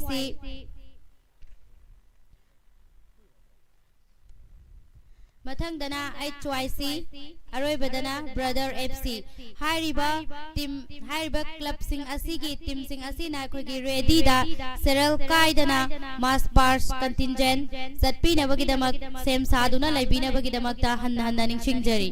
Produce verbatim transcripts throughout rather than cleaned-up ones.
ꯁꯤ, ꯃꯊꯪꯗꯅ ꯑꯩꯆ ꯋꯥꯏ ꯁꯤ, ꯑꯔꯣꯏꯕꯗꯅ brother F C. ꯍꯥꯏꯔꯤꯕ ꯇꯤꯝ, ꯍꯥꯏꯔꯤꯕ ꯀ꯭ꯂꯕꯁꯤꯡ ꯑꯁꯤꯒꯤ ꯇꯤꯝꯁꯤꯡ ꯑꯁꯤꯅ ꯑꯩꯈꯣꯏꯒꯤ ꯔꯦꯗꯤꯗ ꯁꯦꯔꯦꯜ ꯀꯥꯏꯗꯅ ꯃꯥꯔꯆ ꯄꯥꯁ ꯀꯟꯇꯤꯟꯖꯦꯟ ꯆꯠꯄꯤꯅꯕꯒꯤꯗꯃꯛ ꯁꯦꯝ ꯁꯥꯗꯨꯅ ꯂꯩꯕꯤꯅꯕꯒꯤꯗꯃꯛꯇ ꯍꯟꯅ ꯍꯟꯅ ꯅꯤꯡꯁꯤꯡꯖꯔꯤ꯫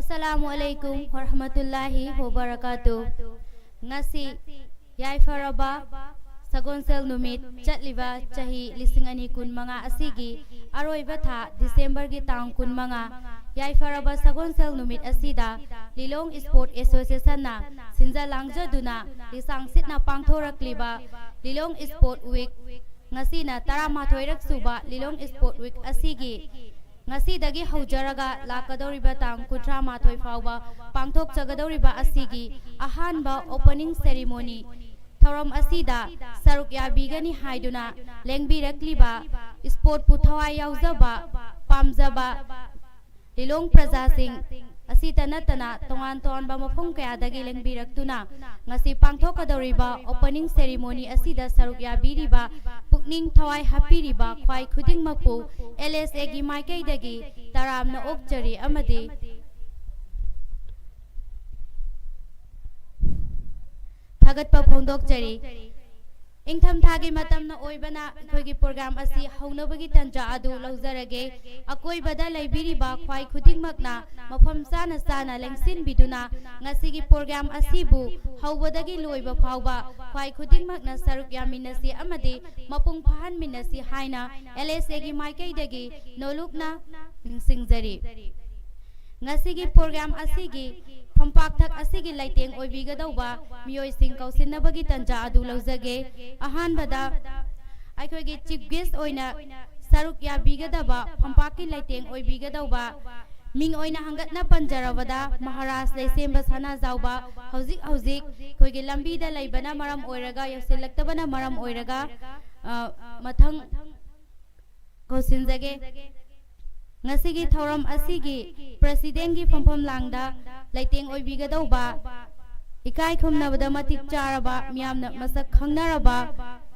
ꯑꯁꯂꯥꯃꯨ ꯑꯂꯩꯀꯨꯝ ꯋꯔꯍꯃꯇꯨꯜꯂꯥꯍꯤ ꯋꯕꯔꯀꯥꯇꯨ꯫ ꯉꯁꯤ ꯌꯥꯏꯐꯔꯕ ꯁꯒꯣꯜꯁꯦꯜ ꯅꯨꯃꯤꯠ, ꯆꯠꯂꯤꯕ ꯆꯍꯤ ꯂꯤꯁꯤꯡ ꯑꯅꯤ ꯀꯨꯟꯃꯉꯥ ꯑꯁꯤꯒꯤ ꯑꯔꯣꯏꯕ ꯊꯥ ꯗꯤꯁꯦꯝꯕꯔꯒꯤ ꯇꯥꯡ ꯀꯨꯟꯃꯉꯥ, ꯌꯥꯏꯐꯔꯕ ꯁꯒꯣꯜꯁꯦꯜ ꯅꯨꯃꯤꯠ ꯑꯁꯤꯗ ꯂꯤꯂꯣꯡ ꯏꯁꯄꯣꯔꯠ ꯑꯦꯁꯣꯁꯤꯌꯦꯁꯟꯅ ꯁꯤꯟꯖ ꯂꯥꯡꯖꯗꯨꯅ ꯂꯤꯁꯥꯡ ꯁꯤꯠꯅ ꯄꯥꯡꯊꯣꯔꯛꯂꯤꯕ ꯂꯤꯂꯣꯡ ꯏꯁꯄꯣꯔꯠ ꯋꯤꯛ, ꯉꯁꯤꯅ ꯇꯔꯥꯃꯥꯊꯣꯏꯔꯛ ꯁꯨꯕ ꯂꯤꯂꯣꯡ ꯏꯁꯄꯣꯔꯠ ꯋꯤꯛ ꯑꯁꯤꯒꯤ ꯉꯁꯤꯗꯒꯤ ꯍꯧꯖꯔꯒ ꯂꯥꯛꯀꯗꯧꯔꯤꯕ ꯇꯥꯡ ꯀꯨꯟꯊ꯭ꯔꯥ ꯃꯥꯊꯣꯏ ꯐꯥꯎꯕ ꯄꯥꯡꯊꯣꯛꯆꯒꯗꯧꯔꯤꯕ ꯑꯁꯤꯒꯤ ꯑꯍꯥꯟꯕ ꯑꯣꯄꯅꯤꯡ ꯁꯦꯔꯤꯃꯣꯅꯤ ꯊꯧꯔꯝ ꯑꯁꯤꯗ ꯁꯔꯨꯛ ꯌꯥꯕꯤꯒꯅꯤ ꯍꯥꯏꯗꯨꯅ ꯂꯦꯡꯕꯤꯔꯛꯂꯤꯕ ꯏꯁꯄꯣꯔꯠꯄꯨ ꯊꯋꯥꯏ ꯌꯥꯎꯖꯕ, ꯄꯥꯝꯖꯕ ꯂꯤꯂꯣꯡ ꯄ꯭ꯔꯖꯥꯁꯤꯡ ꯑꯁꯤꯇ ꯅꯠꯇꯅ ꯇꯣꯉꯥꯟ ꯇꯣꯉꯥꯟꯕ ꯃꯐꯝ ꯀꯌꯥꯗꯒꯤ ꯂꯦꯡꯕꯤꯔꯛꯇꯨꯅ ꯉꯁꯤ ꯄꯥꯡꯊꯣꯛꯀꯗꯧꯔꯤꯕ ꯑꯣꯄꯅꯤꯡ ꯁꯦꯔꯤꯃꯣꯅꯤ ꯑꯁꯤꯗ ꯁꯔꯨꯛ ꯌꯥꯕꯤꯔꯤꯕ, ꯄꯨꯛꯅꯤꯡ ꯊꯋꯥꯏ ꯍꯥꯞꯄꯤꯔꯤꯕ ꯈ꯭ꯋꯥꯏ ꯈꯨꯗꯤꯡꯃꯛꯄꯨ ꯑꯦꯜ ꯑꯦꯁ ꯑꯦꯒꯤ ꯃꯥꯏꯀꯩꯗꯒꯤ ꯇꯔꯥꯝꯅ ꯑꯣꯛꯆꯔꯤ ꯑꯃꯗꯤ ꯊꯥꯒꯠꯄ ꯐꯣꯡꯗꯣꯛꯆꯔꯤ꯫ ꯏꯪꯊꯝꯊꯥꯒꯤ ꯃꯇꯝꯅ ꯑꯣꯏꯕꯅ ꯑꯩꯈꯣꯏꯒꯤ ꯄ꯭ꯔꯣꯒ꯭ꯔꯥꯝ ꯑꯁꯤ ꯍꯧꯅꯕꯒꯤ ꯇꯟꯖꯥ ꯑꯗꯨ ꯂꯧꯖꯔꯒꯦ꯫ ꯑꯀꯣꯏꯕꯗ ꯂꯩꯕꯤꯔꯤꯕ ꯈ꯭ꯋꯥꯏ ꯈꯨꯗꯤꯡꯃꯛꯅ ꯃꯐꯝ ꯆꯥꯅ ꯆꯥꯅ ꯂꯦꯡꯁꯤꯟꯕꯤꯗꯨꯅ ꯉꯁꯤꯒꯤ ꯄ꯭ꯔꯣꯒ꯭ꯔꯥꯝ ꯑꯁꯤꯕꯨ ꯍꯧꯕꯗꯒꯤ ꯂꯣꯏꯕ ꯐꯥꯎꯕ ꯈ꯭ꯋꯥꯏ ꯈꯨꯗꯤꯡꯃꯛꯅ ꯁꯔꯨꯛ ꯌꯥꯃꯤꯟꯅꯁꯤ ꯑꯃꯗꯤ ꯃꯄꯨꯡ ꯐꯥꯍꯟꯃꯤꯟꯅꯁꯤ ꯍꯥꯏꯅ ꯑꯦꯜ ꯑꯦꯁ ꯑꯦꯒꯤ ꯃꯥꯏꯀꯩꯗꯒꯤ ꯅꯣꯂꯨꯛꯅ ꯅꯤꯡꯁꯤꯡꯖꯔꯤ꯫ ꯉꯁꯤꯒꯤ ꯄ꯭ꯔꯣꯒ꯭ꯔꯥꯝ ꯑꯁꯤꯒꯤ ꯐꯝꯄꯥꯛꯊꯛ ꯑꯁꯤꯒꯤ ꯂꯩꯇꯦꯡ ꯑꯣꯏꯕꯤꯒꯗꯧꯕ ꯃꯤꯑꯣꯏꯁꯤꯡ ꯀꯧꯁꯤꯟꯅꯕꯒꯤ ꯇꯟꯖꯥ ꯑꯗꯨ ꯂꯧꯖꯒꯦ꯫ ꯑꯍꯥꯟꯕꯗ ꯑꯩꯈꯣꯏꯒꯤ ꯆꯤꯐ ꯒꯦꯁ ꯑꯣꯏꯅ ꯁꯔꯨꯛ ꯌꯥꯕꯤꯒꯗꯕ, ꯐꯝꯄꯥꯛꯀꯤ ꯂꯩꯇꯦꯡ ꯑꯣꯏꯕꯤꯒꯗꯧꯕ ꯃꯤꯡ ꯑꯣꯏꯅ ꯍꯪꯒꯠꯅ ꯄꯟꯖꯔꯕꯗ ꯃꯍꯥꯔꯥꯖ ꯂꯩꯁꯦꯝꯕ ꯁꯅꯥꯖꯥꯎꯕ ꯍꯧꯖꯤꯛ ꯍꯧꯖꯤꯛ ꯑꯩꯈꯣꯏꯒꯤ ꯂꯝꯕꯤꯗ ꯂꯩꯕꯅ ꯃꯔꯝ ꯑꯣꯏꯔꯒ, ꯌꯧꯁꯤꯜꯂꯛꯇꯕꯅ ꯃꯔꯝ ꯑꯣꯏꯔꯒ, ꯑ, ꯃꯊꯪ ꯀꯧꯁꯤꯟꯖꯒꯦ꯫ ꯉꯁꯤꯒꯤ ꯊꯧꯔꯝ ꯑꯁꯤꯒꯤ ꯄ꯭ꯔꯁꯤꯗꯦꯟꯒꯤ ꯐꯝꯐꯝ ꯂꯥꯡꯗ ꯂꯩꯇꯦꯡ ꯑꯣꯏꯕꯤꯒꯗꯧꯕ, ꯏꯀꯥꯏ ꯈꯨꯝꯅꯕꯗ ꯃꯇꯤꯛ ꯆꯥꯔꯕ, ꯃꯤꯌꯥꯝꯅ ꯃꯁꯛ ꯈꯪꯅꯔꯕ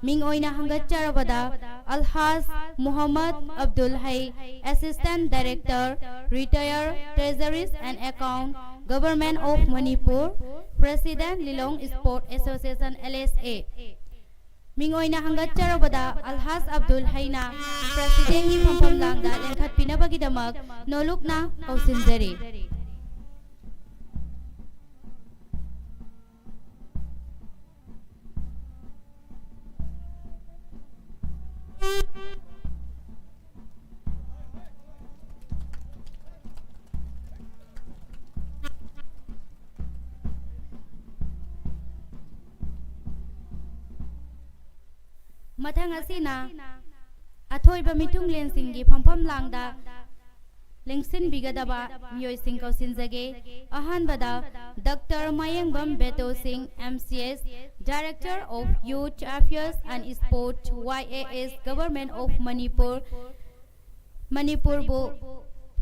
ꯃꯤꯡ ꯑꯣꯏꯅ ꯍꯪꯒꯠꯆꯔꯕꯗ ꯑꯜꯍꯥꯖ ꯃꯨꯍꯝꯃꯗ ꯑꯕꯗꯨꯜ ꯍꯩ, Assistant Director, Retire, Treasuries and Account, Government of Manipur, President, Lilong Sport Association, L S A꯫ ꯃꯤꯡ ꯑꯣꯏꯅ ꯍꯪꯒꯠꯆꯔꯕꯗ ꯑꯜꯍꯥꯖ ꯑꯕꯗꯨꯜ ꯍꯩꯅ ꯄ꯭ꯔꯁꯤꯗꯦꯟꯒꯤ ꯐꯝꯐꯝ ꯂꯥꯡꯗ ꯂꯦꯡꯈꯠꯄꯤꯅꯕꯒꯤꯗꯃꯛ ꯅꯣꯂꯨꯛꯅ ꯀꯧꯁꯤꯟꯖꯔꯤ꯫ ꯃꯊꯪ ꯑꯁꯤꯅ ꯑꯊꯣꯏꯕ ꯃꯤꯊꯨꯡꯂꯦꯟꯁꯤꯡꯒꯤ ꯐꯝꯐꯝ ꯂꯥꯡꯗ ꯂꯦꯡꯁꯤꯟꯕꯤꯒꯗꯕ ꯃꯤꯑꯣꯏꯁꯤꯡ ꯀꯧꯁꯤꯟꯖꯒꯦ꯫ ꯑꯍꯥꯟꯕꯗ ꯗꯥꯛꯇꯔ ꯃꯌꯦꯡꯕꯝ ꯕꯦꯇꯣ ꯁꯤꯡ, M C S, Director of Youth Affairs and Sport, Y A S, Government of Manipur, ꯃꯅꯤꯄꯨꯔꯕꯨ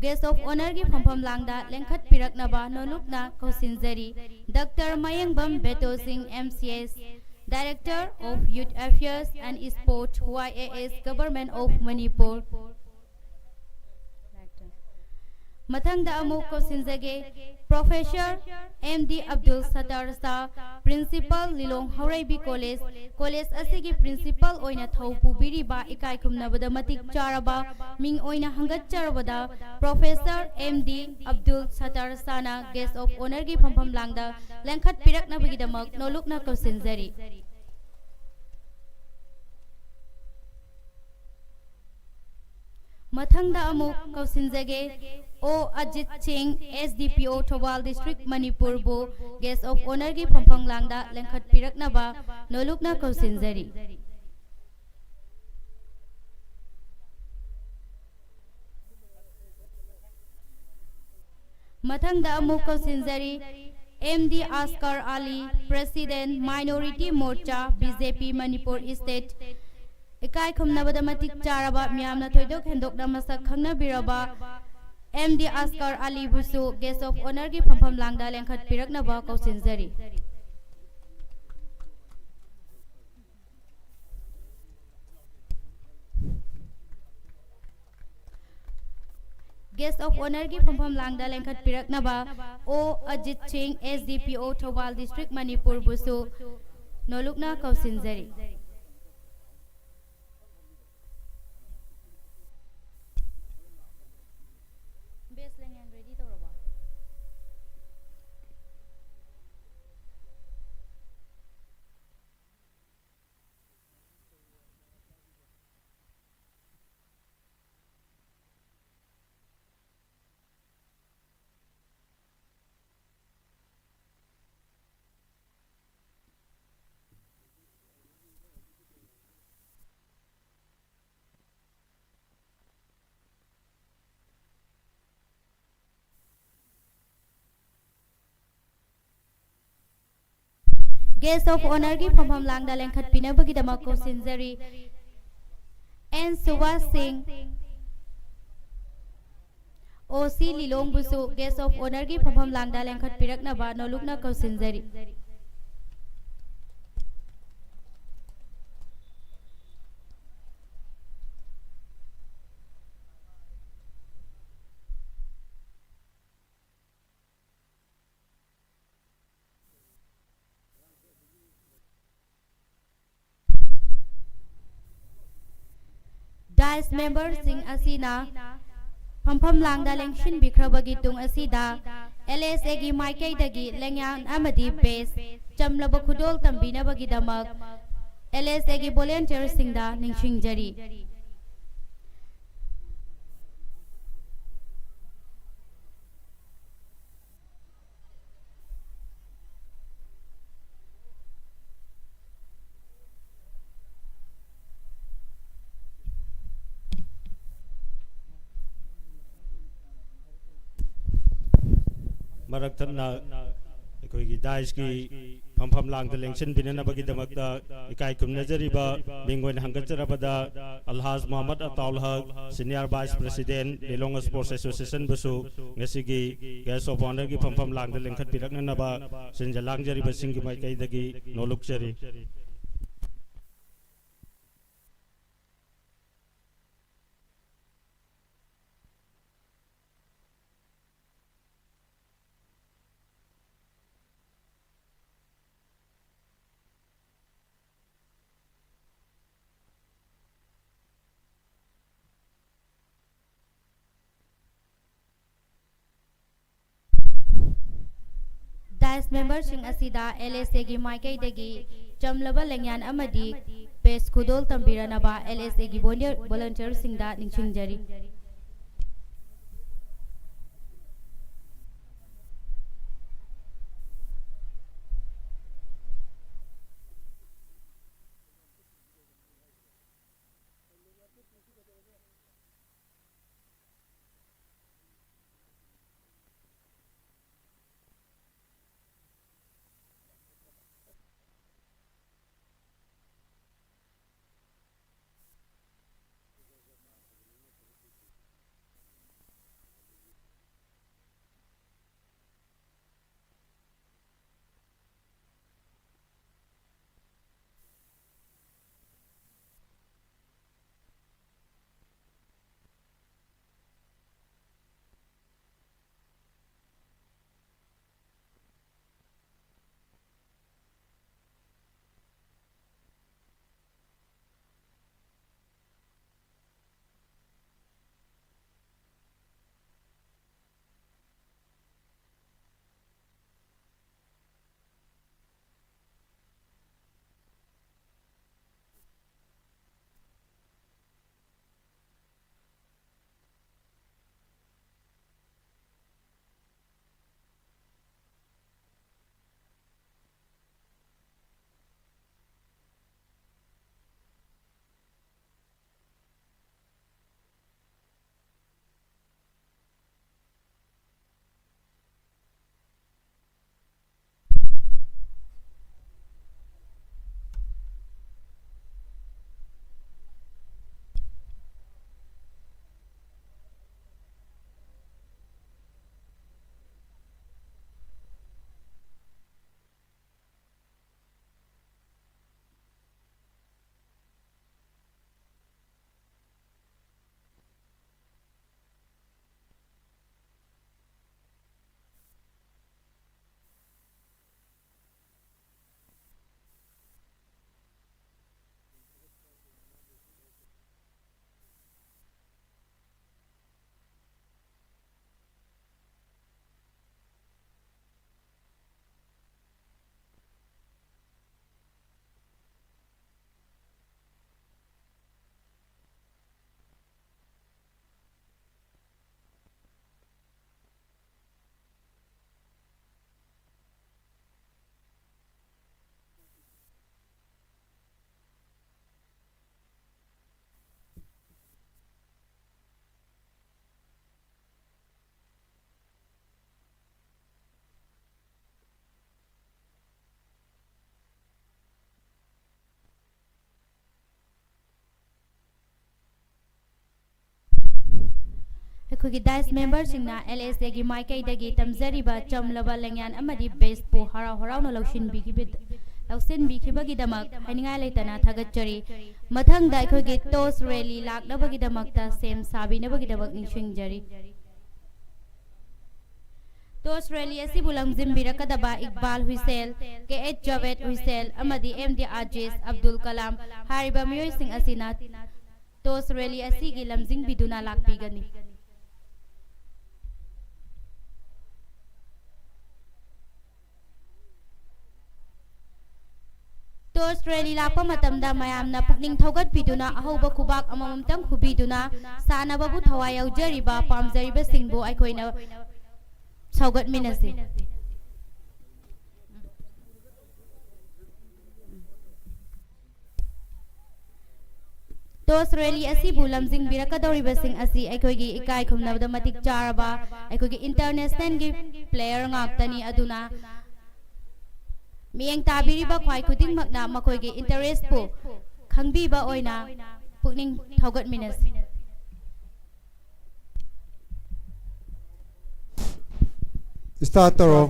Guest of Honourꯒꯤ ꯐꯝꯐꯝ ꯂꯥꯡꯗ ꯂꯦꯡꯈꯠꯄꯤꯔꯛꯅꯕ ꯅꯣꯂꯨꯛꯅ ꯀꯧꯁꯤꯟꯖꯔꯤ꯫ ꯗꯥꯛꯇꯔ ꯃꯌꯦꯡꯕꯝ ꯕꯦꯇꯣ ꯁꯤꯡ, M C S, Director of Youth Affairs and Sport, Y A S, Government of Manipur꯫ ꯃꯊꯪꯗ ꯑꯃꯨꯛ ꯀꯧꯁꯤꯟꯖꯒꯦ, Professor M D Abdul Sattar ꯁꯥ, Principal, ꯂꯤꯂꯣꯡ ꯍꯧꯔꯩꯕꯤ College, college ꯑꯁꯤꯒꯤ Principal ꯑꯣꯏꯅ ꯊꯧ ꯄꯨꯕꯤꯔꯤꯕ ꯏꯀꯥꯏ ꯈꯨꯝꯅꯕꯗ ꯃꯇꯤꯛ ꯆꯥꯔꯕ ꯃꯤꯡ ꯑꯣꯏꯅ ꯍꯪꯒꯠꯆꯔꯕꯗ Professor M D ꯑꯕꯗꯨꯜ ꯁꯠꯇꯥꯔ ꯁꯥꯅ Guest of Honourꯒꯤ ꯐꯝꯐꯝ ꯂꯥꯡꯗ ꯂꯦꯡꯈꯠꯄꯤꯔꯛꯅꯕꯒꯤꯗꯃꯛ ꯅꯣꯂꯨꯛꯅ ꯀꯧꯁꯤꯟꯖꯔꯤ꯫ ꯃꯊꯪꯗ ꯑꯃꯨꯛ ꯀꯧꯁꯤꯟꯖꯒꯦ, ꯑꯣ ꯑꯖꯤꯠ ꯁꯤꯡ, S D P O, Thoubal District, ꯃꯅꯤꯄꯨꯔꯕꯨ Guest of Honourꯒꯤ ꯐꯝꯐꯝ ꯂꯥꯡꯗ ꯂꯦꯡꯈꯠꯄꯤꯔꯛꯅꯕ ꯅꯣꯂꯨꯛꯅ ꯀꯧꯁꯤꯟꯖꯔꯤ꯫ ꯃꯊꯪꯗ ꯑꯃꯨꯛ ꯀꯧꯁꯤꯟꯖꯔꯤ, M D ꯑꯁꯀꯔ ꯑꯂꯤ, President, Minority Morcha, B J P, Manipur State꯫ ꯏꯀꯥꯏ ꯈꯨꯝꯅꯕꯗ ꯃꯇꯤꯛ ꯆꯥꯔꯕ, ꯃꯤꯌꯥꯝꯅ ꯊꯣꯏꯗꯣꯛ ꯍꯦꯟꯗꯣꯛꯅ ꯃꯁꯛ ꯈꯪꯅꯕꯤꯔꯕ M D Asgar ꯑꯂꯤꯕꯨꯁꯨ Guest of Honourꯒꯤ ꯐꯝꯐꯝ ꯂꯥꯡꯗ ꯂꯦꯡꯈꯠꯄꯤꯔꯛꯅꯕ ꯀꯧꯁꯤꯟꯖꯔꯤ꯫ Guest of Honourꯒꯤ ꯐꯝꯐꯝ ꯂꯥꯡꯗ ꯂꯦꯡꯈꯠꯄꯤꯔꯛꯅꯕ ꯑꯣ ꯑꯖꯤꯠ ꯁꯤꯡ, S D P O, Thoubal District, ꯃꯅꯤꯄꯨꯔꯕꯨꯁꯨ ꯅꯣꯂꯨꯛꯅ ꯀꯧꯁꯤꯟꯖꯔꯤ꯫ Best ꯂꯦꯡꯌꯥꯟ ready ꯇꯧꯔꯕꯣ? Guest of Honorꯒꯤ ꯐꯝꯐꯝ ꯂꯥꯡꯗ ꯂꯦꯡꯈꯠꯄꯤꯅꯕꯒꯤꯗꯃꯛ ꯀꯧꯁꯤꯟꯖꯔꯤ꯫ ꯑꯦꯟ ꯁꯨꯕꯥꯁ ꯁꯤꯡ, ꯑꯣ ꯁꯤ ꯂꯤꯂꯣꯡꯕꯨꯁꯨ Guest of Honorꯒꯤ ꯐꯝꯐꯝ ꯂꯥꯡꯗ ꯂꯦꯡꯈꯠꯄꯤꯔꯛꯅꯕ ꯅꯣꯂꯨꯛꯅ ꯀꯧꯁꯤꯟꯖꯔꯤ꯫ Dais memberꯁꯤꯡ ꯑꯁꯤꯅ ꯐꯝꯐꯝ ꯂꯥꯡꯗ ꯂꯦꯡꯁꯤꯟꯕꯤꯈ꯭ꯔꯕꯒꯤ ꯇꯨꯡ ꯑꯁꯤꯗ, ꯑꯦꯜ ꯑꯦꯁ ꯑꯦꯒꯤ ꯃꯥꯏꯀꯩꯗꯒꯤ ꯂꯦꯡꯌꯥꯟ ꯑꯃꯗꯤ ꯕꯦꯁ ꯆꯝꯂꯕ ꯈꯨꯗꯣꯜ ꯇꯝꯕꯤꯅꯕꯒꯤꯗꯃꯛ ꯑꯦꯜ ꯑꯦꯁ ꯑꯦꯒꯤ ꯚꯣꯂꯨꯟꯇꯤꯌꯔꯁꯤꯡꯗ ꯅꯤꯡꯁꯤꯡꯖꯔꯤ꯫ ꯃꯔꯛ ꯊꯠꯅ ꯑꯩꯈꯣꯏꯒꯤ ꯗꯥꯏꯁꯀꯤ ꯐꯝꯐꯝ ꯂꯥꯡꯗ ꯂꯦꯡꯁꯤꯟꯕꯤꯅꯅꯕꯒꯤꯗꯃꯛꯇ ꯏꯀꯥꯏ ꯈꯨꯝꯅꯖꯔꯤꯕ ꯃꯤꯡ ꯑꯣꯏꯅ ꯍꯪꯒꯠꯆꯔꯕꯗ ꯑꯜꯍꯥꯖ ꯃꯣꯍꯝꯃꯗ ꯑꯇꯥꯎꯜ ꯍꯛ, Senior Vice President, ꯂꯤꯂꯣꯡ Sports Associationꯕꯨꯁꯨ ꯉꯁꯤꯒꯤ Guest of Honourꯒꯤ ꯐꯝꯐꯝ ꯂꯥꯡꯗ ꯂꯤꯡꯈꯠꯄꯤꯔꯛꯅꯅꯕ ꯁꯤꯟꯖ ꯂꯥꯡꯖꯔꯤꯕꯁꯤꯡꯒꯤ ꯃꯥꯏꯀꯩꯗꯒꯤ ꯅꯣꯂꯨꯛꯆꯔꯤ꯫ Dais memberꯁꯤꯡ ꯑꯁꯤꯗ ꯑꯦꯜ ꯑꯦꯁ ꯑꯦꯒꯤ ꯃꯥꯏꯀꯩꯗꯒꯤ ꯆꯝꯂꯕ ꯂꯦꯡꯌꯥꯟ ꯑꯃꯗꯤ ꯕꯦꯁ ꯈꯨꯗꯣꯜ ꯇꯝꯕꯤꯔꯅꯕ ꯑꯦꯜ ꯑꯦꯁ ꯑꯦꯒꯤ ꯚꯣꯂꯨꯟꯇꯤꯌꯔꯁꯤꯡꯗ ꯅꯤꯡꯁꯤꯡꯖꯔꯤ꯫ ꯑꯩꯈꯣꯏꯒꯤ ꯗꯥꯏꯁ ꯃꯦꯝꯕꯔꯁꯤꯡꯅ ꯑꯦꯜ ꯑꯦꯁ ꯑꯦꯒꯤ ꯃꯥꯏꯀꯩꯗꯒꯤ ꯇꯝꯖꯔꯤꯕ ꯆꯝꯂꯕ ꯂꯦꯡꯌꯥꯟ ꯑꯃꯗꯤ ꯕꯦꯁꯄꯨ ꯍꯔꯥꯎ ꯍꯔꯥꯎꯅ ꯂꯧꯁꯤꯟꯕꯤꯈꯤꯕ-, ꯂꯧꯁꯤꯟꯕꯤꯈꯤꯕꯒꯤꯗꯃꯛ ꯍꯥꯏꯅꯤꯡꯉꯥꯏ ꯂꯩꯇꯅ ꯊꯥꯒꯠꯆꯔꯤ꯫ ꯃꯊꯪꯗ ꯑꯩꯈꯣꯏꯒꯤ ꯇꯣꯁ ꯔꯦꯂꯤ ꯂꯥꯛꯅꯕꯒꯤꯗꯃꯛꯇ ꯁꯦꯝ ꯁꯥꯕꯤꯅꯕꯒꯤꯗꯃꯛ ꯅꯤꯡꯁꯤꯡꯖꯔꯤ꯫ ꯇꯣꯁ ꯔꯦꯂꯤ ꯑꯁꯤꯕꯨ ꯂꯝꯖꯤꯡꯕꯤꯔꯛꯀꯗꯕ ꯏꯛꯕꯥꯜ ꯍꯨꯏꯁꯦꯜ, ꯀꯦ ꯑꯩꯆ ꯖꯥꯕꯦꯗ ꯍꯨꯏꯁꯦꯜ ꯑꯃꯗꯤ ꯑꯦꯝ ꯗꯤ ꯑꯖꯤꯖ ꯑꯕꯗꯨꯜ ꯀꯂꯥꯝ ꯍꯥꯏꯔꯤꯕ ꯃꯤꯑꯣꯏꯁꯤꯡ ꯑꯁꯤꯅ ꯇꯣꯁ ꯔꯦꯂꯤ ꯑꯁꯤꯒꯤ ꯂꯝꯖꯤꯡꯕꯤꯗꯨꯅ ꯂꯥꯛꯄꯤꯒꯅꯤ꯫ ꯇꯣꯁ ꯔꯦꯂꯤ ꯂꯥꯛꯄ ꯃꯇꯝꯗ ꯃꯌꯥꯝꯅ ꯄꯨꯛꯅꯤꯡ ꯊꯧꯒꯠꯄꯤꯗꯨꯅ ꯑꯍꯧꯕ ꯈꯨꯕꯥꯛ ꯑꯃꯃꯝꯇꯪ ꯈꯨꯕꯤꯗꯨꯅ ꯁꯥꯟꯅꯕꯕꯨ ꯊꯋꯥꯏ ꯌꯥꯎꯖꯔꯤꯕ ꯄꯥꯝꯖꯔꯤꯕꯁꯤꯡꯕꯨ ꯑꯩꯈꯣꯏꯅ ꯁꯧꯒꯠꯃꯤꯟꯅꯁꯤ꯫ ꯇꯣꯁ ꯔꯦꯂꯤ ꯑꯁꯤꯕꯨ ꯂꯝꯖꯤꯡꯕꯤꯔꯛꯀꯗꯧꯔꯤꯕꯁꯤꯡ ꯑꯁꯤ ꯑꯩꯈꯣꯏꯒꯤ ꯏꯀꯥꯏ ꯈꯨꯝꯅꯕꯗ ꯃꯇꯤꯛ ꯆꯥꯔꯕ ꯑꯩꯈꯣꯏꯒꯤ ꯏꯟꯇꯔꯅꯦꯁꯅꯦꯜꯒꯤ ꯄ꯭ꯂꯦꯌꯔ ꯉꯥꯛꯇꯅꯤ꯫ ꯑꯗꯨꯅ ꯃꯤꯠꯌꯦꯡ ꯇꯥꯕꯤꯔꯤꯕ ꯈ꯭ꯋꯥꯏ ꯈꯨꯗꯤꯡꯃꯛꯅ ꯃꯈꯣꯏꯒꯤ ꯏꯟꯇꯔꯦꯁꯄꯨ ꯈꯪꯕꯤꯕ ꯑꯣꯏꯅ ꯄꯨꯛꯅꯤꯡ ꯊꯧꯒꯠꯃꯤꯟꯅꯁꯤ꯫ ꯏꯁꯇꯥꯔꯠ ꯇꯧꯔꯣ꯫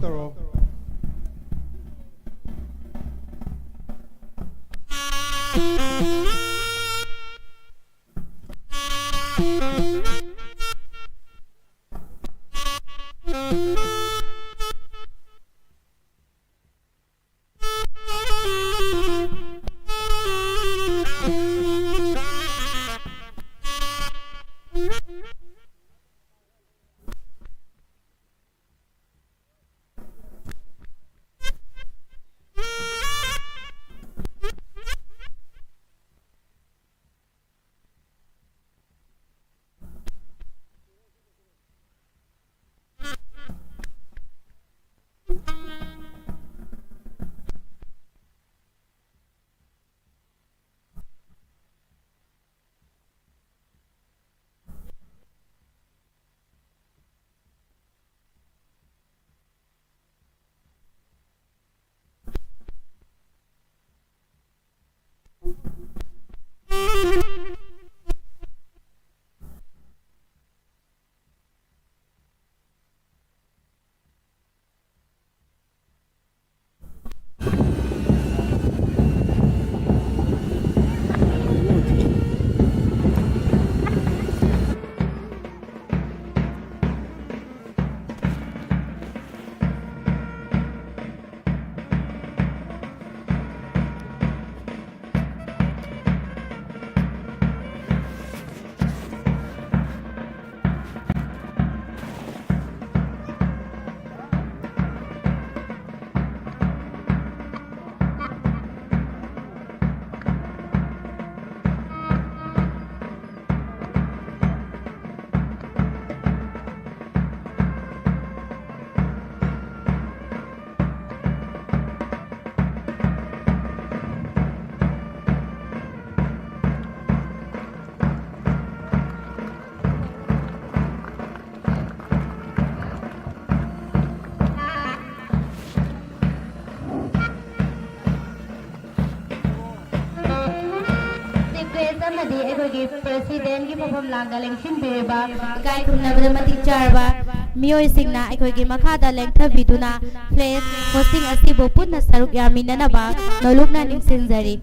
ꯑꯩꯈꯣꯏꯒꯤ ꯄ꯭ꯔꯦꯁꯤꯗꯦꯟꯒꯤ ꯃꯐꯝ ꯂꯥꯡꯗ ꯂꯦꯡꯁꯤꯟꯕꯤꯔꯤꯕ ꯏꯀꯥꯏ ꯈꯨꯝꯅꯕꯗ ꯃꯇꯤꯛ ꯆꯥꯔꯕ ꯃꯤꯑꯣꯏꯁꯤꯡꯅ ꯑꯩꯈꯣꯏꯒꯤ ꯃꯈꯥꯗ ꯂꯦꯡꯊꯕꯤꯗꯨꯅ ꯐ꯭ꯂꯦꯒ ꯍꯣꯁꯇꯤꯡ ꯑꯁꯤꯕꯨ ꯄꯨꯟꯅ ꯁꯔꯨꯛ ꯌꯥꯃꯤꯟꯅꯅꯕ ꯅꯣꯂꯨꯛꯅ ꯅꯤꯡꯁꯤꯡꯖꯔꯤ꯫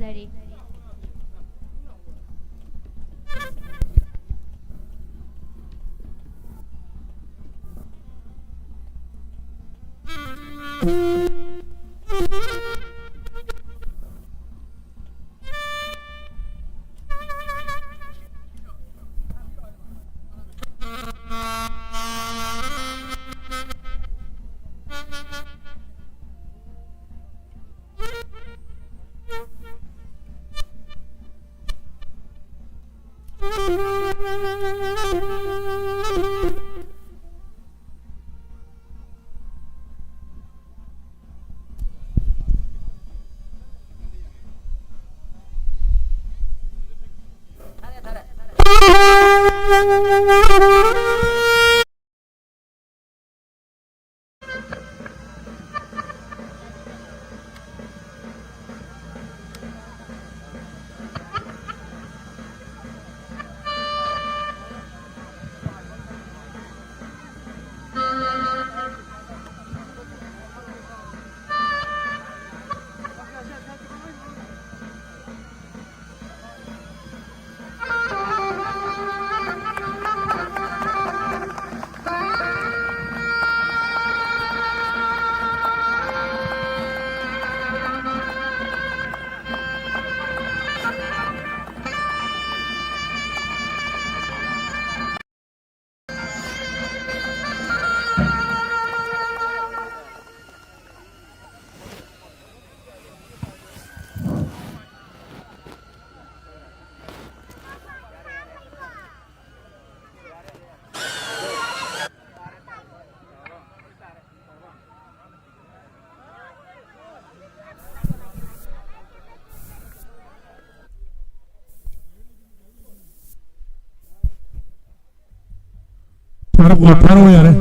ꯊꯥꯔꯛꯑꯣ, ꯊꯥꯔꯛꯑꯣ ꯌꯥꯔꯦ꯫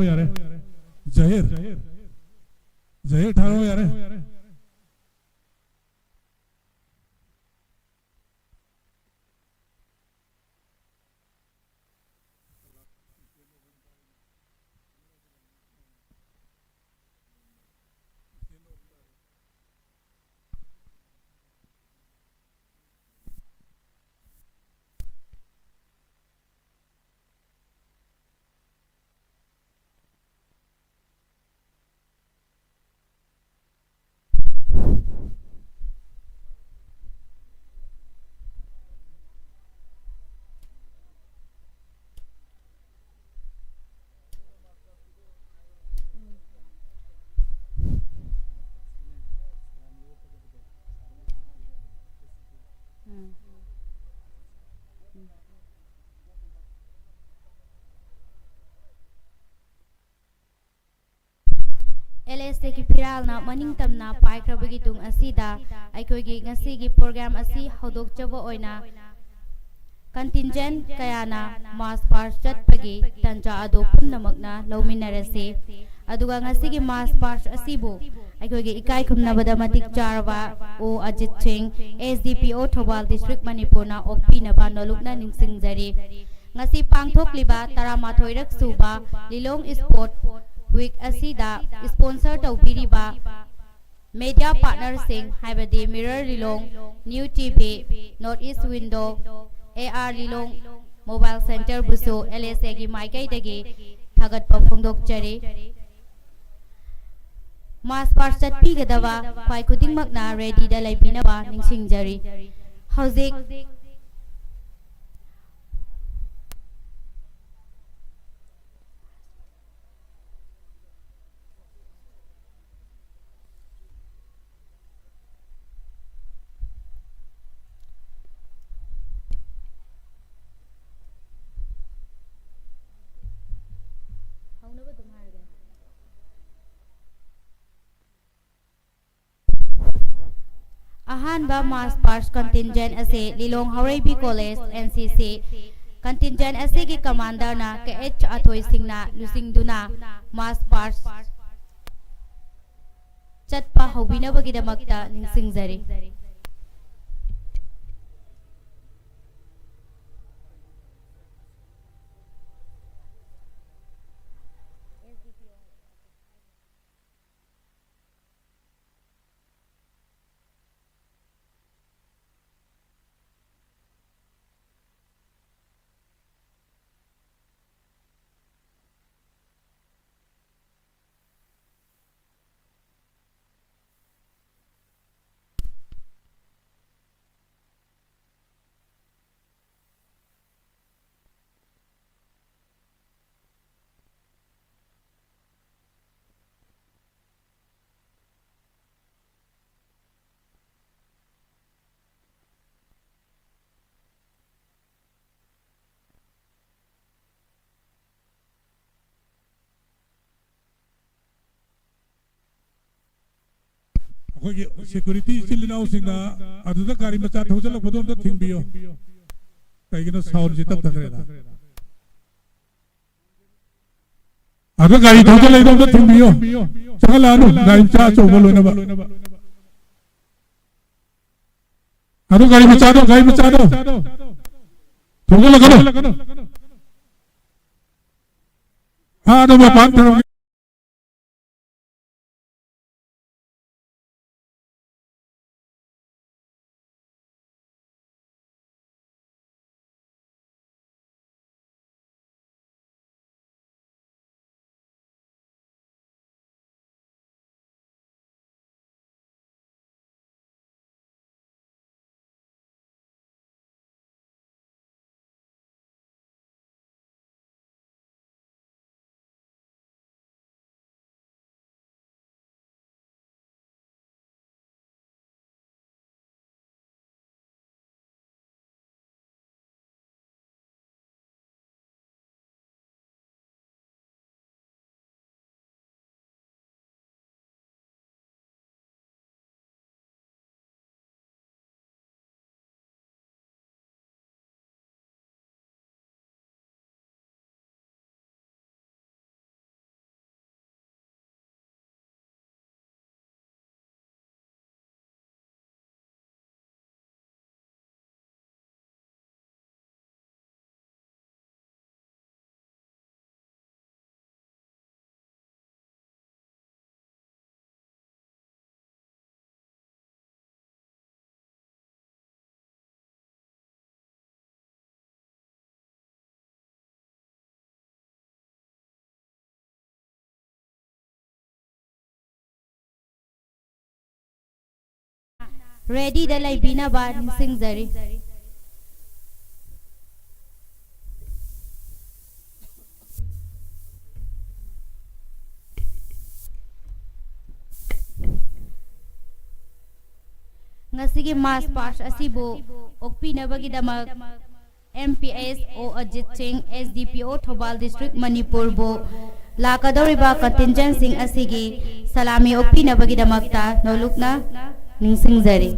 ꯖꯍꯤꯔ, ꯖꯍꯤꯔ ꯊꯥꯔꯛꯑꯣ ꯌꯥꯔꯦ꯫ ꯑꯦꯁ ꯑꯦꯒꯤ ꯐꯤꯔꯥꯜꯅ ꯃꯅꯤꯡ ꯇꯝꯅ ꯄꯥꯏꯈ꯭ꯔꯕꯒꯤ ꯇꯨꯡ ꯑꯁꯤꯗ ꯑꯩꯈꯣꯏꯒꯤ ꯉꯁꯤꯒꯤ ꯄ꯭ꯔꯣꯒ꯭ꯔꯥꯝ ꯑꯁꯤ ꯍꯧꯗꯣꯛꯆꯕ ꯑꯣꯏꯅ contingent ꯀꯌꯥꯅ march past ꯆꯠꯄꯒꯤ ꯇꯟꯖꯥ ꯑꯗꯨ ꯄꯨꯝꯅꯃꯛꯅ ꯂꯧꯃꯤꯟꯅꯔꯁꯤ꯫ ꯑꯗꯨꯒ ꯉꯁꯤꯒꯤ march past ꯑꯁꯤꯕꯨ ꯑꯩꯈꯣꯏꯒꯤ ꯏꯀꯥꯏ ꯈꯨꯝꯅꯕꯗ ꯃꯇꯤꯛ ꯆꯥꯔꯕ ꯑꯣ ꯑꯖꯤꯠ ꯁꯤꯡ, S D P O Thoubal district, ꯃꯅꯤꯄꯨꯔꯅ ꯑꯣꯛꯄꯤꯅꯕ ꯅꯣꯂꯨꯛꯅ ꯅꯤꯡꯁꯤꯡꯖꯔꯤ꯫ ꯉꯁꯤ ꯄꯥꯡꯊꯣꯛꯂꯤꯕ ꯇꯔꯥꯃꯥꯊꯣꯏꯔꯛ ꯁꯨꯕ ꯂꯤꯂꯣꯡ Sport Week ꯑꯁꯤꯗ sponsor ꯇꯧꯕꯤꯔꯤꯕ media partner ꯁꯤꯡ ꯍꯥꯏꯕꯗꯤ Mirror Lilong, New T V, North East Window, A R Lilong Mobile Center ꯕꯨꯁꯨ L S A ꯒꯤ ꯃꯥꯏꯀꯩꯗꯒꯤ ꯊꯥꯒꯠꯄ ꯐꯣꯡꯗꯣꯛꯆꯔꯤ꯫ March past ꯆꯠꯄꯤꯒꯗꯕ ꯈ꯭ꯋꯥꯏ ꯈꯨꯗꯤꯡꯃꯛꯅ ready ꯗ ꯂꯩꯕꯤꯅꯕ ꯅꯤꯡꯁꯤꯡꯖꯔꯤ꯫ ꯍꯧꯖꯤꯛ ꯑꯍꯥꯟꯕ march past contingent ꯑꯁꯤ ꯂꯤꯂꯣꯡ ꯍꯥꯎꯔꯩꯕꯤ College, N C C contingent ꯑꯁꯤꯒꯤ commander ꯅ K H ꯑꯊꯣꯏ ꯁꯤꯡꯅ ꯂꯨꯆꯤꯡꯗꯨꯅ march past ꯆꯠꯄ ꯍꯧꯕꯤꯅꯕꯒꯤꯗꯃꯛꯇ ꯅꯤꯡꯁꯤꯡꯖꯔꯤ꯫ ꯑꯩꯈꯣꯏꯒꯤ ꯁꯦꯀ꯭ꯌꯨꯔꯤꯇꯤ ꯏꯆꯤꯜ ꯏꯅꯥꯎꯁꯤꯡꯅ ꯑꯗꯨꯗ ꯒꯥꯔꯤ ꯃꯆꯥ ꯊꯧꯖꯤꯜꯂꯛꯄꯗꯣ ꯑꯝꯇ ꯊꯤꯡꯕꯤꯌꯣ꯫ ꯀꯩꯒꯤꯅꯣ ꯁꯥꯎꯟꯁꯦ ꯇꯞꯊꯈ꯭ꯔꯦꯗ? ꯑꯗ ꯒꯥꯔꯤ ꯊꯧꯖꯤꯜꯂꯛꯏꯗꯣ ꯑꯝꯇ ꯊꯤꯡꯕꯤꯌꯣ꯫ ꯆꯪꯍꯜꯂꯛꯑꯅꯨ, ꯒꯥꯔꯤ ꯃꯆꯥ ꯑꯆꯧꯕ ꯂꯣꯏꯅꯃꯛ꯫ ꯑꯗꯣ ꯒꯥꯔꯤ ꯃꯆꯥꯗꯣ, ꯒꯥꯔꯤ ꯃꯆꯥꯗꯣ ꯊꯧꯒꯠꯂꯛꯀꯅꯨ꯫ ꯑꯥꯗ ꯃꯄꯥꯟ ꯊꯝꯃꯝꯒꯦ꯫ ꯔꯦꯗꯤꯗ ꯂꯩꯕꯤꯅꯕ ꯅꯤꯡꯁꯤꯡꯖꯔꯤ꯫ ꯉꯁꯤꯒꯤ ꯃꯥꯔꯆ ꯄꯥꯁ ꯑꯁꯤꯕꯨ ꯑꯣꯛꯄꯤꯅꯕꯒꯤꯗꯃꯛ ꯑꯦꯝ ꯄꯤ ꯑꯦꯁ ꯑꯣ ꯑꯖꯤꯠ ꯁꯤꯡ, ꯑꯦꯁ ꯗꯤ ꯄꯤ ꯑꯣ ꯊꯧꯕꯥꯜ ꯗꯤꯁꯇ꯭ꯔꯤꯛ, ꯃꯅꯤꯄꯨꯔꯕꯨ ꯂꯥꯛꯀꯗꯧꯔꯤꯕ ꯀꯟꯇꯤꯟꯖꯦꯟꯁꯤꯡ ꯑꯁꯤꯒꯤ ꯁꯂꯥꯃꯤ ꯑꯣꯛꯄꯤꯅꯕꯒꯤꯗꯃꯛꯇ ꯅꯣꯂꯨꯛꯅ ꯅꯤꯡꯁꯤꯡꯖꯔꯤ꯫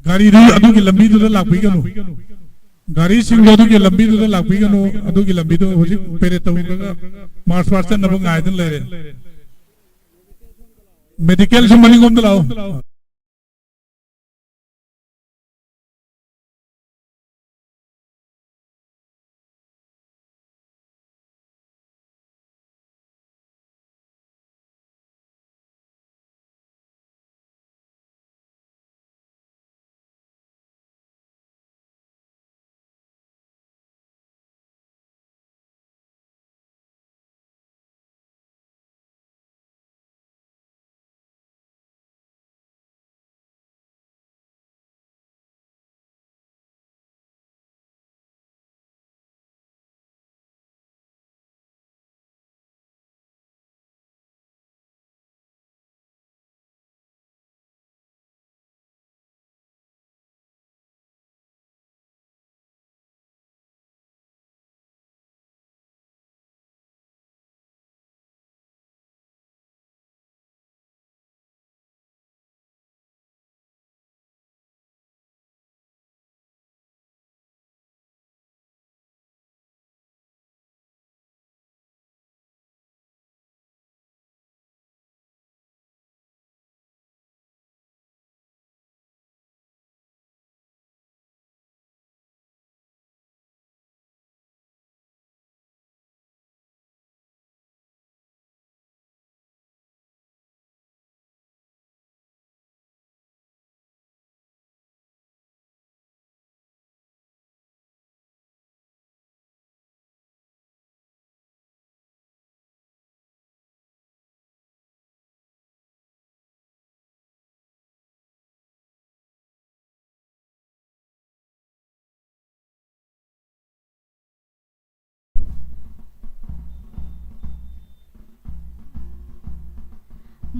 ꯒꯥꯔꯤꯗꯨ ꯑꯗꯨꯒꯤ ꯂꯝꯕꯤꯗꯨꯗ ꯂꯥꯛꯄꯤꯒꯅꯨ꯫ ꯒꯥꯔꯤꯁꯤꯡꯗꯣ ꯑꯗꯨꯒꯤ ꯂꯝꯕꯤꯗꯨꯗ ꯂꯥꯛꯄꯤꯒꯅꯨ꯫ ꯑꯗꯨꯒꯤ ꯂꯝꯕꯤꯗꯨ ꯍꯧꯖꯤꯛ ꯄꯦꯔꯦꯠ ꯇꯧꯔꯒ ꯃꯥꯔꯁ ꯄꯥꯁ ꯆꯠꯅꯕ ꯉꯥꯏꯗꯨꯅ ꯂꯩꯔꯦ꯫ ꯃꯦꯗꯤꯀꯦꯜꯁꯨ ꯃꯅꯤꯡꯂꯣꯝꯗ ꯂꯥꯛꯑꯣ꯫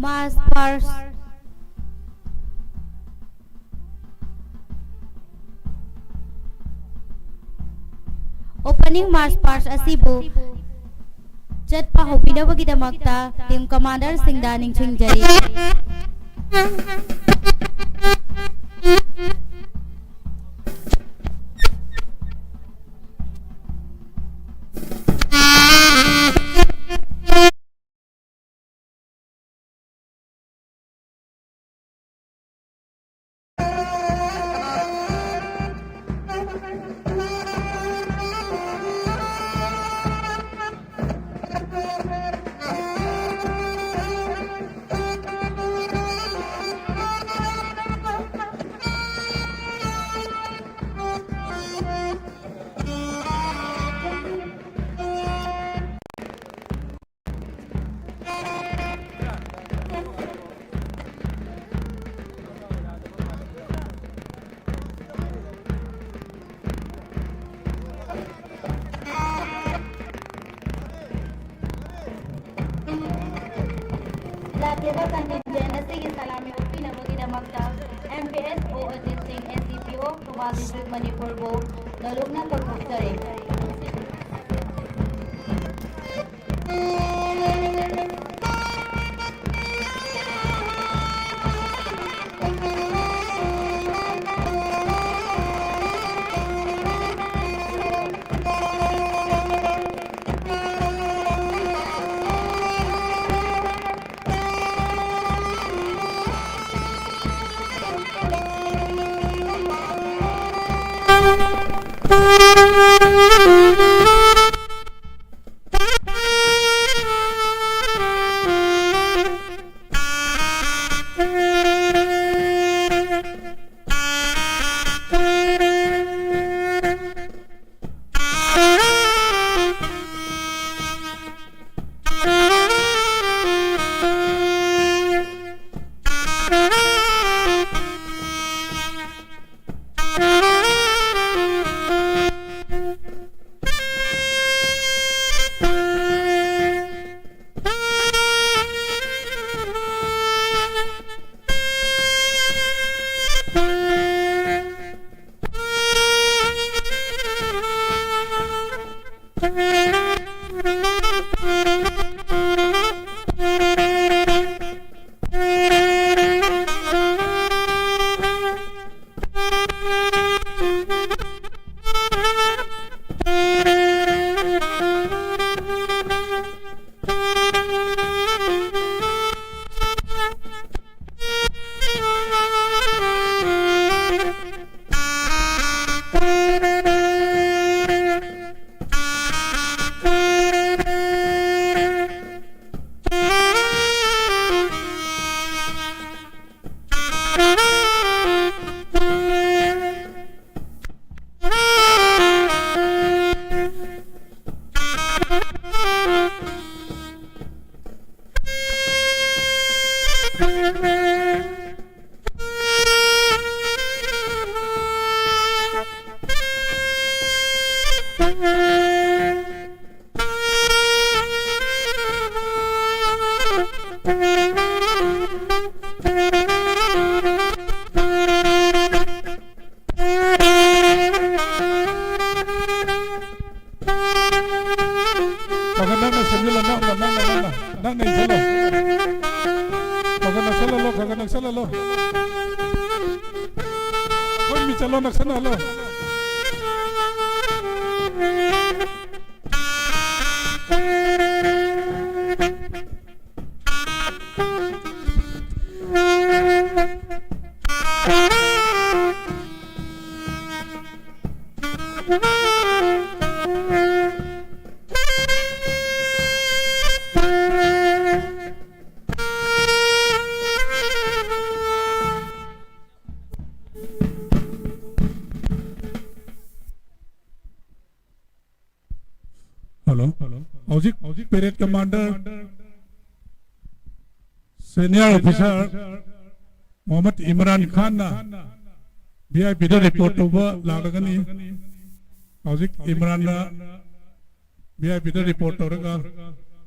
March past, opening march past ꯑꯁꯤꯕꯨ ꯆꯠꯄ ꯍꯧꯕꯤꯅꯕꯒꯤꯗꯃꯛꯇ team commander ꯁꯤꯡꯗ ꯅꯤꯡꯁꯤꯡꯖꯔꯤ꯫ ꯂꯥꯛꯂꯤꯕ contingent ꯑꯁꯤꯒꯤ ꯁꯂꯥꯃꯤ ꯑꯣꯛꯄꯤꯅꯕꯒꯤꯗꯃꯛꯇ M P S O Ajit ꯁꯤꯡ, N D P O, Thoubal district, ꯃꯅꯤꯄꯨꯔꯕꯨ ꯅꯣꯂꯨꯛꯅ ꯀꯧꯊꯣꯛꯆꯔꯤ꯫ ꯈꯔ ꯈꯔ ꯅꯛꯅ ꯁꯦꯝꯖꯤꯜꯂꯣ, ꯅꯛꯅ, ꯅꯛꯅ, ꯅꯛꯅ, ꯅꯛꯅ ꯏꯟꯁꯤꯜꯂꯣ꯫ ꯈꯔ ꯈꯔ ꯅꯛꯁꯜꯍꯜꯂꯣ, ꯈꯔ ꯈꯔ ꯅꯛꯁꯜꯍꯜꯂꯣ꯫ ꯍꯣꯏ, ꯃꯤ ꯆꯠꯂꯣ, ꯅꯛꯁꯜꯍꯜꯂꯣ꯫ ꯍꯜꯂꯣ꯫ ꯍꯧꯖꯤꯛ, ꯍꯧꯖꯤꯛ parade commander, senior officer Mohammad Imran Khan V I P the report ꯇꯧꯕ ꯂꯥꯛꯂꯒꯅꯤ꯫ ꯍꯧꯖꯤꯛ ꯏꯝꯔꯥꯟꯅ V I P the report ꯇꯧꯔꯒ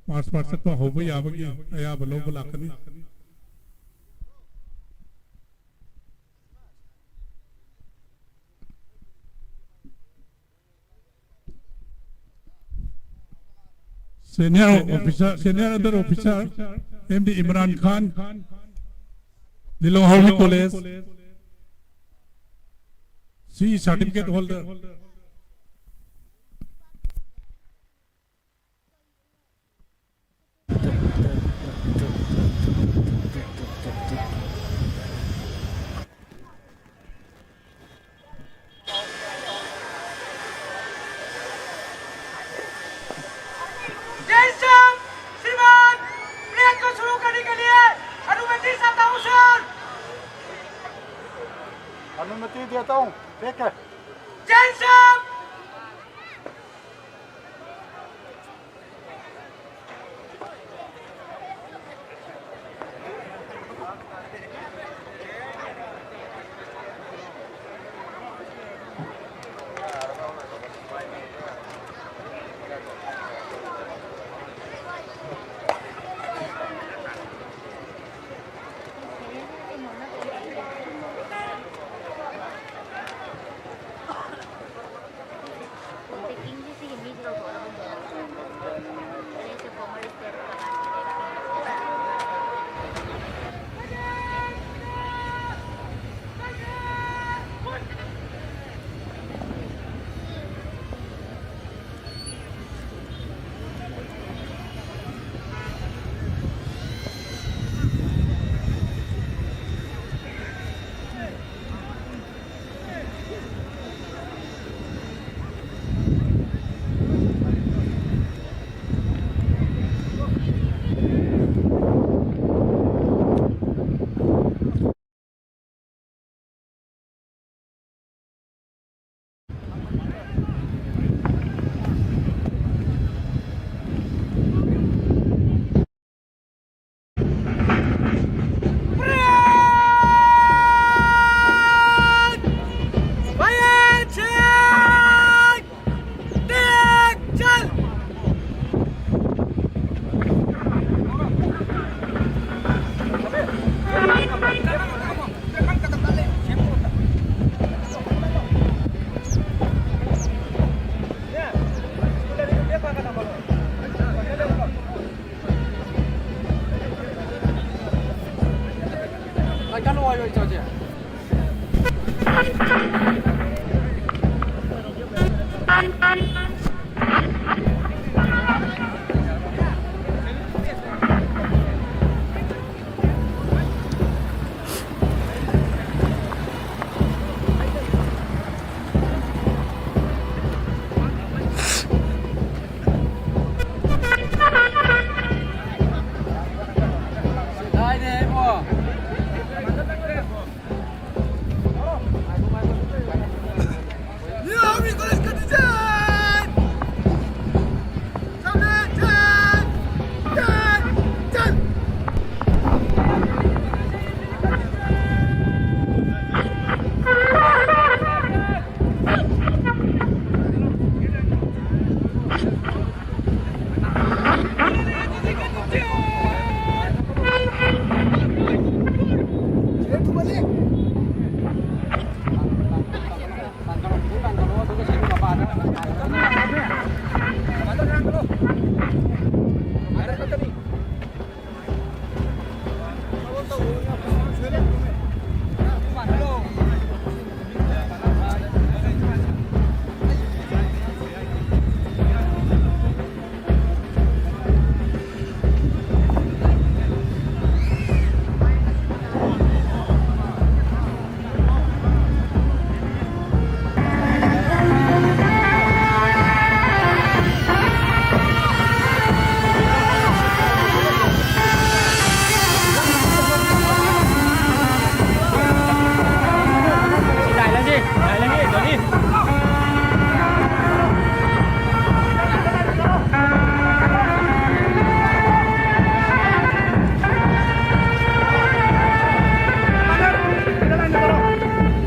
march past ꯆꯠꯄ ꯍꯧꯕ ꯌꯥꯕꯒꯤ ꯑꯌꯥꯕ ꯂꯧꯕ ꯂꯥꯛꯀꯅꯤ꯫ Senior officer, senior under officer, M D Imran Khan, Lilongharvey College, C E certificate holder. जय श्याम। श्रीमान, प्लेट को शुरू करने के लिए अनुमति चाहता हूँ सर। अनुमति देता हूँ, ठीक है। जय श्याम।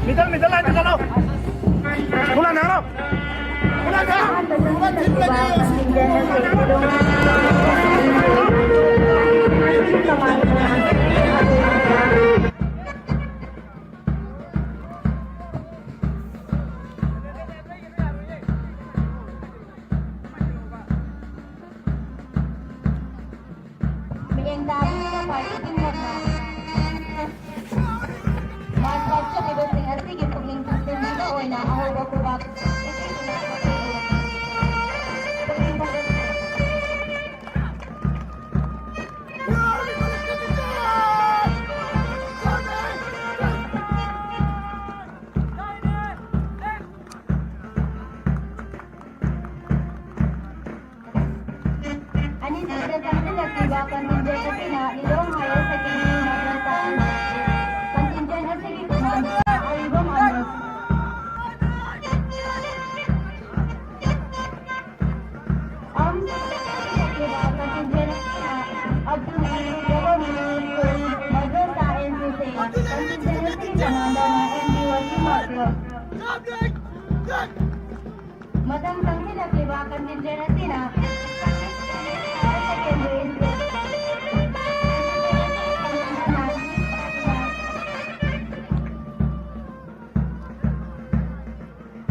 Middle, middle line पे चलो। पूरा नहरो। ꯂꯥꯛꯂꯤꯕ contingent ꯑꯁꯤꯅ ꯂꯤꯂꯣꯡ Higher Secondary Madrasa contingent ꯑꯁꯤꯒꯤ commander ꯑꯔꯤꯕꯝ ꯑꯅꯨꯁ꯫ ꯑꯝ contingent ꯑꯁꯤꯅ Abdul Aziz Government School Madrasa N C C contingent ꯑꯁꯤꯒꯤ commander ꯅ M D Wasim Madrasa꯫ ꯃꯊꯪ ꯆꯪꯁꯤꯜꯂꯛꯂꯤꯕ contingent ꯑꯁꯤꯅ Secondary School꯫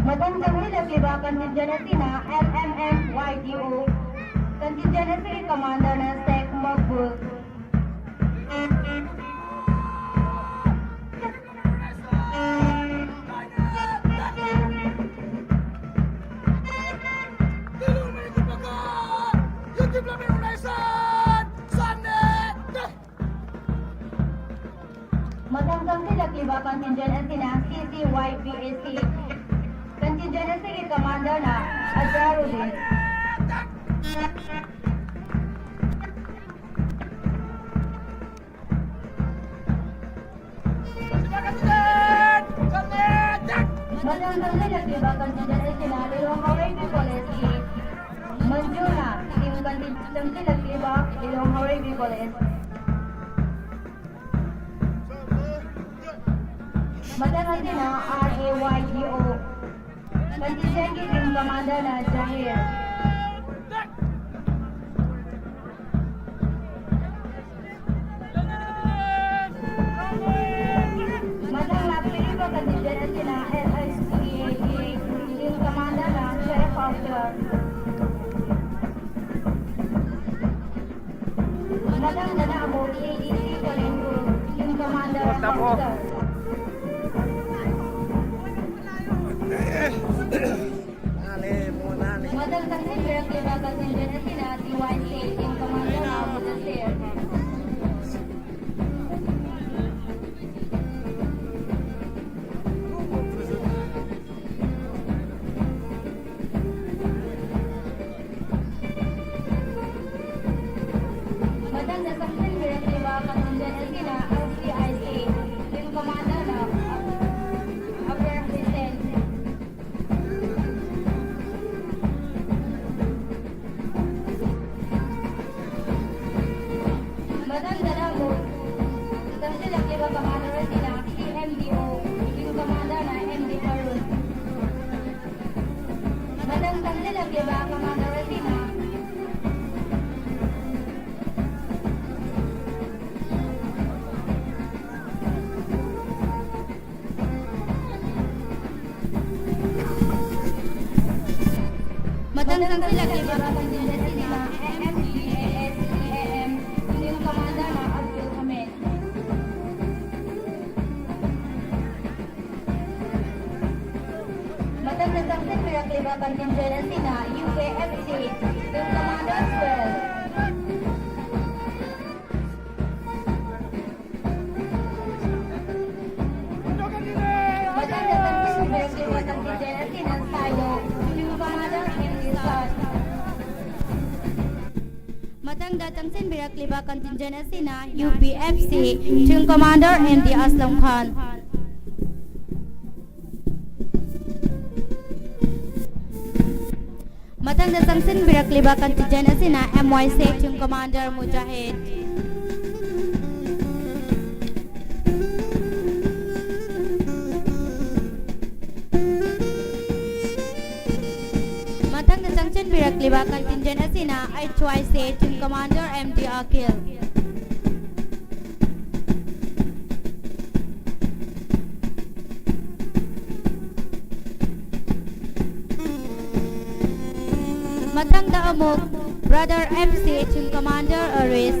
ꯃꯊꯪ ꯆꯪꯁꯤꯜꯂꯛꯂꯤꯕ contingent ꯑꯁꯤꯅ M M M Y D O contingent ꯑꯁꯤꯒꯤ commander ꯅ Sheikh Maqbul꯫ ꯃꯊꯪ ꯆꯪꯁꯤꯜꯂꯛꯂꯤꯕ contingent ꯑꯁꯤꯅ C C Y P A C contingent ꯑꯁꯤꯒꯤ commander ꯅ Azharuddin꯫ ꯃꯊꯪ ꯆꯪꯁꯤꯜꯂꯛꯂꯤꯕ contingent ꯑꯁꯤꯅ ꯂꯤꯂꯣꯡ ꯍꯥꯎꯔꯩꯕꯤ College ꯀꯤ ꯃꯟꯖꯨꯅ team contingent ꯆꯪꯁꯤꯜꯂꯛꯂꯤꯕ ꯂꯤꯂꯣꯡ ꯍꯥꯎꯔꯩꯕꯤ College꯫ ꯃꯊꯪ ꯑꯁꯤꯅ R A Y D O contingent ꯀꯤ team commander ꯅ Jahir꯫ ꯃꯊꯪ ꯂꯥꯛꯄꯤꯔꯤꯕ contingent ꯑꯁꯤꯅ L H C A ꯒꯤ team commander ꯅ Sheikh Afzal꯫ ꯃꯊꯪꯗꯅ ꯑꯃꯨꯛ A D C Kalemkul team commander ꯇꯥꯃꯣ꯫ Hafizar꯫ ꯃꯊꯪ ꯆꯪꯁꯤꯟꯕꯤꯔꯛꯂꯤꯕ contingent ꯑꯁꯤꯅ T Y C team commander ꯅ Mudassir꯫ ꯂꯩꯕ commander ꯑꯁꯤꯅ ꯃꯊꯪ ꯆꯪꯁꯤꯜꯂꯛꯂꯤꯕ contingent ꯑꯁꯤꯅ M P A S E A M, Team Commander ꯅ Abdul Hamid꯫ ꯃꯊꯪꯗ ꯆꯪꯁꯤꯟꯕꯤꯔꯛꯂꯤꯕ contingent ꯑꯁꯤꯅ U K F C, Team Commander twelve꯫ ꯃꯊꯪꯗ ꯆꯪꯁꯤꯟꯕꯤꯔꯛꯂꯤꯕ contingent ꯑꯁꯤꯅ Silo, Team Commander M D Sat꯫ ꯃꯊꯪꯗ ꯆꯪꯁꯤꯟꯕꯤꯔꯛꯂꯤꯕ contingent ꯑꯁꯤꯅ U P F C, Team Commander M D Aslam Khan꯫ ꯃꯊꯪꯗ ꯆꯪꯁꯤꯟꯕꯤꯔꯛꯂꯤꯕ contingent ꯑꯁꯤꯅ M Y C, Team Commander Mujahid꯫ ꯃꯊꯪꯗ ꯆꯪꯁꯤꯟꯕꯤꯔꯛꯂꯤꯕ contingent ꯑꯁꯤꯅ H Y C, Team Commander M D Akhil꯫ ꯃꯊꯪꯗ ꯑꯃꯨꯛ Brother M C, Team Commander Aris꯫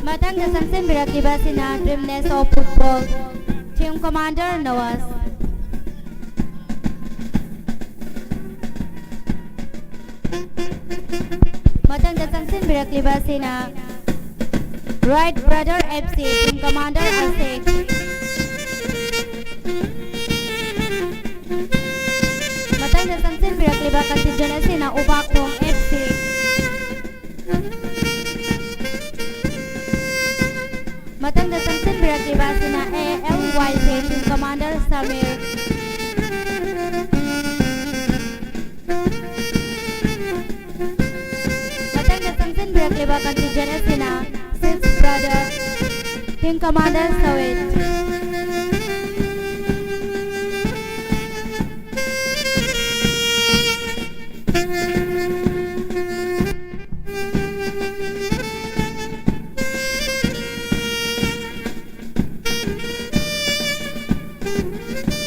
ꯃꯊꯪꯗ ꯆꯪꯁꯤꯟꯕꯤꯔꯛꯂꯤꯕ ꯑꯁꯤꯅ Dreamless of Football, Team Commander Nawaz꯫ ꯃꯊꯪꯗ ꯆꯪꯁꯤꯟꯕꯤꯔꯛꯂꯤꯕ ꯑꯁꯤꯅ Right Brother F C, Team Commander Asik꯫ ꯃꯊꯪꯗ ꯆꯪꯁꯤꯟꯕꯤꯔꯛꯂꯤꯕ contingent ꯑꯁꯤꯅ ꯎꯕꯥꯛꯈꯣꯡ F C꯫ ꯃꯊꯪꯗ ꯆꯪꯁꯤꯟꯕꯤꯔꯛꯂꯤꯕ ꯑꯁꯤꯅ A L Y C, Team Commander ꯇꯝꯃꯤ꯫ ꯃꯊꯪꯗ ꯆꯪꯁꯤꯟꯕꯤꯔꯛꯂꯤꯕ contingent ꯑꯁꯤꯅ Six Brother Team Commander sweet.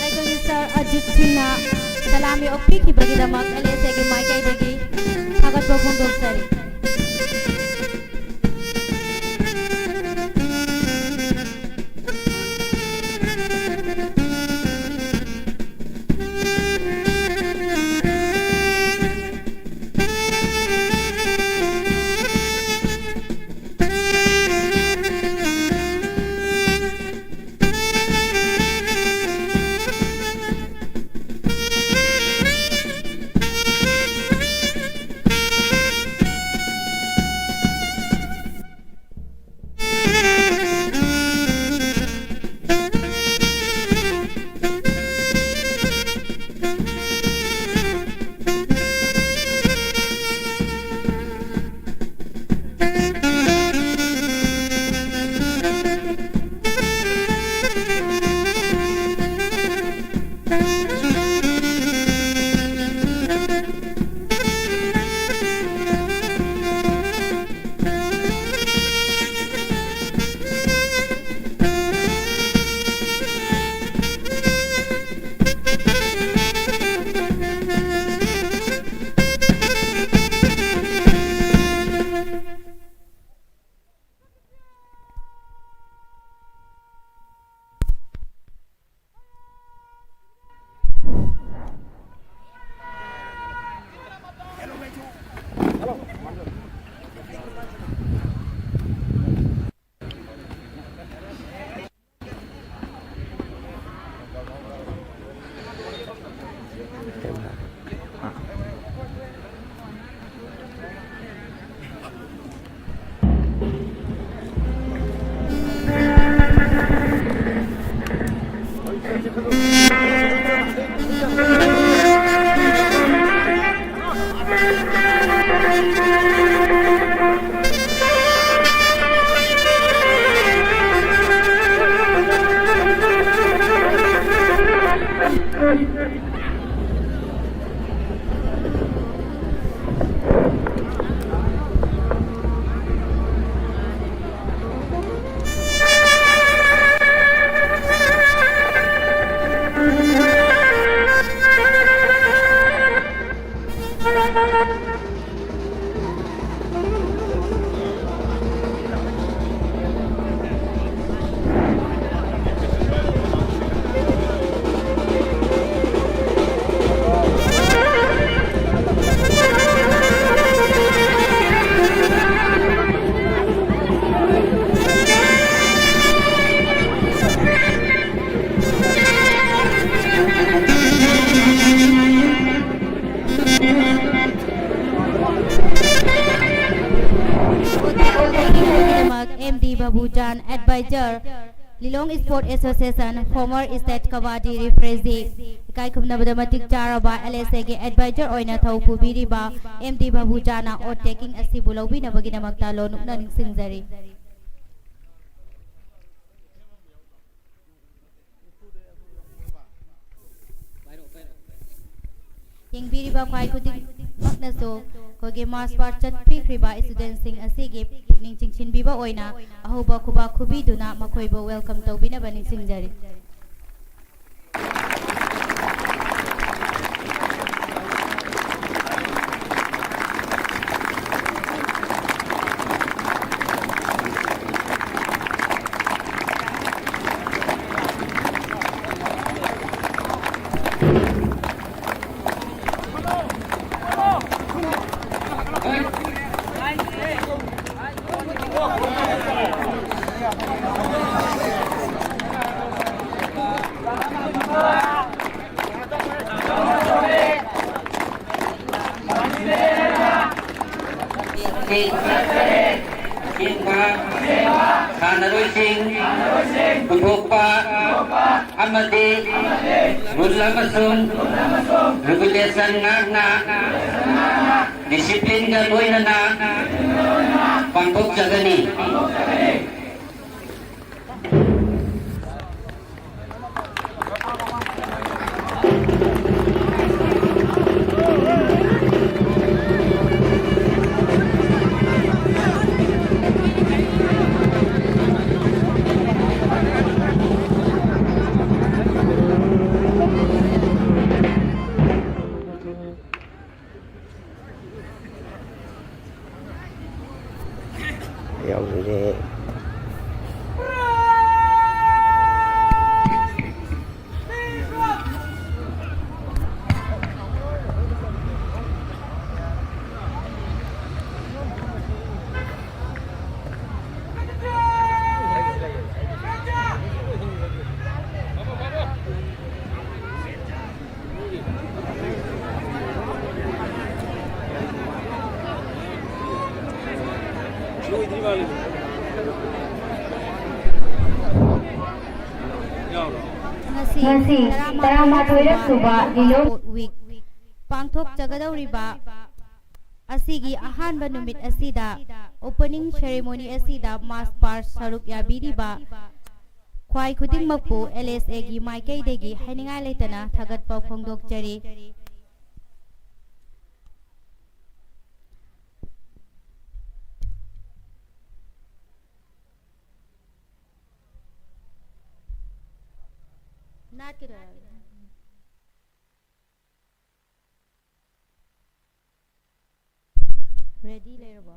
ꯑꯩꯈꯣꯏꯒꯤ ꯁꯥꯔ ꯑꯖꯤꯠ ꯁꯤꯡꯅ ꯁꯂꯥꯃꯤ ꯑꯣꯛꯄꯤꯈꯤꯕꯒꯤꯗꯃꯛ ꯑꯦꯜ ꯑꯦꯁ ꯑꯦꯒꯤ ꯃꯥꯏꯀꯩꯗꯒꯤ ꯊꯥꯒꯠꯄ ꯐꯣꯡꯗꯣꯛꯆꯔꯤ꯫ ꯈꯨꯗꯤꯡꯃꯛ ꯑꯦꯝ ꯗꯤ ꯕꯥꯕꯨꯖꯥꯟ, advisor, ꯂꯤꯂꯣꯡ Sport Association, former state kabaddi referee, ꯏꯀꯥꯏ ꯈꯨꯝꯅꯕꯗ ꯃꯇꯤꯛ ꯆꯥꯔꯕ ꯑꯦꯜ ꯑꯦꯁ ꯑꯦꯒꯤ advisor ꯑꯣꯏꯅ ꯊꯧ ꯄꯨꯕꯤꯔꯤꯕ ꯑꯦꯝ ꯗꯤ ꯕꯥꯕꯨꯖꯥꯟꯅ oath taking ꯑꯁꯤꯕꯨ ꯂꯧꯕꯤꯅꯕꯒꯤꯗꯃꯛꯇ ꯂꯣꯅꯨꯛꯅ ꯅꯤꯡꯁꯤꯡꯖꯔꯤ꯫ ꯌꯦꯡꯕꯤꯔꯤꯕ ꯈ꯭ꯋꯥꯏ ꯈꯨꯗꯤꯡꯃꯛꯅꯁꯨ ꯑꯩꯈꯣꯏꯒꯤ march past ꯆꯠꯄꯤꯈ꯭ꯔꯤꯕ studentꯁꯤꯡ ꯑꯁꯤꯒꯤ ꯄꯨꯛꯅꯤꯡ ꯆꯤꯡꯁꯤꯟꯕꯤꯕ ꯑꯣꯏꯅ ꯑꯍꯧꯕ ꯈꯨꯕꯥꯛ ꯈꯨꯕꯤꯗꯨꯅ ꯃꯈꯣꯏꯕꯨ welcome ꯇꯧꯕꯤꯅꯕ ꯅꯤꯡꯁꯤꯡꯖꯔꯤ꯫ ꯁꯥꯟꯅꯔꯣꯏꯁꯤꯡ ꯄꯨꯊꯣꯛꯄ꯫ ꯑꯃꯗꯤ ꯔꯨꯜ ꯑꯃꯁꯨꯡ ꯔꯤꯒꯨꯂꯦꯁꯟ ꯉꯥꯛꯅ ꯗꯤꯁꯤꯄ꯭ꯂꯤꯟꯒ ꯂꯣꯏꯅꯅ ꯄꯥꯡꯊꯣꯛꯆꯒꯅꯤ꯫ ꯌꯥꯎꯖꯔꯦ꯫ ꯉꯁꯤ ꯉꯁꯤ ꯇꯔꯥꯃꯥꯊꯣꯏꯔꯛ ꯁꯨꯕ ꯂꯤꯂꯣꯡ ꯋꯤꯛ ꯄꯥꯡꯊꯣꯛꯆꯒꯗꯧꯔꯤꯕ ꯑꯁꯤꯒꯤ ꯑꯍꯥꯟꯕ ꯅꯨꯃꯤꯠ ꯑꯁꯤꯗ, ꯑꯣꯄꯅꯤꯡ ꯁꯦꯔꯦꯃꯣꯅꯤ ꯑꯁꯤꯗ ꯃꯥꯔꯆ ꯄꯥꯁ ꯁꯔꯨꯛ ꯌꯥꯕꯤꯔꯤꯕ ꯈ꯭ꯋꯥꯏ ꯈꯨꯗꯤꯡꯃꯛꯄꯨ ꯑꯦꯜ ꯑꯦꯁ ꯑꯦꯒꯤ ꯃꯥꯏꯀꯩꯗꯒꯤ ꯍꯥꯏꯅꯤꯡꯉꯥꯏ ꯂꯩꯇꯅ ꯊꯥꯒꯠꯄ ꯐꯣꯡꯗꯣꯛꯆꯔꯤ꯫ ꯅꯥꯠꯀꯤꯗꯣ ꯍꯥꯏꯔꯛꯑꯣ꯫ ꯔꯦꯗꯤ ꯂꯩꯔꯕꯣ?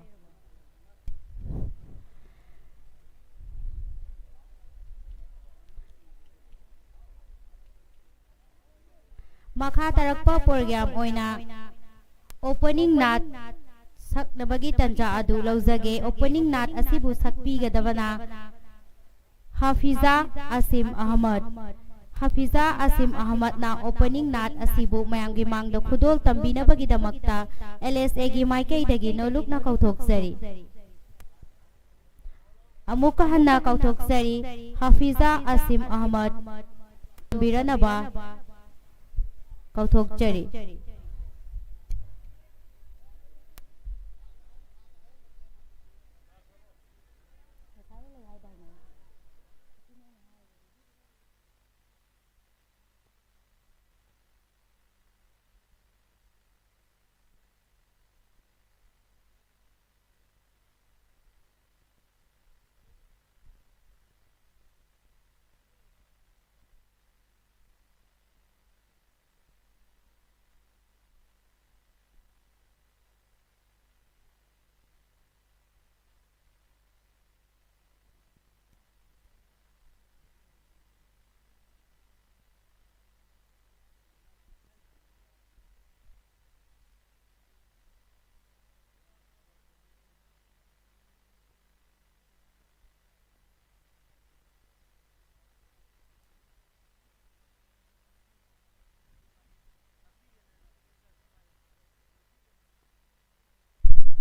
ꯃꯈꯥ ꯇꯥꯔꯛꯄ ꯄ꯭ꯔꯣꯒ꯭ꯔꯥꯝ ꯑꯣꯏꯅ ꯑꯣꯄꯅꯤꯡ ꯅꯥꯠ ꯁꯛꯅꯕꯒꯤ ꯇꯟꯖꯥ ꯑꯗꯨ ꯂꯧꯖꯒꯦ꯫ ꯑꯣꯄꯅꯤꯡ ꯅꯥꯠ ꯑꯁꯤꯕꯨ ꯁꯛꯄꯤꯒꯗꯕꯅ ꯍꯥꯐꯤꯖꯥ ꯑꯁꯤꯝ ꯑꯍꯃꯗ꯫ ꯍꯥꯐꯤꯖꯥ ꯑꯁꯤꯝ ꯑꯍꯃꯗꯅ ꯑꯣꯄꯅꯤꯡ ꯅꯥꯠ ꯑꯁꯤꯕꯨ ꯃꯌꯥꯝꯒꯤ ꯃꯥꯡꯗ ꯈꯨꯗꯣꯜ ꯇꯝꯕꯤꯅꯕꯒꯤꯗꯃꯛꯇ ꯑꯦꯜ ꯑꯦꯁ ꯑꯦꯒꯤ ꯃꯥꯏꯀꯩꯗꯒꯤ ꯅꯣꯂꯨꯛꯅ ꯀꯧꯊꯣꯛꯆꯔꯤ꯫ ꯑꯃꯨꯛꯀ ꯍꯟꯅ ꯀꯧꯊꯣꯛꯆꯔꯤ, ꯍꯥꯐꯤꯖꯥ ꯑꯁꯤꯝ ꯑꯍꯃꯗ꯫ ꯇꯝꯕꯤꯔꯅꯕ ꯀꯧꯊꯣꯛꯆꯔꯤ꯫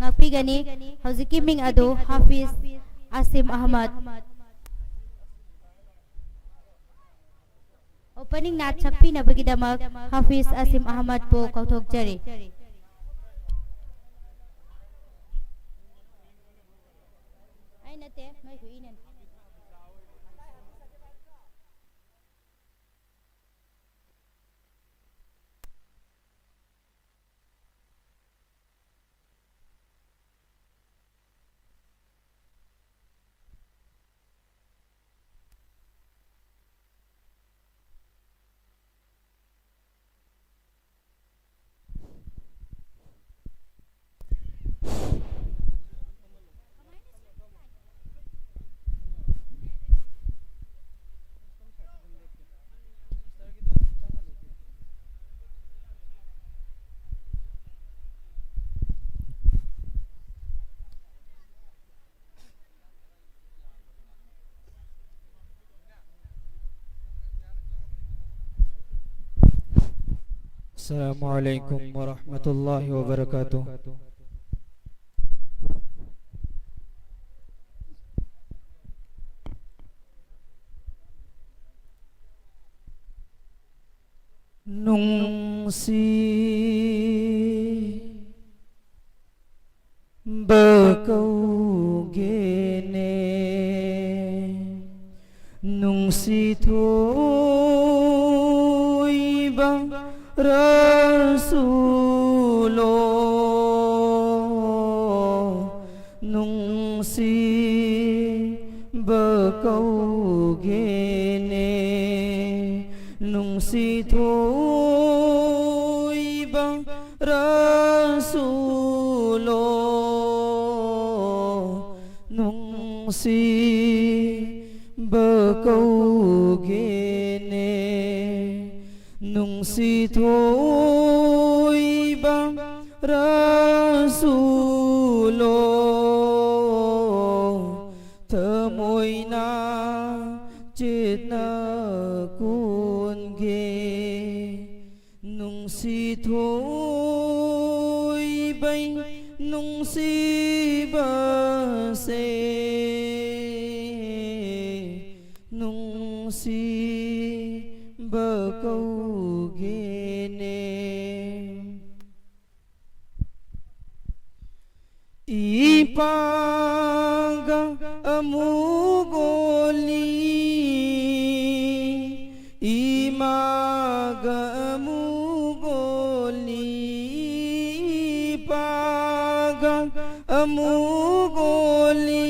ꯉꯥꯛꯄꯤꯒꯅꯤ꯫ ꯍꯧꯖꯤꯛꯀꯤ ꯃꯤꯡ ꯑꯗꯨ ꯍꯥꯐꯤꯖ ꯑꯁꯤꯝ ꯑꯍꯃꯗ꯫ Opening ꯅꯥꯠ ꯁꯛꯄꯤꯅꯕꯒꯤꯗꯃꯛ ꯍꯥꯐꯤꯖ ꯑꯁꯤꯝ ꯑꯍꯃꯗꯄꯨ ꯀꯧꯊꯣꯛꯆꯔꯤ꯫ ꯑꯩ ꯅꯠꯇꯦ, ꯅꯣꯏ ꯍꯨꯏꯅꯅꯤ꯫ السلام عليكم ورحمة الله وبركاته. ꯅꯨꯡꯁꯤꯕ ꯀꯧꯒꯦꯅꯦ, ꯅꯨꯡꯁꯤ ꯊꯣꯏꯕ ꯔꯁꯨꯂꯣ, ꯅꯨꯡꯁꯤꯕ ꯀꯧꯒꯦꯅꯦ, ꯅꯨꯡꯁꯤ ꯊꯣꯏꯕ ꯔꯁꯨꯂꯣ, ꯅꯨꯡꯁꯤꯕ ꯀꯧꯒꯦꯅꯦ, ꯅꯨꯡꯁꯤ ꯊꯣꯏꯕ ꯔꯁꯨꯂꯣ, ꯊꯃꯣꯏꯅ ꯆꯦꯠꯅ ꯀꯣꯟꯒꯦ꯫ ꯅꯨꯡꯁꯤ ꯊꯣꯏꯕꯩ ꯅꯨꯡꯁꯤꯕꯁꯦ, ꯅꯨꯡꯁꯤꯕ ꯀꯧꯒꯦꯅꯦ꯫ ꯏꯄꯥꯒ ꯑꯃꯨꯛ ꯑꯣꯜꯂꯤ, ꯏꯃꯥꯒ ꯑꯃꯨꯛ ꯑꯣꯜꯂꯤ, ꯏꯄꯥꯒ ꯑꯃꯨꯛ ꯑꯣꯜꯂꯤ,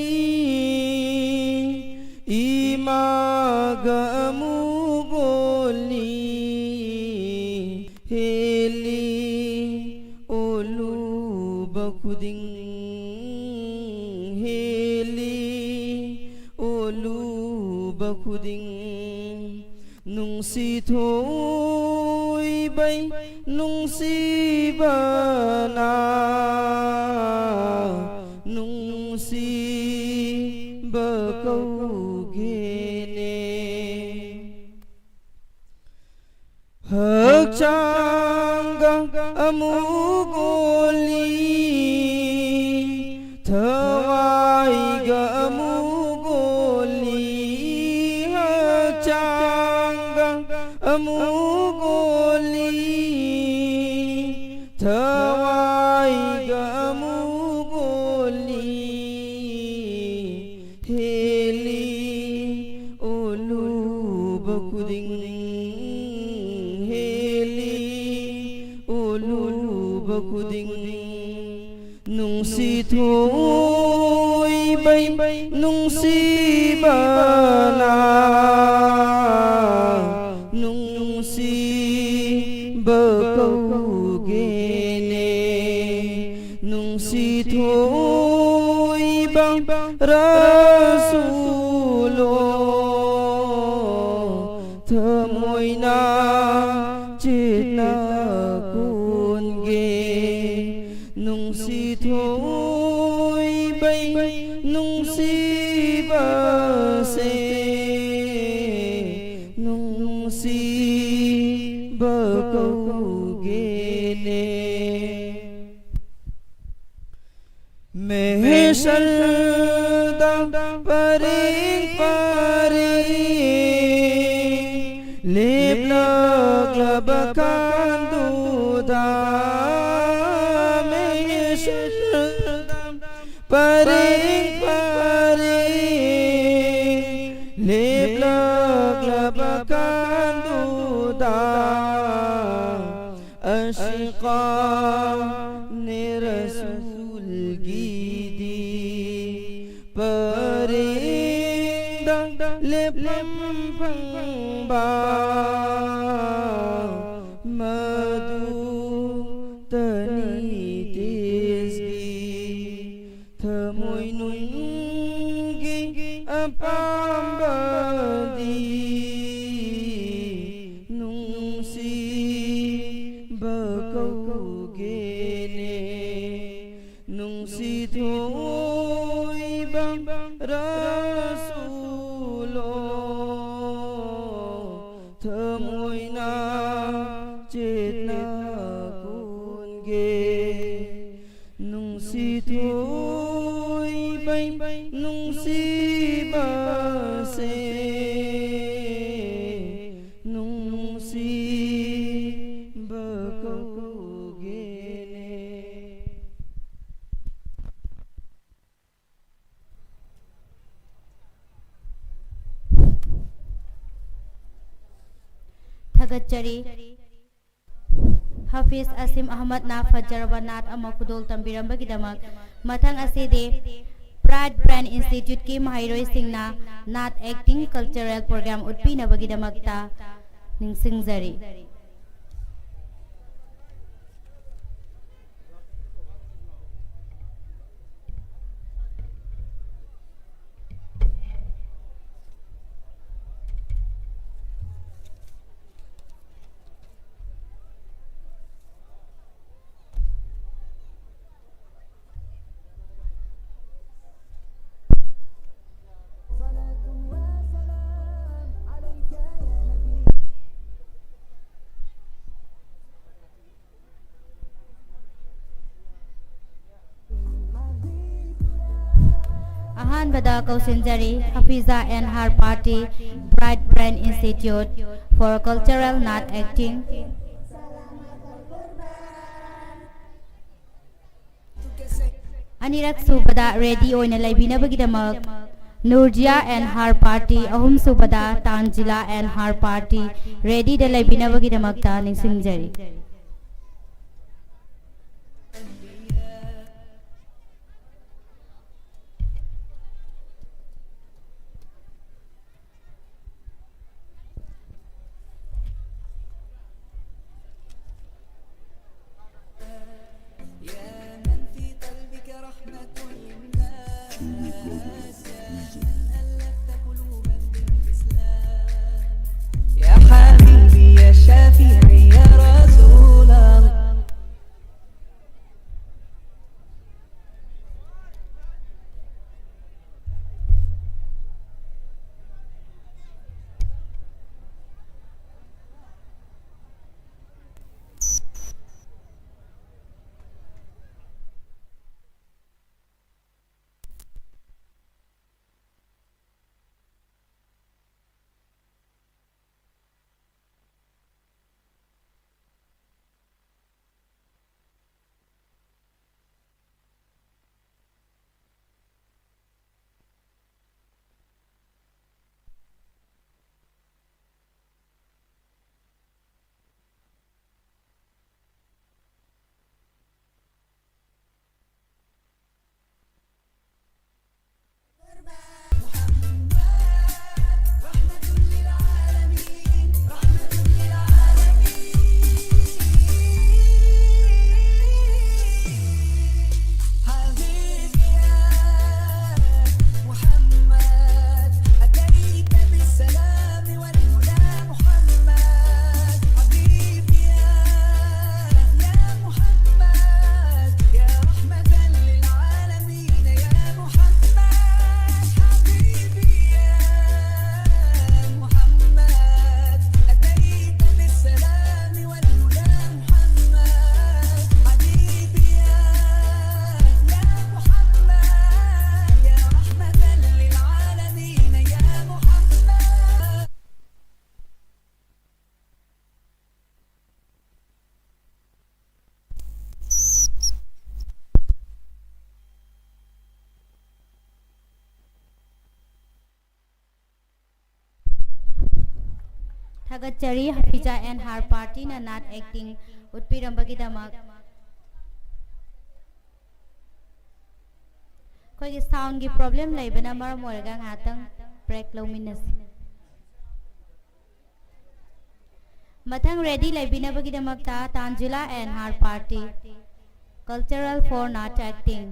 ꯏꯃꯥꯒ ꯑꯃꯨꯛ ꯑꯣꯜꯂꯤ꯫ ꯍꯦꯜꯂꯤ ꯑꯣꯜꯂꯨꯕ ꯈꯨꯗꯤꯡ, ꯍꯦꯜꯂꯤ ꯑꯣꯜꯂꯨꯕ ꯈꯨꯗꯤꯡ, ꯅꯨꯡꯁꯤ ꯊꯣꯏꯕꯩ ꯅꯨꯡꯁꯤꯕꯅ ꯅꯨꯡꯁꯤꯕ ꯀꯧꯒꯦꯅꯦ꯫ ꯍꯛꯆꯥꯡꯒ ꯑꯃꯨꯛ ꯑꯣꯜꯂꯤ, ꯊꯋꯥꯏꯒ ꯑꯃꯨꯛ ꯑꯣꯜꯂꯤ, ꯍꯛꯆꯥꯡꯒ ꯑꯃꯨꯛ ꯑꯣꯜꯂꯤ꯫ ꯈꯨꯗꯤꯡ ꯅꯨꯡꯁꯤ ꯊꯣꯏꯕꯩ ꯅꯨꯡꯁꯤꯕꯅ ꯅꯨꯡꯁꯤꯕ ꯀꯧꯒꯦꯅꯦ꯫ ꯅꯨꯡꯁꯤ ꯊꯣꯏꯕ ꯔꯁꯨꯂꯣ ꯊꯃꯣꯏꯅ ꯆꯦꯠꯅ ꯀꯣꯟꯒꯦ꯫ ꯅꯨꯡꯁꯤ ꯊꯣꯏꯕꯩ ꯅꯨꯡꯁꯤꯕꯁꯦ ꯅꯨꯡꯁꯤꯕ ꯀꯧꯒꯦꯅꯦ꯫ ꯃꯦꯍꯦꯁꯜꯗ ꯄꯔꯤꯡ ꯄꯔꯤꯡ ꯂꯦꯞꯂꯛꯂꯕ ꯀꯥꯟꯗꯨꯗ, ꯃꯦꯍꯦꯁꯜꯗ ꯄꯔꯤꯡ ꯄꯔꯤꯡ ꯂꯦꯞꯂꯛꯂꯕ ꯀꯥꯟꯗꯨꯗ ꯑꯁꯤꯀꯥ ꯅꯦ ꯔꯁꯨꯜꯒꯤꯗꯤ ꯄꯔꯦꯡꯗ ꯂꯦꯞꯐꯝ ꯐꯪꯕ ꯃꯗꯨꯇꯅꯤ ꯇꯦꯖꯒꯤ ꯊꯃꯣꯏꯅꯨꯡꯒꯤ ꯑꯄꯥꯝꯕꯗꯤ ꯅꯨꯡꯁꯤꯕ ꯀꯧꯒꯦꯅꯦ꯫ ꯅꯨꯡꯁꯤ ꯊꯣꯏꯕ ꯔꯁꯨꯂꯣ ꯊꯃꯣꯏꯅ ꯆꯦꯠꯅ ꯀꯣꯟꯒꯦ꯫ ꯅꯨꯡꯁꯤ ꯊꯣꯏꯕꯩ ꯅꯨꯡꯁꯤꯕꯁꯦ ꯅꯨꯡꯁꯤꯕ ꯀꯧꯒꯦꯅꯦ꯫ ꯊꯥꯒꯠꯆꯔꯤ꯫ ꯍꯥꯐꯤꯖ ꯑꯁꯤꯝ ꯑꯍꯃꯗꯅ ꯐꯖꯔꯕ ꯅꯥꯠ ꯑꯃ ꯈꯨꯗꯣꯜ ꯇꯝꯕꯤꯔꯝꯕꯒꯤꯗꯃꯛ꯫ ꯃꯊꯪ ꯑꯁꯤꯗꯤ Pride Brand Instituteꯀꯤ ꯃꯍꯩꯔꯣꯏꯁꯤꯡꯅ Naat Acting Cultural Program ꯎꯠꯄꯤꯅꯕꯒꯤꯗꯃꯛꯇ ꯅꯤꯡꯁꯤꯡꯖꯔꯤ꯫ ꯑꯍꯥꯟꯕꯗ ꯀꯧꯁꯤꯟꯖꯔꯤ Hafiza and her party, Pride Brand Institute for Cultural Naat Acting꯫ ꯑꯅꯤꯔꯛ ꯁꯨꯕꯗ ready ꯑꯣꯏꯅ ꯂꯩꯕꯤꯅꯕꯒꯤꯗꯃꯛ Nurjia and her party, ꯑꯍꯨꯝ ꯁꯨꯕꯗ Tanzila and her party, readyꯗ ꯂꯩꯕꯤꯅꯕꯒꯤꯗꯃꯛꯇ ꯅꯤꯡꯁꯤꯡꯖꯔꯤ꯫ يا حبيبي يا شفيعي يا رسول ꯊꯥꯒꯠꯆꯔꯤ ꯍꯐꯤꯖꯥ ꯑꯦꯟ ꯍꯥꯔ ꯄꯥꯔꯇꯤꯅ ꯅꯥꯠ ꯑꯦꯛꯇꯤꯡ ꯎꯠꯄꯤꯔꯝꯕꯒꯤꯗꯃꯛ꯫ ꯑꯩꯈꯣꯏꯒꯤ ꯁꯥꯎꯟꯒꯤ ꯄ꯭ꯔꯣꯕ꯭ꯂꯦꯝ ꯂꯩꯕꯅ ꯃꯔꯝ ꯑꯣꯏꯔꯒ ꯉꯥꯏꯍꯥꯛꯇꯪ ꯕ꯭ꯔꯦꯛ ꯂꯧꯃꯤꯟꯅꯁꯤ꯫ ꯃꯊꯪ ꯔꯦꯗꯤ ꯂꯩꯕꯤꯅꯕꯒꯤꯗꯃꯛꯇ ꯇꯥꯟꯖꯨꯂꯥ ꯑꯦꯟ ꯍꯥꯔ ꯄꯥꯔꯇꯤ, ꯀꯜꯆꯔꯦꯜ ꯐꯣꯔ ꯅꯥꯠ ꯑꯦꯛꯇꯤꯡ꯫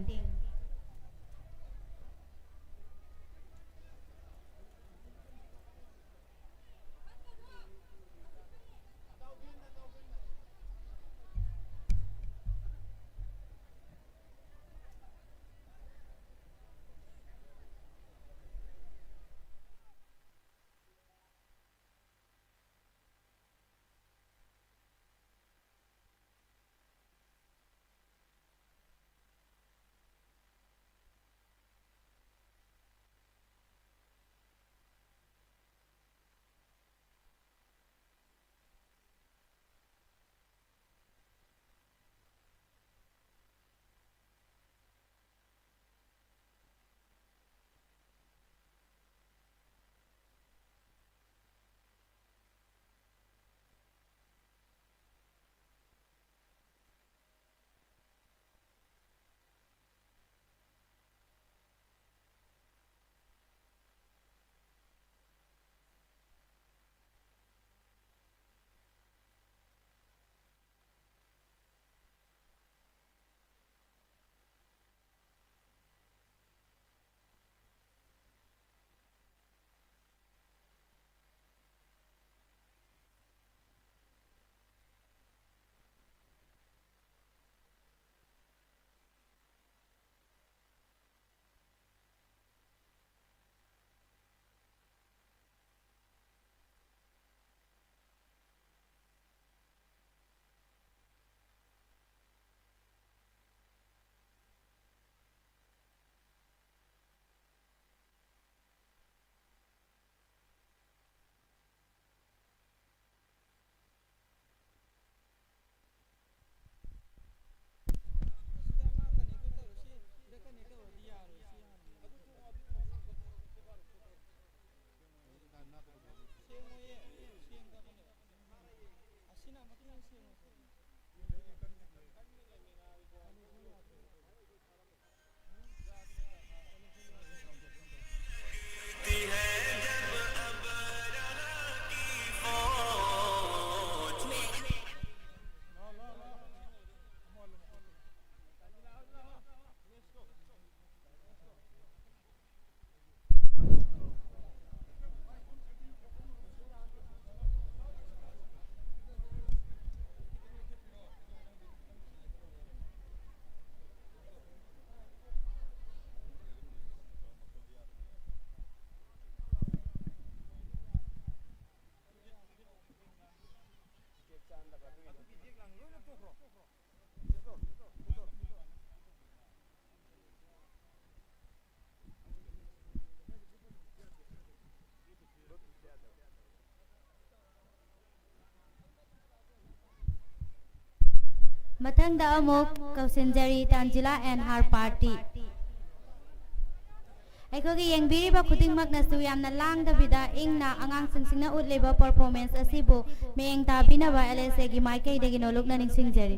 ꯃꯊꯪꯗ ꯑꯃꯨꯛ ꯀꯧꯁꯤꯟꯖꯔꯤ Tanzila and her party꯫ ꯑꯩꯈꯣꯏꯒꯤ ꯌꯦꯡꯕꯤꯔꯤꯕ ꯈꯨꯗꯤꯡꯃꯛꯅꯁꯨ ꯌꯥꯝꯅ ꯂꯥꯡꯗꯕꯤꯗ ꯏꯪꯅ ꯑꯉꯥꯡꯁꯤꯡꯁꯤꯅ ꯎꯠꯂꯤꯕ performance ꯑꯁꯤꯕꯨ ꯃꯤꯠꯌꯦꯡ ꯇꯥꯕꯤꯅꯕ L S A ꯒꯤ ꯃꯥꯏꯀꯩꯗꯒꯤ ꯅꯣꯂꯨꯛꯅ ꯅꯤꯡꯁꯤꯡꯖꯔꯤ꯫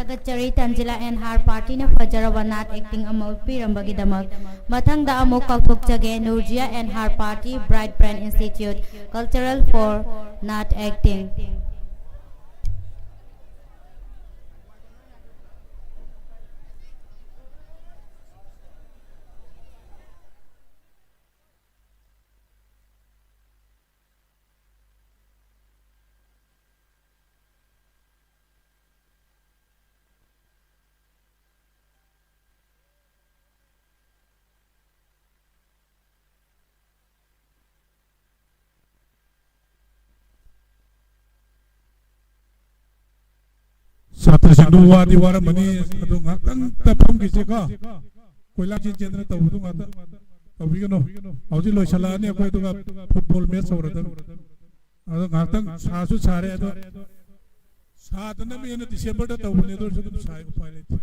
ꯊꯥꯒꯠꯆꯔꯤ ꯇꯥꯟꯖꯤꯂꯥ and her party ꯅ ꯐꯖꯔꯕ ꯅꯥꯠ acting ꯑꯃ ꯎꯠꯄꯤꯔꯝꯕꯒꯤꯗꯃꯛ꯫ ꯃꯊꯪꯗ ꯑꯃꯨꯛ ꯀꯥꯎꯊꯣꯛꯆꯒꯦ, Nurjia and her party, Bright Brain Institute, Cultural for Not Acting. ꯁꯥꯇ꯭ꯔꯁꯤꯡꯗꯨ ꯋꯥꯗꯤ ꯋꯥꯔꯝꯃꯅꯤ꯫ ꯑꯗꯨ ꯉꯥꯏꯍꯥꯛꯇꯪ ꯐꯝꯈꯤꯁꯦꯀꯣ꯫ ꯀꯣꯏꯂꯥ ꯆꯦꯟ ꯆꯦꯟꯗꯅ ꯇꯧꯕꯗꯨ ꯉꯥꯛꯇ ꯇꯧꯕꯤꯒꯅꯨ꯫ ꯍꯧꯖꯤꯛ ꯂꯣꯏꯁꯤꯜꯂꯛꯑꯅꯤ ꯑꯩꯈꯣꯏ, ꯑꯗꯨꯒ football match ꯍꯧꯔꯗꯕꯅꯤ꯫ ꯑꯗꯣ ꯉꯥꯏꯍꯥꯛꯇꯪ ꯁꯥꯁꯨ ꯁꯥꯔꯦ, ꯑꯗꯣ ꯁꯥꯗꯅꯕ ꯍꯦꯟꯅ December ꯗ ꯇꯧꯕꯅꯦ, ꯑꯗꯨ ꯑꯣꯏꯔꯁꯨ ꯑꯗꯨꯝ ꯁꯥꯏ, ꯎꯄꯥꯏ ꯂꯩꯇꯦ꯫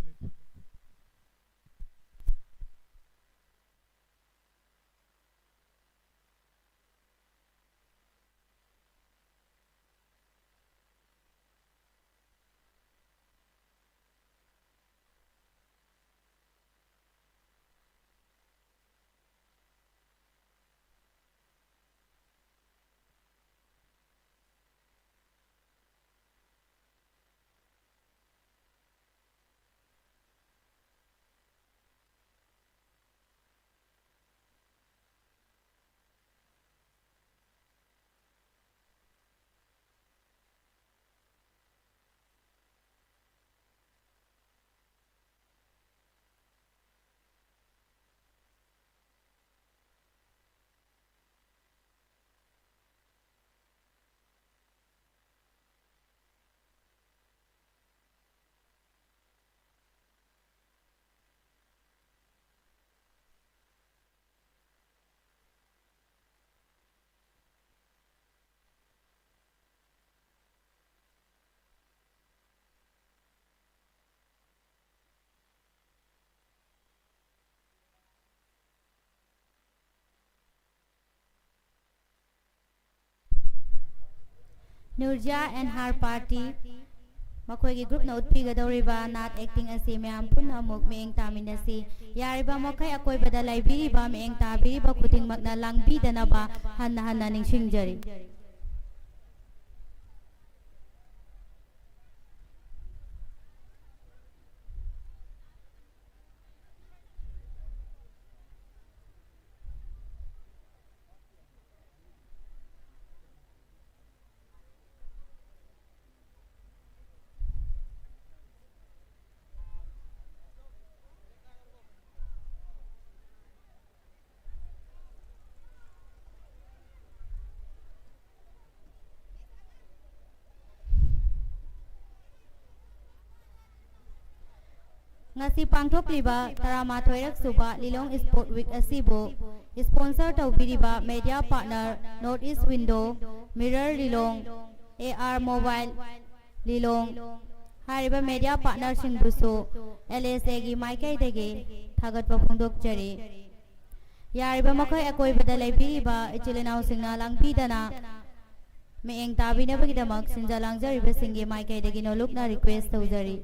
Nurjia and her party, ꯃꯈꯣꯏꯒꯤ groupꯅ ꯎꯠꯄꯤꯒꯗꯧꯔꯤꯕ ꯅꯥꯠ acting ꯑꯁꯤ ꯃꯌꯥꯝ ꯄꯨꯟꯅ ꯑꯃꯨꯛ ꯃꯤꯠꯌꯦꯡ ꯇꯥꯃꯤꯟꯅꯁꯤ꯫ ꯌꯥꯔꯤꯕ ꯃꯈꯩ ꯑꯀꯣꯏꯕꯗ ꯂꯩꯕꯤꯔꯤꯕ ꯃꯤꯠꯌꯦꯡ ꯇꯥꯕꯤꯔꯤꯕ ꯈꯨꯗꯤꯡꯃꯛꯅ ꯂꯥꯡꯕꯤꯗꯅꯕ ꯍꯟꯅ ꯍꯟꯅ ꯅꯤꯡꯁꯤꯡꯖꯔꯤ꯫ ꯉꯁꯤ ꯄꯥꯡꯊꯣꯛꯂꯤꯕ ꯇꯔꯥꯃꯥꯊꯣꯏꯔꯛ ꯁꯨꯕ ꯂꯤꯂꯣꯡ Sport Week ꯑꯁꯤꯕꯨ sponsor ꯇꯧꯕꯤꯔꯤꯕ media partner North East Window, Mirror Lilong, A R Mobile ꯂꯤꯂꯣꯡ, ꯍꯥꯏꯔꯤꯕ media partnerꯁꯤꯡꯕꯨꯁꯨ L S Aꯒꯤ ꯃꯥꯏꯀꯩꯗꯒꯤ ꯊꯥꯒꯠꯄ ꯐꯣꯡꯗꯣꯛꯆꯔꯤ꯫ ꯌꯥꯔꯤꯕ ꯃꯈꯩ ꯑꯀꯣꯏꯕꯗ ꯂꯩꯕꯤꯔꯤꯕ ꯏꯆꯤꯜ ꯏꯅꯥꯎꯁꯤꯡꯅ ꯂꯥꯡꯕꯤꯗꯅ ꯃꯤꯠꯌꯦꯡ ꯇꯥꯕꯤꯅꯕꯒꯤꯗꯃꯛ ꯁꯤꯟꯖ ꯂꯥꯡꯖꯔꯤꯕꯁꯤꯡꯒꯤ ꯃꯥꯏꯀꯩꯗꯒꯤ ꯅꯣꯜꯂꯨꯛꯅ request ꯇꯧꯖꯔꯤ꯫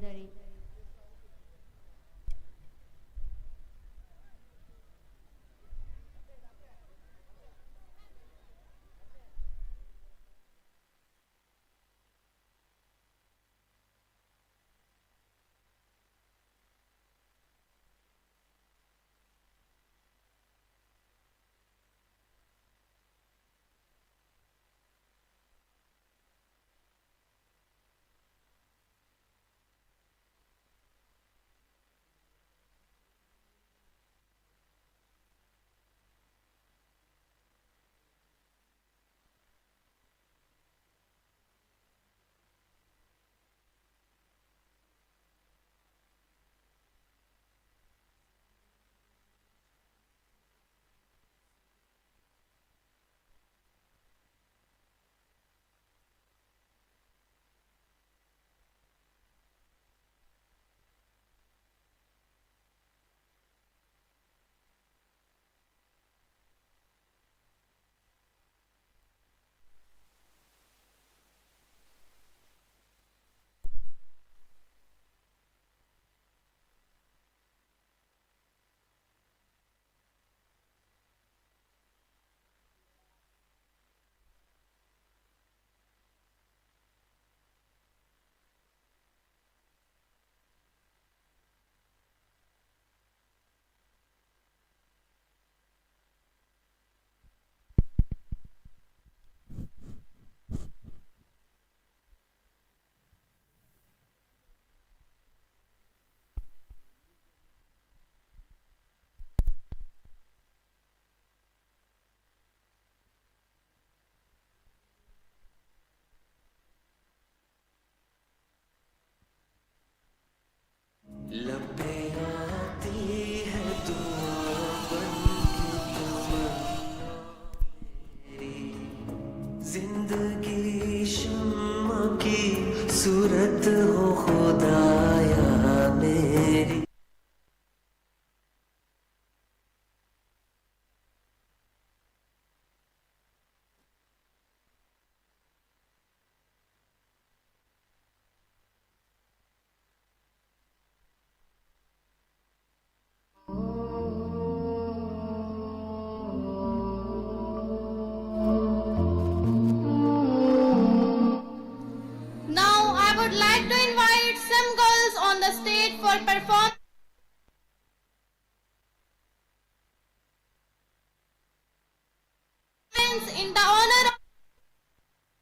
In the honor of,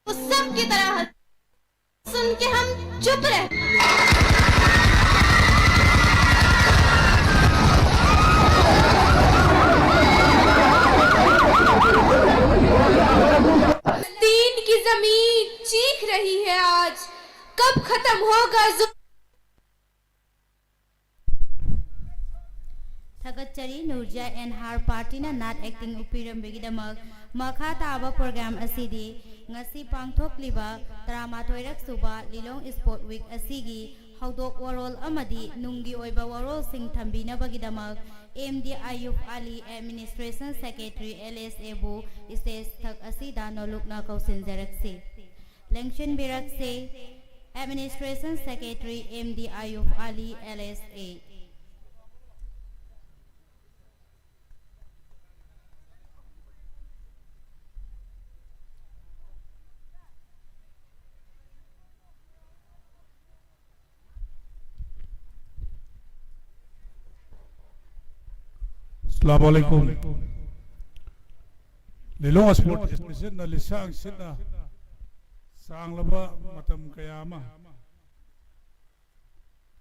वो सब की तरह हंस, सुन के हम चुप रह। फलस्तीन की जमीन चीख रही है आज, कब खत्म होगा जुल्म। ꯊꯥꯒꯠꯆꯔꯤ꯫ ꯅꯨꯔꯖꯤꯌꯥ ꯑꯦꯟ ꯍꯥꯔ ꯄꯥꯔꯇꯤꯅ ꯅꯥꯠ ꯑꯦꯛꯇꯤꯡ ꯎꯠꯄꯤꯔꯝꯕꯒꯤꯗꯃꯛ꯫ ꯃꯈꯥ ꯇꯥꯕ ꯄ꯭ꯔꯣꯒ꯭ꯔꯥꯝ ꯑꯁꯤꯗꯤ ꯉꯁꯤ ꯄꯥꯡꯊꯣꯛꯂꯤꯕ ꯇꯔꯥꯃꯥꯊꯣꯏꯔꯛ ꯁꯨꯕ ꯂꯤꯂꯣꯡ ꯁ꯭ꯄꯣꯔꯠ ꯋꯤꯛ ꯑꯁꯤꯒꯤ ꯍꯧꯗꯣꯛ ꯋꯥꯔꯣꯜ ꯑꯃꯗꯤ ꯅꯨꯡꯒꯤ ꯑꯣꯏꯕ ꯋꯥꯔꯣꯜꯁꯤꯡ ꯊꯝꯕꯤꯅꯕꯒꯤꯗꯃꯛ ꯑꯦꯝ ꯗꯤ ꯑꯌꯨꯕ ꯑꯂꯤ, ꯑꯦꯗꯃꯤꯅꯤꯁꯇ꯭ꯔꯦꯁꯟ ꯁꯦꯀ꯭ꯔꯦꯇꯔꯤ, ꯑꯦꯜ ꯑꯦꯁ ꯑꯦꯕꯨ ꯁ꯭ꯇꯦꯖ ꯊꯛ ꯑꯁꯤꯗ ꯅꯣꯂꯨꯛꯅ ꯀꯧꯁꯤꯟꯖꯔꯛꯁꯤ꯫ ꯂꯦꯡꯁꯤꯟꯕꯤꯔꯛꯁꯤ꯫ ꯑꯦꯗꯃꯤꯅꯤꯁꯇ꯭ꯔꯦꯁꯟ ꯁꯦꯀ꯭ꯔꯦꯇꯔꯤ ꯑꯦꯝ ꯗꯤ ꯑꯌꯨꯕ ꯑꯂꯤ, ꯑꯦꯜ ꯑꯦꯁ ꯑꯦ꯫ ꯑꯁꯂꯥꯃꯨ ꯑꯂꯥꯏꯀꯨꯝ꯫ ꯂꯤꯂꯣꯡ ꯁ꯭ꯄꯣꯔꯠ ꯑꯦꯁꯣꯁꯤꯌꯦꯁꯟꯅ ꯂꯤꯁꯥꯡ ꯁꯤꯠꯅ ꯁꯥꯡꯂꯕ ꯃꯇꯝ ꯀꯌꯥ ꯑꯃ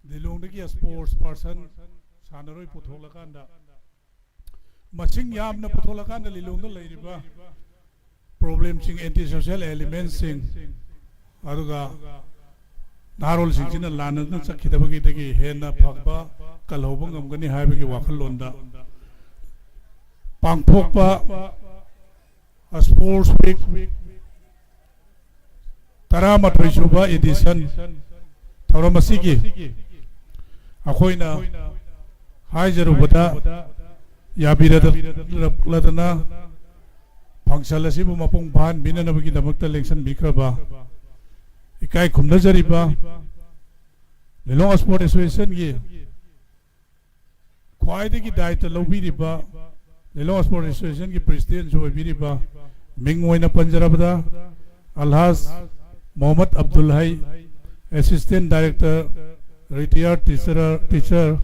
ꯂꯤꯂꯣꯡꯗꯒꯤ ꯁ꯭ꯄꯣꯔꯠꯁ ꯄꯥꯔꯁꯟ, ꯁꯥꯟꯅꯔꯣꯏ ꯄꯨꯊꯣꯛꯂꯀꯥꯟꯗ, ꯃꯁꯤꯡ ꯌꯥꯝꯅ ꯄꯨꯊꯣꯛꯂꯀꯥꯟꯗ ꯂꯤꯂꯣꯡꯗ ꯂꯩꯔꯤꯕ ꯄ꯭ꯔꯣꯕ꯭ꯂꯦꯝꯁꯤꯡ, ꯑꯦꯟꯇꯤ ꯁꯣꯁꯤꯌꯦꯜ ꯑꯦꯂꯤꯃꯦꯟꯁꯤꯡ, ꯑꯗꯨꯒ ꯅꯍꯥꯔꯣꯜꯁꯤꯡꯁꯤꯅ ꯂꯥꯟꯅꯗꯨꯅ ꯆꯠꯈꯤꯗꯕꯒꯤꯗꯒꯤ ꯍꯦꯟꯅ ꯐꯕ ꯀꯜꯍꯧꯕ ꯉꯝꯒꯅꯤ ꯍꯥꯏꯕꯒꯤ ꯋꯥꯈꯜꯂꯣꯟꯗ ꯄꯥꯡꯊꯣꯛꯄ ꯁ꯭ꯄꯣꯔꯠꯁ ꯋꯤꯛ ꯇꯔꯥꯃꯥꯊꯣꯏ ꯁꯨꯕ ꯏꯗꯤꯁꯟ ꯊꯧꯔꯝ ꯑꯁꯤꯒꯤ ꯑꯩꯈꯣꯏꯅ ꯍꯥꯏꯖꯔꯨꯕꯗ ꯌꯥꯕꯤꯔꯛꯂꯗꯅ ꯐꯪꯁꯟ ꯑꯁꯤꯕꯨ ꯃꯄꯨꯡ ꯐꯥꯍꯟꯕꯤꯅꯅꯕꯒꯤꯗꯃꯛꯇ ꯂꯦꯡꯁꯟꯕꯤꯈ꯭ꯔꯕ ꯏꯀꯥꯏ ꯈꯨꯝꯅꯖꯔꯤꯕ ꯂꯤꯂꯣꯡ ꯁ꯭ꯄꯣꯔꯠ ꯑꯦꯁꯣꯁꯤꯌꯦꯁꯟꯒꯤ ꯈ꯭ꯋꯥꯏꯗꯒꯤ ꯗꯥꯏꯇ ꯂꯧꯕꯤꯔꯤꯕ, ꯂꯤꯂꯣꯡ ꯁ꯭ꯄꯣꯔꯠ ꯑꯦꯁꯣꯁꯤꯌꯦꯁꯟꯒꯤ ꯄ꯭ꯔꯦꯁꯤꯗꯦꯟꯁꯨ ꯑꯣꯏꯕꯤꯔꯤꯕ, ꯃꯤꯡ ꯑꯣꯏꯅ ꯄꯟꯖꯔꯕꯗ ꯑꯜꯍꯥꯖ Mohammad Abdul Hei, assistant director, retired teacher, teacher,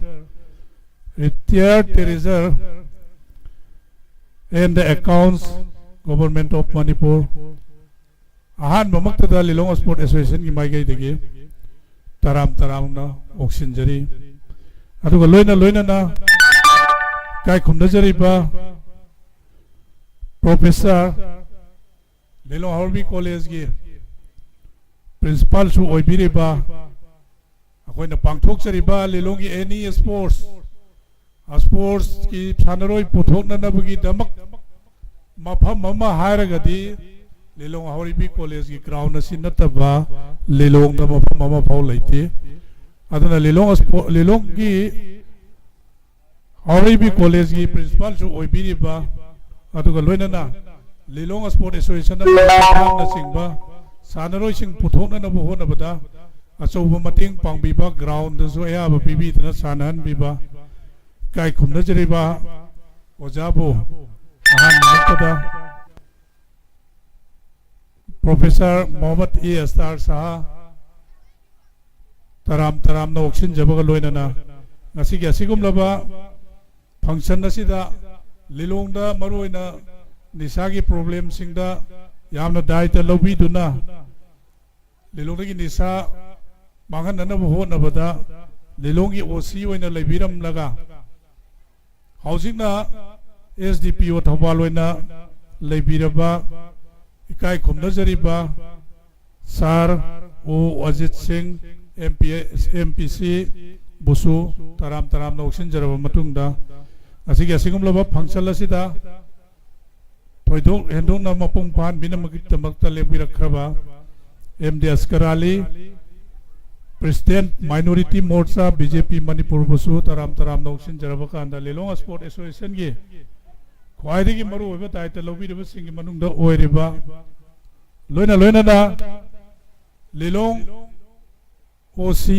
retired treasurer, and the accounts Government of Manipur, ꯑꯍꯥꯟꯕꯃꯛꯇꯗ ꯂꯤꯂꯣꯡ ꯁ꯭ꯄꯣꯔꯠ ꯑꯦꯁꯣꯁꯤꯌꯦꯁꯟꯒꯤ ꯃꯥꯏꯀꯩꯗꯒꯤ ꯇꯔꯥꯝ ꯇꯔꯥꯝꯅ ꯑꯣꯛꯁꯤꯟꯖꯔꯤ꯫ ꯑꯗꯨꯒ ꯂꯣꯏꯅ ꯂꯣꯏꯅꯅ ꯏꯀꯥꯏ ꯈꯨꯝꯅꯖꯔꯤꯕ ꯄ꯭ꯔꯣꯐꯦꯁꯔ, ꯂꯤꯂꯣꯡ ꯍꯥꯎꯔꯩꯕꯤ ꯀꯣꯂꯦꯖꯀꯤ ꯄ꯭ꯔꯤꯟꯁꯤꯄꯥꯜꯁꯨ ꯑꯣꯏꯕꯤꯔꯤꯕ, ꯑꯩꯈꯣꯏꯅ ꯄꯥꯡꯊꯣꯛꯆꯔꯤꯕ ꯂꯤꯂꯣꯡꯒꯤ ꯑꯦꯅꯤ ꯁ꯭ꯄꯣꯔꯠꯁ, ꯁ꯭ꯄꯣꯔꯠꯁꯀꯤ ꯁꯥꯟꯅꯔꯣꯏ ꯄꯨꯊꯣꯛꯅꯅꯕꯒꯤꯗꯃꯛ ꯃꯐꯝ ꯑꯃ ꯍꯥꯏꯔꯒꯗꯤ ꯂꯤꯂꯣꯡ ꯍꯥꯎꯔꯩꯕꯤ ꯀꯣꯂꯦꯖꯀꯤ ꯒ꯭ꯔꯥꯎꯟ ꯑꯁꯤ ꯅꯠꯇꯕ ꯂꯤꯂꯣꯡꯗ ꯃꯐꯝ ꯑꯃ ꯐꯥꯎ ꯂꯩꯇꯦ꯫ ꯑꯗꯨꯅ ꯂꯤꯂꯣꯡ ꯁ꯭ꯄꯣ-, ꯂꯤꯂꯣꯡꯒꯤ ꯍꯥꯎꯔꯩꯕꯤ ꯀꯣꯂꯦꯖꯀꯤ ꯄ꯭ꯔꯤꯟꯁꯤꯄꯥꯜꯁꯨ ꯑꯣꯏꯕꯤꯔꯤꯕ, ꯑꯗꯨꯒ ꯂꯣꯏꯅꯅ ꯂꯤꯂꯣꯡ ꯁ꯭ꯄꯣꯔꯠ ꯑꯦꯁꯣꯁꯤꯌꯦꯁꯟꯅ ꯄ꯭ꯔꯤꯟꯁꯤꯄꯥꯜꯅꯆꯤꯡꯕ ꯁꯥꯟꯅꯔꯣꯏꯁꯤꯡ ꯄꯨꯊꯣꯛꯅꯅꯕ ꯍꯣꯠꯅꯕꯗ ꯑꯆꯧꯕ ꯃꯇꯦꯡ ꯄꯥꯡꯕꯤꯕ, ꯒ꯭ꯔꯥꯎꯟꯗꯁꯨ ꯑꯌꯥꯕ ꯄꯤꯕꯤꯗꯨꯅ ꯁꯥꯟꯅꯍꯟꯕꯤꯕ ꯏꯀꯥꯏ ꯈꯨꯝꯅꯖꯔꯤꯕ ꯑꯣꯖꯥꯕꯨ ꯑꯍꯥꯟꯕꯃꯛꯇꯗ ꯄ꯭ꯔꯣꯐꯦꯁꯔ ꯃꯣꯍꯝꯃꯗ ꯑꯦ ꯑꯁꯇꯥꯔ ꯁꯍꯥ ꯇꯔꯥꯝ ꯇꯔꯥꯝꯅ ꯑꯣꯛꯁꯤꯟꯖꯕꯒ ꯂꯣꯏꯅꯅ ꯉꯁꯤꯒꯤ ꯑꯁꯤꯒꯨꯝꯂꯕ ꯐꯪꯁꯟ ꯑꯁꯤꯗ ꯂꯤꯂꯣꯡꯗ ꯃꯔꯨꯑꯣꯏꯅ ꯅꯤꯁꯥꯒꯤ ꯄ꯭ꯔꯣꯕ꯭ꯂꯦꯝꯁꯤꯡꯗ ꯌꯥꯝꯅ ꯗꯥꯏꯇ ꯂꯧꯕꯤꯗꯨꯅ ꯂꯤꯂꯣꯡꯗꯒꯤ ꯅꯤꯁꯥ ꯃꯥꯡꯍꯟꯅꯅꯕ ꯍꯣꯠꯅꯕꯗ ꯂꯤꯂꯣꯡꯒꯤ ꯑꯣ ꯁꯤ ꯑꯣꯏꯅ ꯂꯩꯕꯤꯔꯝꯂꯒ ꯍꯧꯖꯤꯛꯅ ꯑꯦꯁ ꯗꯤ ꯄꯤ ꯑꯣ ꯊꯧꯕꯥꯜ ꯑꯣꯏꯅ ꯂꯩꯕꯤꯔꯕ ꯏꯀꯥꯏ ꯈꯨꯝꯅꯖꯔꯤꯕ ꯁꯥꯔ ꯑꯣ ꯑꯖꯤꯠ ꯁꯤꯡ, ꯑꯦꯝ ꯄꯤ, ꯑꯦꯝ ꯄꯤ ꯁꯤ ꯕꯨꯁꯨ ꯇꯔꯥꯝ ꯇꯔꯥꯝꯅ ꯑꯣꯛꯁꯤꯟꯖꯔꯕ ꯃꯇꯨꯡꯗ, ꯉꯁꯤꯒꯤ ꯑꯁꯤꯒꯨꯝꯂꯕ ꯐꯪꯁꯟ ꯑꯁꯤꯗ ꯊꯣꯏꯗꯣꯛ ꯍꯦꯟꯗꯣꯛꯅ ꯃꯄꯨꯡ ꯐꯥꯍꯟꯕꯤꯅꯕꯒꯤꯗꯃꯛꯇ ꯂꯦꯡꯕꯤꯔꯛꯈ꯭ꯔꯕ ꯑꯦꯝ ꯗꯤ ꯑꯁꯀꯔ ꯑꯂꯤ, ꯄ꯭ꯔꯦꯁꯤꯗꯦꯟꯠ, ꯃꯥꯏꯅꯣꯔꯤꯇꯤ ꯃꯣꯔꯆꯥ, ꯕꯤ ꯖꯦ ꯄꯤ ꯃꯅꯤꯄꯨꯔꯕꯨꯁꯨ ꯇꯔꯥꯝ ꯇꯔꯥꯝꯅ ꯑꯣꯛꯁꯤꯟꯖꯔꯕ ꯀꯥꯟꯗ, ꯂꯤꯂꯣꯡ ꯁ꯭ꯄꯣꯔꯠ ꯑꯦꯁꯣꯁꯤꯌꯦꯁꯟꯒꯤ ꯈ꯭ꯋꯥꯏꯗꯒꯤ ꯃꯔꯨꯑꯣꯏꯕ ꯗꯥꯌꯤꯠꯇ ꯂꯧꯕꯤꯔꯤꯕꯁꯤꯡꯒꯤ ꯃꯅꯨꯡꯗ ꯑꯣꯏꯔꯤꯕ, ꯂꯣꯏꯅ ꯂꯣꯏꯅꯅ ꯂꯤꯂꯣꯡ ꯑꯣ ꯁꯤ,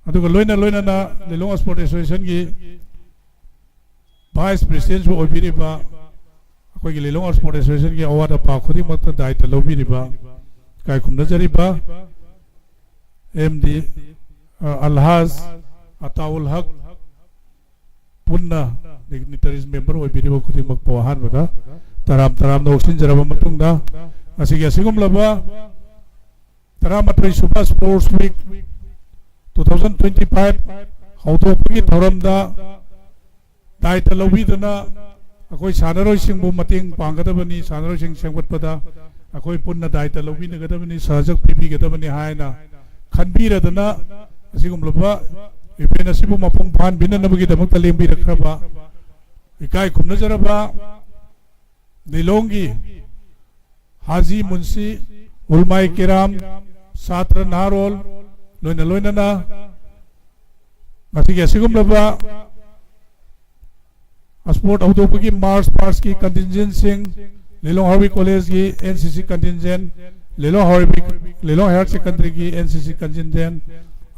ꯑꯗꯨꯒ ꯂꯣꯏꯅ ꯂꯣꯏꯅꯅ ꯂꯤꯂꯣꯡ ꯁ꯭ꯄꯣꯔꯠ ꯑꯦꯁꯣꯁꯤꯌꯦꯁꯟꯒꯤ ꯚꯥꯏꯁ ꯄ꯭ꯔꯦꯁꯤꯗꯦꯟꯠꯁꯨ ꯑꯣꯏꯕꯤꯔꯤꯕ, ꯑꯩꯈꯣꯏꯒꯤ ꯂꯤꯂꯣꯡ ꯁ꯭ꯄꯣꯔꯠ ꯑꯦꯁꯣꯁꯤꯌꯦꯁꯟꯒꯤ ꯑꯋꯥꯠ ꯑꯄꯥ ꯈꯨꯗꯤꯡꯃꯛꯇ ꯗꯥꯌꯤꯠꯇ ꯂꯧꯕꯤꯔꯤꯕ, ꯏꯀꯥꯏ ꯈꯨꯝꯅꯖꯔꯤꯕ ꯑꯦꯝ ꯗꯤ, ꯑ, ꯑꯜꯍꯥꯖ ꯑꯇꯥꯎꯜ ꯍꯛ, ꯄꯨꯟꯅ ꯗꯤꯒꯅꯤꯇꯔꯤꯁ ꯃꯦꯝꯕꯔ ꯑꯣꯏꯕꯤꯔꯤꯕ ꯈꯨꯗꯤꯡꯃꯛꯄꯨ ꯑꯍꯥꯟꯕꯗ ꯇꯔꯥꯝ ꯇꯔꯥꯝꯅ ꯑꯣꯛꯁꯤꯟꯖꯔꯕ ꯃꯇꯨꯡꯗ, ꯉꯁꯤꯒꯤ ꯑꯁꯤꯒꯨꯝꯂꯕ ꯇꯔꯥꯃꯥꯊꯣꯏ ꯁꯨꯕ Sports Week two thousand twenty five ꯍꯧꯗꯣꯛꯄꯒꯤ ꯊꯧꯔꯝꯗ ꯗꯥꯏꯇ ꯂꯧꯕꯤꯗꯨꯅ ꯑꯩꯈꯣꯏ ꯁꯥꯟꯅꯔꯣꯏꯁꯤꯡꯕꯨ ꯃꯇꯦꯡ ꯄꯥꯡꯒꯗꯕꯅꯤ, ꯁꯥꯟꯅꯔꯣꯏꯁꯤꯡ ꯁꯦꯝꯒꯠꯄꯗ ꯑꯩꯈꯣꯏ ꯄꯨꯟꯅ ꯗꯥꯏꯇ ꯂꯧꯕꯤꯅꯒꯗꯕꯅꯤ, ꯁꯍꯖꯛ ꯄꯤꯕꯤꯒꯗꯕꯅꯤ ꯍꯥꯏꯅ ꯈꯟꯕꯤꯔꯗꯨꯅ ꯑꯁꯤꯒꯨꯝꯂꯕ ꯏꯚꯦꯟ ꯑꯁꯤꯕꯨ ꯃꯄꯨꯡ ꯐꯥꯍꯟꯕꯤꯅꯅꯕꯒꯤꯗꯃꯛꯇ ꯂꯦꯡꯕꯤꯔꯛꯈ꯭ꯔꯕ ꯏꯀꯥꯏ ꯈꯨꯝꯅꯖꯔꯕ ꯂꯤꯂꯣꯡꯒꯤ ꯍꯥꯖꯤ ꯃꯨꯟꯁꯤ, ꯎꯜꯃꯥꯏ ꯀꯤꯔꯥꯝ, ꯁꯥꯇ꯭ꯔ ꯅꯍꯥꯔꯣꯜ, ꯂꯣꯏꯅ ꯂꯣꯏꯅꯅ ꯉꯁꯤꯒꯤ ꯑꯁꯤꯒꯨꯝꯂꯕ ꯁ꯭ꯄꯣꯔꯠ ꯍꯧꯗꯣꯛꯄꯒꯤ ꯃꯥꯔꯆ ꯄꯥꯁꯀꯤ ꯀꯟꯇꯤꯟꯖꯦꯟꯁꯤꯡ, ꯂꯤꯂꯣꯡ ꯍꯥꯔꯕꯤ ꯀꯣꯂꯦꯖꯀꯤ ꯑꯦꯟ ꯁꯤ ꯁꯤ ꯀꯟꯇꯤꯟꯖꯦꯟ, ꯂꯤꯂꯣꯡ ꯍꯥꯔꯕꯤ, ꯂꯤꯂꯣꯡ ꯍꯥꯌꯔ ꯁꯦꯀꯦꯟꯗꯔꯤꯒꯤ ꯑꯦꯟ ꯁꯤ ꯁꯤ ꯀꯟꯇꯤꯟꯖꯦꯟ,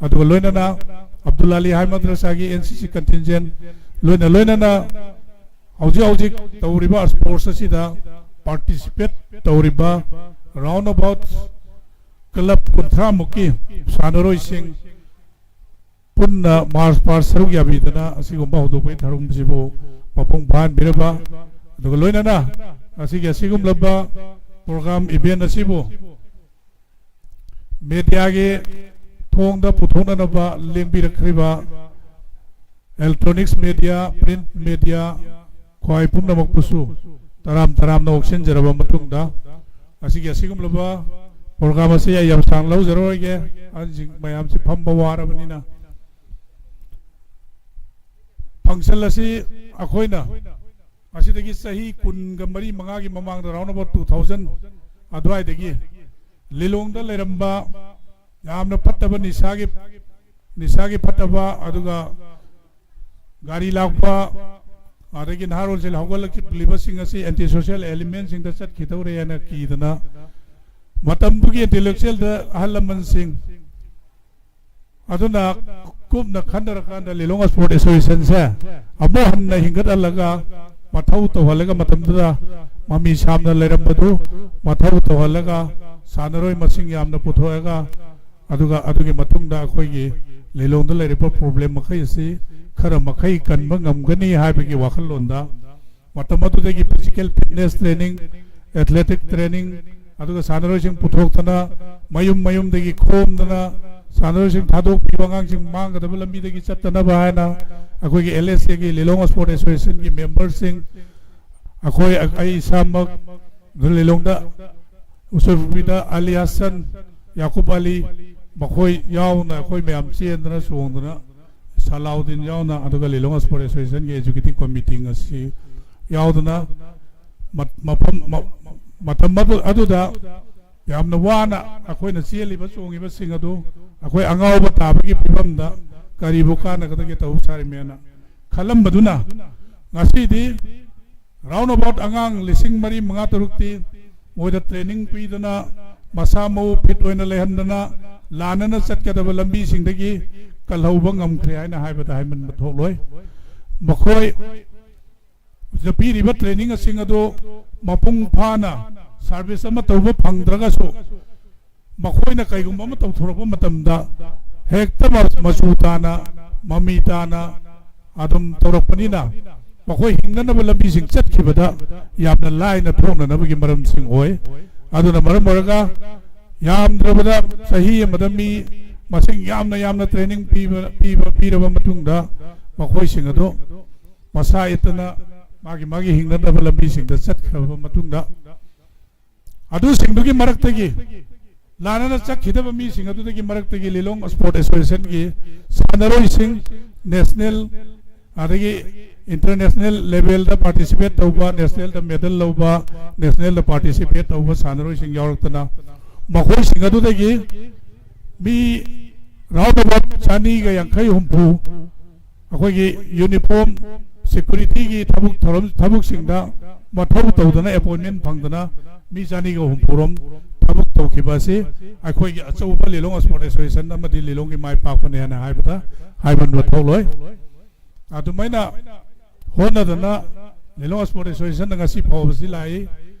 ꯑꯗꯨꯒ ꯂꯣꯏꯅꯅ ꯑꯕꯗꯨꯜ ꯑꯂꯤ ꯍꯥꯏ ꯃꯗ꯭ꯔꯁꯥꯒꯤ ꯑꯦꯟ ꯁꯤ ꯁꯤ ꯀꯟꯇꯤꯟꯖꯦꯟ, ꯂꯣꯏꯅ ꯂꯣꯏꯅꯅ ꯍꯧꯖꯤꯛ ꯍꯧꯖꯤꯛ ꯇꯧꯔꯤꯕ ꯁ꯭ꯄꯣꯔꯠꯁ ꯑꯁꯤꯗ ꯄꯥꯔꯇꯤꯁꯤꯄꯦꯠ ꯇꯧꯔꯤꯕ ꯔꯥꯎꯟ ꯑꯕꯥꯎꯠ ꯀ꯭ꯂꯕ ꯀꯨꯟꯊ꯭ꯔꯥ ꯃꯨꯛꯀꯤ ꯁꯥꯟꯅꯔꯣꯏꯁꯤꯡ ꯄꯨꯟꯅ ꯃꯥꯔꯆ ꯄꯥꯁ ꯁꯔꯨꯛ ꯌꯥꯕꯤꯗꯅ ꯑꯁꯤꯒꯨꯝꯕ ꯍꯧꯗꯣꯛꯄꯒꯤ ꯊꯧꯔꯝꯁꯤꯕꯨ ꯃꯄꯨꯡ ꯐꯥꯍꯟꯕꯤꯔꯕ, ꯑꯗꯨꯒ ꯂꯣꯏꯅꯅ ꯉꯁꯤꯒꯤ ꯑꯁꯤꯒꯨꯝꯂꯕ ꯄ꯭ꯔꯣꯒ꯭ꯔꯥꯝ ꯏꯚꯦꯟ ꯑꯁꯤꯕꯨ ꯃꯦꯗꯤꯌꯥꯒꯤ ꯊꯣꯡꯗ ꯄꯨꯊꯣꯛꯅꯅꯕ ꯂꯦꯡꯕꯤꯔꯛꯈ꯭ꯔꯤꯕ ꯏꯂꯦꯛꯇ꯭ꯔꯣꯅꯤꯛꯁ ꯃꯦꯗꯤꯌꯥ, ꯄ꯭ꯔꯤꯟꯠ ꯃꯦꯗꯤꯌꯥ, ꯈ꯭ꯋꯥꯏ ꯄꯨꯝꯅꯃꯛꯄꯨꯁꯨ ꯇꯔꯥꯝ ꯇꯔꯥꯝꯅ ꯑꯣꯛꯁꯤꯟꯖꯔꯕ ꯃꯇꯨꯡꯗ, ꯉꯁꯤꯒꯤ ꯑꯁꯤꯒꯨꯝꯂꯕ ꯄ꯭ꯔꯣꯒ꯭ꯔꯥꯝ ꯑꯁꯤ ꯑꯩ ꯌꯥꯝ ꯁꯥꯡꯅ ꯂꯧꯖꯔꯔꯣꯏꯒꯦ꯫ ꯑꯍꯟꯁꯤꯡ ꯃꯌꯥꯝꯁꯤ ꯐꯝꯕ ꯋꯥꯔꯕꯅꯤꯅ꯫ ꯐꯪꯁꯟ ꯑꯁꯤ ꯑꯩꯈꯣꯏꯅ ꯉꯁꯤꯗꯒꯤ ꯆꯍꯤ ꯀꯨꯟꯒ ꯃꯔꯤ ꯃꯉꯥꯒꯤ ꯃꯃꯥꯡꯗ, ꯔꯥꯎꯟ ꯑꯕꯥꯎꯠ ꯇꯨ ꯊꯥꯎꯖꯟ ꯑꯗꯨꯋꯥꯏꯗꯒꯤ ꯂꯤꯂꯣꯡꯗ ꯂꯩꯔꯝꯕ ꯌꯥꯝꯅ ꯐꯠꯇꯕ ꯅꯤꯁꯥꯒꯤ, ꯅꯤꯁꯥꯒꯤ ꯐꯠꯇꯕ, ꯑꯗꯨꯒ ꯒꯥꯔꯤ ꯂꯥꯛꯄ, ꯑꯗꯒꯤ ꯅꯍꯥꯔꯣꯜꯁꯤꯡ ꯍꯧꯒꯠꯂꯛꯂꯤꯕꯁꯤꯡ ꯑꯁꯤ ꯑꯦꯟꯇꯤ ꯁꯣꯁꯤꯌꯦꯜ ꯑꯦꯂꯤꯃꯦꯟꯁꯤꯡꯗ ꯆꯠꯈꯤꯗꯧꯔꯦ ꯍꯥꯏꯅ ꯀꯤꯗꯅ, ꯃꯇꯝꯗꯨꯒꯤ ꯏꯟꯇꯦꯂꯦꯛꯆꯨꯋꯦꯜꯗ ꯑꯍꯜ ꯂꯃꯟꯁꯤꯡ ꯑꯗꯨꯅ ꯀꯨꯞꯅ ꯈꯟꯅꯔꯀꯥꯟꯗ ꯂꯤꯂꯣꯡ ꯁ꯭ꯄꯣꯔꯠ ꯑꯦꯁꯣꯁꯤꯌꯦꯁꯟꯁꯦ ꯑꯃꯨꯛ ꯍꯟꯅ ꯍꯤꯡꯒꯠꯍꯜꯂꯒ, ꯃꯊꯧ ꯇꯧꯍꯜꯂꯒ, ꯃꯇꯝꯗꯨꯗ ꯃꯃꯤ ꯁꯥꯝꯅ ꯂꯩꯔꯝꯕꯗꯨ ꯃꯊꯧ ꯇꯧꯍꯜꯂꯒ, ꯁꯥꯟꯅꯔꯣꯏ ꯃꯁꯤꯡ ꯌꯥꯝꯅ ꯄꯨꯊꯣꯛꯑꯒ, ꯑꯗꯨꯒ ꯑꯗꯨꯒꯤ ꯃꯇꯨꯡꯗ ꯑꯩꯈꯣꯏꯒꯤ ꯂꯤꯂꯣꯡꯗ ꯂꯩꯔꯤꯕ ꯄ꯭ꯔꯣꯕ꯭ꯂꯦꯝ ꯃꯈꯩ ꯑꯁꯤ ꯈꯔ ꯃꯈꯩ ꯀꯟꯕ ꯉꯝꯒꯅꯤ ꯍꯥꯏꯕꯒꯤ ꯋꯥꯈꯜꯂꯣꯟꯗ ꯃꯇꯝ ꯑꯗꯨꯗꯒꯤ physical fitness training, athletic training, ꯑꯗꯨꯒ ꯁꯥꯟꯅꯔꯣꯏꯁꯤꯡ ꯄꯨꯊꯣꯛꯇꯅ, ꯃꯌꯨꯝ ꯃꯌꯨꯝꯗꯒꯤ ꯈꯣꯝꯗꯅ, ꯁꯥꯟꯅꯔꯣꯏꯁꯤꯡ ꯊꯥꯗꯣꯛꯄꯤꯕ, ꯑꯉꯥꯡꯁꯤꯡ ꯃꯥꯡꯒꯗꯕ ꯂꯝꯕꯤꯗꯒꯤ ꯆꯠꯇꯅꯕ ꯍꯥꯏꯅ ꯑꯩꯈꯣꯏꯒꯤ ꯑꯦꯜ ꯑꯦꯁ ꯑꯦꯒꯤ ꯂꯤꯂꯣꯡ ꯁ꯭ꯄꯣꯔꯠ ꯑꯦꯁꯣꯁꯤꯌꯦꯁꯟꯒꯤ ꯃꯦꯝꯕꯔꯁꯤꯡ, ꯑꯩꯈꯣꯏ, ꯑꯩ ꯏꯁꯥꯃꯛ ꯂꯤꯂꯣꯡꯗ, ꯎꯁꯣꯏꯄꯨꯈ꯭ꯔꯤꯗ ꯑꯂꯤ ꯍꯁꯟ, ꯌꯥꯀꯨꯕ ꯑꯂꯤ, ꯃꯈꯣꯏ ꯌꯥꯎꯅ ꯑꯩꯈꯣꯏ ꯃꯌꯥꯝ ꯆꯦꯟꯗꯅ ꯆꯣꯡꯗꯅ, ꯁꯂꯥꯎꯗꯤꯟ ꯌꯥꯎꯅ, ꯑꯗꯨꯒ ꯂꯤꯂꯣꯡ ꯁ꯭ꯄꯣꯔꯠ ꯑꯦꯁꯣꯁꯤꯌꯦꯁꯟꯒꯤ ꯑꯦꯛꯖꯤꯀ꯭ꯌꯨꯇꯤꯚ ꯀꯃꯤꯇꯤ ꯉꯁꯤ ꯌꯥꯎꯗꯅ ꯃ-, ꯃꯐꯝ ꯃ-, ꯃꯇꯝ ꯑꯗꯨ, ꯑꯗꯨꯗ ꯌꯥꯝꯅ ꯋꯥꯅ ꯑꯩꯈꯣꯏꯅ ꯆꯦꯜꯂꯤꯕ ꯆꯣꯡꯉꯤꯕꯁꯤꯡ ꯑꯗꯨ ꯑꯩꯈꯣꯏ ꯑꯉꯥꯎꯕ ꯇꯥꯕꯒꯤ ꯐꯤꯕꯝꯗ ꯀꯔꯤꯕꯨ ꯀꯥꯟꯅꯒꯗꯒꯦ ꯇꯧ ꯁꯥꯔꯤꯃꯦꯅ ꯈꯜꯂꯝꯕꯗꯨꯅ, ꯉꯁꯤꯗꯤ round about ꯑꯉꯥꯡ ꯂꯤꯁꯤꯡ ꯃꯔꯤ ꯃꯉꯥ ꯇꯔꯨꯛꯇꯤ ꯃꯣꯏꯗ training ꯄꯤꯗꯅ, ꯃꯁꯥ ꯃꯎ fit ꯑꯣꯏꯅ ꯂꯩꯍꯟꯗꯅ, ꯂꯥꯟꯅꯅ ꯆꯠꯀꯗꯕ ꯂꯝꯕꯤꯁꯤꯡꯗꯒꯤ ꯀꯜꯍꯧꯕ ꯉꯝꯈ꯭ꯔꯦ ꯍꯥꯏꯅ ꯍꯥꯏꯕꯗ ꯍꯥꯏꯃꯟꯕ ꯊꯣꯛꯂꯣꯏ꯫ ꯃꯈꯣꯏ ꯄꯤꯔꯤꯕ training ꯁꯤꯡ ꯑꯗꯨ ꯃꯄꯨꯡ ꯐꯥꯅ service ꯑꯃ ꯇꯧꯕ ꯐꯪꯗ꯭ꯔꯒꯁꯨ, ꯃꯈꯣꯏꯅ ꯀꯩꯒꯨꯝꯕ ꯑꯃ ꯇꯧꯊꯣꯔꯛꯄ ꯃꯇꯝꯗ ꯍꯦꯛꯇ ꯃ-, ꯃꯆꯨ ꯇꯥꯅ, ꯃꯃꯤ ꯇꯥꯅ ꯑꯗꯨꯝ ꯇꯧꯔꯛꯄꯅꯤꯅ, ꯃꯈꯣꯏ ꯍꯤꯡꯅꯅꯕ ꯂꯝꯕꯤꯁꯤꯡ ꯆꯠꯈꯤꯕꯗ ꯌꯥꯝꯅ ꯂꯥꯏꯅ ꯊꯣꯛꯅꯅꯕꯒꯤ ꯃꯔꯝꯁꯤꯡ ꯑꯣꯏ꯫ ꯑꯗꯨꯅ ꯃꯔꯝ ꯑꯣꯏꯔꯒ ꯌꯥꯝꯗ꯭ꯔꯕꯗ ꯆꯍꯤ ꯑꯃꯗ ꯃꯤ ꯃꯁꯤꯡ ꯌꯥꯝꯅ ꯌꯥꯝꯅ training ꯄꯤꯕ, ꯄꯤꯕ, ꯄꯤꯔꯕ ꯃꯇꯨꯡꯗ, ꯃꯈꯣꯏꯁꯤꯡ ꯑꯗꯨ ꯃꯁꯥ ꯏꯠꯇꯅ ꯃꯥꯒꯤ ꯃꯥꯒꯤ ꯍꯤꯡꯅꯅꯕ ꯂꯝꯕꯤꯁꯤꯡꯗ ꯆꯠꯈ꯭ꯔꯕ ꯃꯇꯨꯡꯗ, ꯑꯗꯨꯁꯤꯡꯗꯨꯒꯤ ꯃꯔꯛꯇꯒꯤ, ꯂꯥꯟꯅꯅ ꯆꯠꯈꯤꯗꯕ ꯃꯤꯁꯤꯡ ꯑꯗꯨꯗꯒꯤ ꯃꯔꯛꯇꯒꯤ ꯂꯤꯂꯣꯡ ꯁ꯭ꯄꯣꯔꯠ ꯑꯦꯁꯣꯁꯤꯌꯦꯁꯟꯒꯤ ꯁꯥꯟꯅꯔꯣꯏꯁꯤꯡ, national ꯑꯗꯒꯤ international level ꯗ participate ꯇꯧꯕ, national ꯗ medal ꯂꯧꯕ, national ꯗ participate ꯇꯧꯕ ꯁꯥꯟꯅꯔꯣꯏꯁꯤꯡ ꯌꯥꯎꯔꯛꯇꯅ, ꯃꯈꯣꯏꯁꯤꯡ ꯑꯗꯨꯗꯒꯤ ꯃꯤ round about ꯆꯅꯤꯒ ꯌꯥꯡꯈꯩ ꯍꯨꯝꯐꯨ ꯑꯩꯈꯣꯏꯒꯤ uniform security ꯒꯤ ꯊꯕꯛ ꯊꯧꯔꯝ, ꯊꯕꯛꯁꯤꯡꯗ ꯃꯊꯧ ꯇꯧꯗꯅ appointment ꯐꯪꯗꯅ ꯃꯤ ꯆꯅꯤꯒ ꯍꯨꯝꯐꯨ ꯔꯣꯝ ꯊꯕꯛ ꯇꯧꯈꯤꯕ ꯑꯁꯤ ꯑꯩꯈꯣꯏꯒꯤ ꯑꯆꯧꯕ ꯂꯤꯂꯣꯡ ꯁ꯭ꯄꯣꯔꯠ ꯑꯦꯁꯣꯁꯤꯌꯦꯁꯟ ꯑꯃꯗꯤ ꯂꯤꯂꯣꯡꯒꯤ ꯃꯥꯏ ꯄꯥꯛꯄꯅꯦ ꯍꯥꯏꯅ ꯍꯥꯏꯕꯗ ꯍꯥꯏꯃꯟꯕ ꯊꯣꯛꯂꯣꯏ꯫ ꯑꯗꯨꯃꯥꯏꯅ ꯍꯣꯠꯅꯗꯅ ꯂꯤꯂꯣꯡ ꯁ꯭ꯄꯣꯔꯠ ꯑꯦꯁꯣꯁꯤꯌꯦꯁꯟꯅ ꯉꯁꯤ ꯐꯥꯎꯕꯁꯤ ꯂꯥꯛꯏ꯫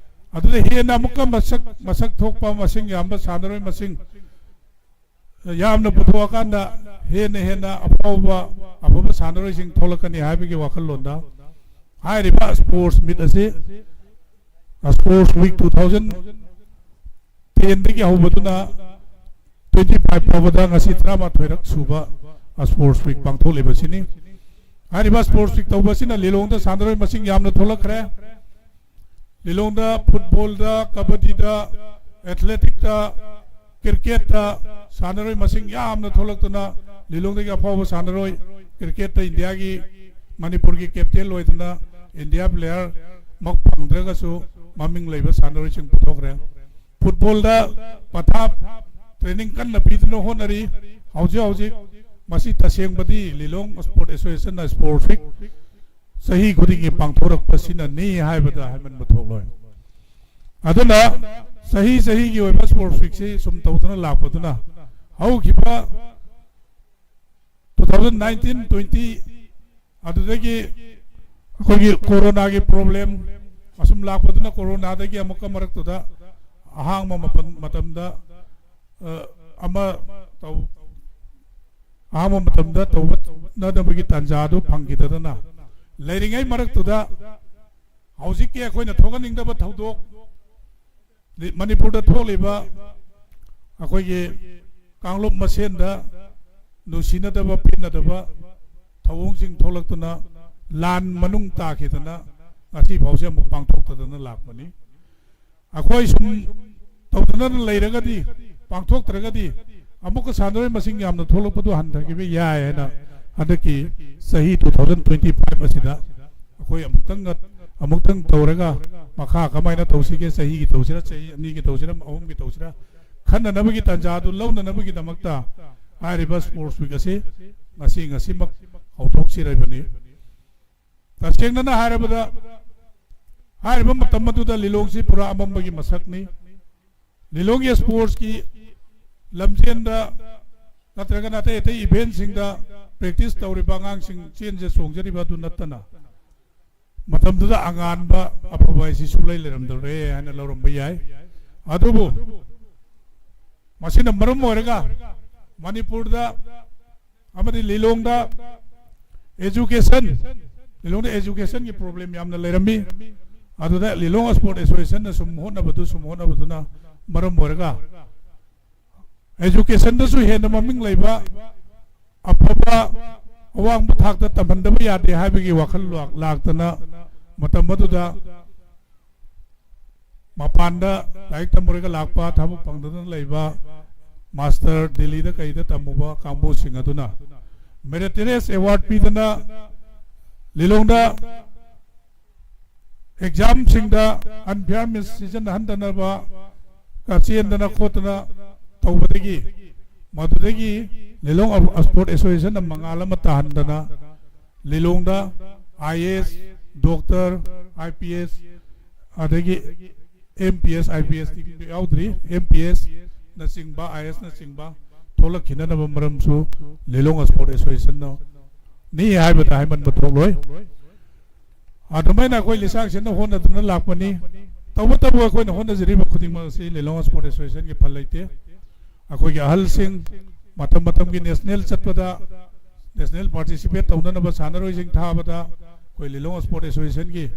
ꯑꯗꯨꯗ ꯍꯦꯟꯅ ꯑꯃꯨꯛꯀ ꯃꯁꯛ, ꯃꯁꯛ ꯊꯣꯛꯄ, ꯃꯁꯤꯡ ꯌꯥꯝꯕ ꯁꯥꯟꯅꯔꯣꯏ ꯃꯁꯤꯡ ꯌꯥꯝꯅ ꯄꯨꯊꯣꯛꯑꯀꯥꯟꯗ ꯍꯦꯟꯅ ꯍꯦꯟꯅ ꯑꯐꯥꯎꯕ, ꯑꯐꯕ ꯁꯥꯟꯅꯔꯣꯏꯁꯤꯡ ꯊꯣꯛꯂꯛꯀꯅꯤ ꯍꯥꯏꯕꯒꯤ ꯋꯥꯈꯜꯂꯣꯟꯗ ꯍꯥꯏꯔꯤꯕ sports meet ꯑꯁꯤ sports week two thousand ten ꯗꯒꯤ ꯍꯧꯕꯗꯨꯅ twenty five ꯐꯥꯎꯕꯗ ꯉꯁꯤ ꯇꯔꯥꯃꯥꯊꯣꯏꯔꯛ ꯁꯨꯕ sports week ꯄꯥꯡꯊꯣꯛꯂꯤꯕꯁꯤꯅꯤ꯫ ꯍꯥꯏꯔꯤꯕ sports week ꯇꯧꯕ ꯑꯁꯤꯅ ꯂꯤꯂꯣꯡꯗ ꯁꯥꯟꯅꯔꯣꯏ ꯃꯁꯤꯡ ꯌꯥꯝꯅ ꯊꯣꯛꯂꯛꯈ꯭ꯔꯦ꯫ ꯂꯤꯂꯣꯡꯗ football ꯗ, ꯀꯕꯗꯗꯤ ꯗ, athletic ꯇ, cricket ꯇ ꯁꯥꯟꯅꯔꯣꯏ ꯃꯁꯤꯡ ꯌꯥꯝꯅ ꯊꯣꯛꯂꯛꯇꯨꯅ ꯂꯤꯂꯣꯡꯗꯒꯤ ꯑꯐꯥꯎꯕ ꯁꯥꯟꯅꯔꯣꯏ cricket ꯇ ꯏꯟꯗꯤꯌꯥꯒꯤ, ꯃꯅꯤꯄꯨꯔꯒꯤ captain ꯑꯣꯏꯗꯨꯅ ꯏꯟꯗꯤꯌꯥ player ꯃꯛ ꯐꯪꯗ꯭ꯔꯒꯁꯨ ꯃꯃꯤꯡ ꯂꯩꯕ ꯁꯥꯟꯅꯔꯣꯏꯁꯤꯡ ꯄꯨꯊꯣꯛꯈ꯭ꯔꯦ꯫ Football ꯗ ꯄꯊꯥꯞ training ꯀꯟꯅ ꯄꯤꯗꯨꯅ ꯍꯣꯠꯅꯔꯤ꯫ ꯍꯧꯖꯤꯛ ꯍꯧꯖꯤꯛ ꯃꯁꯤ ꯇꯁꯦꯡꯕꯗꯤ ꯂꯤꯂꯣꯡ Sport Association ꯅ sports week ꯆꯍꯤ ꯈꯨꯗꯤꯡꯒꯤ ꯄꯥꯡꯊꯣꯔꯛꯄꯁꯤꯅꯅꯤ ꯍꯥꯏꯕꯗ ꯍꯥꯏꯃꯟꯕ ꯊꯣꯛꯂꯣꯏ꯫ ꯑꯗꯨꯅ ꯆꯍꯤ ꯆꯍꯤꯒꯤ ꯑꯣꯏꯕ sports week ꯁꯤ ꯁꯨꯝ ꯇꯧꯗꯨꯅ ꯂꯥꯛꯄꯗꯨꯅ ꯍꯧꯈꯤꯕ two thousand nineteen twenty ꯑꯗꯨꯗꯒꯤ ꯑꯩꯈꯣꯏꯒꯤ corona ꯒꯤ problem ꯑꯁꯨꯝ ꯂꯥꯛꯄꯗꯨꯅ corona ꯗꯒꯤ ꯑꯃꯨꯛꯀ ꯃꯔꯛꯇꯨꯗ ꯑꯍꯥꯡꯕ ꯃꯇꯝ, ꯃꯇꯝꯗ, ꯑ, ꯑꯃ ꯇꯧ-, ꯑꯍꯥꯡꯕ ꯃꯇꯝꯗ ꯇꯧꯅꯅꯕꯒꯤ ꯇꯥꯟꯖꯥ ꯑꯗꯨ ꯐꯪꯈꯤꯗꯗꯅ ꯂꯩꯔꯤꯉꯩ ꯃꯔꯛꯇꯨꯗ ꯍꯧꯖꯤꯛꯀꯤ ꯑꯩꯈꯣꯏꯅ ꯊꯣꯛꯍꯟꯅꯤꯡꯗꯕ ꯊꯧꯗꯣꯛ, ꯃꯅꯤꯄꯨꯔꯗ ꯊꯣꯛꯂꯤꯕ ꯑꯩꯈꯣꯏꯒꯤ ꯀꯥꯡꯂꯨꯞ ꯃꯁꯦꯟꯗ ꯅꯨꯡꯁꯤꯅꯗꯕ ꯄꯦꯟꯅꯗꯕ ꯊꯧꯑꯣꯡꯁꯤꯡ ꯊꯣꯛꯂꯛꯇꯨꯅ ꯂꯥꯟ ꯃꯅꯨꯡ ꯇꯥꯈꯤꯗꯅ ꯉꯁꯤ ꯐꯥꯎꯁꯦ ꯑꯃꯨꯛ ꯄꯥꯡꯊꯣꯛꯇꯗꯅ ꯂꯥꯛꯄꯅꯤ꯫ ꯑꯩꯈꯣꯏ ꯁꯨꯝ ꯇꯧꯗꯅ ꯂꯩꯔꯒꯗꯤ, ꯄꯥꯡꯊꯣꯛꯇ꯭ꯔꯒꯗꯤ ꯑꯃꯨꯛꯀ ꯁꯥꯟꯅꯔꯣꯏ ꯃꯁꯤꯡ ꯌꯥꯝꯅ ꯊꯣꯛꯂꯛꯄꯗꯨ ꯍꯟꯊꯈꯤꯕ ꯌꯥꯏ ꯍꯥꯏꯅ ꯍꯟꯗꯛꯀꯤ ꯆꯍꯤ two thousand twenty five ꯑꯁꯤꯗ ꯑꯩꯈꯣꯏ ꯑꯃꯨꯛꯇꯪ, ꯑꯃꯨꯛꯇꯪ ꯇꯧꯔꯒ ꯃꯈꯥ ꯀꯃꯥꯏꯅ ꯇꯧꯁꯤꯒꯦ, ꯆꯍꯤꯒꯤ ꯇꯧꯁꯤꯔꯥ, ꯆꯍꯤ ꯑꯅꯤꯒꯤ ꯇꯧꯁꯤꯔꯥ, ꯑꯍꯨꯝꯒꯤ ꯇꯧꯁꯤꯔꯥ ꯈꯟꯅꯅꯕꯒꯤ ꯇꯥꯟꯖꯥ ꯑꯗꯨ ꯂꯧꯅꯅꯕꯒꯤꯗꯃꯛꯇ ꯍꯥꯏꯔꯤꯕ sports week ꯑꯁꯤ ꯉꯁꯤ, ꯉꯁꯤꯃꯛ ꯍꯧꯗꯣꯛꯆꯔꯤꯕꯅꯤ꯫ ꯇꯁꯦꯡꯅꯅ ꯍꯥꯏꯔꯕꯗ ꯍꯥꯏꯔꯤꯕ ꯃꯇꯝ ꯑꯗꯨꯗ ꯂꯤꯂꯣꯡꯁꯤ ꯄꯨꯔꯥ ꯑꯃꯝꯕꯒꯤ ꯃꯁꯛꯅꯤ꯫ ꯂꯤꯂꯣꯡꯒꯤ sports ꯀꯤ ꯂꯝꯖꯦꯟꯗ ꯅꯠꯇ꯭ꯔꯒꯅ ꯑꯇꯩ ꯑꯇꯩ event ꯁꯤꯡꯗ practice ꯇꯧꯔꯤꯕ ꯑꯉꯥꯡꯁꯤꯡ ꯆꯦꯟꯖ ꯆꯣꯡꯖꯔꯤꯕ ꯑꯗꯨ ꯅꯠꯇꯅ ꯃꯇꯝꯗꯨꯗ ꯑꯉꯥꯟꯕ ꯑꯐꯕ ꯍꯥꯏꯁꯤ ꯁꯨꯡꯂꯩ ꯂꯩꯔꯝꯗꯔꯦ ꯍꯥꯏꯅ ꯂꯧꯔꯝꯕ ꯌꯥꯏ꯫ ꯑꯗꯨꯕꯨ ꯃꯁꯤꯅ ꯃꯔꯝ ꯑꯣꯏꯔꯒ ꯃꯅꯤꯄꯨꯔꯗ ꯑꯃꯗꯤ ꯂꯤꯂꯣꯡꯗ education ꯂꯤꯂꯣꯡꯗ educationꯒꯤ problem ꯌꯥꯝꯅ ꯂꯩꯔꯝꯃꯤ꯫ ꯑꯗꯨꯗ ꯂꯤꯂꯣꯡ Sports Associationꯅ ꯁꯨꯝ ꯍꯣꯠꯅꯕꯗꯨ, ꯁꯨꯝ ꯍꯣꯠꯅꯕꯗꯨꯅ ꯃꯔꯝ ꯑꯣꯏꯔꯒ educationꯗꯁꯨ ꯍꯦꯟꯅ ꯃꯃꯤꯡ ꯂꯩꯕ, ꯑꯐꯕ, ꯑꯋꯥꯡꯕ ꯊꯥꯛꯇ ꯇꯝꯍꯟꯗꯕ ꯌꯥꯗꯦ ꯍꯥꯏꯕꯒꯤ ꯋꯥꯈꯜ ꯂꯥꯛ-, ꯂꯥꯛꯇꯅ, ꯃꯇꯝ ꯑꯗꯨꯗ ꯃꯄꯥꯟꯗ ꯂꯥꯏꯔꯤꯛ ꯇꯝꯃꯨꯔꯒ ꯂꯥꯛꯄ, ꯊꯕꯛ ꯐꯪꯗꯗꯅ ꯂꯩꯕ, master ꯗꯤꯜꯂꯤꯗ ꯀꯩꯗ ꯇꯝꯃꯨꯕ ꯀꯥꯡꯕꯨꯁꯤꯡ ꯑꯗꯨꯅ meritorious award ꯄꯤꯗꯅ ꯂꯤꯂꯣꯡꯗ examꯁꯤꯡꯗ unfairness ꯁꯤꯖꯤꯟꯅꯍꯟꯗꯅꯕ ꯆꯦꯟꯗꯅ ꯈꯣꯠꯇꯅ ꯇꯧꯕꯗꯒꯤ, ꯃꯗꯨꯗꯒꯤ ꯂꯤꯂꯣꯡ Sports Associationꯅ ꯃꯉꯥꯜ ꯑꯃ ꯇꯥꯍꯟꯗꯅ ꯂꯤꯂꯣꯡꯗ IAS, doctor, IPS, ꯑꯗꯒꯤ MPS, IPS ꯇꯤ ꯌꯥꯎꯗ꯭ꯔꯤ, MPSꯅꯆꯤꯡꯕ, IASꯅꯆꯤꯡꯕ ꯊꯣꯛꯂꯛꯈꯤꯅꯅꯕ ꯃꯔꯝꯁꯨ ꯂꯤꯂꯣꯡ Sports Associationꯅ ꯅꯤ ꯍꯥꯏꯕꯗ ꯍꯥꯏꯃꯟꯕ ꯊꯣꯛꯂꯣꯏ꯫ ꯑꯗꯨꯃꯥꯏꯅ ꯑꯩꯈꯣꯏ ꯂꯩꯁꯥꯡꯁꯤꯟꯅ ꯍꯣꯠꯅꯗꯨꯅ ꯂꯥꯛꯄꯅꯤ꯫ ꯇꯧꯕꯇꯕꯨ ꯑꯩꯈꯣꯏꯅ ꯍꯣꯠꯅꯖꯔꯤꯕ ꯈꯨꯗꯤꯡꯃꯛ ꯑꯁꯤ ꯂꯤꯂꯣꯡ Sports Associationꯒꯤ ꯐꯜ ꯂꯩꯇꯦ꯫ ꯑꯩꯈꯣꯏꯒꯤ ꯑꯍꯜꯁꯤꯡ ꯃꯇꯝ ꯃꯇꯝꯒꯤ national ꯆꯠꯄꯗ, national participate ꯇꯧꯅꯅꯕ ꯁꯥꯟꯅꯔꯣꯏꯁꯤꯡ ꯊꯥꯕꯗ ꯑꯩꯈꯣꯏ ꯂꯤꯂꯣꯡ Sports Associationꯒꯤ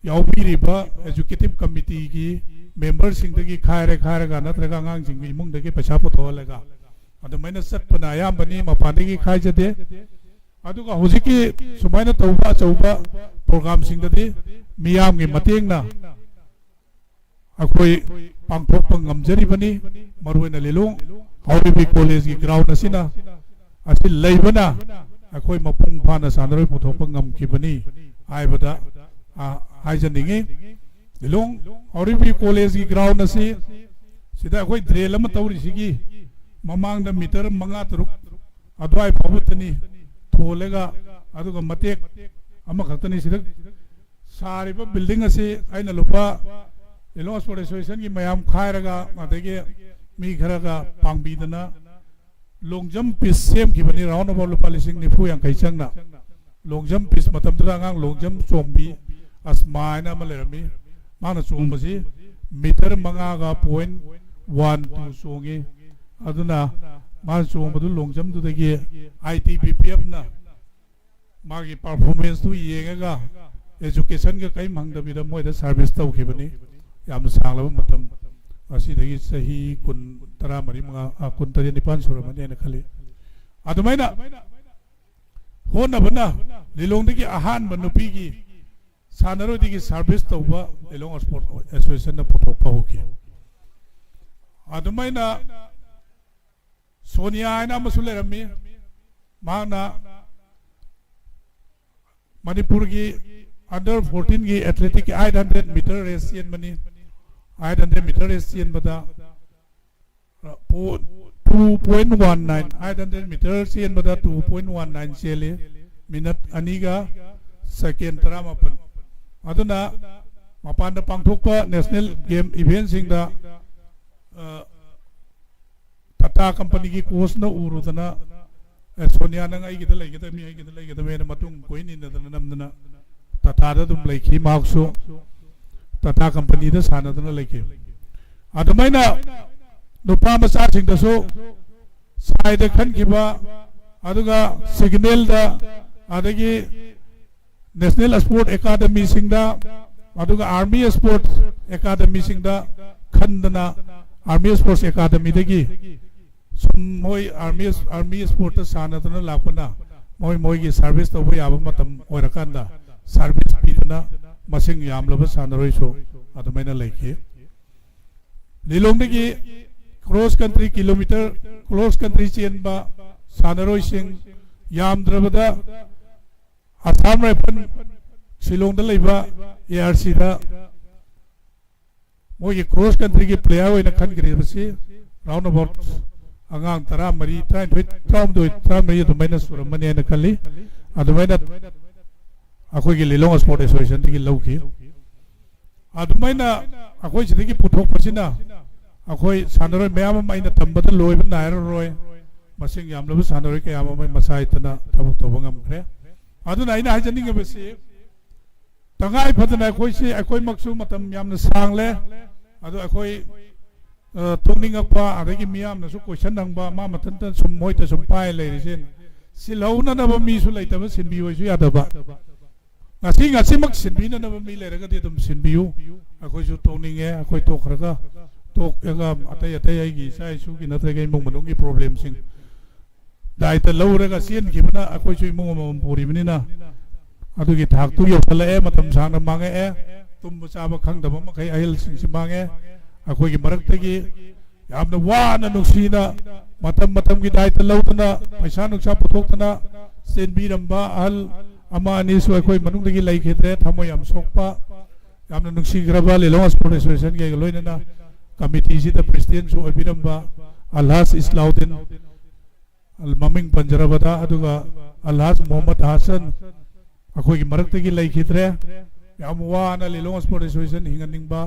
ꯌꯥꯎꯕꯤꯔꯤꯕ executive committeeꯒꯤ memberꯁꯤꯡꯗꯒꯤ ꯈꯥꯏꯔꯦ, ꯈꯥꯏꯔꯒ ꯅꯠꯇ꯭ꯔꯒ ꯑꯉꯥꯡꯁꯤꯡꯒꯤ ꯏꯃꯨꯡꯗꯒꯤ ꯄꯩꯁꯥ ꯄꯨꯊꯣꯛꯍꯜꯂꯒ ꯑꯗꯨꯃꯥꯏꯅ ꯆꯠꯄꯅ ꯑꯌꯥꯝꯕꯅꯤ, ꯃꯄꯥꯟꯗꯒꯤ ꯈꯥꯏꯖꯗꯦ꯫ ꯑꯗꯨꯒ ꯍꯧꯖꯤꯛꯀꯤ ꯁꯨꯃꯥꯏꯅ ꯇꯧꯕ ꯑꯆꯧꯕ programꯁꯤꯡꯗꯗꯤ ꯃꯤꯌꯥꯝꯒꯤ ꯃꯇꯦꯡꯅ ꯑꯩꯈꯣꯏ ꯄꯥꯡꯊꯣꯛꯄ ꯉꯝꯖꯔꯤꯕꯅꯤ꯫ ꯃꯔꯨꯑꯣꯏꯅ ꯂꯤꯂꯣꯡ ꯍꯥꯎꯔꯩꯕꯤ Collegeꯀꯤ ground ꯑꯁꯤꯅ, ꯑꯁꯤ ꯂꯩꯕꯅ ꯑꯩꯈꯣꯏ ꯃꯄꯨꯡ ꯐꯥꯅ ꯁꯥꯟꯅꯔꯣꯏ ꯄꯨꯊꯣꯛꯄ ꯉꯝꯈꯤꯕꯅꯤ ꯍꯥꯏꯕꯗ, ꯑ, ꯍꯥꯏꯖꯅꯤꯡꯉꯤ꯫ ꯂꯤꯂꯣꯡ ꯍꯥꯎꯔꯩꯕꯤ Collegeꯀꯤ ground ꯑꯁꯤ, ꯁꯤꯗ ꯑꯩꯈꯣꯏ drain ꯑꯃ ꯇꯧꯔꯤꯁꯤꯒꯤ ꯃꯃꯥꯡꯗ meter ꯃꯉꯥ ꯇꯔꯨꯛ ꯑꯗꯨꯋꯥꯏ ꯐꯥꯎꯕꯇꯅꯤ ꯊꯣꯜꯂꯒ, ꯑꯗꯨꯒ ꯃꯇꯦꯛ ꯑꯃꯈꯛꯇꯅꯤ ꯁꯤꯗ ꯁꯥꯔꯤꯕ building ꯑꯁꯤ꯫ ꯑꯩꯅ ꯂꯨꯄꯥ, ꯂꯤꯂꯣꯡ Sports Associationꯒꯤ ꯃꯌꯥꯝ ꯈꯥꯏꯔꯒ, ꯑꯗꯒꯤ ꯃꯤ ꯈꯔꯒ ꯄꯥꯡꯕꯤꯗꯅ long jump pitch ꯁꯦꯝꯈꯤꯕꯅꯤ, round about ꯂꯨꯄꯥ ꯂꯤꯁꯤꯡ ꯅꯤꯐꯨ ꯌꯥꯡꯈꯩ ꯆꯪꯅ꯫ Long jump pitch, ꯃꯇꯝꯗꯨꯗ ꯑꯉꯥꯡ long jump ꯆꯣꯡꯕꯤ ꯑꯁꯃꯥ ꯍꯥꯏꯅ ꯑꯃ ꯂꯩꯔꯝꯃꯤ, ꯃꯥꯅ ꯆꯣꯡꯕꯁꯤ meter ꯃꯉꯥꯒ point one two ꯆꯣꯡꯉꯤ꯫ ꯑꯗꯨꯅ ꯃꯥꯅ ꯆꯣꯡꯕꯗꯨ long jumpꯗꯨꯗꯒꯤ ITBPFꯅ ꯃꯥꯒꯤ ꯄꯔꯐꯣꯔꯃꯦꯟꯁꯇꯨ ꯌꯦꯡꯉꯒ ꯑꯦꯖꯨꯀꯦꯁꯟꯒ ꯀꯔꯤꯝ ꯍꯪꯗꯕꯤꯗ ꯃꯣꯏꯗ ꯁꯥꯔꯚꯤꯁ ꯇꯧꯈꯤꯕꯅꯤ꯫ ꯌꯥꯝꯅ ꯁꯥꯡꯂꯕ ꯃꯇꯝ, ꯉꯁꯤꯗꯒꯤ ꯆꯍꯤ ꯀꯨꯟ, ꯇꯔꯥꯃꯔꯤ ꯃꯉꯥ, ꯑ, ꯀꯨꯟ ꯇꯔꯦꯠ ꯅꯤꯄꯥꯟ ꯁꯨꯔꯝꯃꯅꯤ ꯍꯥꯏꯅ ꯈꯜꯂꯤ꯫ ꯑꯗꯨꯃꯥꯏꯅ ꯍꯣꯠꯅꯕꯅ ꯂꯤꯂꯣꯡꯗꯒꯤ ꯑꯍꯥꯟꯕ ꯅꯨꯄꯤꯒꯤ ꯁꯥꯟꯅꯔꯣꯏꯗꯒꯤ ꯁꯥꯔꯚꯤꯁ ꯇꯧꯕ ꯂꯤꯂꯣꯡ ꯁ꯭ꯄꯣꯔꯠ ꯑꯦꯁꯣꯁꯤꯌꯦꯁꯟꯅ ꯄꯨꯊꯣꯛꯄ ꯍꯧꯈꯤ꯫ ꯑꯗꯨꯃꯥꯏꯅ ꯁꯣꯅꯤꯌꯥ ꯍꯥꯏꯅ ꯑꯃꯁꯨ ꯂꯩꯔꯝꯃꯤ꯫ ꯃꯍꯥꯛꯅ ꯃꯅꯤꯄꯨꯔꯒꯤ ꯑꯟꯗꯔ ꯐꯣꯔꯇꯤꯟꯒꯤ ꯑꯦꯊꯂꯦꯇꯤꯛꯀꯤ ꯑꯩꯠ ꯍꯟꯗ꯭ꯔꯦꯠ ꯃꯤꯇꯔ ꯔꯦꯁ ꯆꯦꯟꯕꯅꯤ꯫ ꯑꯩꯠ ꯍꯟꯗ꯭ꯔꯦꯠ ꯃꯤꯇꯔ ꯔꯦꯁ ꯆꯦꯟꯕꯗ two point one nine, eight hundred metre ꯆꯦꯟꯕꯗ ꯇꯨ ꯄꯣꯏꯟ ꯋꯥꯟ ꯅꯥꯏꯟ ꯆꯦꯜꯂꯤ, ꯃꯤꯅꯠ ꯑꯅꯤꯒ ꯁꯦꯀꯦꯟ ꯇꯔꯥꯃꯥꯄꯟ꯫ ꯑꯗꯨꯅ ꯃꯄꯥꯟꯗ ꯄꯥꯡꯊꯣꯛꯄ ꯅꯦꯁꯅꯦꯜ ꯒꯦꯝ ꯏꯚꯦꯟꯁꯤꯡꯗ, ꯑ, ꯇꯥꯇꯥ ꯀꯝꯄꯅꯤꯒꯤ ꯀꯣꯆꯅ ꯎꯔꯨꯗꯅ, "ꯑꯦ, ꯁꯣꯅꯤꯌꯥ, ꯅꯪ ꯑꯩꯒꯤꯗ ꯂꯩꯒꯗꯕꯅꯤ, ꯑꯩꯒꯤꯗ ꯂꯩꯒꯗꯕꯅꯤ" ꯍꯥꯏꯅ ꯃꯇꯨꯡ ꯀꯣꯏꯅ ꯏꯟꯅꯗꯅ ꯅꯝꯗꯅ ꯇꯥꯇꯥꯗ ꯑꯗꯨꯝ ꯂꯩꯈꯤ꯫ ꯃꯍꯥꯛꯁꯨ ꯇꯥꯇꯥ ꯀꯝꯄꯅꯤꯗ ꯁꯥꯟꯅꯗꯨꯅ ꯂꯩꯈꯤ꯫ ꯑꯗꯨꯃꯥꯏꯅ ꯅꯨꯄꯥ ꯃꯆꯥꯁꯤꯡꯗꯁꯨ ꯁꯥꯏꯗ ꯈꯟꯈꯤꯕ, ꯑꯗꯨꯒ ꯁꯤꯒꯅꯦꯜꯗ, ꯑꯗꯒꯤ ꯅꯦꯁꯅꯦꯜ ꯁ꯭ꯄꯣꯔꯠ ꯑꯦꯀꯥꯗꯃꯤꯁꯤꯡꯗ, ꯑꯗꯨꯒ ꯑꯥꯔꯃꯤ ꯁ꯭ꯄꯣꯔꯠ ꯑꯦꯀꯥꯗꯃꯤꯁꯤꯡꯗ ꯈꯟꯗꯅ, ꯑꯥꯔꯃꯤ ꯁ꯭ꯄꯣꯔꯠꯁ ꯑꯦꯀꯥꯗꯃꯤꯗꯒꯤ ꯁꯨꯝ ꯃꯣꯏ ꯑꯥꯔꯃꯤ, ꯑꯥꯔꯃꯤ ꯁ꯭ꯄꯣꯔꯠꯇ ꯁꯥꯟꯅꯗꯨꯅ ꯂꯥꯛꯄꯅ ꯃꯣꯏ ꯃꯣꯏꯒꯤ ꯁꯥꯔꯚꯤꯁ ꯇꯧꯕ ꯌꯥꯕ ꯃꯇꯝ ꯑꯣꯏꯔꯀꯥꯟꯗ ꯁꯥꯔꯚꯤꯁ ꯄꯤꯗꯨꯅ ꯃꯁꯤꯡ ꯌꯥꯝꯂꯕ ꯁꯥꯟꯅꯔꯣꯏꯁꯨ ꯑꯗꯨꯃꯥꯏꯅ ꯂꯩꯈꯤ꯫ ꯂꯤꯂꯣꯡꯗꯒꯤ cross country kilometre, cross country ꯆꯦꯟꯕ ꯁꯥꯟꯅꯔꯣꯏꯁꯤꯡ ꯌꯥꯝꯗ꯭ꯔꯕꯗ ꯑꯁꯥꯝ ꯔꯥꯏꯐꯜ ꯁꯤꯂꯣꯡꯗ ꯂꯩꯕ ꯑꯦ ꯑꯥꯔ ꯁꯤꯗ ꯃꯣꯏꯒꯤ ꯀ꯭ꯔꯣꯁ ꯀꯟꯇ꯭ꯔꯤꯒꯤ ꯄ꯭ꯂꯦꯌꯔ ꯑꯣꯏꯅ ꯈꯟꯈ꯭ꯔꯤꯕꯁꯤ ꯔꯥꯎꯟ ꯑꯕꯥꯎꯠ ꯑꯉꯥꯡ ꯇꯔꯥꯃꯔꯤ, ꯇꯔꯥꯅꯤꯊꯣꯏ, ꯇꯔꯥꯍꯨꯝꯗꯣꯏ, ꯇꯔꯥꯃꯔꯤ ꯑꯗꯨꯃꯥꯏꯅ ꯁꯨꯔꯝꯃꯅꯤ ꯍꯥꯏꯅ ꯈꯜꯂꯤ꯫ ꯑꯗꯨꯃꯥꯏꯅ ꯑꯩꯈꯣꯏꯒꯤ ꯂꯤꯂꯣꯡ ꯁ꯭ꯄꯣꯔꯠ ꯑꯦꯁꯣꯁꯤꯌꯦꯁꯟꯗꯒꯤ ꯂꯧꯈꯤ꯫ ꯑꯗꯨꯃꯥꯏꯅ ꯑꯩꯈꯣꯏ ꯁꯤꯗꯒꯤ ꯄꯨꯊꯣꯛꯄꯁꯤꯅ ꯑꯩꯈꯣꯏ ꯁꯥꯟꯅꯔꯣꯏ ꯃꯌꯥꯝ ꯑꯃ ꯑꯩꯅ ꯇꯝꯕꯗ ꯂꯣꯏꯕ ꯅꯥꯏꯔꯔꯣꯏ꯫ ꯃꯁꯤꯡ ꯌꯥꯝꯂꯕ ꯁꯥꯟꯅꯔꯣꯏ ꯀꯌꯥ ꯑꯃ ꯃꯁꯥ ꯍꯩꯇꯅ ꯊꯕꯛ ꯇꯧꯕ ꯉꯝꯈ꯭ꯔꯦ꯫ ꯑꯗꯨꯅ ꯑꯩꯅ ꯍꯥꯏꯖꯅꯤꯡꯉꯤꯕꯁꯤ, ꯇꯉꯥꯏ ꯐꯗꯅ ꯑꯩꯈꯣꯏꯁꯤ, ꯑꯩꯈꯣꯏꯃꯛꯁꯨ ꯃꯇꯝ ꯌꯥꯝꯅ ꯁꯥꯡꯂꯦ꯫ ꯑꯗꯣ ꯑꯩꯈꯣꯏ, ꯑ, ꯇꯣꯛꯅꯤꯡꯉꯛꯄ, ꯑꯗꯒꯤ ꯃꯤꯌꯥꯝꯅꯁꯨ ꯀꯣꯏꯁꯟ ꯍꯪꯕ, ꯃꯥ ꯃꯊꯟꯇ ꯁꯨꯝ ꯃꯣꯏꯗ ꯁꯨꯝ ꯄꯥꯏ ꯂꯩꯔꯤꯁꯦ꯫ ꯁꯤꯜꯍꯧꯅꯅꯕ ꯃꯤꯁꯨ ꯂꯩꯇꯕ, ꯁꯤꯟꯕꯤꯌꯨꯁꯨ ꯌꯥꯗꯕ꯫ ꯉꯁꯤ ꯉꯁꯤꯃꯛ ꯁꯤꯟꯕꯤꯅꯅꯕ ꯃꯤ ꯂꯩꯔꯒꯗꯤ ꯑꯗꯨꯝ ꯁꯤꯟꯕꯤꯌꯨ꯫ ꯑꯩꯈꯣꯏꯁꯨ ꯇꯣꯛꯅꯤꯡꯉꯦ, ꯑꯩꯈꯣꯏ ꯇꯣꯛꯈ꯭ꯔꯒ, ꯇꯣꯛꯑꯒ ꯑꯇꯩ ꯑꯇꯩ ꯑꯩꯒꯤ ꯏꯆꯥ ꯏꯁꯨꯒꯤ ꯅꯠꯇ꯭ꯔꯒ ꯏꯃꯨꯡ ꯃꯅꯨꯡꯒꯤ ꯄ꯭ꯔꯣꯕ꯭ꯂꯦꯝꯁꯤꯡ ꯗꯥꯏꯇ ꯂꯧꯔꯒ ꯆꯦꯟꯈꯤꯕꯅ ꯑꯩꯈꯣꯏꯁꯨ ꯏꯃꯨꯡ ꯑꯃꯃꯝ ꯄꯨꯔꯤꯕꯅꯤꯅ ꯑꯗꯨꯒꯤ ꯊꯥꯛꯇꯨ ꯌꯧꯁꯜꯂꯛꯑꯦ꯫ ꯃꯇꯝ ꯁꯥꯡꯅ ꯃꯥꯡꯉꯛꯑꯦ꯫ ꯇꯨꯝꯕ ꯆꯥꯕ ꯈꯪꯗꯕ ꯃꯈꯩ ꯑꯍꯜꯁꯤꯡꯁꯤ ꯃꯥꯡꯉꯦ꯫ ꯑꯩꯈꯣꯏꯒꯤ ꯃꯔꯛꯇꯒꯤ ꯌꯥꯝꯅ ꯋꯥꯅ ꯅꯨꯡꯁꯤꯅ ꯃꯇꯝ ꯃꯇꯝꯒꯤ ꯗꯥꯏꯇ ꯂꯧꯗꯨꯅ, ꯄꯩꯁꯥ ꯅꯨꯡꯁꯥ ꯄꯨꯊꯣꯛꯇꯅ ꯆꯦꯟꯕꯤꯔꯝꯕ ꯑꯍꯜ ꯑꯃ ꯑꯅꯤꯁꯨ ꯑꯩꯈꯣꯏ ꯃꯅꯨꯡꯗꯒꯤ ꯂꯩꯈꯤꯗ꯭ꯔꯦ꯫ ꯊꯃꯣꯏ ꯌꯥꯝ ꯁꯣꯛꯄ, ꯌꯥꯝꯅ ꯅꯨꯡꯁꯤꯈ꯭ꯔꯕ ꯂꯤꯂꯣꯡ ꯁ꯭ꯄꯣꯔꯠ ꯑꯦꯁꯣꯁꯤꯌꯦꯁꯟꯒ ꯂꯣꯏꯅꯅ ꯀꯃꯤꯇꯤꯁꯤꯗ ꯄ꯭ꯔꯦꯁꯤꯗꯦꯟꯁꯨ ꯑꯣꯏꯕꯤꯔꯝꯕ ꯑꯜꯍꯥꯖ ꯏꯁꯂꯥꯎꯗꯤꯟ, ꯃꯃꯤꯡ ꯄꯟꯖꯔꯕꯗ, ꯑꯗꯨꯒ ꯑꯜꯍꯥꯖ ꯃꯣꯍꯝꯃꯗ ꯍꯥꯁꯟ ꯑꯩꯈꯣꯏꯒꯤ ꯃꯔꯛꯇꯒꯤ ꯂꯩꯈꯤꯗ꯭ꯔꯦ꯫ ꯌꯥꯝ ꯋꯥꯅ ꯂꯤꯂꯣꯡ ꯁ꯭ꯄꯣꯔꯠ ꯑꯦꯁꯣꯁꯤꯌꯦꯁꯟ ꯍꯤꯡꯍꯟꯅꯤꯡꯕ,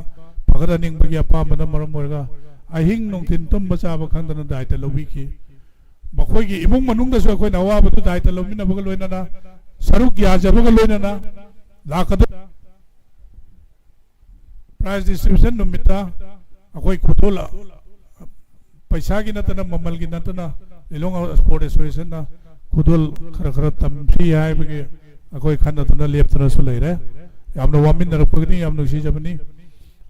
ꯐꯒꯠꯍꯟꯅꯤꯡꯕꯒꯤ ꯑꯄꯥꯝꯕꯅ ꯃꯔꯝ ꯑꯣꯏꯔꯒ ꯑꯍꯤꯡ ꯅꯨꯡꯊꯤꯟ ꯇꯨꯝꯕ ꯆꯥꯕ ꯈꯪꯗꯅ ꯗꯥꯏꯇ ꯂꯧꯕꯤꯈꯤ꯫ ꯃꯈꯣꯏꯒꯤ ꯏꯃꯨꯡ ꯃꯅꯨꯡꯗꯁꯨ ꯑꯩꯈꯣꯏꯅ ꯑꯋꯥꯕꯗꯨ ꯗꯥꯏꯇ ꯂꯧꯃꯤꯟꯅꯕꯒ ꯂꯣꯏꯅꯅ, ꯁꯔꯨꯛ ꯌꯥꯖꯕꯒ ꯂꯣꯏꯅꯅ ꯂꯥꯛꯀꯗꯕ ꯄ꯭ꯔꯥꯏꯖ ꯗꯤꯁꯇ꯭ꯔꯤꯕ꯭ꯌꯨꯁꯟ ꯅꯨꯃꯤꯠꯇ ꯑꯩꯈꯣꯏ ꯈꯨꯗꯣꯜ, ꯄꯩꯁꯥꯒꯤ ꯅꯠꯇꯅ, ꯃꯃꯜꯒꯤ ꯅꯠꯇꯅ, ꯂꯤꯂꯣꯡ ꯁ꯭ꯄꯣꯔꯠ ꯑꯦꯁꯣꯁꯤꯌꯦꯁꯟꯅ ꯈꯨꯗꯣꯜ ꯈꯔ ꯈꯔ ꯇꯝꯁꯤ ꯍꯥꯏꯕꯒꯤ ꯑꯩꯈꯣꯏ ꯈꯟꯅꯗꯨꯅ ꯂꯦꯞꯇꯨꯅꯁꯨ ꯂꯩꯔꯦ꯫ ꯌꯥꯝꯅ ꯋꯥꯃꯤꯟꯅꯔꯛꯄꯒꯤꯅꯤ, ꯌꯥꯝ ꯅꯨꯡꯁꯤꯖꯕꯅꯤ꯫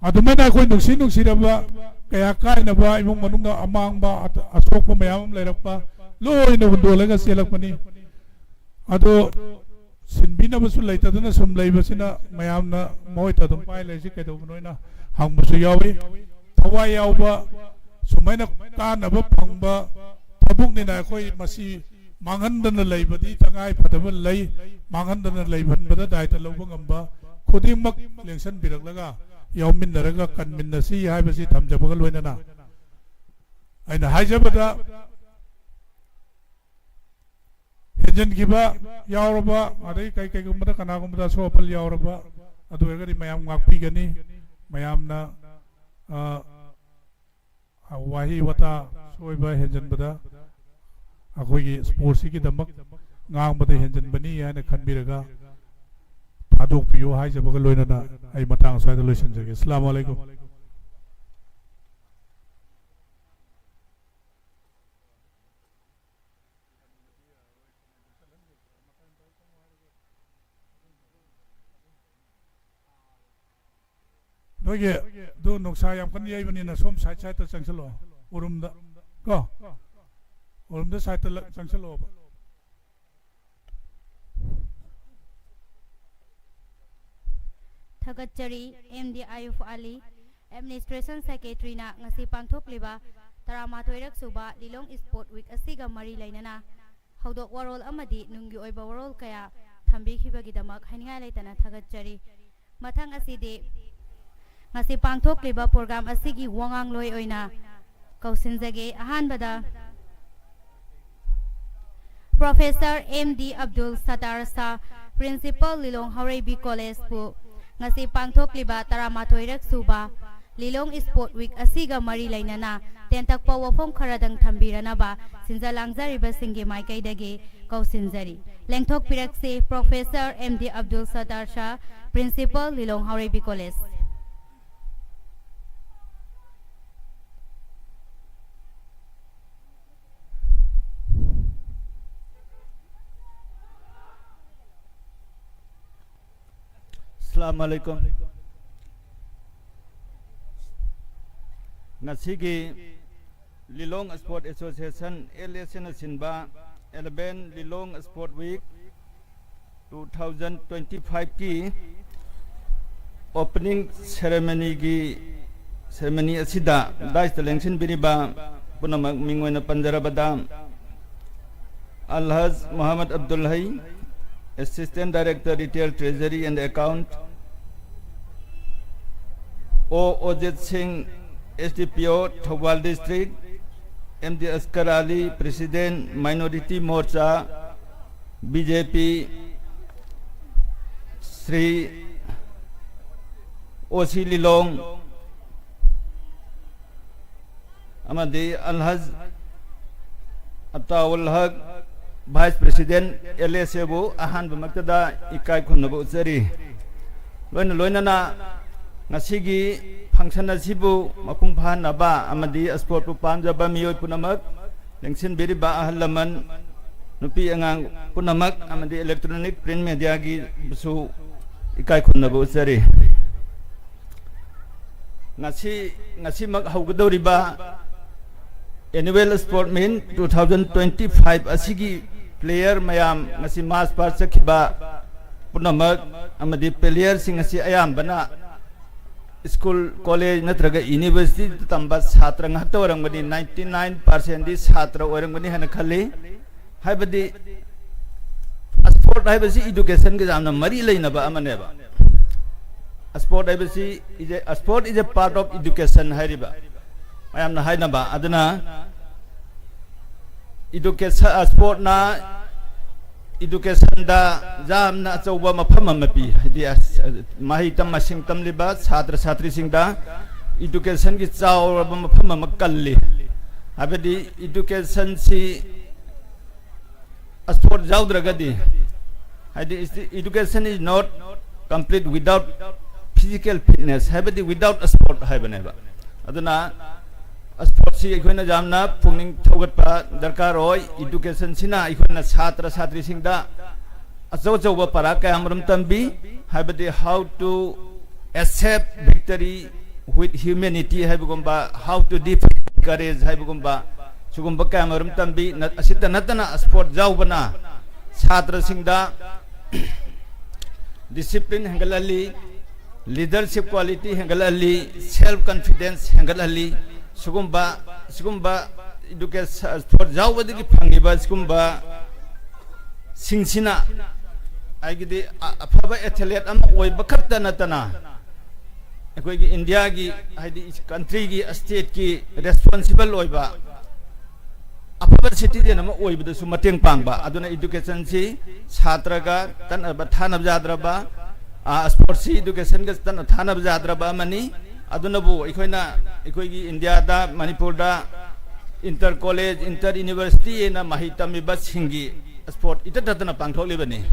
ꯑꯗꯨꯃꯥꯏꯅ ꯑꯩꯈꯣꯏ ꯅꯨꯡꯁꯤ ꯅꯨꯡꯁꯤꯔꯕ, ꯀꯌꯥ ꯀꯥꯏꯅꯕ, ꯏꯃꯨꯡ ꯃꯅꯨꯡꯗ ꯑꯃꯥꯡꯕ, ꯑ-, ꯑꯁꯣꯛꯄ ꯃꯌꯥꯝ ꯑꯃ ꯂꯩꯔꯛꯄ, ꯂꯣꯏꯅ ꯍꯨꯟꯗꯣꯛꯂꯒ ꯆꯦꯜꯂꯛꯄꯅꯤ꯫ ꯑꯗꯣ ꯁꯤꯟꯕꯤꯅꯕꯁꯨ ꯂꯩꯇꯗꯅ ꯁꯨꯝ ꯂꯩꯕꯁꯤꯅ ꯃꯌꯥꯝꯅ ꯃꯍꯨꯠꯇ ꯑꯗꯨꯝ ꯄꯥꯏ ꯂꯩꯁꯤ ꯀꯩꯗꯧꯕꯅꯣ ꯍꯥꯏꯅ ꯍꯪꯕꯁꯨ ꯌꯥꯎꯏ꯫ ꯊꯋꯥꯏ ꯌꯥꯎꯕ, ꯁꯨꯃꯥꯏꯅ ꯀꯥꯟꯅꯕ ꯐꯪꯕ ꯊꯕꯛꯅꯤꯅ ꯑꯩꯈꯣꯏ ꯃꯁꯤ ꯃꯥꯡꯍꯟꯗꯅ ꯂꯩꯕꯗꯤ ꯇꯉꯥꯏ ꯐꯗꯕ ꯂꯩ꯫ ꯃꯥꯡꯍꯟꯗꯅ ꯂꯩꯍꯟꯕꯗ ꯗꯥꯏꯇ ꯂꯧꯕ ꯉꯝꯕ ꯈꯨꯗꯤꯡꯃꯛ ꯂꯦꯡꯁꯟꯕꯤꯔꯛꯂꯒ ꯌꯥꯎꯃꯤꯟꯅꯔꯒ ꯀꯟꯃꯤꯟꯅꯁꯤ ꯍꯥꯏꯕꯁꯤ ꯊꯝꯖꯕꯒ ꯂꯣꯏꯅꯅ ꯑꯩꯅ ꯍꯥꯏꯖꯕꯗ ꯍꯦꯟꯖꯟꯈꯤꯕ ꯌꯥꯎꯔꯕ, ꯑꯗꯩ ꯀꯩ ꯀꯩꯒꯨꯝꯕꯗ ꯀꯅꯥꯒꯨꯝꯕꯗ ꯑꯁꯣꯛ ꯑꯄꯜ ꯌꯥꯎꯔꯕ, ꯑꯗꯨ ꯑꯣꯏꯔꯒꯗꯤ ꯃꯌꯥꯝ ꯉꯥꯛꯄꯤꯒꯅꯤ꯫ ꯃꯌꯥꯝꯅ, ꯑ, ꯋꯥꯍꯩ ꯋꯥꯇꯥ ꯁꯣꯏꯕ ꯍꯦꯟꯖꯟꯕꯗ ꯑꯩꯈꯣꯏꯒꯤ ꯁ꯭ꯄꯣꯔꯠꯁꯤꯒꯤꯗꯃꯛ ꯉꯥꯡꯕꯗ ꯍꯦꯟꯖꯟꯕꯅꯤ ꯍꯥꯏꯅ ꯈꯟꯕꯤꯔꯒ ꯊꯥꯗꯣꯛꯄꯤꯌꯨ ꯍꯥꯏꯖꯕꯒ ꯂꯣꯏꯅꯅ ꯑꯩ ꯃꯇꯥꯡ ꯑꯁ꯭ꯋꯥꯏꯗ ꯂꯣꯏꯁꯤꯟꯖꯒꯦ꯫ ꯑꯁꯂꯥꯃꯨ ꯑꯂꯩꯀꯨꯝ꯫ ꯑꯩꯈꯣꯏꯒꯤ ꯑꯗꯨ ꯅꯨꯡꯁꯥ ꯌꯥꯝ ꯀꯟꯅ ꯌꯩꯕꯅꯤꯅ ꯁꯣꯝ ꯁꯥꯏꯠ ꯁꯥꯏꯠꯇ ꯆꯪꯁꯤꯜꯂꯛꯑꯣ, ꯎꯔꯨꯝꯗ ꯀꯣ, ꯎꯔꯨꯝꯗ ꯁꯥꯏꯠꯇ ꯂ-, ꯆꯪꯁꯤꯜꯂꯛꯑꯣꯕ꯫ ꯊꯥꯒꯠꯆꯔꯤ꯫ ꯑꯦꯝ ꯗꯤ ꯑꯥꯌꯨꯐ ꯑꯂꯤ, ꯑꯦꯗꯃꯤꯅꯤꯁꯇ꯭ꯔꯦꯁꯟ ꯁꯦꯀ꯭ꯔꯦꯇꯔꯤꯅ ꯉꯁꯤ ꯄꯥꯡꯊꯣꯛꯂꯤꯕ ꯇꯔꯥꯃꯥꯊꯣꯏꯔꯛ ꯁꯨꯕ ꯂꯤꯂꯣꯡ ꯏꯁꯄꯣꯔꯠ ꯋꯤꯛ ꯑꯁꯤꯒ ꯃꯔꯤ ꯂꯩꯅꯅ ꯍꯧꯗꯣꯛ ꯋꯥꯔꯣꯜ ꯑꯃꯗꯤ ꯅꯨꯡꯒꯤ ꯑꯣꯏꯕ ꯋꯥꯔꯣꯜ ꯀꯌꯥ ꯊꯝꯕꯤꯈꯤꯕꯒꯤꯗꯃꯛ ꯍꯥꯏꯅꯤꯡꯉꯥꯏ ꯂꯩꯇꯅ ꯊꯥꯒꯠꯆꯔꯤ꯫ ꯃꯊꯪ ꯑꯁꯤꯗꯤ ꯉꯁꯤ ꯄꯥꯡꯊꯣꯛꯂꯤꯕ ꯄ꯭ꯔꯣꯒ꯭ꯔꯥꯝ ꯑꯁꯤꯒꯤ ꯋꯥꯉꯥꯡꯂꯣꯏ ꯑꯣꯏꯅ ꯀꯧꯁꯤꯟꯖꯒꯦ꯫ ꯑꯍꯥꯟꯕꯗ professor M D Abdul Sattar Shah, principal Lilong ꯍꯥꯎꯔꯩꯕꯤ ꯀꯣꯂꯦꯖꯄꯨ ꯉꯁꯤ ꯄꯥꯡꯊꯣꯛꯂꯤꯕ ꯇꯔꯥꯃꯥꯊꯣꯏꯔꯛ ꯁꯨꯕ ꯂꯤꯂꯣꯡ ꯏꯁꯄꯣꯔꯠ ꯋꯤꯛ ꯑꯁꯤꯒ ꯃꯔꯤ ꯂꯩꯅꯅ ꯇꯦꯟꯇꯛꯄ ꯋꯥꯐꯝ ꯈꯔꯗꯪ ꯊꯝꯕꯤꯔꯅꯕ ꯁꯤꯟꯖ ꯂꯥꯡꯖꯔꯤꯕꯁꯤꯡꯒꯤ ꯃꯥꯏꯀꯩꯗꯒꯤ ꯀꯧꯁꯤꯟꯖꯔꯤ꯫ ꯂꯦꯡꯊꯣꯛꯄꯤꯔꯛꯁꯤ professor M D Abdul Sattar Shah, principal Lilong Haoreibi college. ꯑꯁꯂꯥꯃꯨ ꯑꯂꯥꯏꯀꯨꯝ꯫ ꯉꯁꯤꯒꯤ Lilong sport association, L S A ꯁꯤꯟꯕ eleven Lilong sport week two thousand twenty five ꯀꯤ ꯑꯣꯄꯅꯤꯡ ꯁꯦꯔꯦꯃꯅꯤꯒꯤ, ꯁꯦꯔꯦꯃꯅꯤ ꯑꯁꯤꯗ ꯗꯥꯏꯁꯇ ꯂꯦꯡꯁꯤꯟꯕꯤꯔꯤꯕ ꯄꯨꯝꯅꯃꯛ, ꯃꯤꯡ ꯑꯣꯏꯅ ꯄꯟꯖꯔꯕꯗ, ꯑꯜꯍꯖ ꯃꯨꯍꯝꯃꯗ ꯑꯕꯗꯨꯜ ꯍꯩ, Assistant Director, Retail Treasury and Account, ꯑꯣ ꯑꯣꯖꯤꯠ ꯁꯤꯡ, S D P O, Thoubal District, M D ꯑꯁꯀꯔ ꯑꯂꯤ, President, Minority Morcha, B J P, Shri O C ꯂꯤꯂꯣꯡ, ꯑꯃꯗꯤ ꯑꯜꯍꯖ ꯑꯇꯥꯎꯜ ꯍꯛ, Vice President, L S A ꯕꯨ ꯑꯍꯥꯟꯕꯃꯛꯇꯗ ꯏꯀꯥꯏ ꯈꯨꯝꯅꯕ ꯎꯠꯆꯔꯤ꯫ ꯂꯣꯏꯅ ꯂꯣꯏꯅꯅ ꯉꯁꯤꯒꯤ function ꯑꯁꯤꯕꯨ ꯃꯄꯨꯡ ꯐꯥꯍꯟꯅꯕ ꯑꯃꯗꯤ ꯁ꯭ꯄꯣꯔꯠꯄꯨ ꯄꯥꯝꯖꯕ ꯃꯤꯑꯣꯏ ꯄꯨꯝꯅꯃꯛ, ꯂꯦꯡꯁꯤꯟꯕꯤꯔꯤꯕ ꯑꯍꯜ ꯂꯃꯟ, ꯅꯨꯄꯤ ꯑꯉꯥꯡ ꯄꯨꯝꯅꯃꯛ ꯑꯃꯗꯤ electronic print media ꯒꯤꯁꯨ ꯏꯀꯥꯏ ꯈꯨꯝꯅꯕ ꯎꯠꯆꯔꯤ꯫ ꯉꯁꯤ, ꯉꯁꯤꯃꯛ ꯍꯧꯒꯗꯧꯔꯤꯕ Annual Sport Meet two thousand twenty-five ꯑꯁꯤꯒꯤ player ꯃꯌꯥꯝ, ꯉꯁꯤ march past ꯆꯠꯈꯤꯕ ꯄꯨꯝꯅꯃꯛ, ꯑꯃꯗꯤ playerꯁꯤꯡ ꯑꯁꯤ ꯑꯌꯥꯝꯕꯅ school, college ꯅꯠꯇ꯭ꯔꯒ universityꯗ ꯇꯝꯕ ꯁꯥꯇ꯭ꯔ ꯉꯥꯛꯇ ꯑꯣꯏꯔꯝꯒꯅꯤ꯫ Ninety nine percentꯗꯤ ꯁꯥꯇ꯭ꯔ ꯑꯣꯏꯔꯝꯒꯅꯤ ꯍꯥꯏꯅ ꯈꯜꯂꯤ꯫ ꯍꯥꯏꯕꯗꯤ sport ꯍꯥꯏꯕꯁꯤ educationꯒ ꯌꯥꯝꯅ ꯃꯔꯤ ꯂꯩꯅꯕ ꯑꯃꯅꯦꯕ꯫ Sport ꯍꯥꯏꯕꯁꯤ is a, sport is a part of education ꯍꯥꯏꯔꯤꯕ ꯃꯌꯥꯝꯅ ꯍꯥꯏꯅꯕ꯫ ꯑꯗꯨꯅ education, sportꯅ educationꯗ ꯌꯥꯝꯅ ꯑꯆꯧꯕ ꯃꯐꯝ ꯑꯃ ꯄꯤ꯫ ꯍꯥꯏꯗꯤ ꯑꯁ, ꯃꯍꯩ ꯇꯝ, ꯃꯁꯤꯡ ꯇꯝꯂꯤꯕ ꯁꯥꯇ꯭ꯔ ꯁꯥꯇ꯭ꯔꯤꯁꯤꯡꯗ educationꯒꯤ ꯆꯥꯎꯔꯕ ꯃꯐꯝ ꯑꯃ ꯀꯜꯂꯤ꯫ ꯍꯥꯏꯕꯗꯤ educationꯁꯤ sport ꯌꯥꯎꯗ꯭ꯔꯒꯗꯤ, ꯍꯥꯏꯗꯤ education is not complete without physical fitness ꯍꯥꯏꯕꯗꯤ without sport ꯍꯥꯏꯕꯅꯦꯕ꯫ ꯑꯗꯨꯅ sportꯁꯤ ꯑꯩꯈꯣꯏꯅ ꯌꯥꯝꯅ ꯄꯨꯛꯅꯤꯡ ꯊꯧꯒꯠꯄ ꯗꯔꯀꯥꯔ ꯑꯣꯏ꯫ Educationꯁꯤꯅ ꯑꯩꯈꯣꯏꯅ ꯁꯥꯇ꯭ꯔ ꯁꯥꯇ꯭ꯔꯤꯁꯤꯡꯗ ꯑꯆꯧ ꯑꯆꯧꯕ ꯄꯔꯥ ꯀꯌꯥ ꯑꯃꯔꯣꯝ ꯇꯝꯕꯤ꯫ ꯍꯥꯏꯕꯗꯤ how to accept victory with humanity ꯍꯥꯏꯕꯒꯨꯝꯕ, how to defeat courage ꯍꯥꯏꯕꯒꯨꯝꯕ, ꯁꯤꯒꯨꯝꯕ ꯀꯌꯥ ꯑꯃꯔꯣꯝ ꯇꯝꯕꯤ꯫ ꯅ-, ꯑꯁꯤꯇ ꯅꯠꯇꯅ sport ꯌꯥꯎꯕꯅ ꯁꯥꯇ꯭ꯔꯁꯤꯡꯗ discipline ꯍꯦꯟꯒꯠꯍꯜꯂꯤ, leadership quality ꯍꯦꯟꯒꯠꯍꯜꯂꯤ, self confidence ꯍꯦꯟꯒꯠꯍꯜꯂꯤ꯫ ꯁꯤꯒꯨꯝꯕ, ꯁꯤꯒꯨꯝꯕ education, sport ꯌꯥꯎꯕꯗꯒꯤ ꯐꯪꯉꯤꯕ ꯁꯤꯒꯨꯝꯕ ꯁꯤꯡꯁꯤꯅ, ꯍꯥꯏꯒꯗꯤ ꯑ-, ꯑꯐꯕ athlete ꯑꯃ ꯑꯣꯏꯕ ꯈꯛꯇ ꯅꯠꯇꯅ, ꯑꯩꯈꯣꯏꯒꯤ Indiaꯒꯤ, ꯍꯥꯏꯗꯤ countryꯒꯤ, stateꯀꯤ responsible ꯑꯣꯏꯕ ꯑꯐꯕ citizen ꯑꯃ ꯑꯣꯏꯕꯗꯁꯨ ꯃꯇꯦꯡ ꯄꯥꯡꯕ꯫ ꯑꯗꯨꯅ educationꯁꯤ ꯁꯥꯇ꯭ꯔꯒ ꯇꯠꯅꯕ ꯊꯥꯅꯕ ꯌꯥꯗ꯭ꯔꯕ, ꯑ, sportsꯁꯤ educationꯒ ꯇꯠꯅ ꯊꯥꯅꯕ ꯌꯥꯗ꯭ꯔꯕ ꯑꯃꯅꯤ꯫ ꯑꯗꯨꯅꯕꯨ ꯑꯩꯈꯣꯏꯅ, ꯑꯩꯈꯣꯏꯒꯤ Indiaꯗ, ꯃꯅꯤꯄꯨꯔꯗ inter college, inter university ꯍꯥꯏꯅ ꯃꯍꯩ ꯇꯝꯃꯤꯕꯁꯤꯡꯒꯤ sport ꯏꯇꯠ ꯇꯠꯇꯅ ꯄꯥꯡꯊꯣꯛꯂꯤꯕꯅꯤ꯫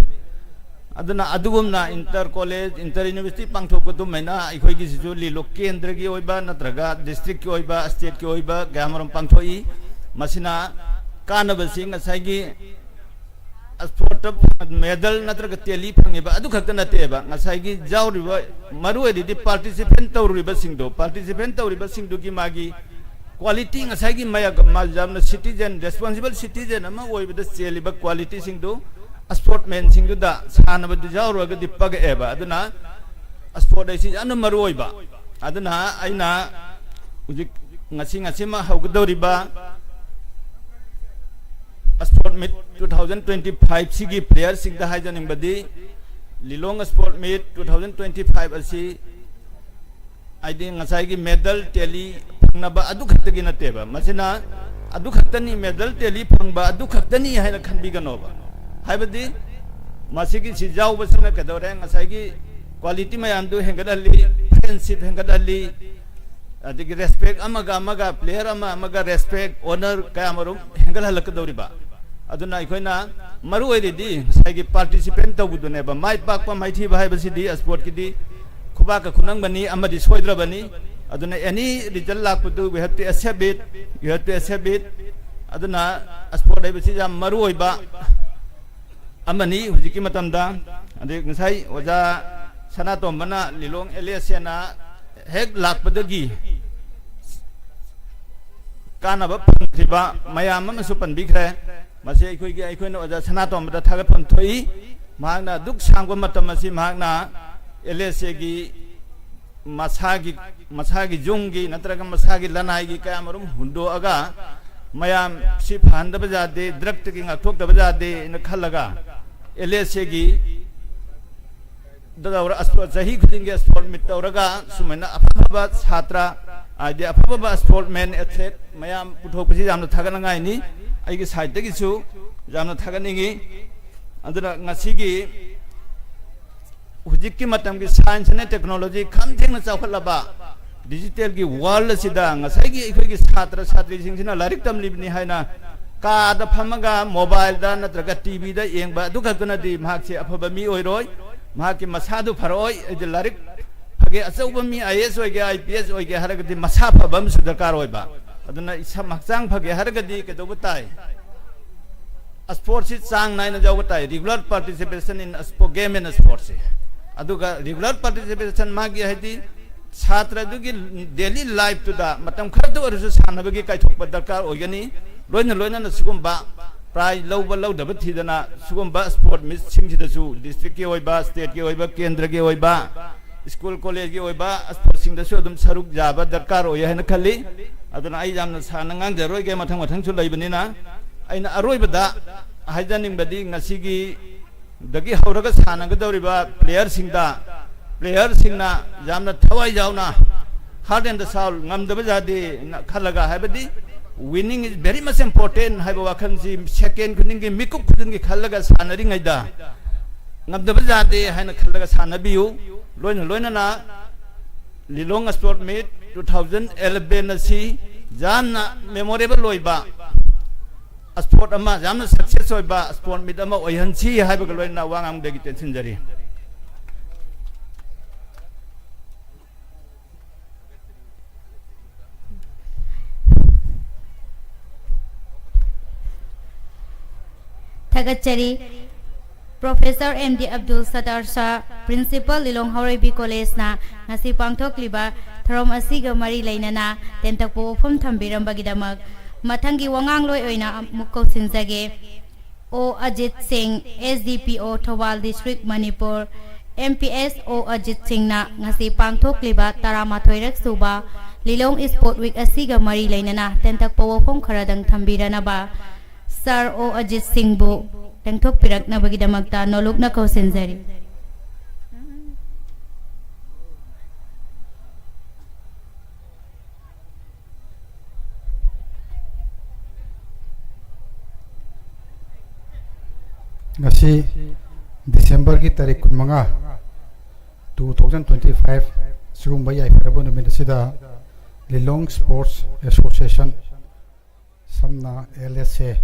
ꯑꯗꯨꯅ ꯑꯗꯨꯒꯨꯝꯅ inter college, inter university ꯄꯥꯡꯊꯣꯛꯄ ꯑꯗꯨꯃꯥꯏꯅ ꯑꯩꯈꯣꯏꯒꯤꯁꯤꯁꯨ ꯂꯤꯂꯣ ꯀꯦꯟꯗ꯭ꯔꯒꯤ ꯑꯣꯏꯕ ꯅꯠꯇ꯭ꯔꯒ districtꯀꯤ ꯑꯣꯏꯕ, stateꯀꯤ ꯑꯣꯏꯕ ꯀꯌꯥ ꯑꯃꯔꯣꯝ ꯄꯥꯡꯊꯣꯛꯏ꯫ ꯃꯁꯤꯅ ꯀꯥꯟꯅꯕꯁꯤ ꯉꯁꯥꯏꯒꯤ ꯁ꯭ꯄꯣꯔꯠꯇ ꯃꯦꯗꯜ ꯅꯠꯇ꯭ꯔꯒ ꯇꯦꯂꯤ ꯐꯪꯉꯤꯕ ꯑꯗꯨ ꯈꯛꯇ ꯅꯠꯇꯦꯕ, ꯉꯁꯥꯏꯒꯤ ꯌꯥꯎꯔꯤꯕ, ꯃꯔꯨ ꯑꯣꯏꯔꯤꯗꯤ ꯄꯥꯔꯇꯤꯁꯤꯄꯦꯟ ꯇꯧꯔꯤꯕꯁꯤꯡꯗꯣ, ꯄꯥꯔꯇꯤꯁꯤꯄꯦꯟ ꯇꯧꯔꯤꯕꯁꯤꯡꯗꯨꯒꯤ ꯃꯥꯒꯤ ꯀ꯭ꯋꯥꯂꯤꯇꯤ, ꯉꯁꯥꯏꯒꯤ ꯃꯌꯥꯝ, ꯌꯥꯝꯅ ꯁꯤꯇꯤꯖꯦꯟ, ꯔꯦꯁꯄꯣꯟꯁꯤꯕꯜ ꯁꯤꯇꯤꯖꯦꯟ ꯑꯃ ꯑꯣꯏꯕꯗ ꯆꯦꯜꯂꯤꯕ ꯀ꯭ꯋꯥꯂꯤꯇꯤꯁꯤꯡꯗꯨ ꯁ꯭ꯄꯣꯔꯠꯃꯦꯟꯁꯤꯡꯗꯨꯗ ꯁꯥꯟꯅꯕꯗꯨ ꯌꯥꯎꯔꯨꯔꯒꯗꯤ ꯄꯛꯑꯦꯕ꯫ ꯑꯗꯨꯅ ꯁ꯭ꯄꯣꯔꯠ ꯍꯥꯏꯁꯤ ꯌꯥꯝꯅ ꯃꯔꯨ ꯑꯣꯏꯕ꯫ ꯑꯗꯨꯅ ꯑꯩꯅ ꯍꯧꯖꯤꯛ ꯉꯁꯤ, ꯉꯁꯤꯃꯛ ꯍꯧꯒꯗꯧꯔꯤꯕ ꯁ꯭ꯄꯣꯔꯠ ꯃꯤꯠ ꯇꯨ ꯊꯥꯎꯖꯟ ꯇ꯭ꯋꯦꯟꯇꯤ ꯐꯥꯏꯚꯁꯤꯒꯤ ꯄ꯭ꯂꯦꯌꯔꯁꯤꯡꯗ ꯍꯥꯏꯖꯅꯤꯡꯕꯗꯤ, ꯂꯤꯂꯣꯡ ꯁ꯭ꯄꯣꯔꯠ ꯃꯤꯠ ꯇꯨ ꯊꯥꯎꯖꯟ ꯇ꯭ꯋꯦꯟꯇꯤ ꯐꯥꯏꯚ ꯑꯁꯤ ꯍꯥꯏꯗꯤ ꯉꯁꯥꯏꯒꯤ ꯃꯦꯗꯜ ꯇꯦꯂꯤ ꯐꯪꯅꯕ ꯑꯗꯨ ꯈꯛꯇꯒꯤ ꯅꯠꯇꯦꯕ꯫ ꯃꯁꯤꯅ ꯑꯗꯨ ꯈꯛꯇꯅꯤ, ꯃꯦꯗꯜ ꯇꯦꯂꯤ ꯐꯪꯕ ꯑꯗꯨ ꯈꯛꯇꯅꯤ ꯍꯥꯏꯅ ꯈꯟꯕꯤꯒꯅꯣꯕ꯫ ꯍꯥꯏꯕꯗꯤ ꯃꯁꯤꯒꯤ ꯁꯤ ꯌꯥꯎꯕꯁꯤꯅ ꯀꯩꯗꯧꯔꯦ? ꯉꯁꯥꯏꯒꯤ ꯀ꯭ꯋꯥꯂꯤꯇꯤ ꯃꯌꯥꯝꯗꯨ ꯍꯦꯟꯒꯠꯍꯜꯂꯤ, ꯐ꯭ꯔꯦꯟꯁꯤꯞ ꯍꯦꯟꯒꯠꯍꯜꯂꯤ, ꯑꯗꯒꯤ ꯔꯦꯁꯄꯦꯛ ꯑꯃꯒ ꯑꯃꯒ, ꯄ꯭ꯂꯦꯌꯔ ꯑꯃ ꯑꯃꯒ ꯔꯦꯁꯄꯦꯛ, ꯑꯣꯅꯔ ꯀꯌꯥꯃꯔꯨꯝ ꯍꯦꯟꯒꯠꯍꯜꯂꯛꯀꯗꯧꯔꯤꯕ꯫ ꯑꯗꯨꯅ ꯑꯩꯈꯣꯏꯅ ꯃꯔꯨ ꯑꯣꯏꯔꯤꯗꯤ ꯉꯁꯥꯏꯒꯤ ꯄꯥꯔꯇꯤꯁꯤꯄꯦꯟ ꯇꯧꯕꯗꯨꯅꯦꯕ꯫ ꯃꯥꯏ ꯄꯥꯛꯄ ꯃꯥꯏꯊꯤꯕ ꯍꯥꯏꯕꯁꯤꯗꯤ ꯁ꯭ꯄꯣꯔꯠꯀꯤꯗꯤ ꯈꯨꯕꯥꯛꯀ ꯈꯨꯅꯝꯒꯅꯤ ꯑꯃꯗꯤ ꯁꯣꯏꯗ꯭ꯔꯕꯅꯤ꯫ ꯑꯗꯨꯅ ꯑꯦꯅꯤ ꯔꯤꯖꯜ ꯂꯥꯛꯄꯗꯨ we have to accept it, you have to accept it꯫ ꯑꯗꯨꯅ ꯁ꯭ꯄꯣꯔꯠ ꯍꯥꯏꯕꯁꯤ ꯌꯥꯝ ꯃꯔꯨ ꯑꯣꯏꯕ ꯑꯃꯅꯤ ꯍꯧꯖꯤꯛꯀꯤ ꯃꯇꯝꯗ꯫ ꯑꯗꯩ ꯉꯁꯥꯏ ꯑꯣꯖꯥ ꯁꯅꯥꯇꯣꯝꯕꯅ ꯂꯤꯂꯣꯡ ꯑꯦꯜ ꯑꯦꯁ ꯑꯦꯅ ꯍꯦꯛ ꯂꯥꯛꯄꯗꯒꯤ ꯀꯥꯟꯅꯕ ꯐꯪꯈꯤꯕ ꯃꯌꯥꯝ ꯑꯃꯁꯨ ꯄꯟꯕꯤꯈ꯭ꯔꯦ꯫ ꯃꯁꯤ ꯑꯩꯈꯣꯏꯒꯤ, ꯑꯩꯈꯣꯏꯅ ꯑꯣꯖꯥ ꯁꯅꯥꯇꯣꯝꯕꯗ ꯊꯥꯒꯠꯐꯝ ꯊꯣꯛꯏ꯫ ꯃꯍꯥꯛꯅ ꯑꯗꯨꯛ ꯁꯥꯡꯕ ꯃꯇꯝ ꯑꯁꯤ ꯃꯍꯥꯛꯅ ꯑꯦꯜ ꯑꯦꯁ ꯑꯦꯒꯤ ꯃꯁꯥꯒꯤ, ꯃꯁꯥꯒꯤ ꯌꯨꯝꯒꯤ ꯅꯠꯇ꯭ꯔꯒ ꯃꯁꯥꯒꯤ ꯂꯅꯥꯏꯒꯤ ꯀꯌꯥꯃꯔꯨꯝ ꯍꯨꯟꯗꯣꯛꯑꯒ ꯃꯌꯥꯝ ꯁꯤ ꯐꯍꯟꯗꯕ ꯌꯥꯗꯦ, ꯗ꯭ꯔꯒꯇꯒꯤ ꯉꯥꯛꯊꯣꯛꯇꯕ ꯌꯥꯗꯦꯅ ꯈꯜꯂꯒ ꯑꯦꯜ ꯑꯦꯁ ꯑꯦꯒꯤ ꯗ ꯇꯧꯔ ꯑꯁ-, ꯆꯍꯤ ꯈꯨꯗꯤꯡꯒꯤ ꯁ꯭ꯄꯣꯔꯠ ꯃꯤꯠ ꯇꯧꯔꯒ ꯁꯨꯃꯥꯏꯅ ꯑꯐ ꯑꯐꯕ ꯁꯥꯇ꯭ꯔ, ꯍꯥꯏꯗꯤ ꯑꯐ ꯑꯐꯕ ꯁ꯭ꯄꯣꯔꯠꯃꯦꯟ, ꯑꯦꯊ꯭ꯂꯦꯠ ꯃꯌꯥꯝ ꯄꯨꯊꯣꯛꯄꯁꯤ ꯌꯥꯝꯅ ꯊꯥꯒꯠꯅꯤꯡꯉꯥꯏꯅꯤ꯫ ꯑꯩꯒꯤ ꯁꯥꯏꯠꯇꯒꯤꯁꯨ ꯌꯥꯝꯅ ꯊꯥꯒꯠꯅꯤꯡꯉꯤ꯫ ꯑꯗꯨꯅ ꯉꯁꯤꯒꯤ ꯍꯧꯖꯤꯛꯀꯤ ꯃꯇꯝꯒꯤ ꯁꯥꯏꯟꯁ ꯑꯃꯗꯤ ꯇꯦꯛꯅꯣꯂꯣꯖꯤ ꯈꯝ ꯊꯦꯡꯅ ꯆꯥꯎꯈꯠꯂꯕ ꯗꯤꯖꯤꯇꯦꯜꯒꯤ ꯋꯥꯔꯜ ꯑꯁꯤꯗ ꯉꯁꯥꯏꯒꯤ ꯑꯩꯈꯣꯏꯒꯤ ꯁꯥꯇ꯭ꯔ ꯁꯥꯇ꯭ꯔꯤꯁꯤꯡꯁꯤꯅ ꯂꯥꯏꯔꯤꯛ ꯇꯝꯂꯤꯕꯅꯤ ꯍꯥꯏꯅ ꯀꯥꯗ ꯐꯝꯃꯒ ꯃꯣꯕꯥꯏꯜꯗ ꯅꯠꯇ꯭ꯔꯒ ꯇꯤ ꯚꯤꯗ ꯌꯦꯡꯕ ꯑꯗꯨ ꯈꯛꯇꯅꯗꯤ ꯃꯍꯥꯛꯁꯦ ꯑꯐꯕ ꯃꯤ ꯑꯣꯏꯔꯣꯏ꯫ ꯃꯍꯥꯛꯀꯤ ꯃꯁꯥꯗꯨ ꯐꯔꯛꯑꯣꯏ꯫ ꯑꯩꯗꯤ ꯂꯥꯏꯔꯤꯛ ꯐꯒꯦ, ꯑꯆꯧꯕ ꯃꯤ ꯑꯥꯏ ꯑꯦ ꯑꯦꯁ ꯑꯣꯏꯒꯦ, ꯑꯥꯏ ꯄꯤ ꯑꯦꯁ ꯑꯣꯏꯒꯦ ꯍꯥꯏꯔꯒꯗꯤ ꯃꯁꯥ ꯐꯕ ꯑꯃꯁꯨ ꯗꯔꯀꯥꯔ ꯑꯣꯏꯕ꯫ ꯑꯗꯨꯅ ꯏꯁꯥ ꯍꯛꯆꯥꯡ ꯐꯒꯦ ꯍꯥꯏꯔꯒꯗꯤ ꯀꯩꯗꯧꯕ ꯇꯥꯏ? ꯁ꯭ꯄꯣꯔꯠꯁꯤ ꯆꯥꯡ ꯅꯥꯏꯅ ꯌꯥꯎꯕ ꯇꯥꯏ, regular participation in sport, game and sportsꯁꯦ꯫ ꯑꯗꯨꯒ regular participation ꯃꯥꯒꯤ ꯍꯥꯏꯗꯤ ꯁꯥꯇ꯭ꯔꯗꯨꯒꯤ daily lifeꯇꯨꯗ ꯃꯇꯝ ꯈꯔꯇ ꯑꯣꯏꯔꯁꯨ ꯁꯥꯟꯅꯕꯒꯤ ꯀꯥꯏꯊꯣꯛꯄ ꯗꯔꯀꯥꯔ ꯑꯣꯏꯒꯅꯤ꯫ ꯂꯣꯏꯅ ꯂꯣꯏꯅꯅ ꯁꯤꯒꯨꯝꯕ prize ꯂꯧꯕ ꯂꯧꯗꯕ ꯊꯤꯗꯅ ꯁꯤꯒꯨꯝꯕ sport meetꯁꯤꯡꯁꯤꯗꯁꯨ districtꯀꯤ ꯑꯣꯏꯕ, stateꯀꯤ ꯑꯣꯏꯕ, ꯀꯦꯟꯗ꯭ꯔꯒꯤ ꯑꯣꯏꯕ, school collegeꯀꯤ ꯑꯣꯏꯕ sportꯁꯤꯡꯗꯁꯨ ꯑꯗꯨꯝ ꯁꯔꯨꯛ ꯌꯥꯕ ꯗꯔꯀꯥꯔ ꯑꯣꯏ ꯍꯥꯏꯅ ꯈꯜꯂꯤ꯫ ꯑꯗꯨꯅ ꯑꯩ ꯌꯥꯝꯅ ꯁꯥꯡꯅ ꯉꯥꯡꯖꯔꯣꯏꯒꯦ, ꯃꯊꯪ ꯃꯊꯪꯁꯨ ꯂꯩꯕꯅꯤꯅ꯫ ꯑꯩꯅ ꯑꯔꯣꯏꯕꯗ ꯍꯥꯏꯖꯅꯤꯡꯕꯗꯤ ꯉꯁꯤꯒꯤ ꯗꯒꯤ ꯍꯧꯔꯒ ꯁꯥꯟꯅꯒꯗꯧꯔꯤꯕ playerꯁꯤꯡꯗ, playerꯁꯤꯡꯅ ꯌꯥꯝꯅ ꯊꯋꯥꯏ ꯌꯥꯎꯅ heart and soul ꯉꯝꯗꯕ ꯌꯥꯗꯦ ꯈꯜꯂꯒ, ꯍꯥꯏꯕꯗꯤ winning is very much important ꯍꯥꯏꯕ ꯋꯥꯈꯜꯁꯤ second ꯈꯨꯗꯤꯡꯒꯤ, ꯃꯤꯀꯨꯞ ꯈꯨꯗꯤꯡꯒꯤ ꯈꯜꯂꯒ ꯁꯥꯟꯅꯔꯤꯉꯩꯗ ꯉꯝꯗꯕ ꯌꯥꯗꯦ ꯍꯥꯏꯅ ꯈꯜꯂꯒ ꯁꯥꯟꯅꯕꯤꯌꯨ꯫ ꯂꯣꯏꯅ ꯂꯣꯏꯅꯅ ꯂꯤꯂꯣꯡ Sport Meet two thousand eleven ꯑꯁꯤ ꯌꯥꯝꯅ memorable ꯑꯣꯏꯕ sport ꯑꯃ, ꯌꯥꯝꯅ success ꯑꯣꯏꯕ sport meet ꯑꯃ ꯑꯣꯏꯍꯟꯁꯤ ꯍꯥꯏꯕꯒ ꯂꯣꯏꯅꯅ ꯋꯥ ꯉꯥꯡꯕꯗꯒꯤ ꯇꯦꯟꯁꯤꯟꯖꯔꯤ꯫ ꯊꯥꯒꯠꯆꯔꯤ꯫ Professor M D Abdul Sattar Shah, Principal, Lilong Haoreibi College ꯅ ꯉꯁꯤ ꯄꯥꯡꯊꯣꯛꯂꯤꯕ ꯊꯧꯔꯝ ꯑꯁꯤꯒ ꯃꯔꯤ ꯂꯩꯅꯅ ꯇꯦꯟꯇꯛꯄ ꯋꯥꯐꯝ ꯊꯝꯕꯤꯔꯝꯕꯒꯤꯗꯃꯛ꯫ ꯃꯊꯪꯒꯤ ꯋꯥꯉꯥꯡꯂꯣꯏ ꯑꯣꯏꯅ ꯑꯃꯨꯛ ꯀꯧꯁꯤꯟꯖꯒꯦ꯫ ꯑꯣ ꯑꯖꯤꯠ ꯁꯤꯡ, S D P O, Thoubal District, Manipur. M P S ꯑꯣ ꯑꯖꯤꯠ ꯁꯤꯡꯅ ꯉꯁꯤ ꯄꯥꯡꯊꯣꯛꯂꯤꯕ ꯇꯔꯥꯃꯥꯊꯣꯏꯔꯛ ꯁꯨꯕ ꯂꯤꯂꯣꯡ Sport Week ꯑꯁꯤꯒ ꯃꯔꯤ ꯂꯩꯅꯅ ꯇꯦꯟꯇꯛꯄ ꯋꯥꯐꯝ ꯈꯔꯗꯪ ꯊꯝꯕꯤꯔꯅꯕ Sir ꯑꯣ ꯑꯖꯤꯠ ꯁꯤꯡꯕꯨ ꯂꯦꯡꯊꯣꯛꯄꯤꯔꯛꯅꯕꯒꯤꯗꯃꯛꯇ ꯅꯣꯂꯨꯛꯅ ꯀꯧꯁꯤꯟꯖꯔꯤ꯫ ꯉꯁꯤ December ꯒꯤ ꯇꯥꯔꯤꯛ ꯀꯨꯟꯃꯉꯥ, two thousand twenty five, ꯁꯤꯒꯨꯝꯕ ꯌꯥꯏꯐꯔꯕ ꯅꯨꯃꯤꯠ ꯑꯁꯤꯗ ꯂꯤꯂꯣꯡ Sports Association, ꯁꯝꯅ L S A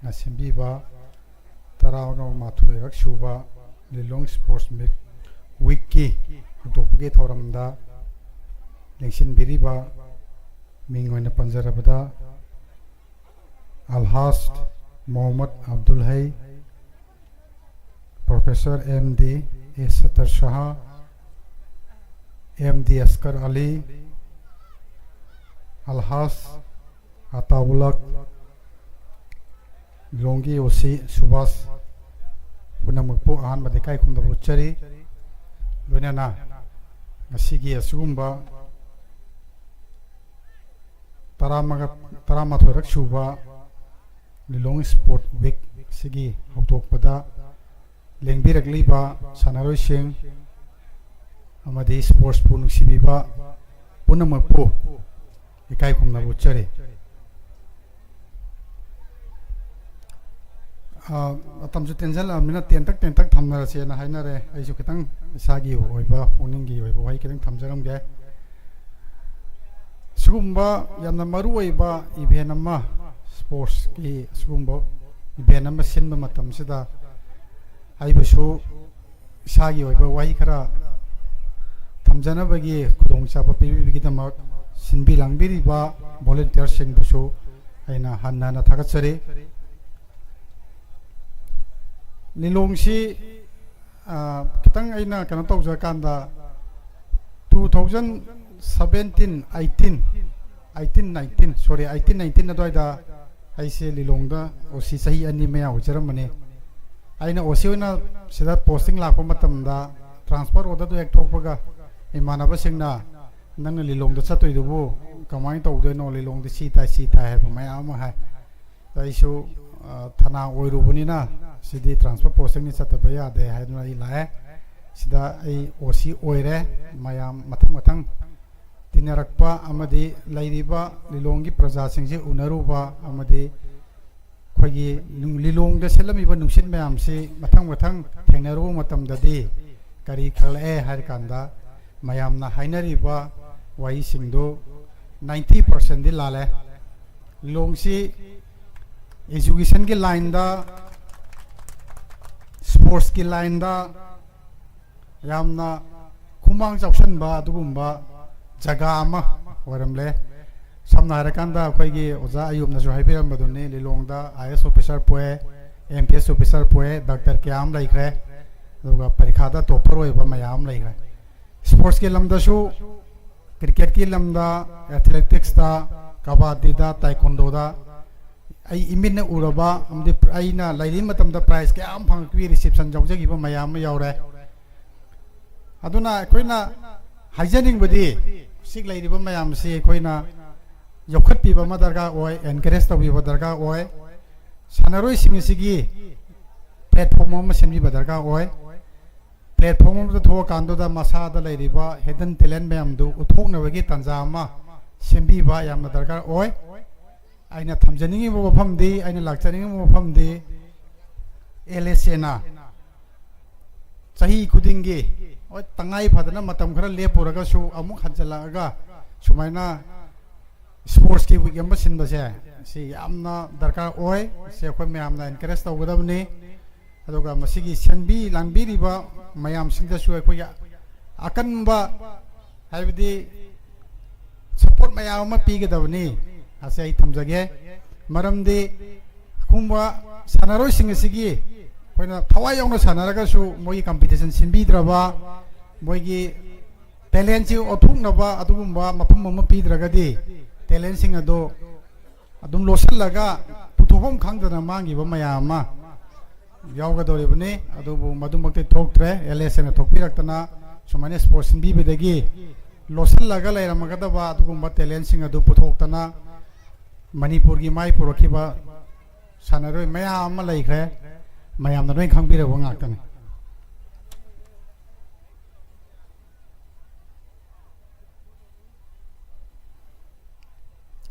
ꯅ ꯁꯦꯝꯕꯤꯕ ꯇꯔꯥꯃꯥꯊꯣꯏꯔꯛ ꯁꯨꯕ ꯂꯤꯂꯣꯡ Sports Meet Week ꯀꯤ ꯍꯧꯗꯣꯛꯄꯒꯤ ꯊꯧꯔꯝꯗ ꯂꯦꯡꯁꯤꯟꯕꯤꯔꯤꯕ ꯃꯤꯡ ꯑꯣꯏꯅ ꯄꯟꯖꯔꯕꯗ ꯑꯜꯍꯥꯖ ꯃꯣꯍꯝꯃꯗ ꯑꯕꯗꯨꯜ ꯍꯩ, ꯄ꯭ꯔꯣꯐꯦꯁꯔ ꯑꯦꯝ ꯗꯤ ꯑꯦ ꯁꯠꯇꯔ ꯁꯍꯥ, ꯑꯦꯝ ꯗꯤ ꯑꯁꯀꯔ ꯑꯂꯤ, ꯑꯜꯍꯥꯖ ꯑꯇꯥꯎꯂꯛ, ꯂꯤꯂꯣꯡꯒꯤ ꯑꯣ ꯁꯤ ꯁꯨꯕꯥꯁ, ꯄꯨꯝꯅꯃꯛꯄꯨ ꯑꯍꯥꯟꯕꯗ ꯏꯀꯥꯏ ꯈꯨꯝꯅꯕ ꯎꯠꯆꯔꯤ꯫ ꯂꯣꯏꯅꯅ ꯉꯁꯤꯒꯤ ꯑꯁꯤꯒꯨꯝꯕ ꯇꯔꯥꯃꯉꯥ, ꯇꯔꯥꯃꯥꯊꯣꯏꯔꯛ ꯁꯨꯕ ꯂꯤꯂꯣꯡ ꯁ꯭ꯄꯣꯔꯠ ꯋꯤꯛ ꯑꯁꯤꯒꯤ ꯍꯧꯗꯣꯛꯄꯗ ꯂꯦꯡꯕꯤꯔꯛꯂꯤꯕ ꯁꯥꯟꯅꯔꯣꯏꯁꯤꯡ ꯑꯃꯗꯤ ꯁ꯭ꯄꯣꯔꯠꯁꯄꯨ ꯅꯨꯡꯁꯤꯕꯤꯕ ꯄꯨꯝꯅꯃꯛꯄꯨ ꯏꯀꯥꯏ ꯈꯨꯝꯅꯕ ꯎꯠꯆꯔꯤ꯫ ꯑ, ꯃꯇꯝꯁꯨ ꯇꯦꯟꯖꯜꯂꯛꯑꯕꯅꯤꯅ ꯇꯦꯟꯇꯛ ꯇꯦꯟꯇꯛ ꯊꯝꯅꯔꯁꯦꯅ ꯍꯥꯏꯅꯔꯦ꯫ ꯑꯩꯁꯨ ꯈꯤꯇꯪ ꯏꯁꯥꯒꯤ ꯑꯣꯏꯕ, ꯄꯨꯛꯅꯤꯡꯒꯤ ꯑꯣꯏꯕ ꯋꯥꯍꯩ ꯈꯤꯇꯪ ꯊꯝꯖꯔꯝꯒꯦ꯫ ꯁꯤꯒꯨꯝꯕ ꯌꯥꯝꯅ ꯃꯔꯨ ꯑꯣꯏꯕ ꯏꯚꯦꯟ ꯑꯃ, ꯁ꯭ꯄꯣꯔꯠꯁꯀꯤ ꯁꯤꯒꯨꯝꯕ ꯏꯚꯦꯟ ꯑꯃ ꯁꯤꯟꯕ ꯃꯇꯝꯁꯤꯗ ꯑꯩꯕꯨꯁꯨ ꯏꯁꯥꯒꯤ ꯑꯣꯏꯕ ꯋꯥꯍꯩ ꯈꯔ ꯊꯝꯖꯅꯕꯒꯤ ꯈꯨꯗꯣꯡꯆꯥꯕ ꯄꯤꯕꯤꯕꯒꯤꯗꯃꯛ ꯁꯤꯟꯕꯤ ꯂꯥꯡꯕꯤꯔꯤꯕ ꯚꯣꯂꯨꯟꯇꯤꯌꯔꯁꯤꯡꯕꯨꯁꯨ ꯑꯩꯅ ꯍꯟꯅ ꯍꯟꯅ ꯊꯥꯒꯠꯆꯔꯤ꯫ ꯂꯤꯂꯣꯡꯁꯤ, ꯑ, ꯈꯤꯇꯪ ꯑꯩꯅ ꯀꯩꯅꯣ ꯇꯧꯖꯔꯀꯥꯟꯗ, two thousand seventeen, eighteen, eighteen nineteen, sorry, eighteen nineteen ꯑꯗꯨꯋꯥꯏꯗ ꯑꯩꯁꯦ ꯂꯤꯂꯣꯡꯗ ꯑꯣ ꯁꯤ ꯆꯍꯤ ꯑꯅꯤ ꯃꯌꯥ ꯑꯣꯏꯖꯔꯝꯕꯅꯤ꯫ ꯑꯩꯅ ꯑꯣ ꯁꯤ ꯑꯣꯏꯅ ꯁꯤꯗ ꯄꯣꯁꯇꯤꯡ ꯂꯥꯛꯄ ꯃꯇꯝꯗ, ꯇ꯭ꯔꯥꯟꯁꯐꯔ ꯑꯣꯔꯗꯔꯗꯨ ꯍꯦꯛ ꯊꯣꯛꯄꯒ, ꯏꯃꯥꯟꯅꯕꯁꯤꯡꯅ, "ꯅꯪꯅ ꯂꯤꯂꯣꯡꯗ ꯆꯠꯇꯣꯏꯗꯨꯕꯨ ꯀꯃꯥꯏꯅ ꯇꯧꯗꯣꯏꯅꯣ? ꯂꯤꯂꯣꯡꯗ ꯁꯤ ꯇꯥꯏ, ꯁꯤ ꯇꯥꯏ" ꯍꯥꯏꯕ ꯃꯌꯥꯝ ꯑꯃ ꯍꯥꯏ꯫ ꯑꯩꯁꯨ, ꯑ, ꯊꯅꯥ ꯑꯣꯏꯔꯨꯕꯅꯤꯅ ꯁꯤꯗꯤ ꯇ꯭ꯔꯥꯟꯁꯐꯔ ꯄꯣꯁꯇꯤꯡꯅꯤ, ꯆꯠꯇꯕ ꯌꯥꯗꯦ ꯍꯥꯏꯗꯨꯅ ꯑꯩ ꯂꯥꯛꯑꯦ꯫ ꯁꯤꯗ ꯑꯩ ꯑꯣ ꯁꯤ ꯑꯣꯏꯔꯦ꯫ ꯃꯌꯥꯝ ꯃꯊꯪ ꯃꯊꯪ ꯇꯤꯟꯅꯔꯛꯄ ꯑꯃꯗꯤ ꯂꯩꯔꯤꯕ ꯂꯤꯂꯣꯡꯒꯤ ꯄ꯭ꯔꯖꯥꯁꯤꯡꯁꯤ ꯎꯅꯔꯨꯕ ꯑꯃꯗꯤ ꯑꯩꯈꯣꯏꯒꯤ ꯅꯨꯡ-, ꯂꯤꯂꯣꯡꯗ ꯁꯤꯠꯂꯝꯃꯤꯕ ꯅꯨꯡꯁꯤꯠ ꯃꯌꯥꯝꯁꯤ ꯃꯊꯪ ꯃꯊꯪ ꯊꯦꯡꯅꯔꯨꯕ ꯃꯇꯝꯗꯗꯤ ꯀꯔꯤ ꯈꯜꯂꯛꯑꯦ ꯍꯥꯏꯔ ꯀꯥꯟꯗ, ꯃꯌꯥꯝꯅ ꯍꯥꯏꯅꯔꯤꯕ ꯋꯥꯍꯩꯁꯤꯡꯗꯨ ninety percentꯗꯤ ꯂꯥꯜꯂꯦ꯫ ꯂꯤꯂꯣꯡꯁꯤ educationꯒꯤ lineꯗ, sportsꯀꯤ lineꯗ ꯌꯥꯝꯅ ꯈꯨꯃꯥꯡ ꯆꯥꯎꯁꯟꯕ ꯑꯗꯨꯒꯨꯝꯕ ꯖꯒꯥ ꯑꯃ ꯑꯣꯏꯔꯝꯂꯦ꯫ ꯁꯝꯅ ꯍꯥꯏꯔꯀꯥꯟꯗ ꯑꯩꯈꯣꯏꯒꯤ ꯑꯣꯖꯥ ꯑꯌꯨꯞꯅꯁꯨ ꯍꯥꯏꯕꯤꯔꯝꯕꯗꯨꯅꯤ, ꯂꯤꯂꯣꯡꯗ ꯑꯥꯏ ꯑꯦꯁ ꯑꯣꯐꯤꯁꯥꯔ ꯄꯣꯛꯑꯦ, ꯑꯦꯝ ꯄꯤ ꯑꯦꯁ ꯑꯣꯐꯤꯁꯥꯔ ꯄꯣꯛꯑꯦ, ꯗꯥꯛꯇꯔ ꯀꯌꯥ ꯑꯃ ꯂꯩꯈ꯭ꯔꯦ, ꯑꯗꯨꯒ ꯄꯔꯤꯈꯥꯗ ꯇꯣꯞꯄꯔ ꯑꯣꯏꯕ ꯃꯌꯥꯝ ꯑꯃ ꯂꯩꯈ꯭ꯔꯦ꯫ ꯁ꯭ꯄꯣꯔꯠꯁꯀꯤ ꯂꯝꯗꯁꯨ, ꯀ꯭ꯔꯤꯀꯦꯠꯀꯤ ꯂꯝꯗ, ꯑꯦꯊꯂꯦꯇꯤꯛꯁꯇ, ꯀꯕꯥꯗꯤꯗ, ꯇꯥꯏꯀꯣꯟꯗꯣꯗ ꯑꯩ ꯏꯃꯤꯠꯅ ꯎꯔꯕ ꯑꯃꯗꯤ ꯑꯩꯅ ꯂꯩꯔꯤꯕ ꯃꯇꯝꯗ ꯄ꯭ꯔꯥꯏꯖ ꯀꯌꯥ ꯑꯃ ꯐꯪꯉꯛꯄꯒꯤ ꯔꯤꯁꯤꯞꯁꯟ ꯌꯥꯎꯖꯈꯤꯕ ꯃꯌꯥꯝ ꯑꯃ ꯌꯥꯎꯔꯦ꯫ ꯑꯗꯨꯅ ꯑꯩꯈꯣꯏꯅ ꯍꯥꯏꯖꯅꯤꯡꯕꯗꯤ, ꯍꯧꯖꯤꯛ ꯂꯩꯔꯤꯕ ꯃꯌꯥꯝꯁꯤ ꯑꯩꯈꯣꯏꯅ ꯌꯣꯛꯈꯠꯄꯤꯕ ꯑꯃ ꯗꯔꯀꯥꯔ ꯑꯣꯏ, ꯑꯦꯟꯀꯔꯦꯖ ꯇꯧꯕꯤꯕ ꯗꯔꯀꯥꯔ ꯑꯣꯏ꯫ ꯁꯥꯟꯅꯔꯣꯏꯁꯤꯡ ꯑꯁꯤꯒꯤ ꯄ꯭ꯂꯦꯠꯐꯣꯝ ꯑꯃ ꯁꯦꯝꯕꯤꯕ ꯗꯔꯀꯥꯔ ꯑꯣꯏ꯫ ꯄ꯭ꯂꯦꯠꯐꯣꯝ ꯑꯃꯗ ꯊꯣꯛꯑꯀꯥꯟꯗꯨꯗ ꯃꯁꯥꯗ ꯂꯩꯔꯤꯕ ꯍꯤꯗꯟ ꯇꯦꯂꯦꯟ ꯃꯌꯥꯝꯗꯨ ꯎꯠꯊꯣꯛꯅꯕꯒꯤ ꯇꯥꯟꯖꯥ ꯑꯃ ꯁꯦꯝꯕꯤꯕ ꯌꯥꯝꯅ ꯗꯔꯀꯥꯔ ꯑꯣꯏ꯫ ꯑꯩꯅ ꯊꯝꯖꯅꯤꯡꯉꯤꯕ ꯋꯥꯐꯝꯗꯤ, ꯑꯩꯅ ꯂꯥꯛꯆꯅꯤꯡꯉꯤꯕ ꯋꯥꯐꯝꯗꯤ, ꯑꯦꯜ ꯑꯦꯁ ꯑꯦꯅ ꯆꯍꯤ ꯈꯨꯗꯤꯡꯒꯤ, ꯍꯣꯏ, ꯇꯉꯥꯏ ꯐꯗꯅ ꯃꯇꯝ ꯈꯔ ꯂꯦꯞꯄꯨꯔꯒꯁꯨ ꯑꯃꯨꯛ ꯍꯟꯖꯜꯂꯛꯑꯒ ꯁꯨꯃꯥꯏꯅ ꯁ꯭ꯄꯣꯔꯠꯁꯀꯤ ꯋꯤꯛ ꯑꯃ ꯁꯤꯟꯕꯁꯦ, ꯁꯤ ꯌꯥꯝꯅ ꯗꯔꯀꯥꯔ ꯑꯣꯏ꯫ ꯁꯤ ꯑꯩꯈꯣꯏ ꯃꯌꯥꯝꯅ ꯑꯦꯟꯀꯔꯦꯖ ꯇꯧꯒꯗꯕꯅꯤ꯫ ꯑꯗꯨꯒ ꯃꯁꯤꯒꯤ ꯁꯦꯝꯕꯤ ꯂꯥꯡꯕꯤꯔꯤꯕ ꯃꯌꯥꯝꯁꯤꯡꯗꯁꯨ ꯑꯩꯈꯣꯏꯒꯤ ꯑꯀꯟꯕ, ꯍꯥꯏꯕꯗꯤ ꯁꯄꯣꯔꯠ ꯃꯌꯥꯝ ꯑꯃ ꯄꯤꯒꯗꯕꯅꯤ ꯍꯥꯏꯁꯦ ꯑꯩ ꯊꯝꯖꯒꯦ꯫ ꯃꯔꯝꯗꯤ ꯑꯁꯤꯒꯨꯝꯕ ꯁꯥꯟꯅꯔꯣꯏꯁꯤꯡ ꯑꯁꯤꯒꯤ ꯑꯩꯈꯣꯏꯅ ꯊꯋꯥꯏ ꯌꯥꯎꯅ ꯁꯥꯟꯅꯔꯒꯁꯨ ꯃꯣꯏꯒꯤ ꯀꯝꯄꯤꯇꯤꯁꯟ ꯁꯤꯟꯕꯤꯗ꯭ꯔꯕ, ꯃꯣꯏꯒꯤ ꯇꯦꯂꯦꯟꯁꯤ ꯎꯠꯊꯣꯛꯅꯕ ꯑꯗꯨꯒꯨꯝꯕ ꯃꯐꯝ ꯑꯃ ꯄꯤꯗ꯭ꯔꯒꯗꯤ ꯇꯦꯂꯦꯟꯁꯤꯡ ꯑꯗꯨ ꯑꯗꯨꯝ ꯂꯣꯠꯁꯤꯜꯂꯒ ꯄꯨꯊꯣꯛꯐꯝ ꯈꯪꯗꯅ ꯃꯥꯡꯈꯤꯕ ꯃꯌꯥꯝ ꯑꯃ ꯌꯥꯎꯒꯗꯧꯔꯤꯕꯅꯤ꯫ ꯑꯗꯨꯕꯨ ꯃꯗꯨꯃꯛꯇꯤ ꯊꯣꯛꯇ꯭ꯔꯦ꯫ ꯑꯦꯜ ꯑꯦꯁ ꯑꯦꯅ ꯊꯣꯛꯄꯤꯔꯛꯇꯅ ꯁꯨꯃꯥꯏꯅ ꯁ꯭ꯄꯣꯔꯠ ꯁꯤꯟꯕꯤꯕꯗꯒꯤ ꯂꯣꯠꯁꯤꯜꯂꯒ ꯂꯩꯔꯝꯒꯗꯕ ꯑꯗꯨꯒꯨꯝꯕ ꯇꯦꯂꯦꯟꯁꯤꯡ ꯑꯗꯨ ꯄꯨꯊꯣꯛꯇꯅ ꯃꯅꯤꯄꯨꯔꯒꯤ ꯃꯥꯏ ꯄꯨꯔꯛꯈꯤꯕ ꯁꯥꯟꯅꯔꯣꯏ ꯃꯌꯥꯝ ꯑꯃ ꯂꯩꯈ꯭ꯔꯦ꯫ ꯃꯌꯥꯝꯅ ꯂꯣꯏ ꯈꯪꯕꯤꯔꯕ ꯉꯥꯛꯇꯅꯤ꯫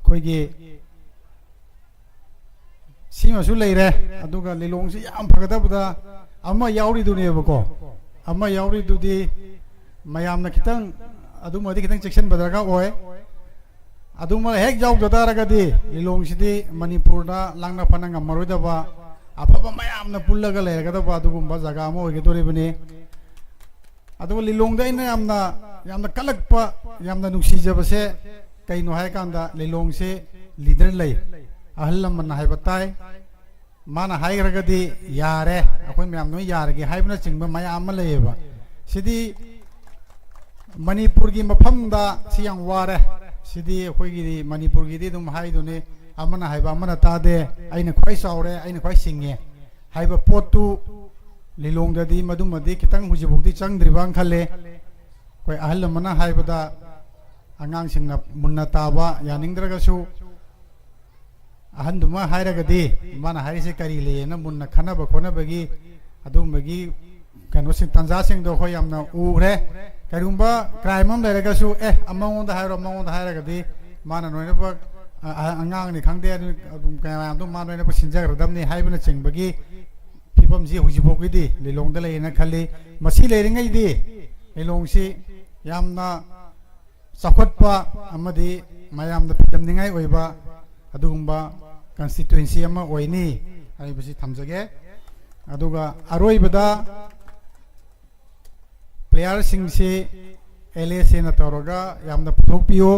ꯑꯩꯈꯣꯏꯒꯤ ꯁꯤꯃꯁꯨ ꯂꯩꯔꯦ꯫ ꯑꯗꯨꯒ ꯂꯤꯂꯣꯡꯁꯤ ꯌꯥꯝ ꯐꯒꯗꯕꯗ ꯑꯃ ꯌꯥꯎꯔꯤꯗꯨꯅꯦꯕꯀꯣ꯫ ꯑꯃ ꯌꯥꯎꯔꯤꯗꯨꯗꯤ ꯃꯌꯥꯝꯅ ꯈꯤꯇꯪ, ꯑꯗꯨꯃꯗꯤ ꯈꯤꯇꯪ ꯆꯦꯛꯁꯤꯟꯕ ꯗꯔꯀꯥꯔ ꯑꯣꯏ꯫ ꯑꯗꯨꯃ ꯍꯦꯛ ꯌꯥꯎꯗ ꯇꯥꯔꯒꯗꯤ ꯂꯤꯂꯣꯡꯁꯤꯗꯤ ꯃꯅꯤꯄꯨꯔꯗ ꯂꯥꯡꯅ ꯐꯅ ꯉꯝꯃꯔꯣꯏꯗꯕ ꯑꯐꯕ ꯃꯌꯥꯝꯅ ꯄꯨꯜꯂꯒ ꯂꯩꯔꯒꯗꯕ ꯑꯗꯨꯒꯨꯝꯕ ꯖꯒꯥ ꯑꯃ ꯑꯣꯏꯒꯗꯧꯔꯤꯕꯅꯤ꯫ ꯑꯗꯨꯒ ꯂꯤꯂꯣꯡꯗ ꯑꯩꯅ ꯌꯥꯝꯅ, ꯌꯥꯝꯅ ꯀꯜꯂꯛꯄ, ꯌꯥꯝꯅ ꯅꯨꯡꯁꯤꯖꯕꯁꯦ ꯀꯩꯅꯣ ꯍꯥꯏꯀꯥꯟꯗ ꯂꯤꯂꯣꯡꯁꯦ ꯂꯤꯗꯔ ꯂꯩ, ꯑꯍꯜ ꯂꯃꯟꯅ ꯍꯥꯏꯕ ꯇꯥꯏ, ꯃꯥꯅ ꯍꯥꯏꯈ꯭ꯔꯒꯗꯤ ꯌꯥꯔꯦ, ꯑꯩꯈꯣꯏ ꯃꯌꯥꯝ ꯂꯣꯏ ꯌꯥꯔꯒꯦ ꯍꯥꯏꯕꯅꯆꯤꯡꯕ ꯃꯌꯥꯝ ꯑꯃ ꯂꯩꯌꯦꯕ꯫ ꯁꯤꯗꯤ ꯃꯅꯤꯄꯨꯔꯒꯤ ꯃꯐꯝꯗ ꯁꯤ ꯌꯥꯝ ꯋꯥꯔꯦ꯫ ꯁꯤꯗꯤ ꯑꯩꯈꯣꯏꯒꯤꯗꯤ ꯃꯅꯤꯄꯨꯔꯒꯤꯗꯤ ꯑꯗꯨꯝ ꯍꯥꯏꯗꯨꯅꯤ, ꯑꯃꯅ ꯍꯥꯏꯕ ꯑꯃꯅ ꯇꯥꯗꯦ, ꯑꯩꯅ ꯈ꯭ꯋꯥꯏ ꯆꯥꯎꯔꯦ, ꯑꯩꯅ ꯈ꯭ꯋꯥꯏ ꯁꯤꯡꯉꯦ ꯍꯥꯏꯕ ꯄꯣꯠꯇꯨ ꯂꯤꯂꯣꯡꯗꯗꯤ ꯃꯗꯨꯃꯗꯤ ꯈꯤꯇꯪ ꯍꯧꯖꯤꯛꯐꯥꯎꯗꯤ ꯆꯪꯗ꯭ꯔꯤꯕꯅ ꯈꯜꯂꯦ꯫ ꯑꯩꯈꯣꯏ ꯑꯍꯜ ꯂꯃꯟꯅ ꯍꯥꯏꯕꯗ ꯑꯉꯥꯡꯁꯤꯡꯅ ꯃꯨꯟꯅ ꯇꯥꯕ ꯌꯥꯅꯤꯡꯗ꯭ꯔꯒꯁꯨ, ꯑꯍꯟꯗꯨꯃ ꯍꯥꯏꯔꯒꯗꯤ ꯃꯥꯅ ꯍꯥꯏꯔꯤꯁꯦ ꯀꯔꯤ ꯂꯩꯌꯦꯅ ꯃꯨꯟꯅ ꯈꯟꯅꯕ ꯈꯣꯠꯅꯕꯒꯤ ꯑꯗꯨꯒꯨꯝꯕꯒꯤ ꯀꯩꯅꯣꯁꯤꯡ, ꯇꯥꯟꯖꯥꯁꯤꯡꯗꯣ ꯑꯩꯈꯣꯏ ꯌꯥꯝꯅ ꯎꯈ꯭ꯔꯦ꯫ ꯀꯔꯤꯒꯨꯝꯕ ꯀ꯭ꯔꯥꯏꯝ ꯑꯃ ꯂꯩꯔꯒꯁꯨ, ꯑꯦ, ꯑꯃꯉꯣꯟꯗ ꯍꯥꯏꯔꯣ, ꯑꯃꯉꯣꯟꯗ ꯍꯥꯏꯔꯒꯗꯤ ꯃꯥꯅ ꯂꯣꯏꯅꯃꯛ, ꯑ, ꯑ, ꯑꯉꯥꯡꯅꯤ ꯈꯪꯗꯦ, ꯑꯗꯨ ꯑꯗꯨꯝ ꯃꯌꯥꯝꯗꯣ ꯃꯥ ꯂꯣꯏꯅꯃꯛ ꯁꯤꯟꯖꯈ꯭ꯔꯗꯕꯅꯤ ꯍꯥꯏꯕꯅꯆꯤꯡꯕꯒꯤ ꯐꯤꯕꯝꯁꯤ ꯍꯧꯖꯤꯛꯐꯥꯎꯒꯤꯗꯤ ꯂꯤꯂꯣꯡꯗ ꯂꯩꯌꯦꯅ ꯈꯜꯂꯤ꯫ ꯃꯁꯤ ꯂꯩꯔꯤꯉꯩꯗꯤ ꯂꯤꯂꯣꯡꯁꯤ ꯌꯥꯝꯅ ꯆꯥꯎꯈꯠꯄ ꯑꯃꯗꯤ ꯃꯌꯥꯝꯗ ꯐꯤꯗꯝꯅꯤꯡꯉꯥꯏ ꯑꯣꯏꯕ ꯑꯗꯨꯒꯨꯝꯕ ꯀꯟꯁꯇꯤꯇ꯭ꯋꯦꯟꯁꯤ ꯑꯃ ꯑꯣꯏꯅꯤ ꯍꯥꯏꯕꯁꯤ ꯊꯝꯖꯒꯦ꯫ ꯑꯗꯨꯒ ꯑꯔꯣꯏꯕꯗ ꯄ꯭ꯂꯦꯌꯥꯔꯁꯤꯡꯁꯤ ꯑꯦꯜ ꯑꯦꯁ ꯑꯦꯅ ꯇꯧꯔꯒ ꯌꯥꯝꯅ ꯄꯨꯊꯣꯛꯄꯤꯌꯨ꯫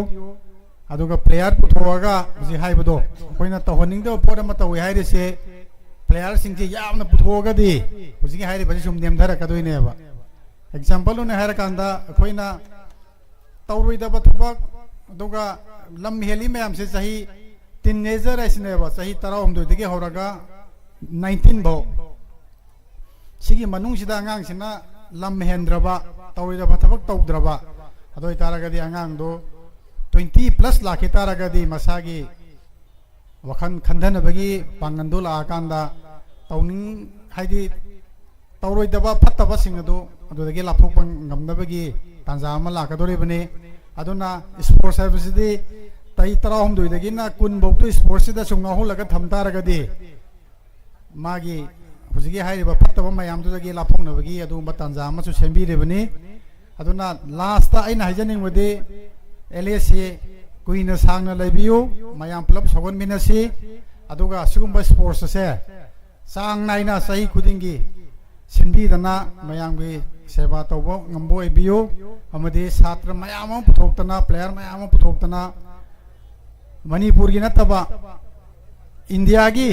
ꯑꯗꯨꯒ ꯄ꯭ꯂꯦꯌꯥꯔ ꯄꯨꯊꯣꯛꯑꯒ ꯍꯧꯖꯤꯛ ꯍꯥꯏꯕꯗꯣ, ꯑꯩꯈꯣꯏꯅ ꯇꯧꯍꯟꯅꯤꯡꯗꯕ ꯄꯣꯠ ꯑꯃ ꯇꯧꯏ ꯍꯥꯏꯔꯤꯁꯦ, ꯄ꯭ꯂꯦꯌꯥꯔꯁꯤꯡꯁꯤ ꯌꯥꯝꯅ ꯄꯨꯊꯣꯛꯑꯒꯗꯤ ꯍꯧꯖꯤꯛꯀꯤ ꯍꯥꯏꯔꯤꯕꯁꯤ ꯁꯨꯝ ꯅꯦꯝꯊꯔꯛꯀꯗꯣꯏꯅꯦꯕ꯫ ꯑꯦꯛꯖꯥꯝꯄꯜ ꯑꯣꯏꯅ ꯍꯥꯏꯔꯀꯥꯟꯗ, ꯑꯩꯈꯣꯏꯅ ꯇꯧꯔꯣꯏꯗꯕ ꯊꯕꯛ, ꯑꯗꯨꯒ ꯂꯝ ꯍꯦꯜꯂꯤ ꯃꯌꯥꯝꯁꯦ ꯆꯍꯤ, ꯇꯤꯟ ꯑꯦꯖꯔ ꯍꯥꯏꯁꯤꯅꯦꯕ, ꯆꯍꯤ ꯇꯔꯥꯍꯨꯝꯗꯣꯏꯗꯒꯤ ꯍꯧꯔꯒ ꯅꯥꯏꯟꯇꯤꯟ ꯐꯥꯎ, ꯁꯤꯒꯤ ꯃꯅꯨꯡꯁꯤꯗ ꯑꯉꯥꯡꯁꯤꯅ ꯂꯝ ꯍꯦꯟꯗ꯭ꯔꯕ, ꯇꯧꯔꯣꯏꯗꯕ ꯊꯕꯛ ꯇꯧꯗ꯭ꯔꯕ, ꯑꯗꯨ ꯑꯣꯏꯇꯥꯔꯒꯗꯤ ꯑꯉꯥꯡꯗꯣ ꯇ꯭ꯋꯦꯟꯇꯤ ꯄ꯭ꯂꯁ ꯂꯥꯛꯈꯤ ꯇꯥꯔꯒꯗꯤ ꯃꯁꯥꯒꯤ ꯋꯥꯈꯜ ꯈꯟꯊꯅꯕꯒꯤ ꯄꯥꯡꯒꯜꯗꯣ ꯂꯥꯛꯑꯀꯥꯟꯗ ꯇꯧꯅꯤꯡ, ꯍꯥꯏꯗꯤ ꯇꯧꯔꯣꯏꯗꯕ ꯐꯠꯇꯕꯁꯤꯡ ꯑꯗꯨ ꯑꯗꯨꯗꯒꯤ ꯂꯥꯞꯊꯣꯛꯄ ꯉꯝꯅꯕꯒꯤ ꯇꯥꯟꯖꯥ ꯑꯃ ꯂꯥꯛꯀꯗꯧꯔꯤꯕꯅꯤ꯫ ꯑꯗꯨꯅ ꯏꯁꯄꯣꯔꯠꯁ ꯍꯥꯏꯕꯁꯤꯗꯤ ꯆꯍꯤ ꯇꯔꯥꯍꯨꯝꯗꯣꯏꯗꯒꯤꯅ ꯀꯨꯟ ꯐꯥꯎꯇ ꯏꯁꯄꯣꯔꯠꯁꯤꯗ ꯁꯨꯝ ꯉꯥꯎꯍꯜꯂꯒ ꯊꯝ ꯇꯥꯔꯒꯗꯤ ꯃꯥꯒꯤ ꯍꯧꯖꯤꯛꯀꯤ ꯍꯥꯏꯔꯤꯕ ꯐꯠꯇꯕ ꯃꯌꯥꯝꯗꯨꯗꯒꯤ ꯂꯥꯞꯊꯣꯛꯅꯕꯒꯤ ꯑꯗꯨꯒꯨꯝꯕ ꯇꯥꯟꯖꯥ ꯑꯃꯁꯨ ꯁꯦꯝꯕꯤꯔꯤꯕꯅꯤ꯫ ꯑꯗꯨꯅ ꯂꯥꯁꯇ ꯑꯩꯅ ꯍꯥꯏꯖꯅꯤꯡꯕꯗꯤ, ꯑꯦꯜ ꯑꯦꯁ ꯑꯦ ꯀꯨꯏꯅ ꯁꯥꯡꯅ ꯂꯩꯕꯤꯌꯨ, ꯃꯌꯥꯝ ꯄꯨꯂꯞ ꯁꯧꯒꯠꯃꯤꯟꯅꯁꯤ, ꯑꯗꯨꯒ ꯑꯁꯤꯒꯨꯝꯕ ꯏꯁꯄꯣꯔꯠꯁ ꯑꯁꯦ ꯆꯥꯡ ꯅꯥꯏꯅ ꯆꯍꯤ ꯈꯨꯗꯤꯡꯒꯤ ꯁꯤꯟꯕꯤꯗꯅ ꯃꯌꯥꯝꯒꯤ ꯁꯦꯕꯥ ꯇꯧꯕ ꯉꯝꯕ ꯑꯣꯏꯕꯤꯌꯨ꯫ ꯑꯃꯗꯤ ꯁꯥꯇ꯭ꯔ ꯃꯌꯥꯝ ꯑꯃ ꯄꯨꯊꯣꯛꯇꯅ, ꯄ꯭ꯂꯦꯌꯔ ꯃꯌꯥꯝ ꯑꯃ ꯄꯨꯊꯣꯛꯇꯅ, ꯃꯅꯤꯄꯨꯔꯒꯤ ꯅꯠꯇꯕ, ꯏꯟꯗꯤꯌꯥꯒꯤ,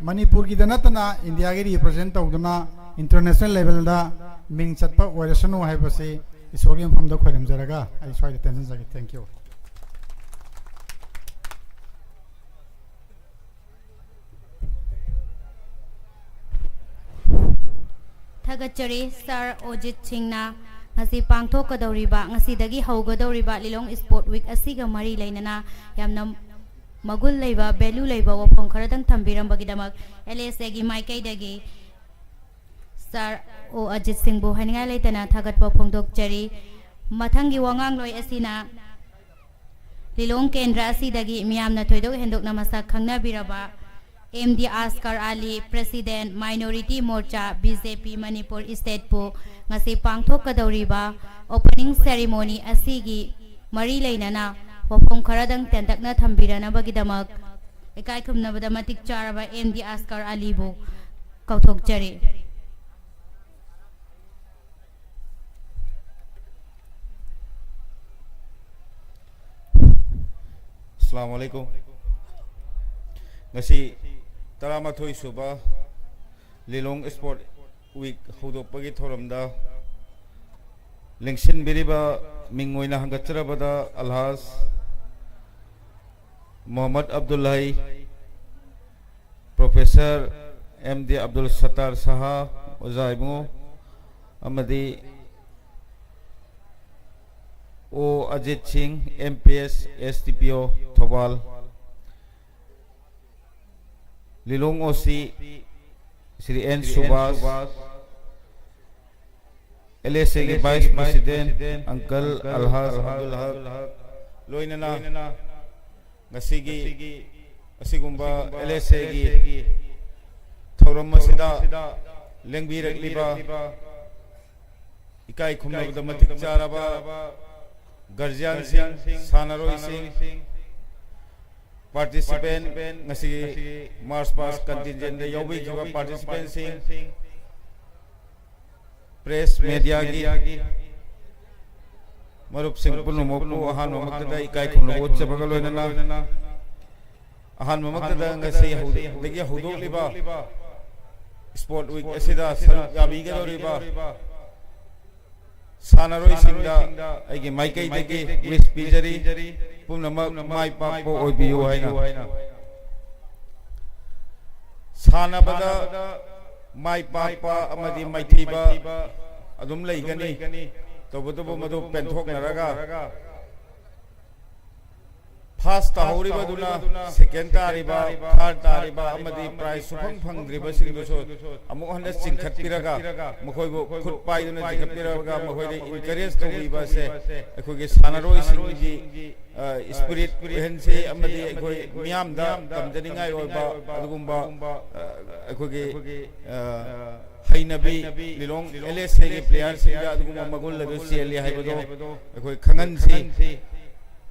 ꯃꯅꯤꯄꯨꯔꯒꯤꯗ ꯅꯠꯇꯅ ꯏꯟꯗꯤꯌꯥꯒꯤ ꯔꯤꯄ꯭ꯔꯖꯦꯟ ꯇꯧꯗꯨꯅ ꯏꯟꯇꯔꯅꯦꯁꯅꯦꯜ ꯂꯦꯚꯦꯜꯗ ꯃꯤꯡ ꯆꯠꯄ ꯑꯣꯏꯔꯁꯅꯨ ꯍꯥꯏꯕꯁꯤ ꯏꯁꯣꯔꯒꯤ ꯃꯐꯝꯗ ꯈꯣꯏꯔꯝꯖꯔꯒ ꯑꯩ ꯁ꯭ꯋꯥꯏꯗ ꯇꯦꯟꯁꯤꯟꯖꯒꯦ꯫ Thank you꯫ ꯊꯥꯒꯠꯆꯔꯤ꯫ ꯁꯥꯔ ꯑꯣꯖꯤꯠ ꯁꯤꯡꯅ ꯉꯁꯤ ꯄꯥꯡꯊꯣꯛꯀꯗꯧꯔꯤꯕ, ꯉꯁꯤꯗꯒꯤ ꯍꯧꯒꯗꯧꯔꯤꯕ ꯂꯤꯂꯣꯡ ꯏꯁꯄꯣꯔꯠ ꯋꯤꯛ ꯑꯁꯤꯒ ꯃꯔꯤ ꯂꯩꯅꯅ ꯌꯥꯝꯅ ꯃꯒꯨꯟ ꯂꯩꯕ, ꯚꯦꯂꯨ ꯂꯩꯕ ꯋꯥꯐꯝ ꯈꯔꯗꯪ ꯊꯝꯕꯤꯔꯝꯕꯒꯤꯗꯃꯛ ꯑꯦꯜ ꯑꯦꯁ ꯑꯦꯒꯤ ꯃꯥꯏꯀꯩꯗꯒꯤ ꯁꯥꯔ ꯑꯣ ꯑꯖꯤꯠ ꯁꯤꯡꯕꯨ ꯍꯥꯏꯅꯤꯡꯉꯥꯏ ꯂꯩꯇꯅ ꯊꯥꯒꯠꯄ ꯐꯣꯡꯗꯣꯛꯆꯔꯤ꯫ ꯃꯊꯪꯒꯤ ꯋꯥꯉꯥꯡꯂꯣꯏ ꯑꯁꯤꯅ ꯂꯤꯂꯣꯡ ꯀꯦꯟꯗ꯭ꯔ ꯑꯁꯤꯗꯒꯤ ꯃꯤꯌꯥꯝꯅ ꯊꯣꯏꯗꯣꯛ ꯍꯦꯟꯗꯣꯛꯅ ꯃꯁꯛ ꯈꯪꯅꯕꯤꯔꯕ ꯑꯦꯝ ꯗꯤ ꯑꯁꯀꯔ ꯑꯂꯤ, ꯄ꯭ꯔꯦꯁꯤꯗꯦꯟꯠ, ꯃꯥꯏꯅꯣꯔꯤꯇꯤ ꯃꯣꯔꯆꯥ, ꯕꯤ ꯖꯦ ꯄꯤ ꯃꯅꯤꯄꯨꯔ ꯏꯁꯇꯦꯠꯄꯨ ꯉꯁꯤ ꯄꯥꯡꯊꯣꯛꯀꯗꯧꯔꯤꯕ ꯑꯣꯄꯅꯤꯡ ꯁꯦꯔꯤꯃꯣꯅꯤ ꯑꯁꯤꯒꯤ ꯃꯔꯤ ꯂꯩꯅꯅ ꯋꯥꯐꯝ ꯈꯔꯗꯪ ꯇꯦꯟꯇꯛꯅ ꯊꯝꯕꯤꯔꯅꯕꯒꯤꯗꯃꯛ ꯏꯀꯥꯏ ꯈꯨꯝꯅꯕꯗ ꯃꯇꯤꯛ ꯆꯥꯔꯕ ꯑꯦꯝ ꯗꯤ ꯑꯁꯀꯔ ꯑꯂꯤꯕꯨ ꯀꯧꯊꯣꯛꯆꯔꯤ꯫ ꯑꯁꯂꯥꯃꯨ ꯑꯂꯩꯀꯨꯝ꯫ ꯉꯁꯤ ꯇꯔꯥꯃꯥꯊꯣꯏ ꯁꯨꯕ ꯂꯤꯂꯣꯡ ꯏꯁꯄꯣꯔꯠ ꯋꯤꯛ ꯍꯧꯗꯣꯛꯄꯒꯤ ꯊꯧꯔꯝꯗ ꯂꯦꯡꯁꯤꯟꯕꯤꯔꯤꯕ ꯃꯤꯡ ꯑꯣꯏꯅ ꯍꯪꯒꯠꯆꯔꯕꯗ ꯑꯜꯍꯥꯖ ꯃꯣꯍꯝꯃꯗ ꯑꯕꯗꯨꯜ ꯍꯩ, ꯄ꯭ꯔꯣꯐꯦꯁꯔ ꯑꯦꯝ ꯗꯤ ꯑꯕꯗꯨꯜ ꯁꯠꯇꯥꯔ ꯁꯍꯥ, ꯑꯣꯖꯥ ꯏꯕꯨꯡꯉꯣ, ꯑꯃꯗꯤ ꯑꯣ ꯑꯖꯤꯠ ꯁꯤꯡ, M P S, S D ꯄꯤ ꯑꯣ, ꯊꯧꯕꯥꯜ, ꯂꯤꯂꯣꯡ ꯑꯣ ꯁꯤ ꯁ꯭ꯔꯤ ꯑꯦꯟ ꯁꯨꯕꯥꯁ, ꯑꯦꯜ ꯑꯦꯁ ꯑꯦꯒꯤ ꯚꯥꯏꯁ ꯄ꯭ꯔꯦꯁꯤꯗꯦꯟꯠ ꯑꯪꯀꯜ ꯑꯜꯍꯥꯖ ꯑꯕꯗꯨꯜ ꯍꯛ, ꯂꯣꯏꯅꯅ ꯉꯁꯤꯒꯤ ꯑꯁꯤꯒꯨꯝꯕ ꯑꯦꯜ ꯑꯦꯁ ꯑꯦꯒꯤ ꯊꯧꯔꯝ ꯑꯁꯤꯗ ꯂꯦꯡꯕꯤꯔꯛꯂꯤꯕ ꯏꯀꯥꯏ ꯈꯨꯝꯅꯕꯗ ꯃꯇꯤꯛ ꯆꯥꯔꯕ ꯒꯥꯔꯖꯤꯌꯥꯟꯁꯤꯡ, ꯁꯥꯟꯅꯔꯣꯏꯁꯤꯡ, ꯄꯥꯔꯇꯤꯁꯤꯄꯦꯟꯠ, ꯉꯁꯤꯒꯤ ꯃꯥꯔꯆ ꯄꯥꯁ ꯀꯟꯇꯤꯟꯖꯦꯟꯗ ꯌꯥꯎꯕꯤꯈꯤꯕ ꯄꯥꯔꯇꯤꯁꯤꯄꯦꯟꯠꯁꯤꯡ, ꯄ꯭ꯔꯦꯁ ꯃꯦꯗꯤꯌꯥꯒꯤ ꯃꯔꯨꯞꯁꯤꯡ ꯄꯨꯝꯅꯃꯛꯄꯨ ꯑꯍꯥꯟꯕꯃꯛꯇꯗ ꯏꯀꯥꯏ ꯈꯨꯝꯅꯕ ꯎꯠꯆꯕꯒ ꯂꯣꯏꯅꯅ, ꯑꯍꯥꯟꯕꯃꯛꯇꯗ ꯉꯁꯤ ꯍꯧꯗꯒꯤ ꯍꯧꯗꯣꯛꯂꯤꯕ ꯁ꯭ꯄꯣꯔꯠ ꯋꯤꯛ ꯑꯁꯤꯗ ꯁꯔꯨꯛ ꯌꯥꯕꯤꯒꯗꯧꯔꯤꯕ ꯁꯥꯟꯅꯔꯣꯏꯁꯤꯡꯗ ꯑꯩꯒꯤ ꯃꯥꯏꯀꯩꯗꯒꯤ ꯋꯤꯁ ꯄꯤꯖꯔꯤ꯫ ꯄꯨꯝꯅꯃꯛ ꯃꯥꯏ ꯄꯥꯛꯄ ꯑꯣꯏꯕꯤꯌꯨ ꯍꯥꯏꯅ꯫ ꯁꯥꯟꯅꯕꯗ ꯃꯥꯏ ꯄꯥꯛꯄ ꯑꯃꯗꯤ ꯃꯥꯏꯊꯤꯕ ꯑꯗꯨꯝ ꯂꯩꯒꯅꯤ꯫ ꯇꯧꯕꯇꯕꯨ ꯃꯗꯨ ꯄꯦꯟꯊꯣꯛꯅꯔꯒ ꯐꯥꯔꯁ ꯇꯥꯍꯧꯔꯤꯕꯗꯨꯅ ꯁꯦꯀꯦꯟ ꯇꯥꯔꯤꯕ, ꯊꯥꯔꯠ ꯇꯥꯔꯤꯕ ꯑꯃꯗꯤ ꯄ꯭ꯔꯥꯏꯖ ꯁꯨꯐꯪ ꯐꯪꯗ꯭ꯔꯤꯕꯁꯤꯡꯗꯨꯁꯨ ꯑꯃꯨꯛ ꯍꯟꯅ ꯆꯤꯡꯈꯠꯄꯤꯔꯒ, ꯃꯈꯣꯏꯕꯨ ꯈꯨꯠ ꯄꯥꯏꯗꯨꯅ ꯆꯤꯡꯈꯠꯄꯤꯔꯒ ꯃꯈꯣꯏꯗ ꯏꯟꯀꯔꯦꯖ ꯇꯧꯕꯤꯕ ꯑꯁꯦ ꯑꯩꯈꯣꯏꯒꯤ ꯁꯥꯟꯅꯔꯣꯏꯁꯤꯡꯒꯤ ꯁ꯭ꯄꯤꯔꯤꯠ ꯑꯣꯏꯍꯟꯁꯤ ꯑꯃꯗꯤ ꯑꯩꯈꯣꯏ ꯃꯤꯌꯥꯝꯗ ꯇꯝꯖꯅꯤꯡꯉꯥꯏ ꯑꯣꯏꯕ ꯑꯗꯨꯒꯨꯝꯕ ꯑ, ꯑꯩꯈꯣꯏꯒꯤ ꯑ, ꯍꯩꯅꯕꯤ ꯂꯤꯂꯣꯡ ꯑꯦꯜ ꯑꯦꯁ ꯑꯦꯒꯤ ꯄ꯭ꯂꯦꯌꯔꯁꯤꯡꯗ ꯑꯗꯨꯒꯨꯝꯕ ꯃꯒꯨꯟ ꯑꯗꯨ ꯆꯦꯜꯂꯤ ꯍꯥꯏꯕꯗꯣ ꯑꯩꯈꯣꯏ ꯈꯪꯍꯟꯁꯤ꯫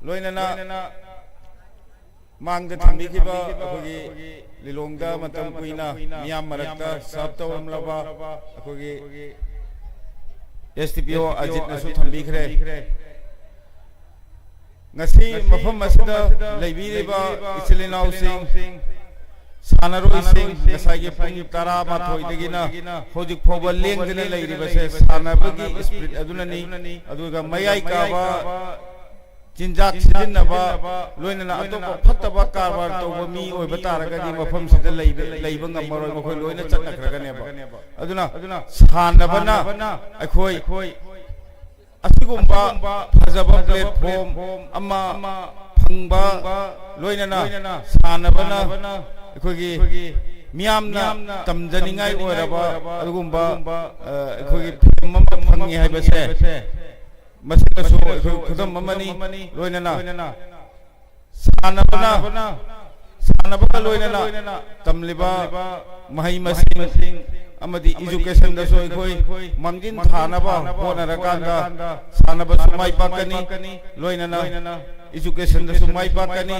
ꯂꯣꯏꯅꯅ ꯃꯥꯡꯗ ꯊꯝꯕꯤꯈꯤꯕ ꯑꯩꯈꯣꯏꯒꯤ ꯂꯤꯂꯣꯡꯗ ꯃꯇꯝ ꯀꯨꯏꯅ ꯃꯤꯌꯥꯝ ꯃꯔꯛꯇ ꯁꯔꯚ ꯇꯧꯔꯝꯂꯕ ꯑꯩꯈꯣꯏꯒꯤ ꯑꯦꯁ ꯇꯤ ꯄꯤ ꯑꯣ ꯑꯖꯤꯠꯅꯁꯨ ꯊꯝꯕꯤꯈ꯭ꯔꯦ꯫ ꯉꯁꯤ ꯃꯐꯝ ꯑꯁꯤꯗ ꯂꯩꯕꯤꯔꯤꯕ ꯏꯆꯤꯜ ꯏꯅꯥꯎꯁꯤꯡ, ꯁꯥꯟꯅꯔꯣꯏꯁꯤꯡ, ꯉꯁꯥꯏꯒꯤ ꯄꯨꯡ ꯇꯔꯥꯃꯥꯊꯣꯏꯗꯒꯤꯅ ꯍꯧꯖꯤꯛ ꯐꯥꯎꯕ ꯂꯦꯡꯗꯅ ꯂꯩꯔꯤꯕꯁꯦ ꯁꯥꯟꯅꯕꯒꯤ ꯁ꯭ꯄꯤꯔꯤꯠ ꯑꯗꯨꯅꯅꯤ꯫ ꯑꯗꯨꯒ ꯃꯌꯥꯏ ꯀꯥꯕ, ꯆꯤꯟꯖꯥꯛ ꯁꯤꯖꯤꯟꯅꯕ, ꯂꯣꯏꯅꯅ ꯑꯇꯣꯞꯄ ꯐꯠꯇꯕ ꯀꯔꯕꯥꯔ ꯇꯧꯕ ꯃꯤ ꯑꯣꯏꯕ ꯇꯥꯔꯒꯗꯤ ꯃꯐꯝꯁꯤꯗ ꯂꯩꯕ, ꯂꯩꯕ ꯉꯝꯃꯔꯣꯏ, ꯃꯈꯣꯏ ꯂꯣꯏꯅ ꯆꯠꯅꯈ꯭ꯔꯒꯅꯦꯕ꯫ ꯑꯗꯨꯅ ꯁꯥꯟꯅꯕꯅ ꯑꯩꯈꯣꯏ ꯑꯁꯤꯒꯨꯝꯕ ꯐꯖꯕ ꯄ꯭ꯂꯦꯠꯐꯣꯝ ꯑꯃ ꯐꯪꯕ, ꯂꯣꯏꯅꯅ ꯁꯥꯟꯅꯕꯅ ꯑꯩꯈꯣꯏꯒꯤ ꯃꯤꯌꯥꯝꯅ ꯇꯝꯖꯅꯤꯡꯉꯥꯏ ꯑꯣꯏꯔꯕ ꯑꯗꯨꯒꯨꯝꯕ, ꯑ, ꯑꯩꯈꯣꯏꯒꯤ ꯐꯤꯂꯝ ꯑꯃ ꯐꯪꯉꯤ ꯍꯥꯏꯕꯁꯦ, ꯃꯁꯤꯗꯁꯨ ꯑꯩꯈꯣꯏ ꯈꯨꯗꯝ ꯑꯃꯅꯤ꯫ ꯂꯣꯏꯅꯅ ꯁꯥꯟꯅꯕꯅ, ꯁꯥꯟꯅꯕꯒ ꯂꯣꯏꯅꯅ ꯇꯝꯂꯤꯕ ꯃꯍꯩ ꯃꯁꯤꯡ ꯑꯃꯗꯤ ꯏꯖꯨꯀꯦꯁꯟꯗꯁꯨ ꯑꯩꯈꯣꯏ ꯃꯥꯡꯖꯤꯟ ꯊꯥꯅꯕ ꯍꯣꯠꯅꯔꯀꯥꯟꯗ ꯁꯥꯟꯅꯕꯁꯨ ꯃꯥꯏ ꯄꯥꯛꯀꯅꯤ, ꯂꯣꯏꯅꯅ ꯏꯖꯨꯀꯦꯁꯟꯗꯁꯨ ꯃꯥꯏ ꯄꯥꯛꯀꯅꯤ,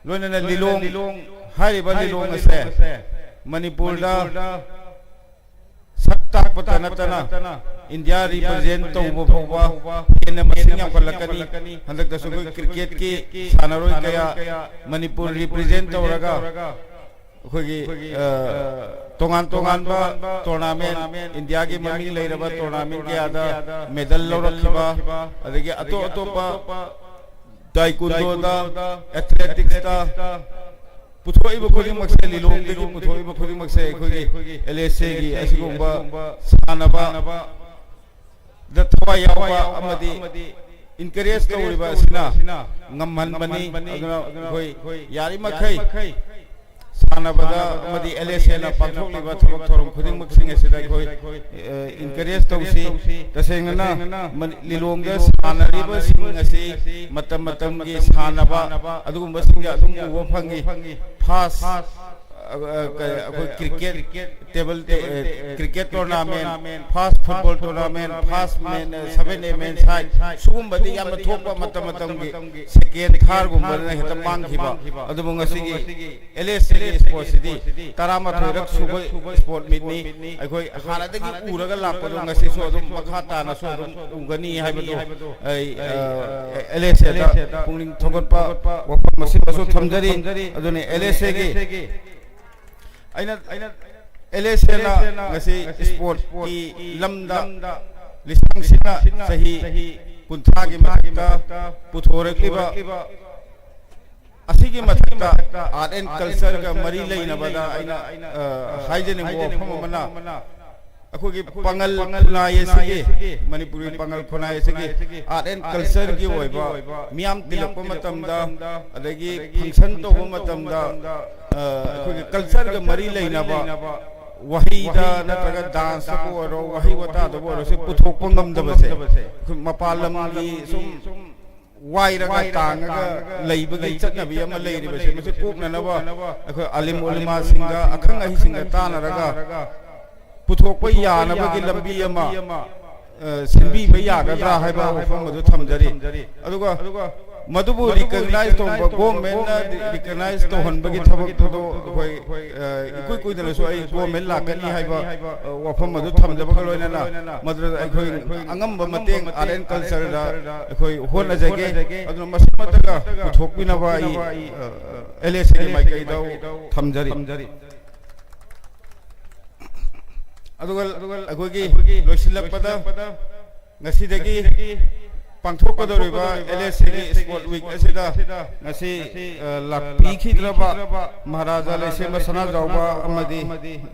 ꯂꯣꯏꯅꯅ ꯂꯤꯂꯣꯡ ꯍꯥꯏꯔꯤꯕ ꯂꯤꯂꯣꯡ ꯑꯁꯦ ꯃꯅꯤꯄꯨꯔꯗ ꯁꯛ ꯇꯥꯛꯄꯇ ꯅꯠꯇꯅ ꯏꯟꯗꯤꯌꯥ ꯔꯤꯄ꯭ꯔꯖꯦꯟ ꯇꯧꯕ ꯐꯥꯎꯕ ꯍꯦꯟꯅ ꯃꯁꯤꯡ ꯌꯥꯝꯈꯠꯂꯛꯀꯅꯤ꯫ ꯍꯟꯗꯛꯇꯁꯨ ꯑꯩꯈꯣꯏ ꯀ꯭ꯔꯤꯀꯦꯠꯀꯤ ꯁꯥꯟꯅꯔꯣꯏ ꯀꯌꯥ ꯃꯅꯤꯄꯨꯔ ꯔꯤꯄ꯭ꯔꯖꯦꯟ ꯇꯧꯔꯒ ꯑꯩꯈꯣꯏꯒꯤ, ꯑ, ꯇꯣꯉꯥꯟ ꯇꯣꯉꯥꯟꯕ ꯇꯣꯔꯅꯥꯃꯦꯟ, ꯏꯟꯗꯤꯌꯥꯒꯤ ꯃꯃꯤꯡ ꯂꯩꯔꯕ ꯇꯣꯔꯅꯥꯃꯦꯟ ꯀꯌꯥꯗ ꯃꯦꯗꯜ ꯂꯧꯔꯛꯈꯤꯕ, ꯑꯗꯒꯤ ꯑꯇꯣꯞ ꯑꯇꯣꯞꯄ ꯇꯥꯏꯀꯨꯟꯗꯣꯗ, ꯑꯦꯊꯂꯦꯇꯤꯛꯁꯇ ꯄꯨꯊꯣꯛꯏꯕ ꯈꯨꯗꯤꯡꯃꯛꯁꯦ, ꯂꯤꯂꯣꯡꯗꯒꯤ ꯄꯨꯊꯣꯛꯏꯕ ꯈꯨꯗꯤꯡꯃꯛꯁꯦ ꯑꯩꯈꯣꯏꯒꯤ ꯑꯦꯜ ꯑꯦꯁ ꯑꯦꯒꯤ ꯑꯁꯤꯒꯨꯝꯕ ꯁꯥꯟꯅꯕ ꯗ ꯊꯋꯥꯏ ꯌꯥꯎꯕ ꯑꯃꯗꯤ ꯏꯟꯀꯔꯦꯖ ꯇꯧꯔꯤꯕ ꯑꯁꯤꯅ ꯉꯝꯍꯟꯕꯅꯤ꯫ ꯑꯗꯨꯅ ꯑꯩꯈꯣꯏ ꯌꯥꯔꯤꯃꯈꯩ ꯁꯥꯟꯅꯕꯗ ꯑꯃꯗꯤ ꯑꯦꯜ ꯑꯦꯁ ꯑꯦꯅ ꯄꯥꯡꯊꯣꯛꯂꯤꯕ ꯊꯕꯛ ꯊꯧꯔꯝ ꯈꯨꯗꯤꯡꯃꯛꯁꯤꯡ ꯑꯁꯤꯗ ꯑꯩꯈꯣꯏ, ꯑ, ꯏꯟꯀꯔꯦꯖ ꯇꯧꯁꯤ꯫ ꯇꯁꯦꯡꯅꯅ ꯃꯅꯤ-, ꯂꯤꯂꯣꯡꯗ ꯁꯥꯟꯅꯔꯤꯕꯁꯤꯡ ꯑꯁꯤ ꯃꯇꯝ ꯃꯇꯝꯒꯤ ꯁꯥꯟꯅꯕ ꯑꯗꯨꯒꯨꯝꯕꯁꯤꯡꯁꯦ ꯑꯗꯨꯝ ꯎꯕ ꯐꯪꯉꯤ꯫ ꯐꯥꯁ ꯑ, ꯑ, ꯀ-, ꯑꯩꯈꯣꯏ ꯀ꯭ꯔꯤꯀꯦꯠ, ꯇꯦꯕꯜ ꯇꯦ-, ꯑ, ꯀ꯭ꯔꯤꯀꯦꯠ ꯇꯣꯔꯅꯥꯃꯦꯟ, ꯐꯥꯁ ꯐꯨꯠꯕꯣꯜ ꯇꯣꯔꯅꯥꯃꯦꯟ, ꯐꯥꯁ ꯃꯦꯟ, ꯑ, ꯁꯚꯦꯟ ꯑꯦ ꯃꯦꯟ ꯁꯥꯏꯠ, ꯁꯤꯒꯨꯝꯕꯗꯤ ꯌꯥꯝꯅ ꯊꯣꯛꯄ ꯃꯇꯝ ꯃꯇꯝꯒꯤ ꯁꯦꯀꯦꯟ ꯊꯥꯔꯒꯨꯝꯕꯗꯅ ꯍꯦꯛꯇ ꯃꯥꯡꯈꯤꯕ꯫ ꯑꯗꯨꯕꯨ ꯉꯁꯤꯒꯤ ꯑꯦꯜ ꯑꯦꯁ ꯑꯦꯒꯤ ꯏꯁꯄꯣꯔꯠꯁꯤꯗꯤ ꯇꯔꯥꯃꯥꯊꯣꯏꯔꯛ ꯁꯨꯕ ꯏꯁꯄꯣꯔꯠ ꯃꯤꯠꯅꯤ꯫ ꯑꯩꯈꯣꯏ ꯍꯥꯟꯅꯗꯒꯤ ꯎꯔꯒ ꯂꯥꯛꯄꯗꯣ ꯉꯁꯤꯁꯨ ꯑꯗꯨꯝ ꯃꯈꯥ ꯇꯥꯅꯁꯨ ꯑꯗꯨꯝ ꯎꯒꯅꯤ ꯍꯥꯏꯕꯗꯣ ꯑꯩ, ꯑ, ꯑꯦꯜ ꯑꯦꯁ ꯑꯦꯗ ꯄꯨꯛꯅꯤꯡ ꯊꯧꯒꯠꯄ ꯋꯥꯐꯝ ꯑꯁꯤꯃꯁꯨ ꯊꯝꯖꯔꯤ꯫ ꯑꯗꯨꯅ ꯑꯦꯜ ꯑꯦꯁ ꯑꯦꯒꯤ ꯑꯩꯅ, ꯑꯦꯜ ꯑꯦꯁ ꯑꯦꯅ ꯉꯁꯤ ꯏꯁꯄꯣꯔꯠꯀꯤ ꯂꯝꯗ ꯂꯤꯁꯥꯡꯁꯤꯠꯅ ꯆꯍꯤ ꯀꯨꯟꯊ꯭ꯔꯥꯒꯤ ꯃꯊꯛꯇ ꯄꯨꯊꯣꯔꯛꯂꯤꯕ ꯑꯁꯤꯒꯤ ꯃꯊꯛꯇ ꯑꯥꯔꯠ ꯑꯦꯟ ꯀꯜꯆꯔꯒ ꯃꯔꯤ ꯂꯩꯅꯕꯗ ꯑꯩꯅ, ꯑ, ꯍꯥꯏꯖꯅꯤꯡꯕ ꯋꯥꯐꯝ ꯑꯃꯅ, ꯑꯩꯈꯣꯏꯒꯤ ꯄꯥꯉꯜ ꯈꯨꯟꯅꯥꯏ ꯑꯁꯤꯒꯤ, ꯃꯅꯤꯄꯨꯔꯤ ꯄꯥꯉꯜ ꯈꯨꯟꯅꯥꯏ ꯑꯁꯤꯒꯤ ꯑꯥꯔꯠ ꯑꯦꯟ ꯀꯜꯆꯔꯒꯤ ꯑꯣꯏꯕ ꯃꯤꯌꯥꯝ ꯇꯤꯜꯂꯛꯄ ꯃꯇꯝꯗ, ꯑꯗꯒꯤ ꯐꯪꯁꯟ ꯇꯧꯕ ꯃꯇꯝꯗ, ꯑ, ꯑꯩꯈꯣꯏꯒꯤ ꯀꯜꯆꯔꯒ ꯃꯔꯤ ꯂꯩꯅꯕ ꯋꯥꯍꯩꯗ ꯅꯠꯇ꯭ꯔꯒ ꯗꯥꯟꯁꯇꯕꯨ ꯑꯣꯏꯔꯣ, ꯋꯥꯍꯩ ꯋꯥꯇꯥꯗꯕꯨ ꯑꯣꯏꯔꯣ, ꯁꯤ ꯄꯨꯊꯣꯛꯄ ꯉꯝꯗꯕꯁꯦ ꯑꯩꯈꯣꯏ ꯃꯄꯥꯟ ꯂꯝꯒꯤ ꯁꯨꯝ ꯋꯥꯏꯔꯒ ꯇꯥꯡꯉꯒ ꯂꯩꯕꯒꯤ ꯆꯠꯅꯕꯤ ꯑꯃ ꯂꯩꯔꯤꯕꯁꯦ, ꯃꯁꯤ ꯀꯣꯛꯅꯅꯕ ꯑꯩꯈꯣꯏ ꯑꯥꯂꯤꯝ ꯎꯂꯤꯃꯥꯁꯤꯡꯒ, ꯑꯈꯪ ꯑꯍꯩꯁꯤꯡꯒ ꯇꯥꯟꯅꯔꯒ ꯄꯨꯊꯣꯛꯄ ꯌꯥꯅꯕꯒꯤ ꯂꯝꯕꯤ ꯑꯃ, ꯑ, ꯁꯤꯟꯕꯤꯕ ꯌꯥꯒꯗ꯭ꯔꯥ ꯍꯥꯏꯕ ꯋꯥꯐꯝ ꯑꯗꯨ ꯊꯝꯖꯔꯤ꯫ ꯑꯗꯨꯒ ꯃꯗꯨꯕꯨ ꯔꯤꯀꯒꯅꯥꯏꯖ ꯇꯧꯕ, ꯒꯣꯔꯃꯦꯟꯅ ꯔꯤꯀꯒꯅꯥꯏꯖ ꯇꯧꯍꯟꯕꯒꯤ ꯊꯕꯛꯇꯨꯗꯣ ꯑꯩꯈꯣꯏ, ꯑ, ꯏꯀꯨꯏ ꯀꯨꯏꯗꯅꯁꯨ ꯑꯩ ꯒꯣꯔꯃꯦꯟ ꯂꯥꯛꯀꯅꯤ ꯍꯥꯏꯕ, ꯑ, ꯋꯥꯐꯝ ꯑꯗꯨ ꯊꯝꯖꯕꯒ ꯂꯣꯏꯅꯅ ꯃꯗꯨꯗ ꯑꯩꯈꯣꯏ ꯑꯉꯝꯕ ꯃꯇꯦꯡ ꯑꯥꯔꯠ ꯑꯦꯟ ꯀꯜꯆꯔꯗ ꯑꯩꯈꯣꯏ ꯍꯣꯠꯅꯖꯒꯦ꯫ ꯑꯗꯨꯅ ꯃꯁꯤꯃꯇꯒ ꯄꯨꯊꯣꯛꯄꯤꯅꯕ ꯑꯩ, ꯑ, ꯑꯦꯜ ꯑꯦ ꯁꯤꯒꯤ ꯃꯥꯏꯀꯩꯗ ꯊꯝꯖꯔꯤ꯫ ꯑꯗꯨꯒ ꯑꯩꯈꯣꯏꯒꯤ ꯂꯣꯏꯁꯤꯜꯂꯛꯄꯗ ꯉꯁꯤꯗꯒꯤ ꯄꯥꯡꯊꯣꯛꯀꯗꯧꯔꯤꯕ ꯑꯦꯜ ꯑꯦ ꯁꯤꯒꯤ ꯁ꯭ꯄꯣꯔꯠ ꯋꯤꯛ ꯑꯁꯤꯗ ꯉꯁꯤ, ꯑ, ꯂꯥꯛꯄꯤꯈꯤꯗ꯭ꯔꯕ ꯃꯍꯥꯔꯥꯖꯥ ꯂꯩꯁꯦꯝꯕ ꯁꯅꯥꯖꯥꯎꯕ ꯑꯃꯗꯤ,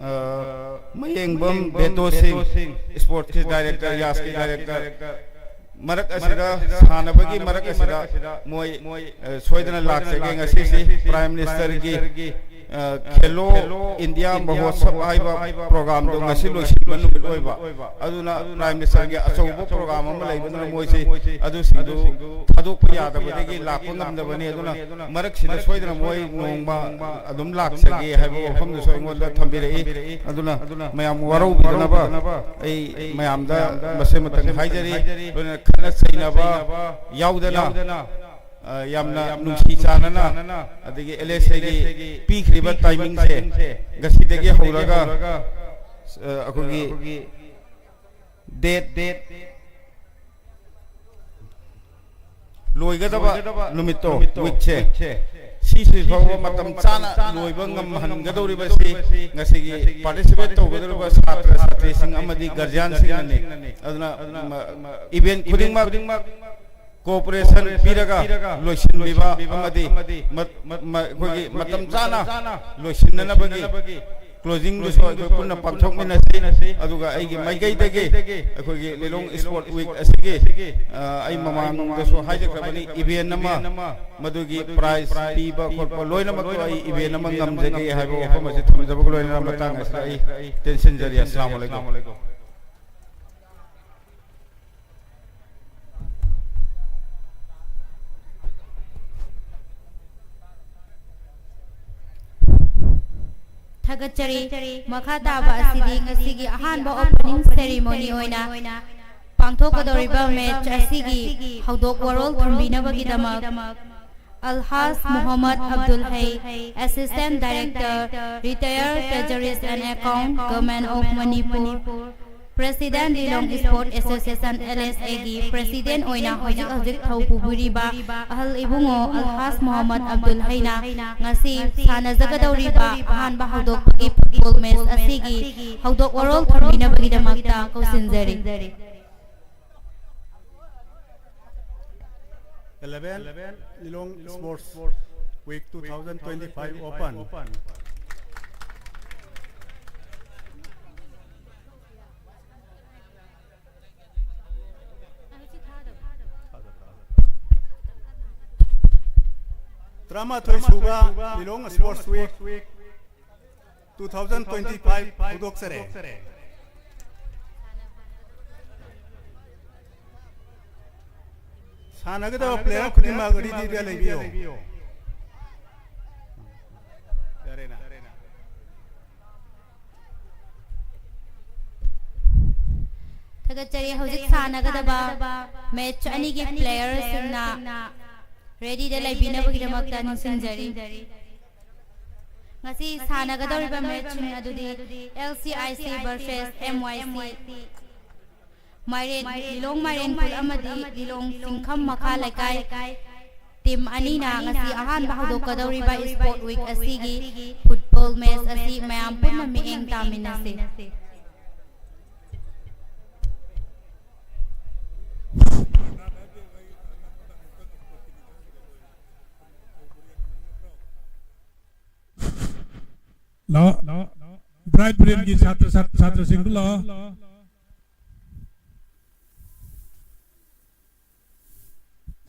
ꯑ, ꯃꯌꯦꯡꯕꯝ ꯕꯦꯇꯣ ꯁꯤꯡ, ꯁ꯭ꯄꯣꯔꯠꯀꯤ ꯗꯥꯏꯔꯦꯛꯇꯔ, ꯌꯥꯁꯀꯤ ꯗꯥꯏꯔꯦꯛꯇꯔ, ꯃꯔꯛ ꯑꯁꯤꯗ, ꯁꯥꯟꯅꯕꯒꯤ ꯃꯔꯛ ꯑꯁꯤꯗ ꯃꯣꯏ, ꯑ, ꯁꯣꯏꯗꯅ ꯂꯥꯛꯆꯒꯦ꯫ ꯉꯁꯤꯁꯤ ꯄ꯭ꯔꯥꯏꯝ ꯃꯤꯅꯤꯁꯇꯔꯒꯤ, ꯑ, ꯈꯦꯂꯣ ꯏꯟꯗꯤꯌꯥ ꯃꯍꯣꯠꯁꯕ ꯍꯥꯏꯕ ꯄ꯭ꯔꯣꯒ꯭ꯔꯥꯝꯗꯣ ꯉꯁꯤ ꯂꯣꯏꯁꯤꯟꯕ ꯅꯨꯃꯤꯠ ꯑꯣꯏꯕ꯫ ꯑꯗꯨꯅ ꯄ꯭ꯔꯥꯏꯝ ꯃꯤꯅꯤꯁꯇꯔꯒꯤ ꯑꯆꯧꯕ ꯄ꯭ꯔꯣꯒ꯭ꯔꯥꯝ ꯑꯃ ꯂꯩꯕꯗꯨꯅ ꯃꯣꯏꯁꯤ ꯑꯗꯨꯁꯤꯡꯗꯨ ꯊꯥꯗꯣꯛꯄ ꯌꯥꯗꯕꯗꯒꯤ ꯂꯥꯛꯄ ꯉꯝꯗꯕꯅꯤ꯫ ꯑꯗꯨꯅ ꯃꯔꯛꯁꯤꯗ ꯁꯣꯏꯗꯅ ꯃꯣꯏ ꯅꯣꯡꯃ ꯑꯗꯨꯝ ꯂꯥꯛꯆꯒꯦ ꯍꯥꯏꯕ ꯋꯥꯐꯝꯗꯨꯁꯨ ꯑꯩꯉꯣꯟꯗ ꯊꯝꯕꯤꯔꯛꯏ꯫ ꯑꯗꯨꯅ ꯃꯌꯥꯝ ꯋꯥꯔꯧꯕꯤꯗꯅꯕ ꯑꯩ ꯃꯌꯥꯝꯗ ꯃꯁꯤ ꯑꯃꯇꯪ ꯍꯥꯏꯖꯔꯤ꯫ ꯂꯣꯏꯅꯅ ꯈꯠꯅ ꯆꯩꯅꯕ ꯌꯥꯎꯗꯅ, ꯑ, ꯌꯥꯝꯅ ꯅꯨꯡꯁꯤ ꯆꯥꯟꯅꯅ, ꯑꯗꯒꯤ ꯑꯦꯜ ꯑꯦꯁ ꯑꯦꯒꯤ ꯄꯤꯈ꯭ꯔꯤꯕ ꯇꯥꯏꯃꯤꯡꯁꯦ ꯉꯁꯤꯗꯒꯤ ꯍꯧꯔꯒ, ꯑ, ꯑꯩꯈꯣꯏꯒꯤ ꯗꯦꯠ, ꯗꯦꯠ ꯂꯣꯏꯒꯗꯕ ꯅꯨꯃꯤꯠꯇꯣ, ꯋꯤꯛꯁꯦ, ꯁꯤꯁꯤ ꯐꯥꯎꯕ ꯃꯇꯝ ꯆꯥꯅ ꯂꯣꯏꯕ ꯉꯝꯍꯟꯒꯗꯧꯔꯤꯕꯁꯤ ꯉꯁꯤꯒꯤ ꯄꯥꯔꯇꯤꯁꯤꯄꯦꯠ ꯇꯧꯒꯗꯧꯔꯤꯕ ꯁꯥꯇ꯭ꯔ ꯁꯥꯇ꯭ꯔꯤꯁꯤꯡ ꯑꯃꯗꯤ ꯒꯥꯔꯖꯤꯌꯥꯟꯁꯤꯡꯅꯅꯤ꯫ ꯑꯗꯨꯅ ꯏꯚꯦꯟ ꯈꯨꯗꯤꯡꯃꯛ ꯀꯣꯑꯣꯄꯔꯦꯁꯟ ꯄꯤꯔꯒ ꯂꯣꯏꯁꯤꯟꯕꯤꯕ ꯑꯃꯗꯤ ꯃ-, ꯃ-, ꯑꯩꯈꯣꯏꯒꯤ ꯃꯇꯝ ꯆꯥꯅ ꯂꯣꯏꯁꯤꯟꯅꯅꯕꯒꯤ ꯀ꯭ꯂꯣꯖꯤꯡꯗꯨꯁꯨ ꯑꯩꯈꯣꯏ ꯄꯨꯟꯅ ꯄꯥꯡꯊꯣꯛꯃꯤꯟꯅꯁꯤ꯫ ꯑꯗꯨꯒ ꯑꯩꯒꯤ ꯃꯥꯏꯀꯩꯗꯒꯤ ꯑꯩꯈꯣꯏꯒꯤ ꯂꯤꯂꯣꯡ ꯁ꯭ꯄꯣꯔꯠ ꯋꯤꯛ ꯑꯁꯤꯒꯤ, ꯑ, ꯑꯩ ꯃꯃꯥꯡꯗꯁꯨ ꯍꯥꯏꯖꯈ꯭ꯔꯕꯅꯤ, ꯏꯚꯦꯟ ꯑꯃ, ꯃꯗꯨꯒꯤ ꯄ꯭ꯔꯥꯏꯖ ꯄꯤꯕ ꯈꯣꯠꯄ ꯂꯣꯏꯅꯃꯛꯇꯣ ꯑꯩ ꯏꯚꯦꯟ ꯑꯃ ꯉꯝꯖꯒꯦ ꯍꯥꯏꯕ ꯋꯥꯐꯝ ꯑꯁꯤ ꯊꯝꯖꯕꯒ ꯂꯣꯏꯅꯅ ꯃꯇꯥꯡ ꯑꯁꯤꯗ ꯑꯩ ꯇꯦꯟꯁꯤꯟꯖꯔꯤ꯫ ꯑꯁꯂꯥꯃꯨ ꯑꯂꯩꯀꯨꯝ꯫ ꯊꯥꯒꯠꯆꯔꯤ꯫ ꯃꯈꯥ ꯇꯥꯕ ꯑꯁꯤꯗꯤ ꯉꯁꯤꯒꯤ ꯑꯍꯥꯟꯕ ꯑꯣꯄꯅꯤꯡ ꯁꯦꯔꯤꯃꯣꯅꯤ ꯑꯣꯏꯅ ꯄꯥꯡꯊꯣꯛꯀꯗꯧꯔꯤꯕ ꯃꯦꯆ ꯑꯁꯤꯒꯤ ꯍꯧꯗꯣꯛ ꯋꯥꯔꯣꯜ ꯊꯝꯕꯤꯅꯕꯒꯤꯗꯃꯛ ꯑꯜꯍꯥꯖ ꯃꯨꯍꯝꯃꯗ ꯑꯕꯗꯨꯜ ꯍꯩ, Assistant Director, Retired Treasuries and Account, Government of Manipur, President, Lilong Sport Association, L S A ꯒꯤ President ꯑꯣꯏꯅ ꯍꯧꯖꯤꯛ ꯍꯧꯖꯤꯛ ꯊꯧ ꯄꯨꯕꯤꯔꯤꯕ ꯑꯍꯜ ꯏꯕꯨꯡꯉꯣ ꯑꯜꯍꯥꯖ ꯃꯨꯍꯝꯃꯗ ꯑꯕꯗꯨꯜ ꯍꯩꯅ ꯉꯁꯤ ꯁꯥꯟꯅꯖꯒꯗꯧꯔꯤꯕ ꯑꯍꯥꯟꯕ ꯍꯧꯗꯣꯛꯄꯒꯤ football match ꯑꯁꯤꯒꯤ ꯍꯧꯗꯣꯛ ꯋꯥꯔꯣꯜ ꯊꯝꯕꯤꯅꯕꯒꯤꯗꯃꯛꯇ ꯀꯧꯁꯤꯟꯖꯔꯤ꯫ Eleven, Lilong Sports Week two thousand twenty-five Open. ꯇꯔꯥꯃꯥꯊꯣꯏ ꯁꯨꯕ Lilong Sports Week two thousand twenty-five ꯍꯧꯗꯣꯛꯆꯔꯦ꯫ ꯁꯥꯟꯅꯒꯗꯕ player ꯈꯨꯗꯤꯡꯃꯛ ready ꯗ ꯂꯩꯕꯤꯌꯨ꯫ ꯌꯥꯔꯦꯅ꯫ ꯊꯥꯒꯠꯆꯔꯤ꯫ ꯍꯧꯖꯤꯛ ꯁꯥꯟꯅꯒꯗꯕ match ꯑꯅꯤꯒꯤ player ꯁꯤꯡꯅ ready ꯗ ꯂꯩꯕꯤꯅꯕꯒꯤꯗꯃꯛꯇ ꯅꯤꯡꯁꯤꯡꯖꯔꯤ꯫ ꯉꯁꯤ ꯁꯥꯟꯅꯒꯗꯧꯔꯤꯕ match ꯁꯤꯡ ꯑꯗꯨꯗꯤ L C I C versus M Y C꯫ ꯃꯥꯏꯔꯦꯟ, ꯂꯤꯂꯣꯡ ꯃꯥꯏꯔꯦꯟ ꯈꯨꯜ ꯑꯃꯗꯤ ꯂꯤꯂꯣꯡ ꯆꯤꯡꯈꯝ ꯃꯈꯥ ꯂꯩꯀꯥꯏ team ꯑꯅꯤꯅ ꯉꯁꯤ ꯑꯍꯥꯟꯕ ꯍꯧꯗꯣꯛꯀꯗꯧꯔꯤꯕ Sport Week ꯑꯁꯤꯒꯤ football match ꯑꯁꯤ ꯃꯌꯥꯝ ꯄꯨꯟꯅ ꯃꯤꯠꯌꯦꯡ ꯇꯥꯃꯤꯟꯅꯁꯤ꯫ ꯂꯥꯛꯑꯣ, ꯕ꯭ꯔꯥꯏꯠ ꯕ꯭ꯔꯦꯟꯒꯤ ꯁꯥꯇ꯭ꯔ, ꯁꯥꯇ꯭ꯔꯁꯤꯡꯗꯨ ꯂꯥꯛꯑꯣ꯫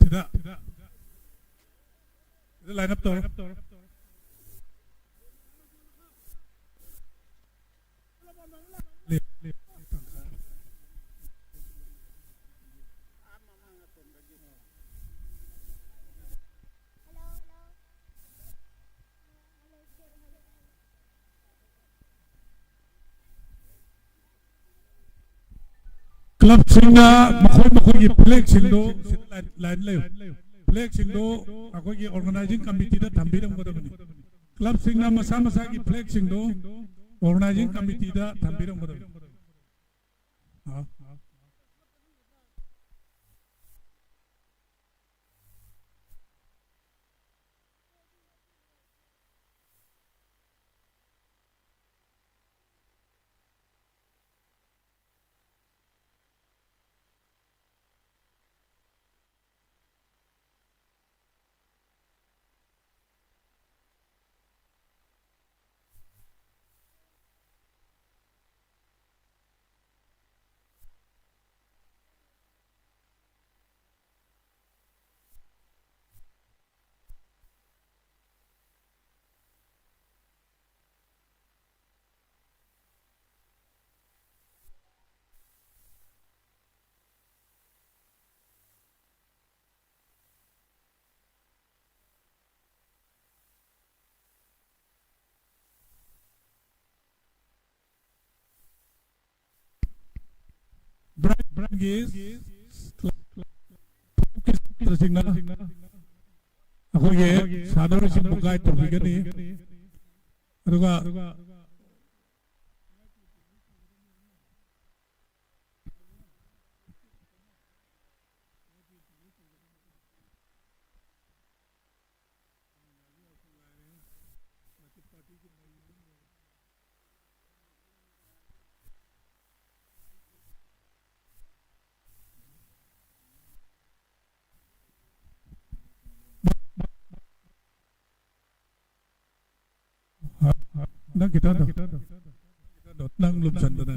ꯁꯤꯗ, ꯁꯤꯗ line up ꯇꯧꯔꯣ꯫ ꯀ꯭ꯂꯕꯁꯤꯡꯅ ꯃꯈꯣꯏ ꯃꯈꯣꯏꯒꯤ ꯐ꯭ꯂꯦꯒꯁꯤꯡꯗꯨ ꯁꯤꯗ ꯂꯥꯏꯟ, ꯂꯥꯏꯟ ꯂꯩꯌꯨ꯫ ꯐ꯭ꯂꯦꯒꯁꯤꯡꯗꯨ ꯑꯩꯈꯣꯏꯒꯤ ꯑꯣꯔꯒꯅꯥꯏꯖꯤꯡ ꯀꯃꯤꯇꯤꯗ ꯊꯝꯕꯤꯔꯝꯒꯗꯕꯅꯤ꯫ ꯀ꯭ꯂꯕꯁꯤꯡꯅ ꯃꯁꯥ ꯃꯁꯥꯒꯤ ꯐ꯭ꯂꯦꯒꯁꯤꯡꯗꯨ ꯑꯣꯔꯒꯅꯥꯏꯖꯤꯡ ꯀꯃꯤꯇꯤꯗ ꯊꯝꯕꯤꯔꯝꯒꯗꯕꯅꯤ꯫ ꯑꯥ꯫ ꯕ꯭ꯔꯥꯏꯠ, ꯕ꯭ꯔꯥꯏꯠꯀꯤ ꯁꯥꯇ꯭ꯔꯁꯤꯡꯅ ꯑꯩꯈꯣꯏꯒꯤ ꯁꯥꯟꯅꯔꯣꯏꯁꯤꯡꯕꯨ ꯒꯥꯏꯗ ꯇꯧꯕꯤꯒꯅꯤ꯫ ꯑꯗꯨꯒ ꯅꯪ ꯈꯤꯇꯪ ꯅꯪ ꯂꯨꯝꯁꯟꯗꯅ꯫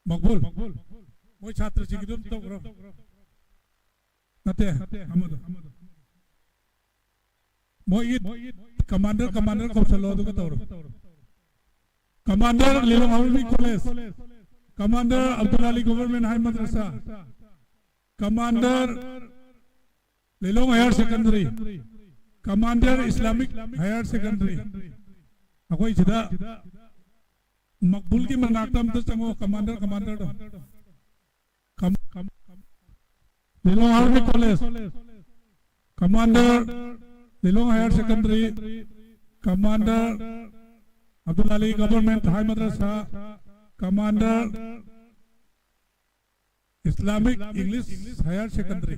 ꯃꯛꯕꯨꯜ, ꯃꯣꯏ ꯁꯥꯇ꯭ꯔꯁꯤꯡꯒꯤꯗꯨ ꯑꯗꯨꯝ ꯇꯧꯈ꯭ꯔꯣ꯫ ꯅꯠꯇꯦ, ꯑꯃꯗꯣ꯫ ꯃꯣꯏꯒꯤ ꯀꯃꯥꯟꯗꯔ, ꯀꯃꯥꯟꯗꯔ ꯀꯧꯁꯜꯂꯣ, ꯑꯗꯨꯒ ꯇꯧꯔꯣ꯫ Commander Lilong Arbi college, commander Abdul Ali government high madrasa, commander Lilong higher secondary, commander Islamic higher secondary, ꯑꯩꯈꯣꯏ ꯁꯤꯗ ꯃꯛꯕꯨꯜꯒꯤ ꯃꯅꯥꯛꯇ ꯑꯝꯇ ꯆꯪꯉꯣ, ꯀꯃꯥꯟꯗꯔ, ꯀꯃꯥꯟꯗꯔꯗꯣ꯫ ꯀꯝ-, ꯀꯝ-, Lilong army college, commander, Lilong higher secondary, commander, Abdul Ali government high madrasa, commander, Islamic English higher secondary.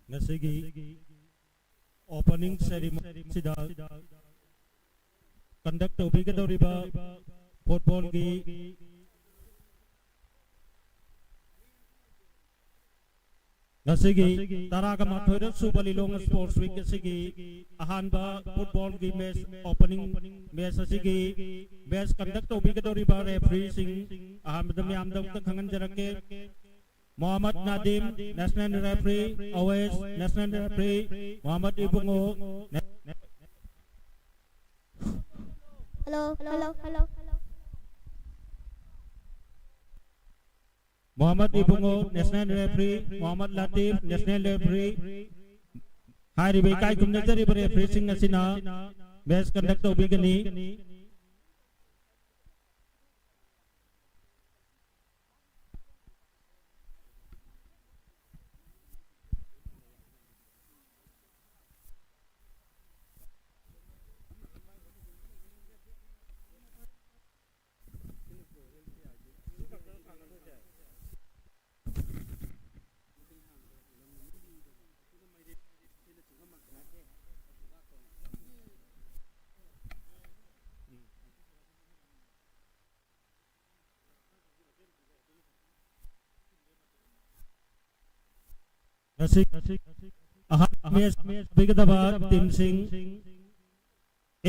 ꯉꯁꯤꯒꯤ ꯑꯣꯄꯅꯤꯡ ꯁꯦꯔꯤꯃꯣꯅꯤ ꯑꯁꯤꯗ ꯀꯟꯗꯛ ꯇꯧꯕꯤꯒꯗꯧꯔꯤꯕ ꯐꯨꯠꯕꯣꯜꯒꯤ, ꯉꯁꯤꯒꯤ ꯇꯔꯥꯒ ꯃꯥꯊꯣꯏꯔꯛ ꯁꯨꯕ ꯂꯤꯂꯣꯡ ꯁ꯭ꯄꯣꯔꯠꯁ ꯋꯤꯛ ꯑꯁꯤꯒꯤ ꯑꯍꯥꯟꯕ ꯐꯨꯠꯕꯣꯜꯒꯤ ꯃꯦꯆ, ꯑꯣꯄꯅꯤꯡ ꯃꯦꯆ ꯑꯁꯤꯒꯤ ꯃꯦꯆ ꯀꯟꯗꯛ ꯇꯧꯕꯤꯒꯗꯧꯔꯤꯕ ꯔꯦꯐ꯭ꯔꯤꯁꯤꯡ ꯑꯍꯥꯟꯕꯗ ꯃꯌꯥꯝꯗꯃꯛꯇ ꯈꯪꯍꯟꯖꯔꯛꯀꯦ꯫ Mohammad Nadim, national referee, Awes, national referee, Mohammad Ibungo, ꯅꯦ-, Hello, hello, hello, hello. Mohammad Ibungo, national referee, Mohammad Latif, national referee, ꯍꯥꯏꯔꯤꯕ ꯏꯀꯥꯏ ꯈꯨꯝꯅꯖꯔꯤꯕ ꯔꯦꯐ꯭ꯔꯤꯁꯤꯡ ꯑꯁꯤꯅ ꯃꯦꯆ ꯀꯟꯗꯛ ꯇꯧꯕꯤꯒꯅꯤ꯫ ꯉꯁꯤ ꯑꯍꯥꯟꯕ match ꯁꯥꯟꯅꯕꯤꯒꯗꯕ ꯇꯤꯝꯁꯤꯡ,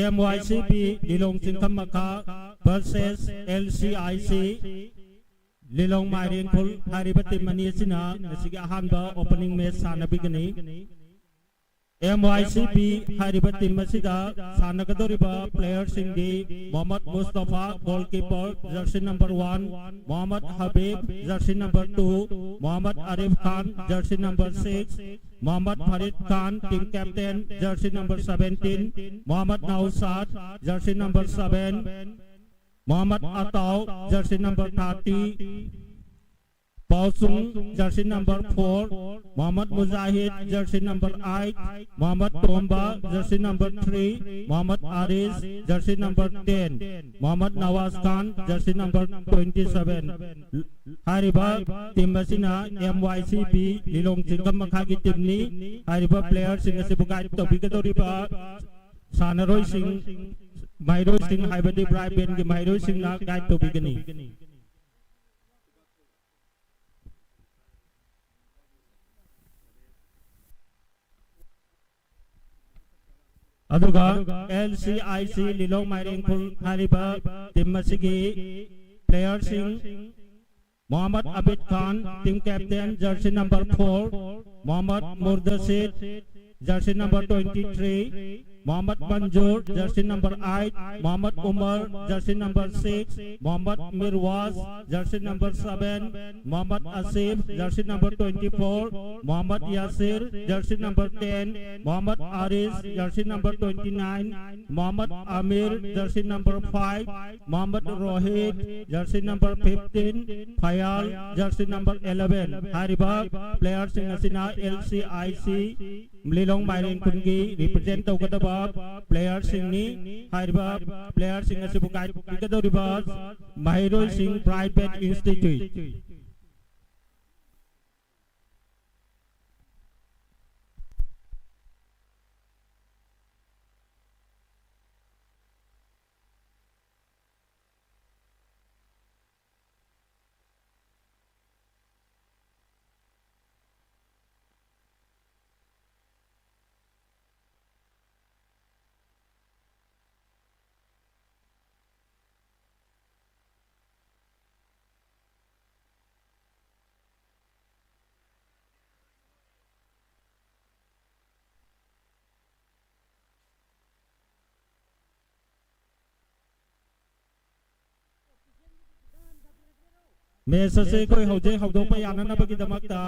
M Y C B ꯂꯤꯂꯣꯡ ꯆꯤꯡꯈꯝ ꯃꯈꯥ ꯚꯔꯁꯦꯁ ꯑꯦꯜ ꯁꯤ ꯑꯥꯏ ꯁꯤ ꯂꯤꯂꯣꯡ ꯃꯥꯏꯔꯦꯡꯈꯨꯜ ꯍꯥꯏꯔꯤꯕ ꯇꯤꯝ ꯑꯅꯤ ꯑꯁꯤꯅ ꯉꯁꯤꯒꯤ ꯑꯍꯥꯟꯕ ꯑꯣꯄꯅꯤꯡ ꯃꯦꯆ ꯁꯥꯟꯅꯕꯤꯒꯅꯤ꯫ ꯑꯦꯝ ꯋꯥꯏ ꯁꯤ ꯕꯤ ꯍꯥꯏꯔꯤꯕ ꯇꯤꯝ ꯑꯁꯤꯗ ꯁꯥꯟꯅꯒꯗꯧꯔꯤꯕ ꯄ꯭ꯂꯦꯌꯔꯁꯤꯡꯗꯤ Mohammad Mustafa, goalkeeper, jersey number one, Mohammad Habib, jersey number two, Mohammad Arif Khan, jersey number six, Mohammad Farid Khan, team captain, jersey number seventeen, Mohammad Naushad, jersey number seven, Mohammad Atau, jersey number thirty, Paochung, jersey number four, Mohammad Mujahid, jersey number eight, Mohammad Tomba, jersey number three, Mohammad Aris, jersey number ten, Mohammad Nawaz Khan, jersey number twenty seven. ꯍꯥꯏꯔꯤꯕ team ꯑꯁꯤꯅ M Y C B ꯂꯤꯂꯣꯡ ꯆꯤꯡꯈꯝ ꯃꯈꯥꯒꯤ ꯇꯤꯝꯅꯤ꯫ ꯍꯥꯏꯔꯤꯕ ꯄ꯭ꯂꯦꯌꯔꯁꯤꯡ ꯑꯁꯤꯕꯨ guide ꯇꯧꯕꯤꯒꯗꯧꯔꯤꯕ ꯁꯥꯟꯅꯔꯣꯏꯁꯤꯡ, ꯃꯍꯩꯔꯣꯏꯁꯤꯡ ꯍꯥꯏꯕꯗꯤ bright ꯕꯦꯟꯒꯤ ꯃꯍꯩꯔꯣꯏꯁꯤꯡꯅ guide ꯇꯧꯕꯤꯒꯅꯤ꯫ ꯑꯗꯨꯒ L C I ꯁꯤ ꯂꯤꯂꯣꯡ ꯃꯥꯏꯔꯦꯡꯈꯨꯜ ꯍꯥꯏꯔꯤꯕ ꯇꯤꯝ ꯑꯁꯤꯒꯤ ꯄ꯭ꯂꯦꯌꯔꯁꯤꯡ, Mohammad Abid Khan, team captain, jersey number four, Mohammad Murshid, jersey number twenty three, Mohammad Manjur, jersey number eight, Mohammad Umar, jersey number six, Mohammad Mirwaj, jersey number seven, Mohammad Asif, jersey number twenty four, Mohammad Yasir, jersey number ten, Mohammad Aris, jersey number twenty nine, Mohammad Amir, jersey number five, Mohammad Rohit, jersey number fifteen, Fayal, jersey number eleven. ꯍꯥꯏꯔꯤꯕ ꯄ꯭ꯂꯦꯌꯔꯁꯤꯡ ꯑꯁꯤꯅ L C I ꯁꯤ ꯂꯤꯂꯣꯡ ꯃꯥꯏꯔꯦꯡ ꯈꯨꯟꯒꯤ ꯔꯤꯄ꯭ꯔꯖꯦꯟ ꯇꯧꯒꯗꯕ ꯄ꯭ꯂꯦꯌꯔꯁꯤꯡꯅꯤ꯫ ꯍꯥꯏꯔꯤꯕ ꯄ꯭ꯂꯦꯌꯔꯁꯤꯡ ꯑꯁꯤꯕꯨ guide ꯄꯤꯒꯗꯧꯔꯤꯕ ꯃꯍꯩꯔꯣꯏꯁꯤꯡ, private institute. Match ꯑꯁꯤ ꯑꯩꯈꯣꯏ ꯍꯧꯖꯤꯛ ꯍꯧꯗꯣꯛꯄ ꯌꯥꯅꯅꯕꯒꯤꯗꯃꯛꯇ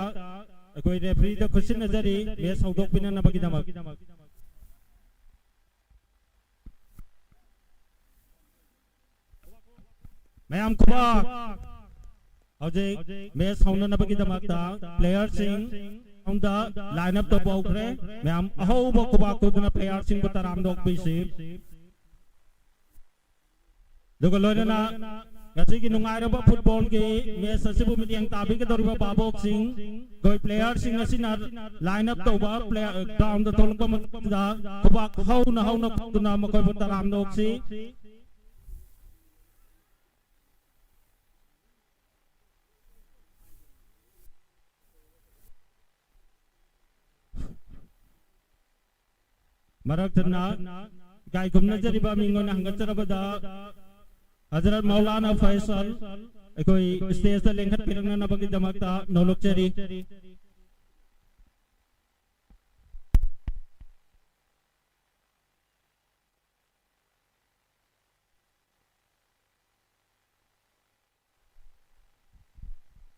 ꯑꯩꯈꯣꯏ ꯔꯦꯐ꯭ꯔꯤꯗ ꯈꯨꯠꯁꯤꯟꯅꯖꯔꯤ, ꯃꯦꯆ ꯍꯧꯗꯣꯛꯄꯤꯅꯅꯕꯒꯤꯗꯃꯛ꯫ ꯃꯌꯥꯝ ꯈꯨꯕꯥꯛ꯫ ꯍꯧꯖꯤꯛ ꯃꯦꯆ ꯍꯧꯅꯅꯕꯒꯤꯗꯃꯛꯇ ꯄ꯭ꯂꯦꯌꯔꯁꯤꯡ ꯁꯣꯝꯗ ꯂꯥꯏꯟ ꯑꯞ ꯇꯧꯕ ꯍꯧꯈ꯭ꯔꯦ꯫ ꯃꯌꯥꯝ ꯑꯍꯧꯕ ꯈꯨꯕꯥꯛ ꯈꯨꯗꯨꯅ ꯄ꯭ꯂꯦꯌꯔꯁꯤꯡꯕꯨ ꯇꯔꯥꯝꯅ ꯑꯣꯛꯄꯤꯁꯤ꯫ ꯑꯗꯨꯒ ꯂꯣꯏꯅꯅ ꯉꯁꯤꯒꯤ ꯅꯨꯡꯉꯥꯏꯔꯕ ꯐꯨꯠꯕꯣꯜꯒꯤ ꯃꯦꯆ ꯑꯁꯤꯕꯨ ꯃꯤꯠꯌꯦꯡ ꯇꯥꯕꯤꯒꯗꯧꯔꯤꯕ ꯚꯥꯕꯣꯛꯁꯤꯡ, ꯑꯩꯈꯣꯏ ꯄ꯭ꯂꯦꯌꯔꯁꯤꯡ ꯑꯁꯤꯅ ꯂꯥꯏꯟ ꯑꯞ ꯇꯧꯕ ꯄ꯭ꯂꯦꯌꯔ ꯒ꯭ꯔꯥꯎꯟꯗ ꯊꯣꯛꯂꯛꯄ ꯃꯇꯝꯗ ꯈꯨꯕꯥꯛ ꯍꯧꯅ ꯍꯧꯅ ꯈꯨꯗꯨꯅ ꯃꯈꯣꯏꯕꯨ ꯇꯔꯥꯝꯅ ꯑꯣꯛꯁꯤ꯫ ꯃꯔꯛ ꯊꯠꯅ ꯏꯀꯥꯏ ꯈꯨꯝꯅꯖꯔꯤꯕ ꯃꯤꯡ ꯑꯣꯏꯅ ꯍꯪꯒꯠꯆꯔꯕꯗ ꯍꯖꯔꯠ ꯃꯧꯂꯥꯅꯥ ꯐꯩꯁꯜ ꯑꯩꯈꯣꯏ ꯁ꯭ꯇꯦꯖꯇ ꯂꯦꯡꯈꯠꯄꯤꯔꯛꯅꯅꯕꯒꯤꯗꯃꯛꯇ ꯅꯣꯂꯨꯛꯆꯔꯤ꯫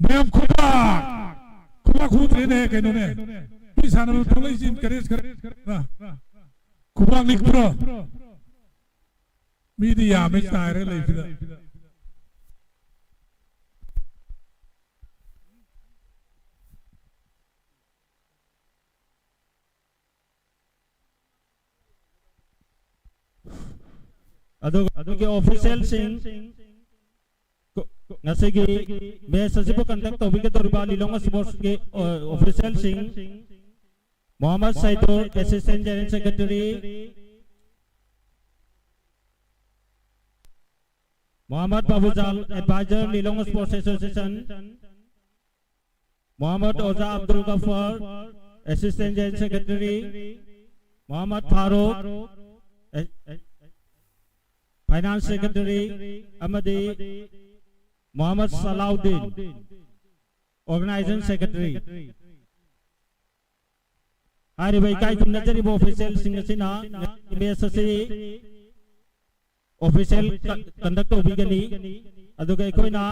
ꯃꯌꯥꯝ ꯈꯨꯕꯥꯛ! ꯈꯨꯕꯥꯛ ꯈꯨꯗ꯭ꯔꯦꯅꯦ, ꯀꯩꯅꯣꯅꯦ? ꯃꯤ ꯁꯥꯟꯅꯕ ꯊꯣꯛꯂꯛꯏꯁꯤ encourage ꯈꯔ, ꯈꯔ, ꯈꯨꯕꯥꯛ ꯅꯤꯛꯄ꯭ꯔꯣ? ꯃꯤꯗꯤ ꯌꯥꯝꯃꯦ ꯆꯥꯏꯔꯒ ꯂꯩꯕꯁꯤꯗ꯫ ꯑꯗꯨꯒ ꯑꯗꯨꯒꯤ ꯑꯣꯐꯤꯁꯤꯌꯦꯜꯁꯤꯡ, ꯉꯁꯤꯒꯤ ꯃꯦꯆ ꯑꯁꯤꯕꯨ ꯀꯟꯗꯛ ꯇꯧꯕꯤꯒꯗꯧꯔꯤꯕ ꯂꯤꯂꯣꯡ ꯁ꯭ꯄꯣꯔꯠꯁꯀꯤ, ꯑ, ꯑꯣꯐꯤꯁꯤꯌꯦꯜꯁꯤꯡ, Mohammad Saidur, assistant general secretary, Mohammad Babujal, advisor, Lilong sports association, Mohammad Oja Abdul Gafar, assistant general secretary, Mohammad Faruk, ꯑꯦ-, ꯑꯦ-, ꯐꯥꯏꯅꯥꯟꯁ ꯁꯦꯀ꯭ꯔꯦꯇꯔꯤ, ꯑꯃꯗꯤ ꯃꯣꯍꯝꯃꯗ ꯁꯂꯥꯎꯗꯤꯟ, ꯑꯣꯔꯒꯅꯥꯏꯖꯤꯡ ꯁꯦꯀ꯭ꯔꯦꯇꯔꯤ꯫ ꯍꯥꯏꯔꯤꯕ ꯏꯀꯥꯏ ꯈꯨꯝꯅꯖꯔꯤꯕ ꯑꯣꯐꯤꯁꯤꯌꯦꯜꯁꯤꯡ ꯑꯁꯤꯅ ꯃꯦꯆ ꯑꯁꯤ ꯑꯣꯐꯤꯁꯤꯌꯦꯜ ꯀ-, ꯀꯟꯗꯛ ꯇꯧꯕꯤꯒꯅꯤ꯫ ꯑꯗꯨꯒ ꯑꯩꯈꯣꯏꯅ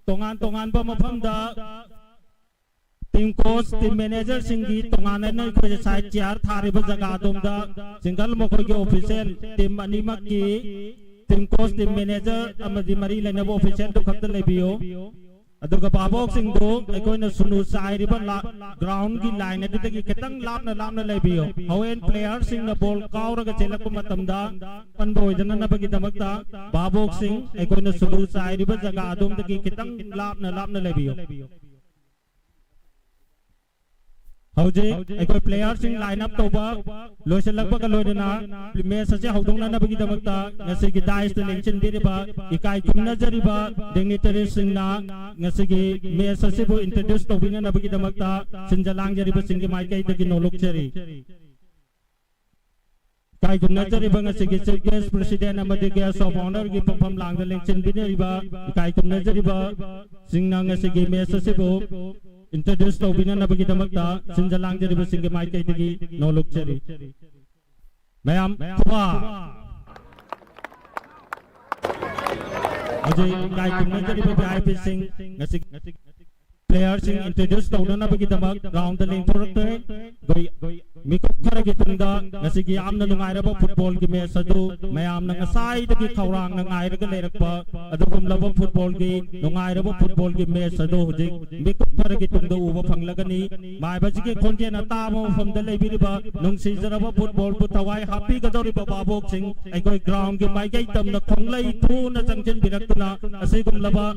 ꯇꯣꯉꯥꯟ ꯇꯣꯉꯥꯟꯕ ꯃꯐꯝꯗ team coach, team manager ꯁꯤꯡꯒꯤ ꯇꯣꯉꯥꯟꯅ ꯑꯩꯈꯣꯏ side chair ꯊꯥꯔꯤꯕ ꯖꯒꯥ ꯑꯗꯣꯝꯗ single ꯃꯈꯣꯏꯒꯤ official team ꯑꯅꯤꯃꯛꯀꯤ team coach, team manager ꯑꯃꯗꯤ ꯃꯔꯤ ꯂꯩꯅꯕ official ꯗꯨ ꯈꯛꯇ ꯂꯩꯕꯤꯌꯨ꯫ ꯑꯗꯨꯒ ꯚꯥꯕꯣꯛꯁꯤꯡꯗꯨ ꯑꯩꯈꯣꯏꯅ ꯁꯨꯅꯨ ꯆꯥꯏꯔꯤꯕ ꯂꯥ-, ground ꯒꯤ line ꯑꯗꯨꯗꯒꯤ ꯈꯤꯇꯪ ꯂꯥꯞꯅ ꯂꯥꯞꯅ ꯂꯩꯕꯤꯌꯨ꯫ ꯍꯣꯔꯦꯟ player ꯁꯤꯡꯅ ball ꯀꯥꯎꯔꯒ ꯆꯦꯜꯂꯛꯄ ꯃꯇꯝꯗ ꯄꯟꯕ ꯑꯣꯏꯗꯅꯅꯕꯒꯤꯗꯃꯛꯇ ꯚꯥꯕꯣꯛꯁꯤꯡ ꯑꯩꯈꯣꯏꯅ ꯁꯨꯅꯨ ꯆꯥꯏꯔꯤꯕ ꯖꯒꯥ ꯑꯗꯣꯝꯗꯒꯤ ꯈꯤꯇꯪ ꯂꯥꯞꯅ ꯂꯥꯞꯅ ꯂꯩꯕꯤꯌꯨ꯫ ꯍꯧꯖꯤꯛ ꯑꯩꯈꯣꯏ player ꯁꯤꯡ line up ꯇꯧꯕ ꯂꯣꯏꯁꯤꯜꯂꯛꯄꯒ ꯂꯣꯏꯅꯅ match ꯑꯁꯤ ꯍꯧꯗꯣꯛꯅꯅꯕꯒꯤꯗꯃꯛꯇ ꯉꯁꯤꯒꯤ dais ꯇ ꯂꯦꯡꯁꯤꯟꯕꯤꯔꯤꯕ ꯏꯀꯥꯏ ꯈꯨꯝꯅꯖꯔꯤꯕ dignitary ꯁꯤꯡꯅ ꯉꯁꯤꯒꯤ match ꯑꯁꯤꯕꯨ introduce ꯇꯧꯕꯤꯅꯅꯕꯒꯤꯗꯃꯛꯇ ꯁꯤꯟꯖ ꯂꯥꯡꯖꯔꯤꯕꯁꯤꯡꯒꯤ ꯃꯥꯏꯀꯩꯗꯒꯤ ꯅꯣꯂꯨꯛꯆꯔꯤ꯫ ꯏꯀꯥꯏ ꯈꯨꯝꯅꯖꯔꯤꯕ ꯉꯁꯤꯒꯤ chief guest, president ꯑꯃꯗꯤ guest of honour ꯒꯤ ꯐꯝꯐꯝ ꯂꯥꯡꯗ ꯂꯦꯡꯁꯤꯟꯕꯤꯅꯔꯤꯕ ꯏꯀꯥꯏ ꯈꯨꯝꯅꯖꯔꯤꯕ ꯁꯤꯡꯅ ꯉꯁꯤꯒꯤ match ꯑꯁꯤꯕꯨ introduce ꯇꯧꯕꯤꯅꯅꯕꯒꯤꯗꯃꯛꯇ ꯁꯤꯟꯖ ꯂꯥꯡꯖꯔꯤꯕꯁꯤꯡꯒꯤ ꯃꯥꯏꯀꯩꯗꯒꯤ ꯅꯣꯂꯨꯛꯆꯔꯤ꯫ ꯃꯌꯥꯝ ꯈꯨꯋꯥ꯫ ꯍꯧꯖꯤꯛ ꯏꯀꯥꯏ ꯈꯨꯝꯅꯖꯔꯤꯕ V I P ꯁꯤꯡ ꯉꯁꯤ player ꯁꯤꯡ introduce ꯇꯧꯅꯅꯕꯒꯤꯗꯃꯛ ground ꯗ ꯂꯦꯡꯊꯣꯔꯛꯇꯣꯔꯦ꯫ ꯑꯩꯈꯣꯏ ꯃꯤꯀꯨꯞ ꯈꯔꯒꯤ ꯇꯨꯡꯗ ꯉꯁꯤꯒꯤ ꯌꯥꯝꯅ ꯅꯨꯡꯉꯥꯏꯔꯕ football ꯒꯤ match ꯑꯗꯨ ꯃꯌꯥꯝꯅ ꯉꯁꯥꯏꯗꯒꯤ ꯈꯧꯔꯥꯡꯅ ꯉꯥꯏꯔꯒ ꯂꯩꯔꯛꯄ ꯑꯗꯨꯒꯨꯝꯂꯕ football ꯒꯤ ꯅꯨꯡꯉꯥꯏꯔꯕ football ꯒꯤ match ꯑꯗꯨ ꯍꯧꯖꯤꯛ ꯃꯤꯀꯨꯞ ꯈꯔꯒꯤ ꯇꯨꯡꯗ ꯎꯕ ꯐꯪꯂꯒꯅꯤ꯫ ꯃꯥꯏꯕꯁꯤꯒꯤ ꯈꯣꯟꯖꯦꯜ ꯑꯇꯥꯕ ꯃꯐꯝꯗ ꯂꯩꯕꯤꯔꯤꯕ ꯅꯨꯡꯁꯤꯖꯔꯕ football ꯕꯨ ꯊꯋꯥꯏ ꯍꯥꯞꯄꯤꯒꯗꯧꯔꯤꯕ ꯚꯥꯕꯣꯛꯁꯤꯡ ꯑꯩꯈꯣꯏ ground ꯒꯤ ꯃꯥꯏꯀꯩ ꯇꯝꯅ ꯈꯣꯡꯂꯩ ꯊꯨꯅ ꯆꯪꯁꯤꯟꯕꯤꯔꯛꯇꯨꯅ ꯑꯁꯤꯒꯨꯝꯂꯕ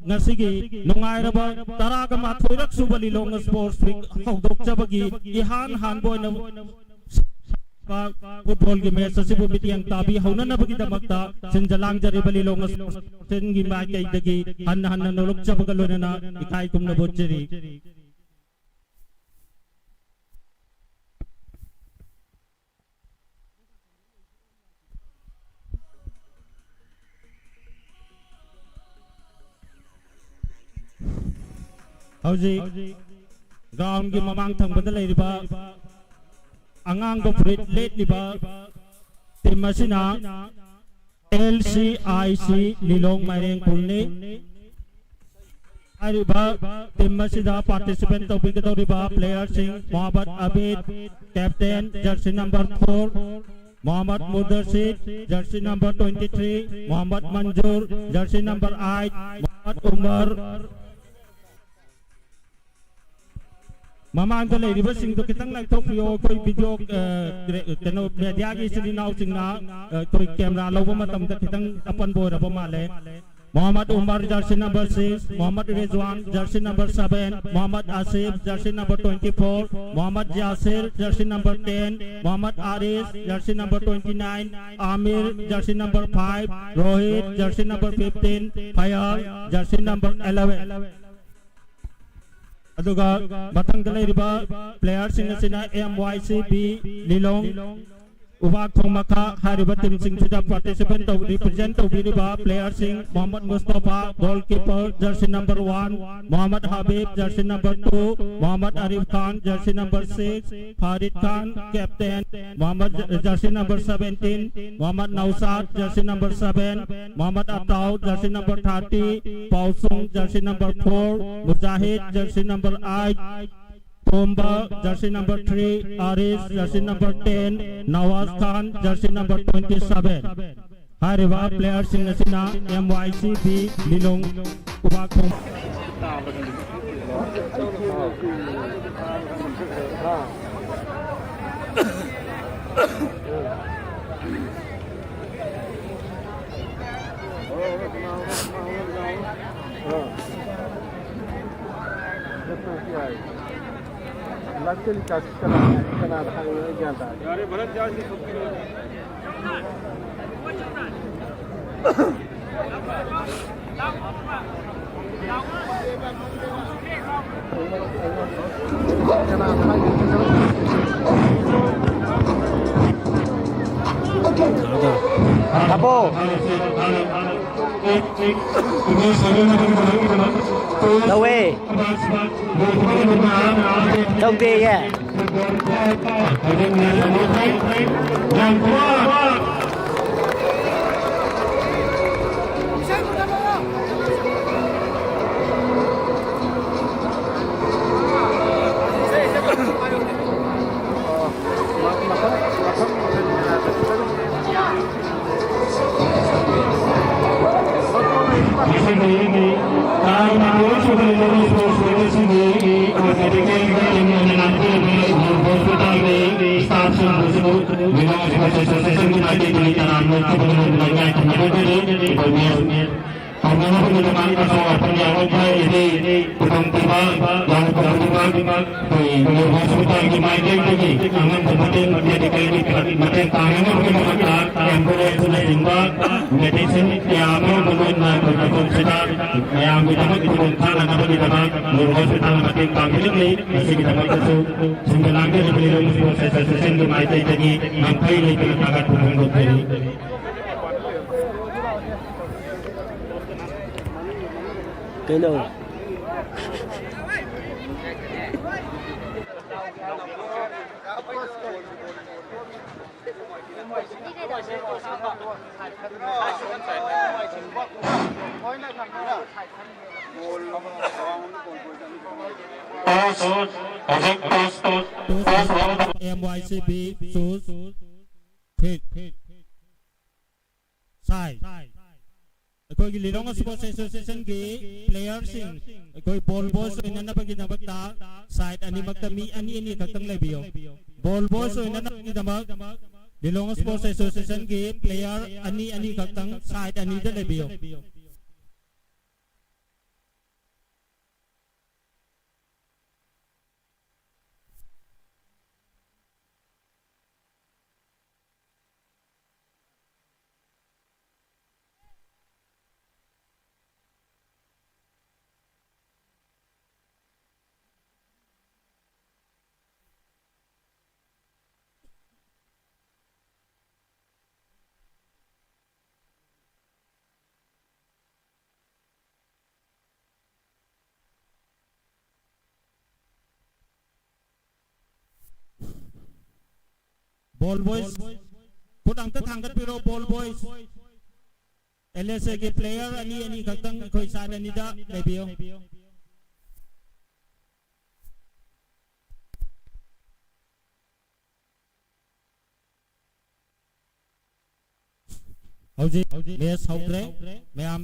ꯉꯁꯤꯒꯤ ꯅꯨꯡꯉꯥꯏꯔꯕ ꯇꯔꯥꯒ ꯃꯥꯊꯣꯏꯔꯛ ꯁꯨꯕ ꯂꯤꯂꯣꯡ Sports Week ꯍꯧꯗꯣꯛꯆꯕꯒꯤ ꯏꯍꯥꯟ ꯍꯥꯟꯕ ꯑꯣꯏꯅ football ꯒꯤ match ꯑꯁꯤꯕꯨ ꯃꯤꯠꯌꯦꯡ ꯇꯥꯕꯤꯍꯧꯅꯅꯕꯒꯤꯗꯃꯛꯇ ꯁꯤꯟꯖ ꯂꯥꯡꯖꯔꯤꯕ ꯂꯤꯂꯣꯡ Sports ꯒꯤ ꯃꯥꯏꯀꯩꯗꯒꯤ ꯍꯟꯅ ꯍꯟꯅ ꯅꯣꯂꯨꯛꯆꯕꯒ ꯂꯣꯏꯅꯅ ꯏꯀꯥꯏ ꯈꯨꯝꯅꯕ ꯎꯠꯆꯔꯤ꯫ ꯍꯧꯖꯤꯛ ground ꯒꯤ ꯃꯃꯥꯡ ꯊꯪꯕꯗ ꯂꯩꯔꯤꯕ ꯑꯉꯥꯡꯕ ꯐꯨꯔꯤꯠ ꯂꯤꯠꯂꯤꯕ team ꯑꯁꯤꯅ L C I C ꯂꯤꯂꯣꯡ ꯃꯥꯏꯔꯦꯡ ꯈꯨꯜꯅꯤ꯫ ꯍꯥꯏꯔꯤꯕ ꯇꯤꯝ ꯑꯁꯤꯗ ꯄꯥꯔꯇꯤꯁꯤꯄꯦꯠ ꯇꯧꯕꯤꯒꯗꯧꯔꯤꯕ ꯄ꯭ꯂꯦꯌꯔꯁꯤꯡ: Mohammad Abid, captain, jersey number four, Mohammad Mudasir, jersey number twenty three, Mohammad Manjur, jersey number eight, Mohammad Umar. ꯃꯃꯥꯡꯗ ꯂꯩꯔꯤꯕꯁꯤꯡꯗꯣ ꯈꯤꯇꯪ ꯂꯥꯏꯊꯣꯛꯄꯤꯌꯣ꯫ ꯑꯩꯈꯣꯏ ꯚꯤꯗꯤꯑꯣ, ꯑ, ꯀꯩꯅꯣ, ꯃꯦꯗꯤꯌꯥꯒꯤ ꯏꯆꯤꯜ ꯏꯅꯥꯎꯁꯤꯡꯅ, ꯑ, ꯑꯩꯈꯣꯏ ꯀꯦꯃꯦꯔꯥ ꯂꯧꯕ ꯃꯇꯝꯗ ꯈꯤꯇꯪ ꯑꯄꯟꯕ ꯑꯣꯏꯔꯕ ꯃꯥꯜꯂꯦ꯫ Mohammad Umar, jersey number six, Mohammad Rizwan, jersey number seven, Mohammad Asif, jersey number twenty four, Mohammad Yasir, jersey number ten, Mohammad Aris, jersey number twenty nine, Amir, jersey number five, Rohit, jersey number fifteen, Fayal, jersey number eleven. ꯑꯗꯨꯒ ꯃꯊꯪꯗ ꯂꯩꯔꯤꯕ ꯄ꯭ꯂꯦꯌꯔꯁꯤꯡ ꯑꯁꯤꯅ ꯑꯦꯝ ꯋꯥꯏ ꯁꯤ ꯕꯤ ꯂꯤꯂꯣꯡ, ꯎꯕꯥꯛ ꯊꯣꯡ ꯃꯈꯥ ꯍꯥꯏꯔꯤꯕ ꯇꯤꯝꯁꯤꯡꯁꯤꯗ ꯄꯥꯔꯇꯤꯁꯤꯄꯦꯠ ꯇꯧ-, represent ꯇꯧꯕꯤꯔꯤꯕ ꯄ꯭ꯂꯦꯌꯔꯁꯤꯡ: Mohammad Mustafa, goalkeeper, jersey number one, Mohammad Habib, jersey number two, Mohammad Arif Khan, jersey number six, Farid Khan, captain, Mohammad ꯖ-, jersey number seventeen, Mohammad Naushad, jersey number seven, Mohammad Atau, jersey number thirty, Paosung, jersey number four, Mujahid, jersey number eight, Tomba, jersey number three, Aris, jersey number ten, Nawaz Khan, jersey number twenty seven. ꯍꯥꯏꯔꯤꯕ ꯄ꯭ꯂꯦꯌꯔꯁꯤꯡ ꯑꯁꯤꯅ M Y C B ꯂꯤꯂꯣꯡ ꯎꯕꯥꯛ ꯊꯣꯡ꯫ ꯂꯥꯛꯇꯦ, ꯂꯤꯆꯥꯔꯖ ꯀꯅꯥ-, ꯀꯅꯥꯗ ꯍꯥꯏꯕꯅꯣ ꯑꯩ ꯒ꯭ꯌꯥꯟ ꯇꯥꯗꯦ꯫ ꯌꯥꯔꯦ, ꯚꯥꯔꯠ ꯆꯥꯔꯖ ꯊꯣꯛꯄꯤꯔꯣ꯫ ꯇꯧꯋꯦ꯫ ꯇꯧꯗꯦꯌꯦ꯫ ꯁꯤꯡꯒꯤ ꯇꯥꯔꯤꯕ ꯃꯤꯑꯣꯏꯁꯤꯡꯒꯤ ꯂꯣꯟ ꯁ꯭ꯀꯨꯜ ꯑꯁꯤꯒꯤ ꯃꯦꯗꯤꯀꯦꯜꯒꯤ ꯇꯤꯝ ꯑꯣꯏꯅ ꯂꯥꯛꯄꯤꯔꯤꯕ ꯍꯣꯁꯄꯤꯇꯥꯜꯒꯤ ꯁ꯭ꯇꯥꯐꯁꯤꯡꯕꯨꯁꯨ ꯂꯤꯂꯣꯡ ꯁ꯭ꯄꯣꯔꯠꯁ ꯑꯦꯁꯣꯁꯤꯌꯦꯁꯟꯒꯤ ꯃꯥꯏꯀꯩꯗꯒꯤ ꯇꯔꯥꯝꯅ ꯑꯣꯛꯆꯕ ꯂꯣꯟꯗ ꯉꯥꯏ ꯇꯧꯅꯕꯒꯤꯗꯃꯛ ꯇꯧꯅꯅꯕꯒꯤꯗꯃꯛ ꯑꯁꯣꯛ ꯑꯄꯟ ꯌꯥꯎꯔꯛꯄ ꯍꯥꯏꯔꯤꯕ ꯈꯨꯗꯣꯡꯊꯤꯕ ꯌꯥꯎꯔꯛꯄ ꯈꯨꯗꯤꯡꯃꯛ ꯑꯩꯈꯣꯏ ꯍꯣꯁꯄꯤꯇꯥꯜꯒꯤ ꯃꯥꯏꯀꯩꯗꯒꯤ ꯑꯉꯝꯕ ꯃꯇꯦꯡ ꯃꯦꯗꯤꯀꯦꯜꯒꯤ ꯃꯇꯦꯡ ꯄꯥꯡꯅꯅꯕꯒꯤꯗꯃꯛꯇ ꯑꯦꯝꯕꯨꯂꯦꯟꯁꯅꯆꯤꯡꯕ ꯃꯦꯗꯤꯁꯤꯟ ꯀꯌꯥ ꯑꯃ ꯃꯔꯨꯑꯣꯏꯅ ꯑꯩꯈꯣꯏ ꯃꯐꯝꯁꯤꯗ ꯃꯌꯥꯝꯒꯤꯗꯃꯛ ꯈꯨꯗꯣꯡ ꯆꯥꯅꯅꯕꯒꯤꯗꯃꯛ ꯂꯣꯔ ꯍꯣꯁꯄꯤꯇꯥꯜꯅ ꯃꯇꯦꯡ ꯄꯥꯡꯕꯤꯔꯝꯃꯤ꯫ ꯃꯁꯤꯒꯤꯗꯃꯛꯇꯁꯨ ꯁꯤꯟꯕ ꯂꯥꯡꯕꯤꯔꯤꯕ ꯂꯤꯂꯣꯡ ꯁ꯭ꯄꯣꯔꯠꯁ ꯑꯦꯁꯣꯁꯤꯌꯦꯁꯟꯒꯤ ꯃꯥꯏꯀꯩꯗꯒꯤ ꯉꯝꯈꯩ ꯂꯩꯇꯅ ꯊꯥꯒꯠꯄ ꯐꯣꯡꯗꯣꯛꯆꯔꯤ꯫ ꯀꯩꯅꯣ? Toss, ꯍꯧꯖꯤꯛ toss, toss, toss ꯂꯧꯕ꯫ M Y C B, toss, hit, side꯫ ꯑꯩꯈꯣꯏꯒꯤ ꯂꯤꯂꯣꯡ ꯁ꯭ꯄꯣꯔꯠꯁ ꯑꯦꯁꯣꯁꯤꯌꯦꯁꯟꯒꯤ ꯄ꯭ꯂꯦꯌꯔꯁꯤꯡ ꯑꯩꯈꯣꯏ ꯕꯣꯜ ꯕꯣꯏꯁ ꯑꯣꯏꯅꯅꯕꯒꯤꯗꯃꯛꯇ ꯁꯥꯏꯠ ꯑꯅꯤꯃꯛꯇ ꯃꯤ ꯑꯅꯤ ꯑꯅꯤ ꯈꯛꯇꯪ ꯂꯩꯕꯤꯌꯨ꯫ ꯕꯣꯜ ꯕꯣꯏꯁ ꯑꯣꯏꯅꯅꯕꯒꯤꯗꯃꯛ ꯂꯤꯂꯣꯡ ꯁ꯭ꯄꯣꯔꯠꯁ ꯑꯦꯁꯣꯁꯤꯌꯦꯁꯟꯒꯤ ꯄ꯭ꯂꯦꯌꯔ ꯑꯅꯤ ꯑꯅꯤ ꯈꯛꯇꯪ ꯁꯥꯏꯠ ꯑꯅꯤꯗ ꯂꯩꯕꯤꯌꯨ꯫ ꯕꯣꯜ ꯕꯣꯏꯁ, ꯈꯨꯠ ꯑꯝꯇ ꯊꯥꯡꯒꯠꯄꯤꯔꯣ, ꯕꯣꯜ ꯕꯣꯏꯁ꯫ ꯑꯦꯜ ꯑꯦꯁ ꯑꯦꯒꯤ ꯄ꯭ꯂꯦꯌꯔ ꯑꯅꯤ ꯑꯅꯤ ꯈꯛꯇꯪ ꯑꯩꯈꯣꯏ ꯁꯥꯏꯠ ꯑꯅꯤꯗ ꯂꯩꯕꯤꯌꯨ꯫ ꯍꯧꯖꯤꯛ ꯃꯦꯆ ꯍꯧꯗ꯭ꯔꯦ꯫ ꯃꯌꯥꯝ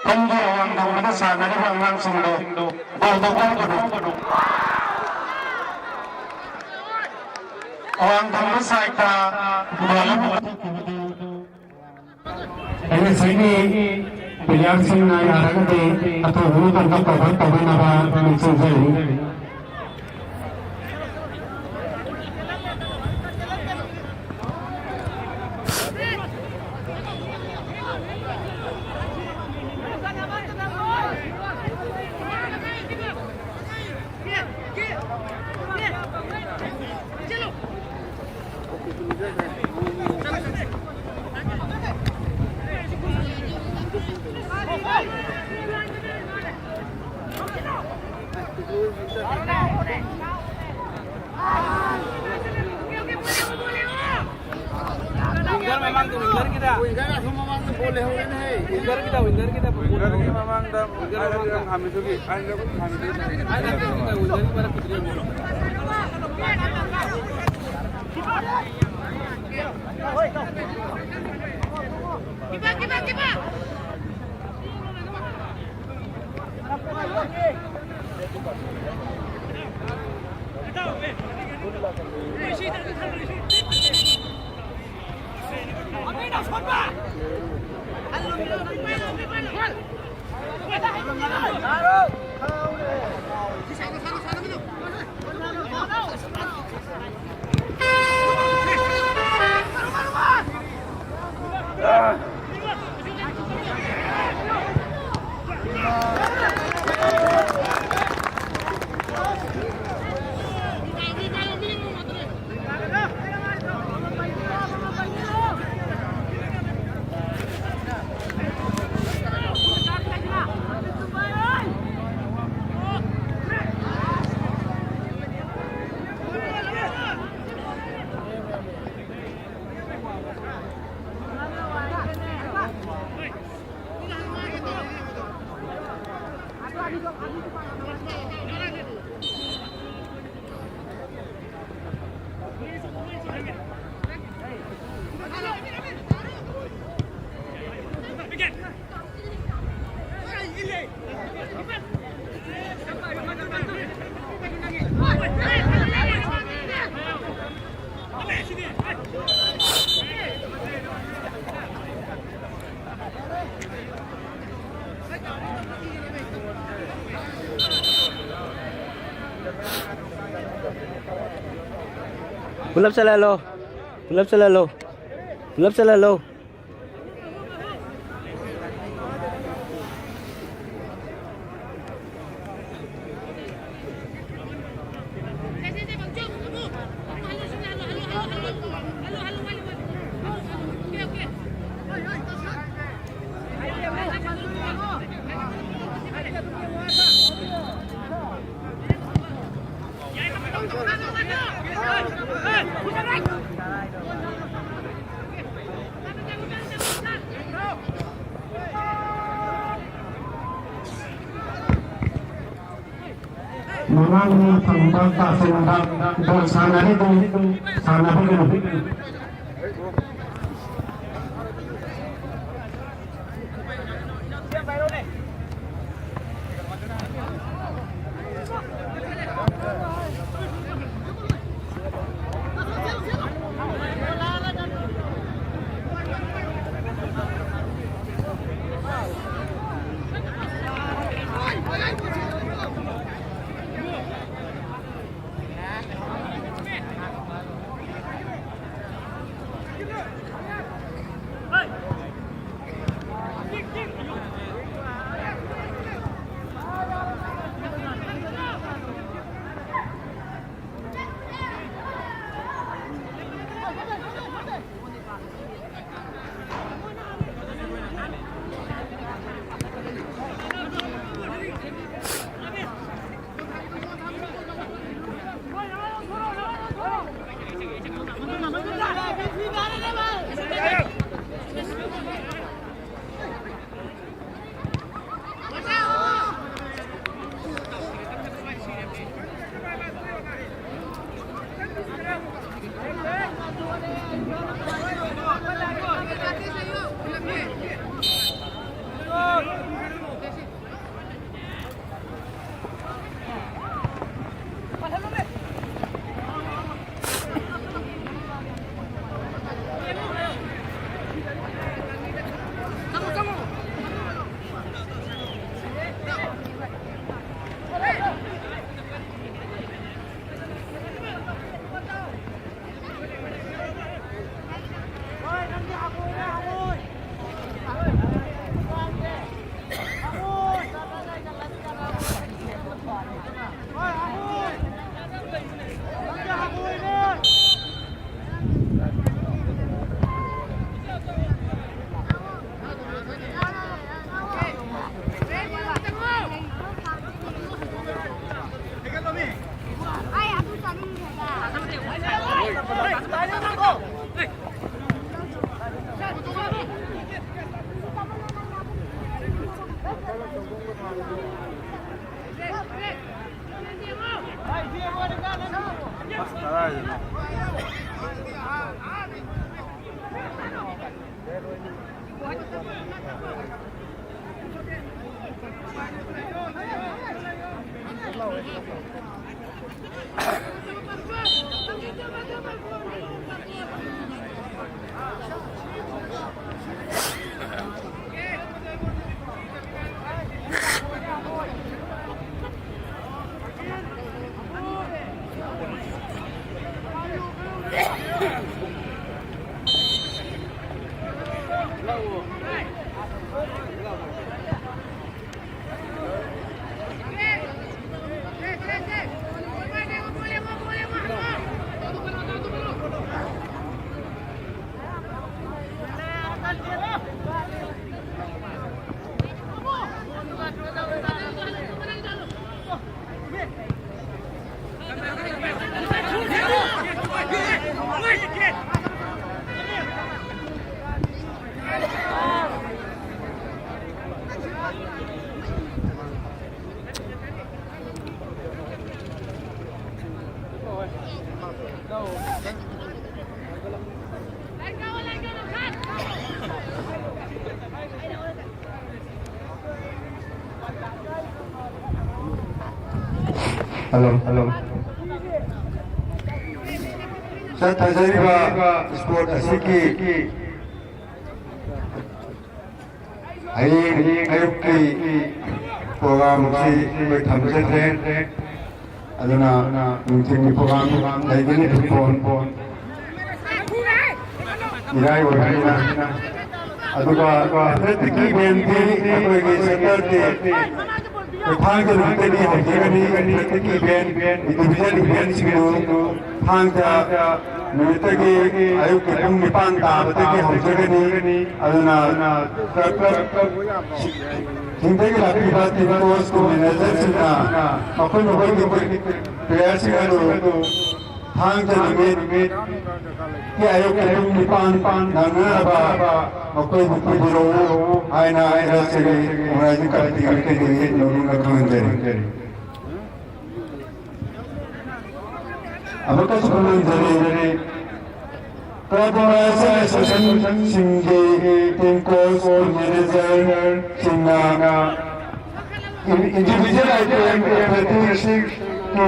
ꯇꯨꯡꯒꯤ ꯑꯋꯥꯡ ꯊꯪꯕꯗ ꯁꯥꯟꯅꯔꯤꯕ ꯑꯉꯥꯡꯁꯤꯡꯗꯨ ꯒꯣꯜꯗ ꯀꯥꯎꯒꯅꯨ꯫ ꯑꯋꯥꯡ ꯊꯪꯕ ꯁꯥꯏꯠꯇ ꯒꯣꯜ ꯑꯃ ꯑꯦꯟ ꯑꯦꯁ ꯑꯦꯒꯤ ꯄ꯭ꯂꯦꯌꯥꯔꯁꯤꯡꯅ ꯌꯥꯔꯒꯗꯤ ꯑꯊꯨꯕ ꯃꯇꯝꯗ ꯀꯣꯚꯔ ꯇꯧꯕꯤꯅꯕ ꯅꯤꯡꯁꯤꯡꯖꯔꯤ꯫ ꯋꯤꯡꯒꯔ ꯑꯁꯣꯝ ꯃꯃꯥꯡꯗ ꯕꯣꯜ ꯂꯩꯍꯧꯔꯦꯅꯦꯍꯦ꯫ ꯋꯤꯡꯒꯔꯒꯤꯗ, ꯋꯤꯡꯒꯔꯒꯤꯗ ꯕꯣꯜ ꯋꯤꯡꯒꯔꯒꯤ ꯂꯩꯍꯧꯔꯦ꯫ ꯃꯃꯥꯡꯗ ꯋꯤꯡꯒꯔ ꯃꯃꯥꯡꯗ꯫ ꯍꯥꯃꯤꯗꯨꯒꯤ, ꯍꯥꯃꯤꯗꯨꯒꯤ꯫ ꯍꯥꯏꯅ ꯋꯤꯡꯒꯔꯒꯤ ꯃꯔꯛꯇꯨꯗ ꯌꯦꯡꯉꯣ꯫ Pull up sa lalo. Pull up sa lalo. Pull up sa lalo. ꯑꯉꯥꯡꯅ ꯐꯪꯕ ꯇꯥꯁꯤꯟꯕ ꯕꯣꯜ ꯁꯥꯟꯅꯔꯤꯗꯨ ꯁꯥꯟꯅꯕꯤꯒꯅꯨ꯫ Hello, hello. ꯆꯠꯊꯖꯔꯤꯕ ꯏꯁꯄꯣꯔꯠ ꯑꯁꯤꯒꯤ ꯍꯌꯦꯡ ꯑꯌꯨꯛꯀꯤ ꯄ꯭ꯔꯣꯒ꯭ꯔꯥꯝꯁꯤ ꯑꯩꯈꯣꯏ ꯊꯝꯖꯗ꯭ꯔꯦ꯫ ꯑꯗꯨꯅ ꯅꯨꯡꯊꯤꯜꯒꯤ ꯄ꯭ꯔꯣꯒ꯭ꯔꯥꯝ ꯂꯩꯒꯅꯤ ꯐꯨꯠꯕꯣꯜ꯫ ꯏꯔꯥꯏ ꯑꯣꯏꯕꯅꯤꯅ꯫ ꯑꯗꯨꯒ ꯑꯦꯊꯂꯦꯇꯤꯛꯀꯤ ꯏꯚꯦꯟꯠꯇꯤ ꯑꯩꯈꯣꯏꯒꯤ ꯁꯦꯟꯇꯔꯒꯤ ꯊꯥꯡꯖ ꯅꯨꯃꯤꯠꯇꯒꯤ ꯍꯧꯖꯒꯅꯤ꯫ ꯑꯦꯊꯂꯦꯇꯤꯛꯀꯤ ꯏꯚꯦꯟꯠ, ꯏꯟꯗꯤꯚꯤꯖꯨꯋꯦꯜ ꯏꯚꯦꯟꯠꯁꯤꯡꯗꯨ ꯊꯥꯡꯖ ꯅꯨꯃꯤꯠꯇꯒꯤ ꯑꯌꯨꯛꯀꯤ ꯄꯨꯡ ꯅꯤꯄꯥꯟ ꯇꯥꯕꯗꯒꯤ ꯍꯧꯖꯒꯅꯤ꯫ ꯑꯗꯨꯅ ꯀ꯭ꯂꯕ, ꯀ꯭ꯂꯕ ꯁꯤꯡꯗꯒꯤ ꯂꯥꯛꯄꯤꯕ ꯇꯤꯝ ꯀꯣꯆꯀꯤ ꯃꯦꯅꯦꯖꯔꯁꯤꯡꯅ ꯃꯈꯣꯏ ꯃꯈꯣꯏꯒꯤ ꯄ꯭ꯂꯦꯌꯔꯁꯤꯡ ꯑꯗꯨ ꯊꯥꯡꯖ ꯅꯨꯃꯤꯠꯀꯤ ꯑꯌꯨꯛꯀꯤ ꯄꯨꯡ ꯅꯤꯄꯥꯟ ꯅꯪꯅꯅꯕ ꯃꯈꯣꯏꯕꯨ ꯄꯨꯕꯤꯔꯛꯎ ꯍꯥꯏꯅ ꯑꯩ ꯔꯥꯖ꯭ꯌꯒꯤ ꯑꯣꯔꯒꯅꯥꯏꯖꯤꯡ ꯀꯃꯤꯇꯤꯒꯤ ꯃꯥꯏꯀꯩꯗꯒꯤ ꯅꯧꯅ ꯈꯪꯍꯟꯖꯔꯤ꯫ ꯑꯃꯨꯛꯀꯁꯨ ꯈꯪꯍꯟꯖꯔꯤ꯫ Club ꯑꯣꯔꯒꯅꯥꯏꯖꯦꯁꯟꯁꯤꯡꯒꯤ team coach, ꯃꯦꯅꯦꯖꯔꯁꯤꯡꯅ individual item ꯑꯦꯊꯂꯦꯇꯤꯛꯁꯀꯤ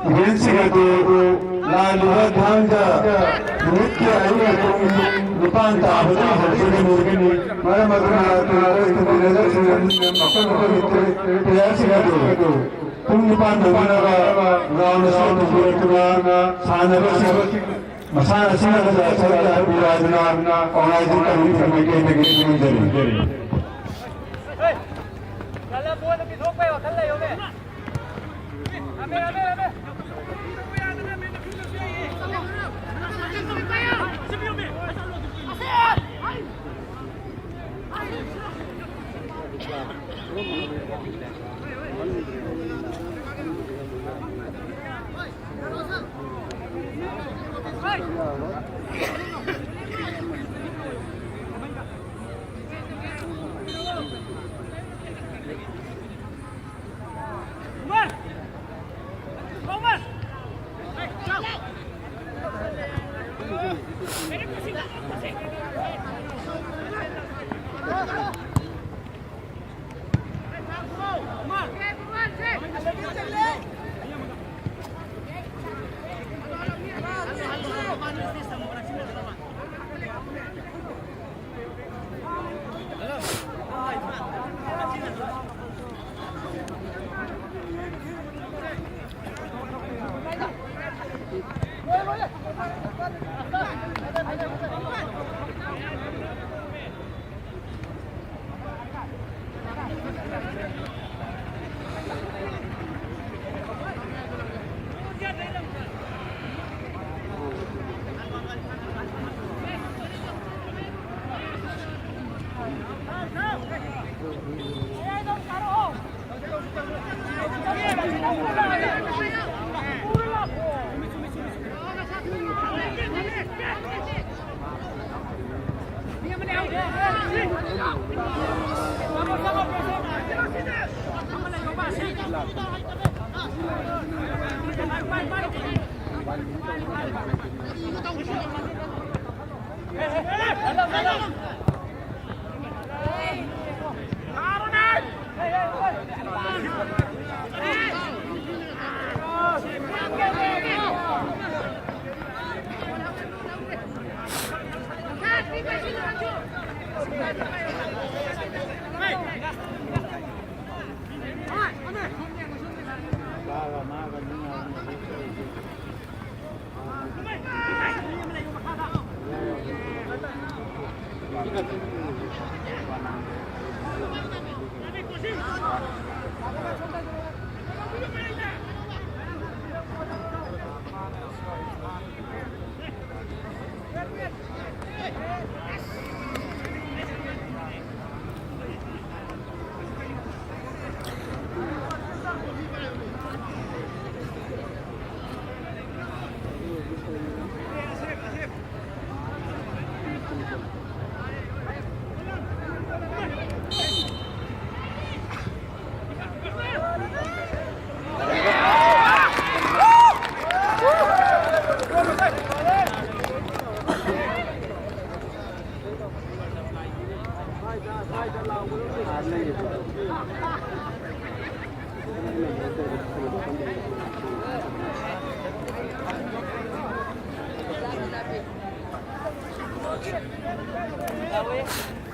ꯏꯚꯦꯟꯠꯁꯤꯡ ꯑꯗꯨ ꯂꯥꯛꯂꯤꯕ ꯊꯥꯡꯖ ꯅꯨꯃꯤꯠꯀꯤ ꯑꯌꯨꯛ ꯄꯨꯡ ꯅꯤꯄꯥꯟ ꯇꯥꯕꯗ ꯍꯧꯖꯒꯅꯤ꯫ ꯃꯔꯝ ꯑꯗꯨꯅ ꯇꯤꯝ ꯀꯣꯆ, ꯇꯤꯝ ꯃꯦꯅꯦꯖꯔꯁꯤꯡ ꯑꯃꯁꯨꯡ ꯃꯈꯣꯏ ꯃꯈꯣꯏꯒꯤ ꯄ꯭ꯂꯦꯌꯔꯁꯤꯡ ꯑꯗꯨ ꯄꯨꯡ ꯅꯤꯄꯥꯟ ꯇꯧꯅꯅꯕ ꯒ꯭ꯔꯥꯎꯟ ꯑꯁꯤꯗ ꯄꯨꯊꯣꯔꯛꯇꯨꯅ ꯁꯥꯟꯅꯕꯁꯤꯡ ꯃꯁꯥꯟꯅꯁꯤꯡ ꯑꯗꯨꯗ ꯁꯔꯨꯛ ꯌꯥꯍꯟꯕꯤꯌꯨ ꯍꯥꯏꯗꯨꯅ ꯑꯣꯔꯒꯅꯥꯏꯖꯤꯡ ꯀꯃꯤꯇꯤ ꯃꯥꯏꯀꯩꯗꯒꯤ ꯈꯪꯍꯟꯖꯔꯤ꯫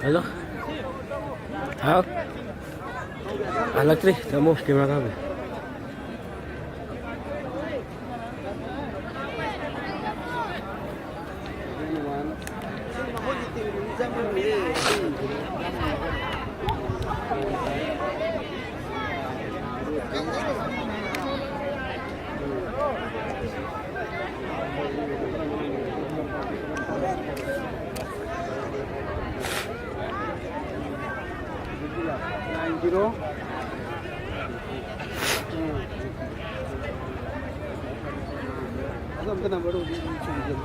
ꯍꯜꯂꯣ꯫ ꯍꯥꯎ꯫ ꯍꯜꯂꯛꯇ꯭ꯔꯤ꯫ ꯇꯥꯃꯣ ꯀꯦꯃꯦꯔꯥ ꯀꯥꯞꯄꯤ꯫ Nine zero. ꯑꯗꯣ ꯑꯝꯇ number ꯗꯣ ꯍꯧꯖꯤꯛ ꯍꯧꯖꯤꯛ ꯆꯨꯝꯖꯜꯂꯨ꯫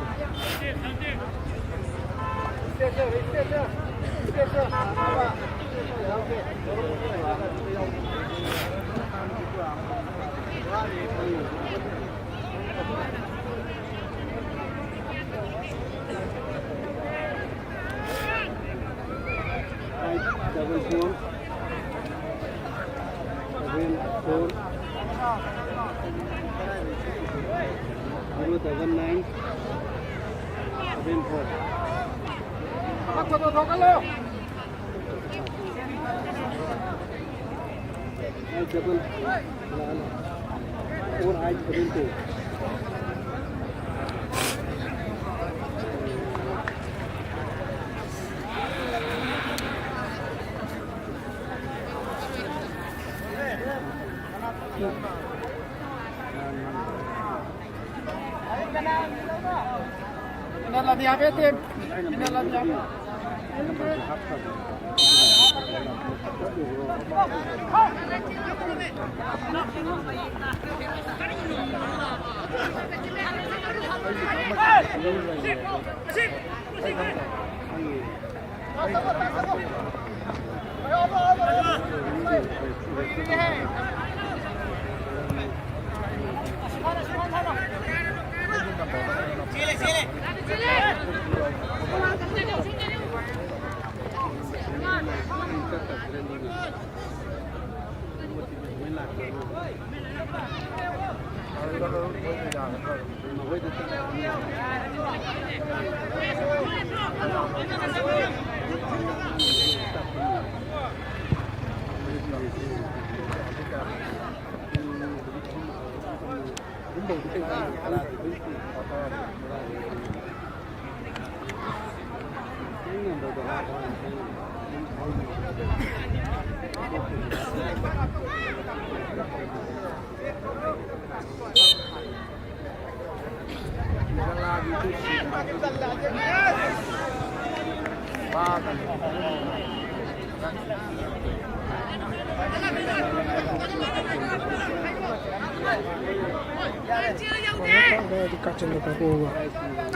Seven four, zero double nine, seven four. Eight double, four eight seven two.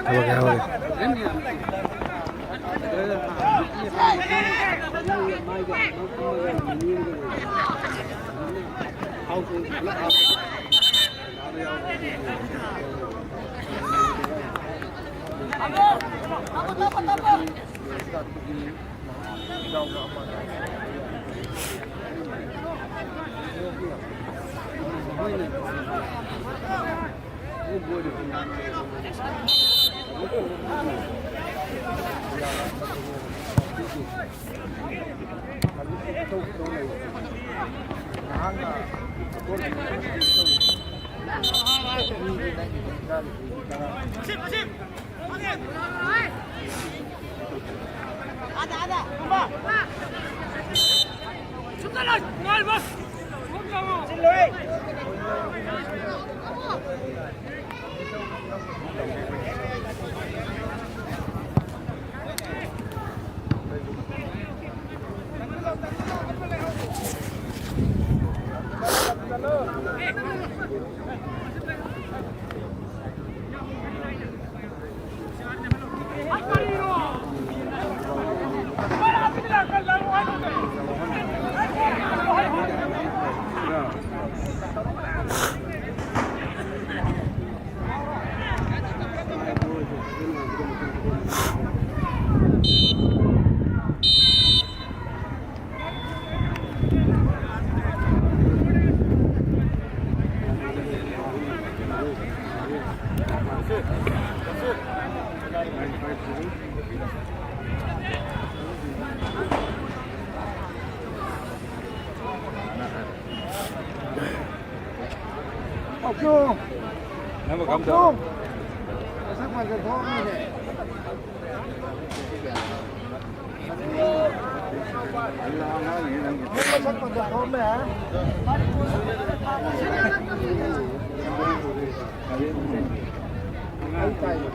ꯍꯧꯔꯒꯦ, ꯍꯧꯔꯒꯦ꯫ ꯄꯥꯎꯆꯨꯝ! ꯅꯪꯕꯨ ꯀꯝ ꯄꯥꯎꯆꯨꯝ! ꯇꯧꯔꯦ? ꯃꯁꯛ ꯐꯖ ꯊꯣꯛꯑꯝꯃꯤꯅꯦ꯫ ꯅꯪ ꯃꯁꯛ ꯐꯖ ꯊꯣꯛꯑꯝꯃꯦ, ꯍꯥ? ꯑꯩ ꯇꯥꯏꯌꯦ꯫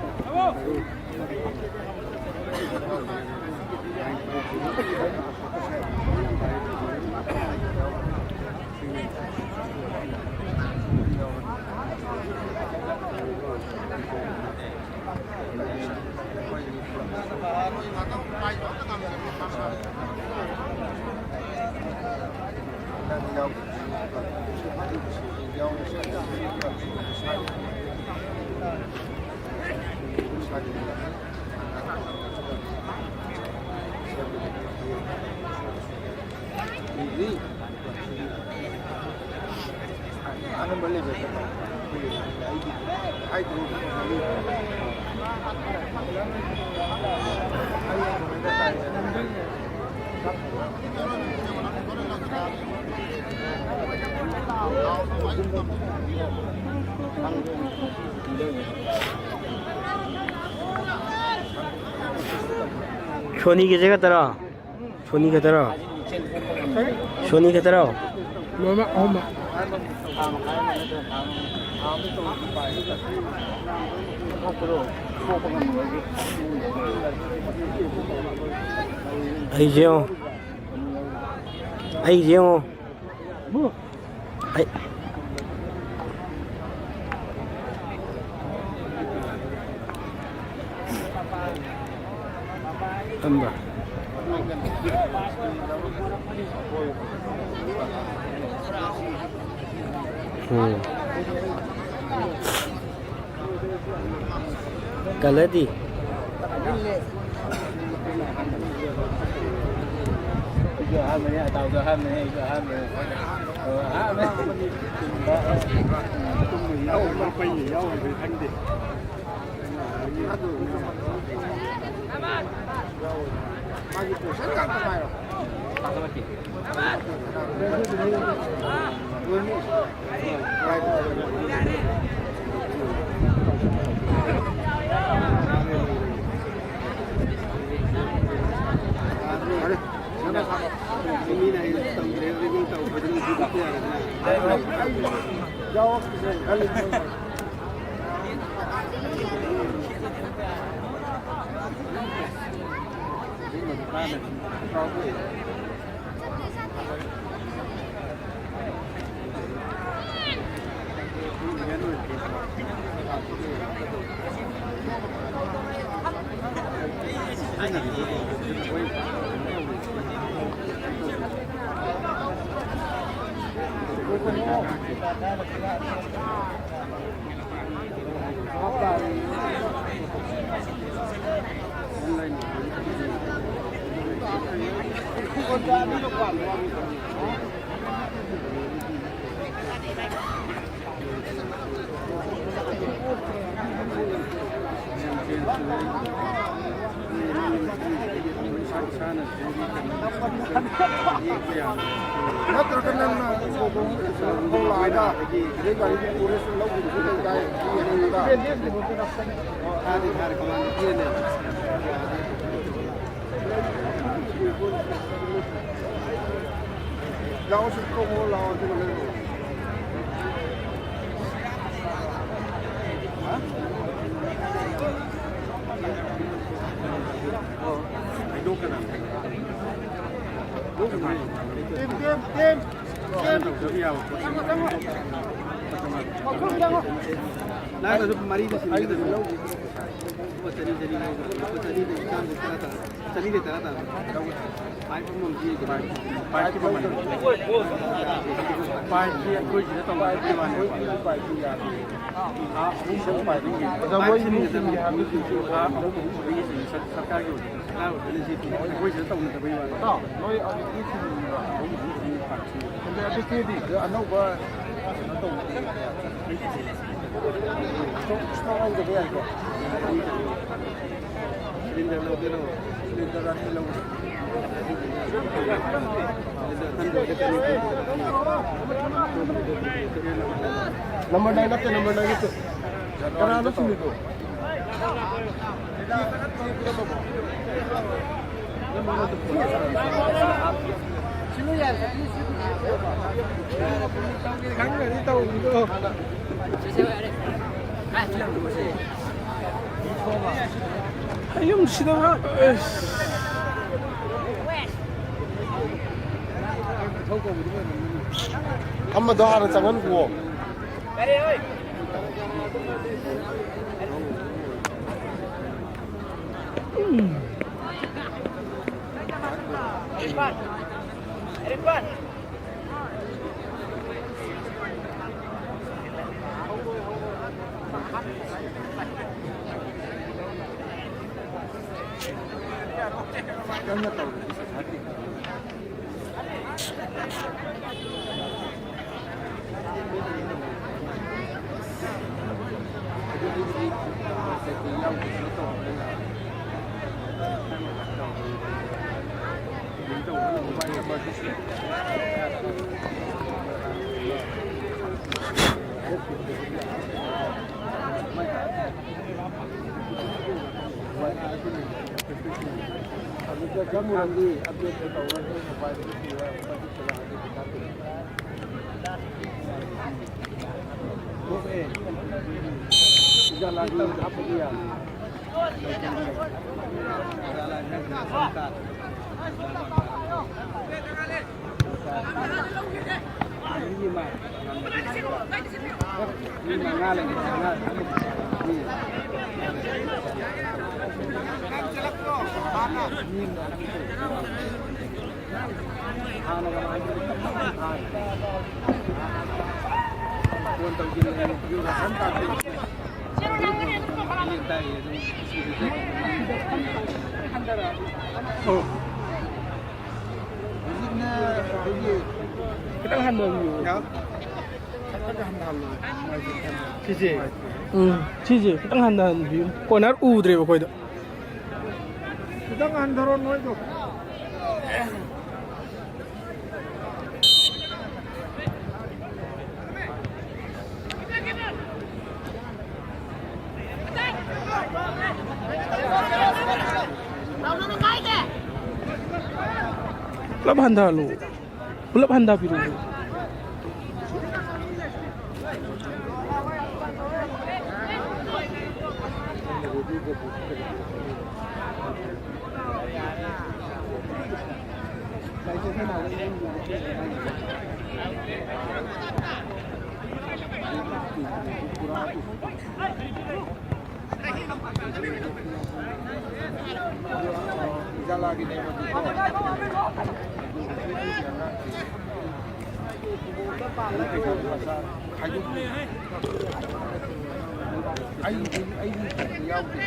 ꯁꯣꯅꯤꯒꯤꯁꯦ ꯈꯛꯇꯔꯣ? ꯁꯣꯅꯤ ꯈꯛꯇꯔꯣ? ꯁꯣꯅꯤ ꯈꯛꯇꯔꯣ? ꯂꯣꯏꯅꯃꯛ ꯑꯍꯨꯝꯃꯛ꯫ ꯑꯩꯁꯦ ꯌꯦꯡꯉꯣ꯫ ꯑꯩꯁꯦ ꯌꯦꯡꯉꯣ꯫ ꯑꯩ ꯊꯝꯕ꯫ ꯎꯝ꯫ ꯀꯂꯔꯗꯤ? ꯑꯩꯁꯨ ꯑꯍꯥꯟꯕꯅꯦ, ꯑꯇꯥꯎꯁꯨ ꯑꯍꯥꯟꯕꯅꯦ, ꯑꯩꯁꯨ ꯑꯍꯥꯟꯕꯅꯦ꯫ ꯑꯣ, ꯑꯍꯥꯟꯕꯅꯦ꯫ ꯌꯥꯎꯕ꯭ꯔꯥ, ꯄꯩꯅꯦ, ꯌꯥꯎꯕ꯭ꯔꯥ ꯈꯪꯗꯦ꯫ ꯃꯥꯒꯤ ꯄꯣꯁꯟ ꯉꯥꯛꯇ ꯉꯥꯏꯔꯣ꯫ ꯅꯠꯇ꯭ꯔꯒ ꯅꯪꯅ ꯁꯣꯗꯣꯡ ꯐꯧ ꯂꯥꯛꯑꯒ ꯁꯤꯗꯩ ꯒꯥꯔꯤꯗꯨ ꯄꯨꯔꯦ ꯂꯧꯈꯤꯕꯁꯨ ꯂꯩ ꯀꯥꯏ? ꯂꯥꯛꯑꯣ, ꯁꯤ ꯀꯧꯔꯣ, ꯂꯥꯛꯑꯣ, ꯑꯗꯨꯒ ꯂꯩꯔꯣ꯫ ꯂꯨꯄꯥ ꯆꯅꯤ, ꯆꯅꯤ ꯂꯧꯕ꯫ ꯂꯨꯄꯥ ꯆꯅꯤ, ꯆꯅꯤ ꯂꯧꯕ꯫ ꯂꯨꯄꯥ ꯆꯅꯤꯗ ꯏꯟꯁꯥꯡꯁꯦ ꯇꯔꯥ ꯇꯔꯥ꯫ ꯆꯅꯤꯗ ꯇꯔꯥ ꯇꯥꯕ꯫ ꯄꯥꯏꯞ ꯑꯃꯃꯝ ꯄꯤꯔꯤꯁꯦ꯫ ꯄꯥꯏꯞꯀꯤ ꯃꯃꯜ꯫ ꯄꯥꯏꯞꯁꯤ ꯑꯩꯈꯣꯏ ꯁꯤꯗ ꯇꯧꯅꯗꯕꯒꯤ ꯋꯥꯅꯦꯕ꯫ ꯑꯥ, ꯑꯗ ꯃꯣꯏ ꯃꯤꯁꯤꯡꯒꯤ ꯍꯥꯏꯕꯗꯤ ꯑꯥ, ꯑꯍꯨꯝ ꯑꯍꯨꯝ ꯁꯨꯕꯒꯤ ꯁꯔ-, ꯁꯔꯀꯥꯔꯒꯤ ꯑꯣꯏꯕ꯫ ꯁꯔꯀꯥꯔ ꯑꯣꯏꯕꯅ ꯁꯤ ꯄꯤ꯫ ꯑꯩꯈꯣꯏ ꯁꯤꯗ ꯇꯧꯅꯗꯕꯒꯤ ꯋꯥꯅꯦꯕ꯫ ꯏꯇꯥꯎ, ꯅꯣꯏ ꯑꯗꯨꯗꯤ ꯊꯤꯡꯉꯤꯕ꯭ꯔꯥ? ꯑꯍꯨꯝ ꯑꯍꯨꯝ ꯁꯨꯕꯒꯤ ꯄꯥꯏꯞꯁꯤ꯫ ꯑꯗ ꯑꯗꯨꯗꯤ ꯑꯅꯧꯕ ꯀꯩꯅꯣ ꯇꯧꯕ ꯏꯁꯇꯣꯛ, ꯏꯁꯇꯣꯛ ꯂꯧꯗꯕ ꯌꯥꯏꯀꯣ? ꯁꯤꯂꯤꯟꯗꯔ ꯂꯧꯒꯦꯔꯣ? ꯁꯤꯂꯤꯟꯗꯔ ꯑꯅꯤ ꯂꯧꯒꯦ꯫ ꯅꯝꯕꯔ ꯅꯥꯏꯟ ꯅꯠꯇꯦ, ꯅꯝꯕꯔ ꯅꯥꯏꯟ ꯅꯠꯇꯦ꯫ ꯀꯅꯥꯅꯣ ꯁꯤꯜꯂꯤꯗꯣ? ꯈꯪꯒꯅꯤ ꯇꯧꯕꯗꯣ꯫ ꯑꯩ ꯌꯨꯝꯁꯤꯗ ꯉꯥꯏꯍꯥꯛ, ꯑꯁ꯫ ꯑꯃꯗꯣ ꯍꯥꯟꯅ ꯆꯪꯍꯟꯈꯨꯋꯣ꯫ ꯑꯗꯨꯗ ꯆꯪꯉꯨꯔꯗꯤ ꯑꯞꯗꯦꯠꯇꯣ ꯇꯧꯔꯒ ꯃꯣꯕꯥꯏꯜꯗ ꯄꯤꯔꯒ ꯄꯩꯁꯥ ꯇꯤꯡꯉꯦ꯫ ꯈꯤꯇꯪ ꯍꯟꯊꯕꯤꯌꯨ꯫ ꯁꯤꯁꯦ꯫ ꯎꯝ, ꯁꯤꯁꯦ ꯈꯤꯇꯪ ꯍꯟꯊꯍꯟꯕꯤꯌꯨ꯫ ꯀꯣꯔꯅꯔ ꯎꯗ꯭ꯔꯦꯕ ꯑꯩꯈꯣꯏꯗ꯫ ꯈꯤꯇꯪ ꯍꯟꯊꯔꯣ ꯅꯣꯏꯗꯣ꯫ ꯄꯨꯂꯞ ꯍꯟꯊꯍꯜꯂꯨ꯫ ꯄꯨꯂꯞ ꯍꯟꯊꯕꯤꯔꯛꯎ꯫ ꯑꯩ, ꯑꯩ, ꯑꯩꯒꯤ ꯌꯥꯎꯗꯦ꯫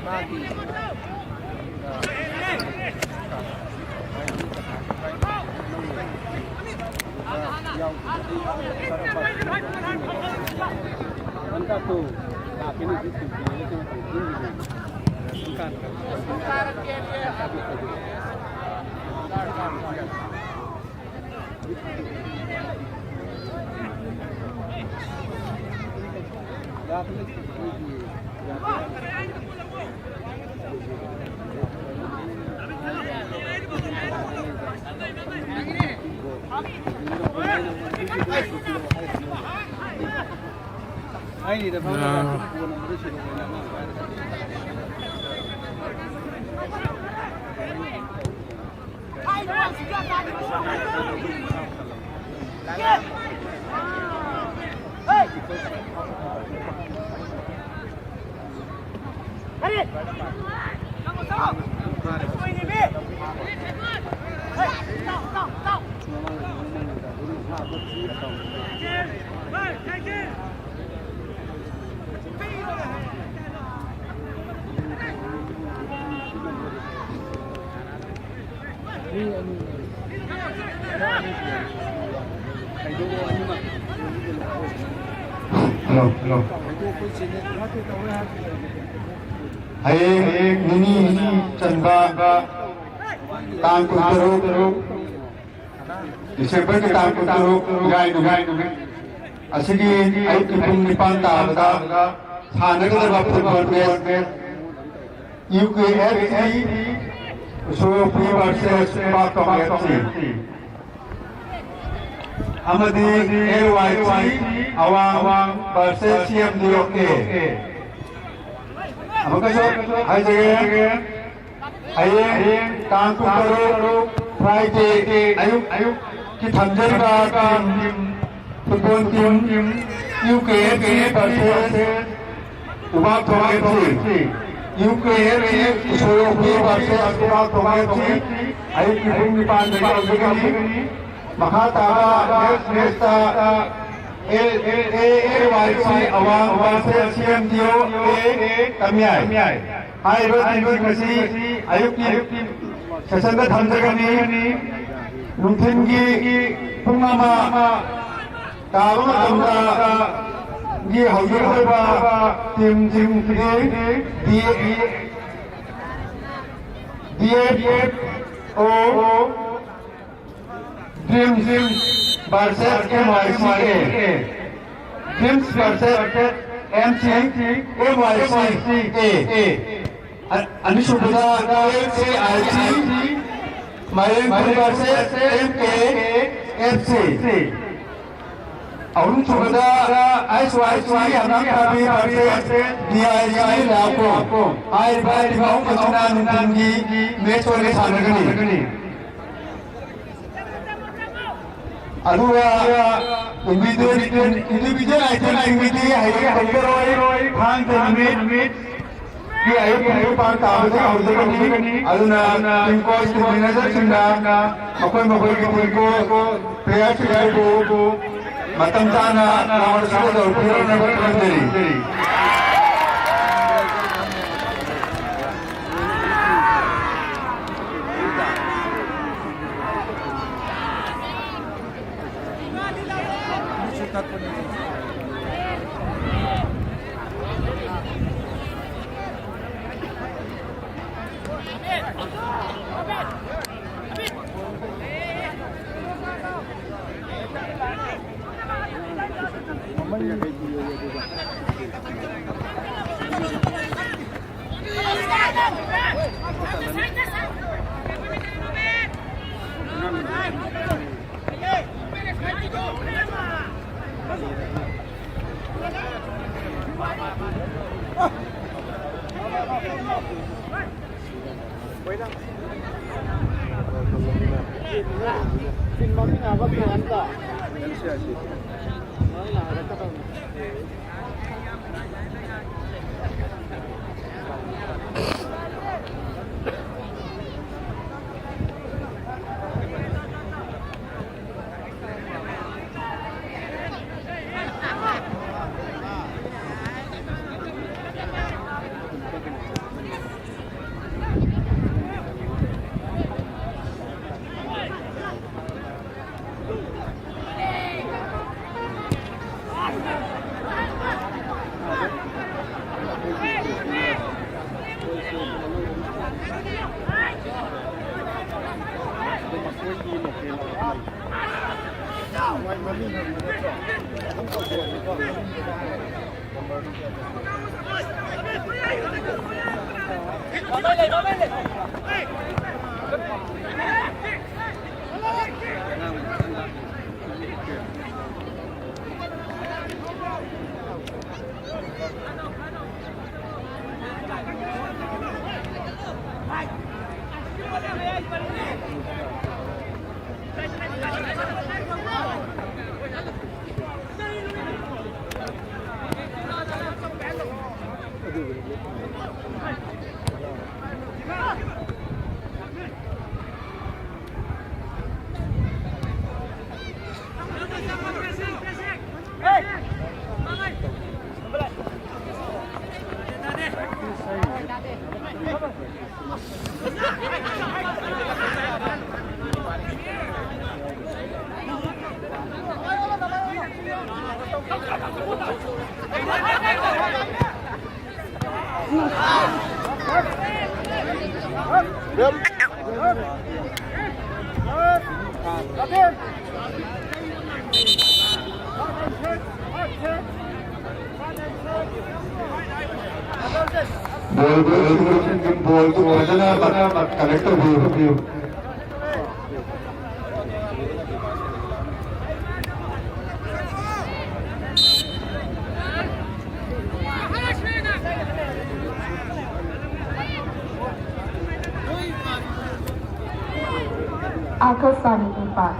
ꯃꯥꯒꯤ ꯌꯥꯎꯗꯦ꯫ ꯍꯟꯗꯛꯇꯨ ꯍꯜꯂꯣ, ꯍꯜꯂꯣ꯫ ꯍꯌꯦꯡ, ꯍꯌꯦꯡ ꯅꯤꯅꯤ ꯆꯟꯕ ꯇꯥꯡ ꯀꯨꯟꯇꯔꯨꯛ, ꯗꯤꯁꯦꯝꯕꯔꯒꯤ ꯇꯥꯡ ꯀꯨꯟꯇꯔꯨꯛ, ꯏꯔꯥꯏ ꯅꯨꯃꯤꯠ ꯑꯁꯤꯒꯤ ꯑꯌꯨꯛꯀꯤ ꯄꯨꯡ ꯅꯤꯄꯥꯟ ꯇꯥꯕꯗ ꯁꯥꯟꯅꯒꯗꯕ football match U K F C ꯎꯁꯣꯞꯄꯤ ꯚꯔꯁꯦꯁ ꯎꯕꯥꯛꯊꯣꯡ ꯑꯦꯐ ꯁꯤ꯫ ꯑꯃꯗꯤ ꯑꯦꯜ ꯋꯥꯏ ꯁꯤ ꯑꯋꯥꯡ ꯚꯔꯁꯦꯁ ꯁꯤ ꯑꯦꯝ ꯗꯤ ꯑꯣ ꯑꯦ꯫ ꯑꯃꯨꯛꯀꯁꯨ ꯍꯥꯏꯖꯒꯦ, ꯍꯌꯦꯡ ꯇꯥꯡ ꯀꯨꯟꯇꯔꯨꯛ, ꯐ꯭ꯔꯥꯏꯗꯦ ꯑꯌꯨꯛ, ꯑꯌꯨꯛꯀꯤ ꯊꯝꯖꯔꯤꯕ team, football team U K F C versus ꯎꯕꯥꯛꯊꯣꯡ F C, U K F C ꯎꯁꯣꯏ ꯚꯔꯁꯦꯁ ꯎꯕꯥꯛꯊꯣꯡ ꯑꯦꯐ ꯁꯤ, ꯑꯌꯨꯛꯀꯤ ꯄꯨꯡ ꯅꯤꯄꯥꯟꯗꯒꯤ ꯍꯧꯖꯒꯅꯤ꯫ ꯃꯈꯥ ꯇꯥꯕ ꯅꯦꯛꯁ ꯃꯦꯆꯇ ꯑꯦ ꯑꯦ ꯑꯦ ꯋꯥꯏ ꯁꯤ ꯑꯋꯥꯡ ꯚꯔꯁꯦꯁ ꯁꯤ ꯑꯦꯝ ꯗꯤ ꯑꯣ ꯑꯦ ꯇꯝꯌꯥꯏ꯫ ꯍꯥꯏꯔꯤꯕ ꯇꯤꯝꯁꯤꯡ ꯑꯁꯤ ꯑꯌꯨꯛꯀꯤ ꯁꯦꯁꯟꯗ ꯊꯝꯖꯒꯅꯤ꯫ ꯅꯨꯡꯊꯤꯜꯒꯤ ꯄꯨꯡ ꯑꯃ ꯇꯥꯕ ꯃꯇꯝꯗ ꯒꯤ ꯍꯧꯖꯤꯛ ꯑꯣꯏꯕ team team D D F O dreams versus M Y C A, dreams versus M C M Y C A. ꯑ-, ꯑꯅꯤꯁꯨꯕꯗ F C I C Mairem versus M K F C. ꯑꯍꯨꯝꯁꯨꯕꯗ ꯑꯩꯁ ꯋꯥꯏ ꯁꯤ ꯍꯅꯥꯝ ꯊꯥꯕꯤ ꯚꯔꯁꯦꯁ ꯗꯤ ꯑꯥꯏ ꯁꯤ ꯂꯥꯛꯀꯣ꯫ ꯍꯥꯏꯔꯤꯕ team ꯑꯍꯨꯝ ꯑꯁꯤꯅ ꯅꯨꯡꯊꯤꯜꯒꯤ match ꯑꯣꯏꯅ ꯁꯥꯟꯅꯒꯅꯤ꯫ ꯑꯗꯨꯒ ꯏꯟꯗꯤꯚꯤꯖꯨꯋꯦꯜ, ꯏꯟꯗꯤꯚꯤꯖꯨꯋꯦꯜ ꯑꯥꯏꯇꯦꯝꯁꯤꯡꯒꯤꯗꯤ ꯍꯌꯦꯡ ꯍꯧꯖꯔꯣꯏ, ꯊꯥꯡꯖ ꯅꯨꯃꯤꯠ ꯀꯤ ꯑꯌꯨꯛ ꯄꯨꯡ ꯅꯤꯄꯥꯟ ꯇꯥꯕꯗꯒꯤ ꯍꯧꯖꯒꯅꯤ꯫ ꯑꯗꯨꯅ ꯇꯤꯝ ꯀꯣꯆ, ꯇꯤꯝ ꯃꯦꯅꯦꯖꯔꯁꯤꯡꯅ ꯃꯈꯣꯏ ꯃꯈꯣꯏꯒꯤ ꯇꯤꯝ ꯀꯣꯆ, ꯄ꯭ꯂꯦꯌꯔꯁꯤꯡ ꯑꯗꯨꯕꯨ ꯃꯇꯝ ꯆꯥꯅ ꯒ꯭ꯔꯥꯎꯟ ꯑꯁꯤꯗ ꯌꯧꯕꯤꯔꯛꯅꯕ ꯈꯪꯍꯟꯖꯔꯤ꯫ ꯕꯣꯜꯗꯨ, ꯕꯣꯜꯗꯨ ꯐꯖꯅ ꯀꯂꯦꯛ ꯇꯧꯕꯤꯌꯨ꯫ आकाशवाणी नेपाल।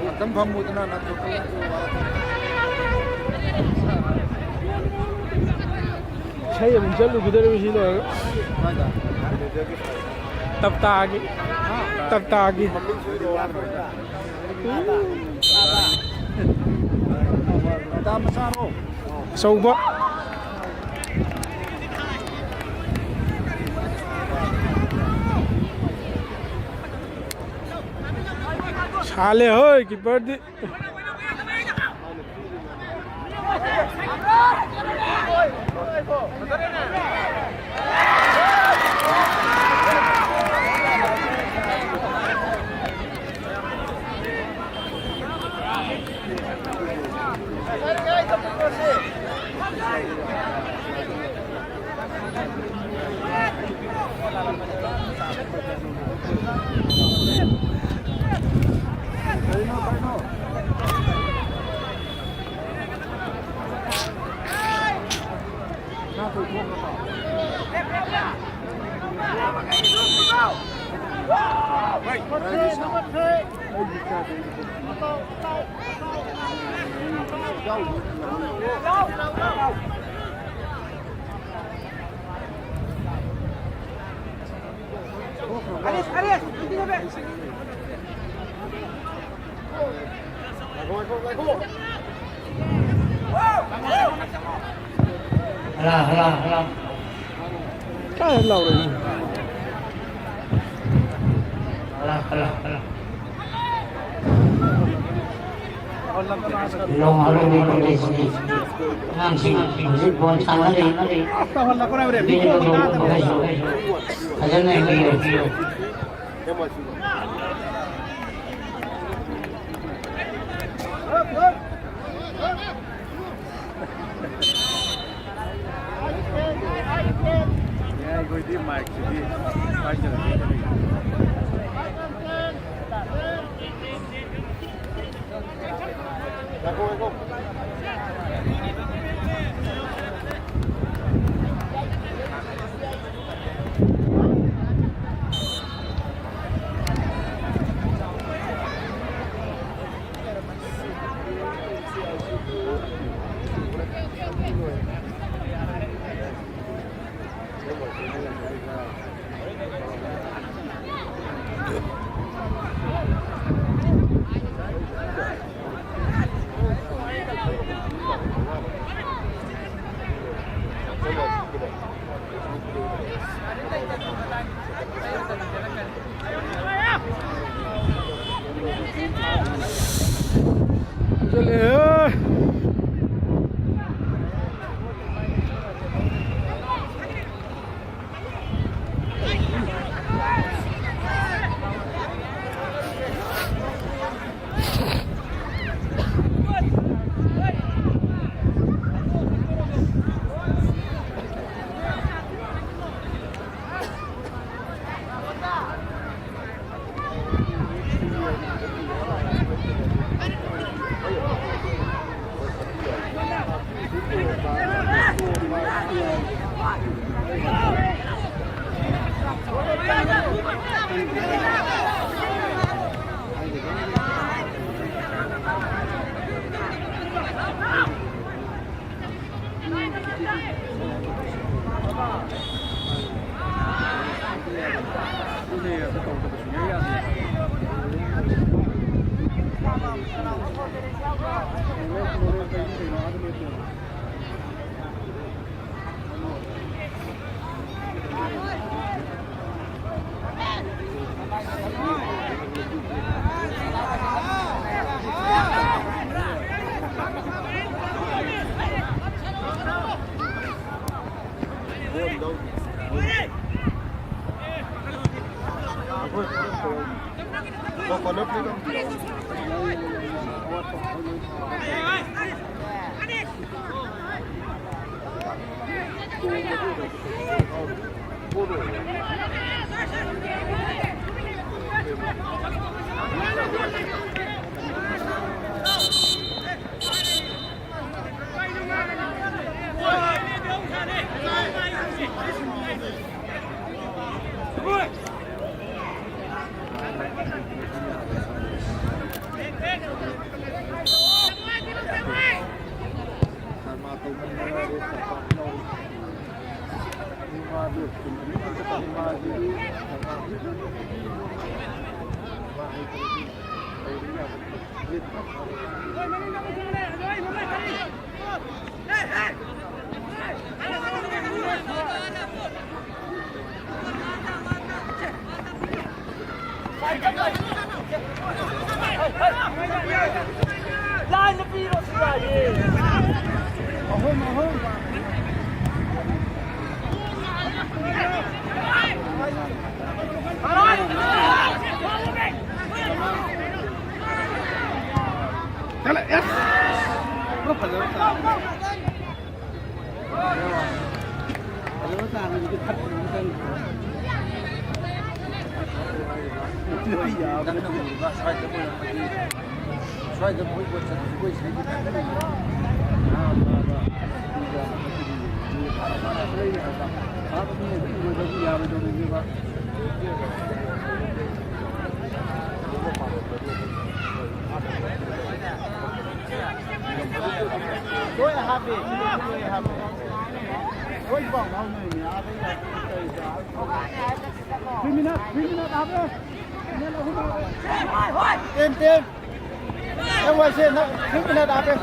ꯉꯥꯛꯇꯪ ꯐꯝꯃꯨꯗꯅ ꯅꯠꯇ꯭ꯔꯒ ꯏꯁꯩ ꯑꯃꯨꯛ ꯆꯠꯂꯨꯈꯤꯗꯣꯔꯤꯕ ꯁꯤ ꯂꯣꯏꯔꯒ꯫ ꯇꯞꯇꯥꯒꯤ꯫ ꯇꯞꯇꯥꯒꯤ꯫ ꯇꯥ ꯃꯆꯥꯔꯣ? ꯑꯆꯧꯕ꯫ ꯁꯥꯜꯂꯦ ꯍꯣꯏ, ꯀꯤꯄꯔꯗꯤ꯫ ꯍꯂꯥ, ꯍꯂꯥ, ꯍꯂꯥ꯫ ꯀꯥꯏ ꯂꯥꯎꯔꯛꯏꯅꯣ? ꯍꯂꯥ, ꯍꯂꯥ, ꯍꯂꯥ꯫ ꯂꯣꯡ ꯍꯔꯥꯎꯕꯒꯤ ꯀꯣꯂꯦꯖꯀꯤ ꯑꯉꯥꯡꯁꯤꯡ ꯍꯧꯖꯤꯛ ꯕꯣꯜ ꯁꯥꯟꯅꯔꯤ꯫ ꯕꯤꯔꯦꯟꯗ꯭ꯔ ꯃꯈꯩꯁꯨ ꯐꯖꯅ ꯌꯦꯡꯕꯤꯌꯨ꯫ ꯑꯩꯈꯣꯏꯗꯤ ꯃꯥꯏꯛꯁꯤꯗꯤ ꯄꯥꯏꯖꯔꯒꯦ꯫ ꯂꯥꯏꯟꯗ ꯄꯤꯔꯣ ꯁꯤ ꯌꯥꯏꯌꯦ꯫ ꯑꯍꯨꯝ, ꯑꯍꯨꯝ꯫ ꯆꯠꯂꯦ, ꯑꯦꯁ! ꯄꯨꯔꯥ ꯐꯖꯕ ꯆꯥꯔꯦ꯫ ꯅꯪꯅ ꯎꯔꯤꯕ ꯁ꯭ꯋꯥꯏꯗ ꯑꯣꯏꯔꯝꯃꯗꯤ, ꯁ꯭ꯋꯥꯏꯗ ꯃꯣꯏ ꯄꯣꯠ ꯆꯠꯄꯁꯦ ꯑꯩꯈꯣꯏ ꯁꯤꯗꯒꯤ ꯈꯟꯒꯅꯤ꯫ ꯉꯥ ꯐꯥꯕ, ꯁꯤꯗ ꯃꯣꯏꯒꯤ ꯐꯥꯕ ꯃꯤ ꯍꯥꯏꯕ, ꯐꯥꯕ ꯃꯤ ꯍꯥꯏꯕ ꯎꯔꯒꯗꯤ ꯌꯥꯔꯣꯏꯗꯧꯔꯤꯅꯦꯕ꯫ ꯂꯣꯏ ꯍꯥꯞꯄꯦ, ꯂꯣꯏ ꯍꯥꯞꯄꯦ꯫ ꯂꯣꯏ ꯄꯥꯎ ꯐꯥꯎꯅꯔꯤꯅꯦ, ꯑꯥꯗꯩ ꯂꯥꯛꯄ ꯀꯔꯤ ꯀꯔꯥ꯫ Three minute, three minute ꯍꯥꯞꯄꯦ꯫ Minute ꯑꯍꯨꯝ ꯍꯥꯞꯄꯦ꯫ Ten, ten꯫ ꯑꯦ, ꯋꯥꯏꯁꯦ, ꯅꯪ three minute ꯍꯥꯞꯄꯦ꯫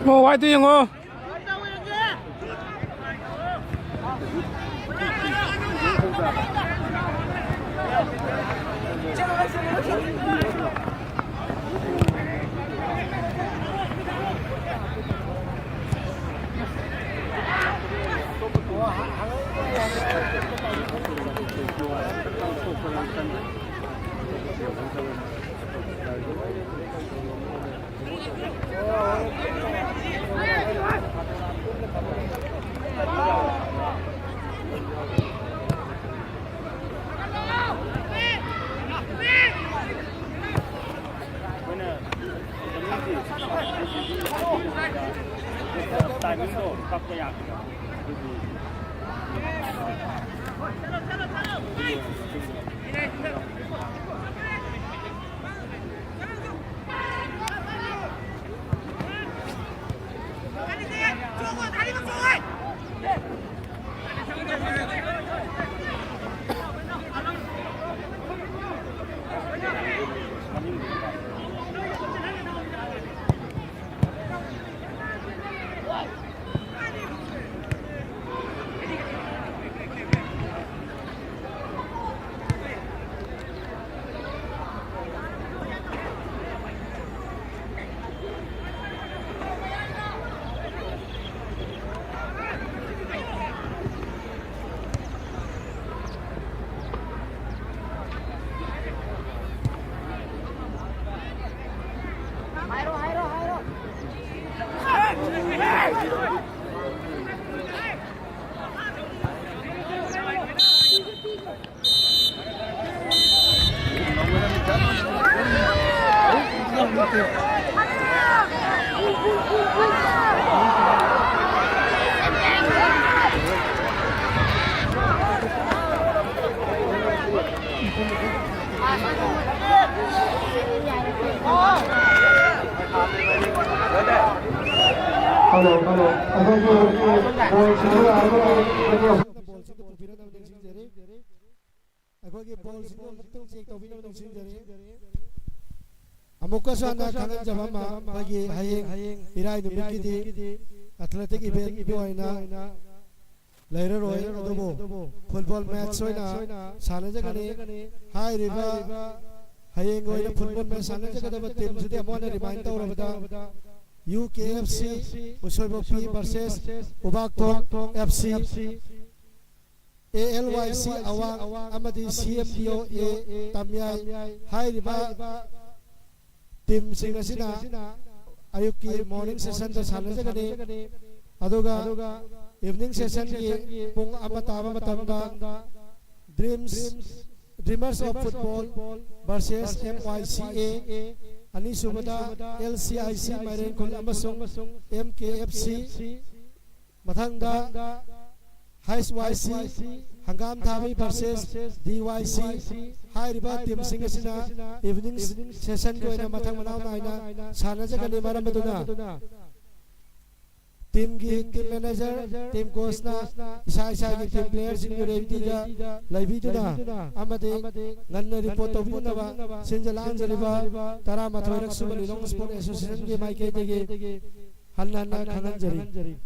ꯑꯣ, ꯋꯥꯏꯗꯨ ꯌꯦꯡꯉꯣ꯫ ꯇꯥꯏꯃꯤꯡꯗꯣ ꯀꯛꯄ ꯌꯥꯗꯦꯕ꯫ ꯑꯗꯨꯗꯤ Hello, hello. ꯑꯩꯈꯣꯏꯒꯤ ꯕꯣꯜꯁꯤꯡꯗꯣ ꯑꯃꯨꯛꯇꯪ ꯆꯦꯛ ꯇꯧꯕꯤꯅꯕ ꯅꯤꯡꯁꯤꯡꯖꯔꯤ꯫ ꯑꯩꯈꯣꯏꯒꯤ ꯕꯣꯜꯁꯤꯡꯗꯣ ꯑꯃꯨꯛꯇꯪ ꯆꯦꯛ ꯇꯧꯕꯤꯅꯕ ꯅꯤꯡꯁꯤꯡꯖꯔꯤ꯫ ꯑꯃꯨꯛꯀꯁꯨ ꯍꯟꯅ ꯈꯪꯍꯟꯖꯕ ꯑꯃ, ꯑꯩꯈꯣꯏꯒꯤ ꯍꯌꯦꯡ ꯏꯔꯥꯏ ꯅꯨꯃꯤꯠꯀꯤꯗꯤ ꯑꯦꯊꯂꯦꯇꯤꯛ ꯏꯚꯦꯟꯒꯤ ꯑꯣꯏꯅ ꯂꯩꯔꯔꯣꯏ, ꯑꯗꯨꯕꯨ ꯐꯨꯠꯕꯣꯜ ꯃꯦꯠꯆ ꯑꯣꯏꯅ ꯁꯥꯟꯅꯖꯒꯅꯤ꯫ ꯍꯥꯏꯔꯤꯕ ꯍꯌꯦꯡ ꯑꯣꯏꯅ ꯐꯨꯠꯕꯣꯜ ꯃꯦꯠꯆ ꯁꯥꯟꯅꯖꯒꯗꯕ ꯇꯤꯝꯁꯤꯗꯤ ꯑꯃꯨꯛ ꯍꯟꯅ ꯔꯤꯃꯥꯏꯟ ꯇꯧꯔꯕꯗ, ꯌꯨ ꯀꯦ ꯑꯦꯐ ꯁꯤ ꯎꯁꯣꯏꯕꯣꯛꯄꯤ ꯚꯔꯁꯦꯁ ꯎꯕꯥꯛꯊꯣꯡ ꯑꯦꯐ ꯁꯤ, ꯑꯦ ꯑꯦꯜ ꯋꯥꯏ ꯁꯤ ꯑꯋꯥꯡ ꯑꯃꯗꯤ ꯁꯤ ꯑꯦꯝ ꯗꯤ ꯑꯣ ꯑꯦ ꯇꯥꯃꯤꯌꯥꯏ꯫ ꯍꯥꯏꯔꯤꯕ ꯇꯤꯝꯁꯤꯡ ꯑꯁꯤꯅ ꯑꯌꯨꯛꯀꯤ ꯃꯣꯔꯅꯤꯡ ꯁꯦꯁꯟꯗ ꯁꯥꯟꯅꯖꯒꯅꯤ꯫ ꯑꯗꯨꯒ ꯏꯚꯤꯅꯤꯡ ꯁꯦꯁꯟꯒꯤ ꯄꯨꯡ ꯑꯃ ꯇꯥꯕ ꯃꯇꯝꯗ dreams, dreamers of football versus M Y C A, ꯑꯅꯤꯁꯨꯕꯗ ꯑꯦꯜ ꯁꯤ ꯑꯥꯏ ꯁꯤ ꯃꯥꯏꯔꯦꯟꯈꯨꯜ ꯑꯃꯁꯨꯡ ꯑꯦꯝ ꯀꯦ ꯑꯦꯐ ꯁꯤ, ꯃꯊꯪꯗ ꯍꯩꯆ ꯋꯥꯏ ꯁꯤ ꯍꯪꯒꯥꯝ ꯊꯥꯕꯤ ꯚꯔꯁꯦꯁ ꯗꯤ ꯋꯥꯏ ꯁꯤ꯫ ꯍꯥꯏꯔꯤꯕ ꯇꯤꯝꯁꯤꯡ ꯑꯁꯤꯅ ꯏꯚꯤꯅꯤꯡ ꯁꯦꯁꯟꯒꯤ ꯑꯣꯏꯅ ꯃꯊꯪ ꯃꯅꯥꯎ ꯅꯥꯏꯅ ꯁꯥꯟꯅꯖꯒꯅꯤ꯫ ꯃꯔꯝ ꯑꯗꯨꯅ ꯇꯤꯝꯒꯤ ꯇꯤꯝ ꯃꯦꯅꯦꯖꯔ, ꯇꯤꯝ ꯀꯣꯆꯅ ꯏꯁꯥ ꯏꯁꯥꯒꯤ ꯇꯤꯝ ꯄ꯭ꯂꯦꯌꯔꯁꯤꯡꯒꯤ ꯔꯦꯗꯤꯗ ꯂꯩꯕꯤꯗꯨꯅ ꯑꯃꯗꯤ ꯉꯟꯅ ꯔꯤꯄꯣꯔꯠ ꯇꯧꯕꯤꯅꯕ ꯁꯤꯟꯖ ꯂꯥꯡꯖꯔꯤꯕ ꯇꯔꯥꯃꯥꯊꯣꯏꯔꯛ ꯁꯨꯕ ꯂꯤꯂꯣꯡ ꯁ꯭ꯄꯣꯔꯠ ꯑꯦꯁꯣꯁꯤꯌꯦꯁꯟꯒꯤ ꯃꯥꯏꯀꯩꯗꯒꯤ ꯍꯟꯅ ꯍꯟꯅ ꯈꯪꯍꯟꯖꯔꯤ꯫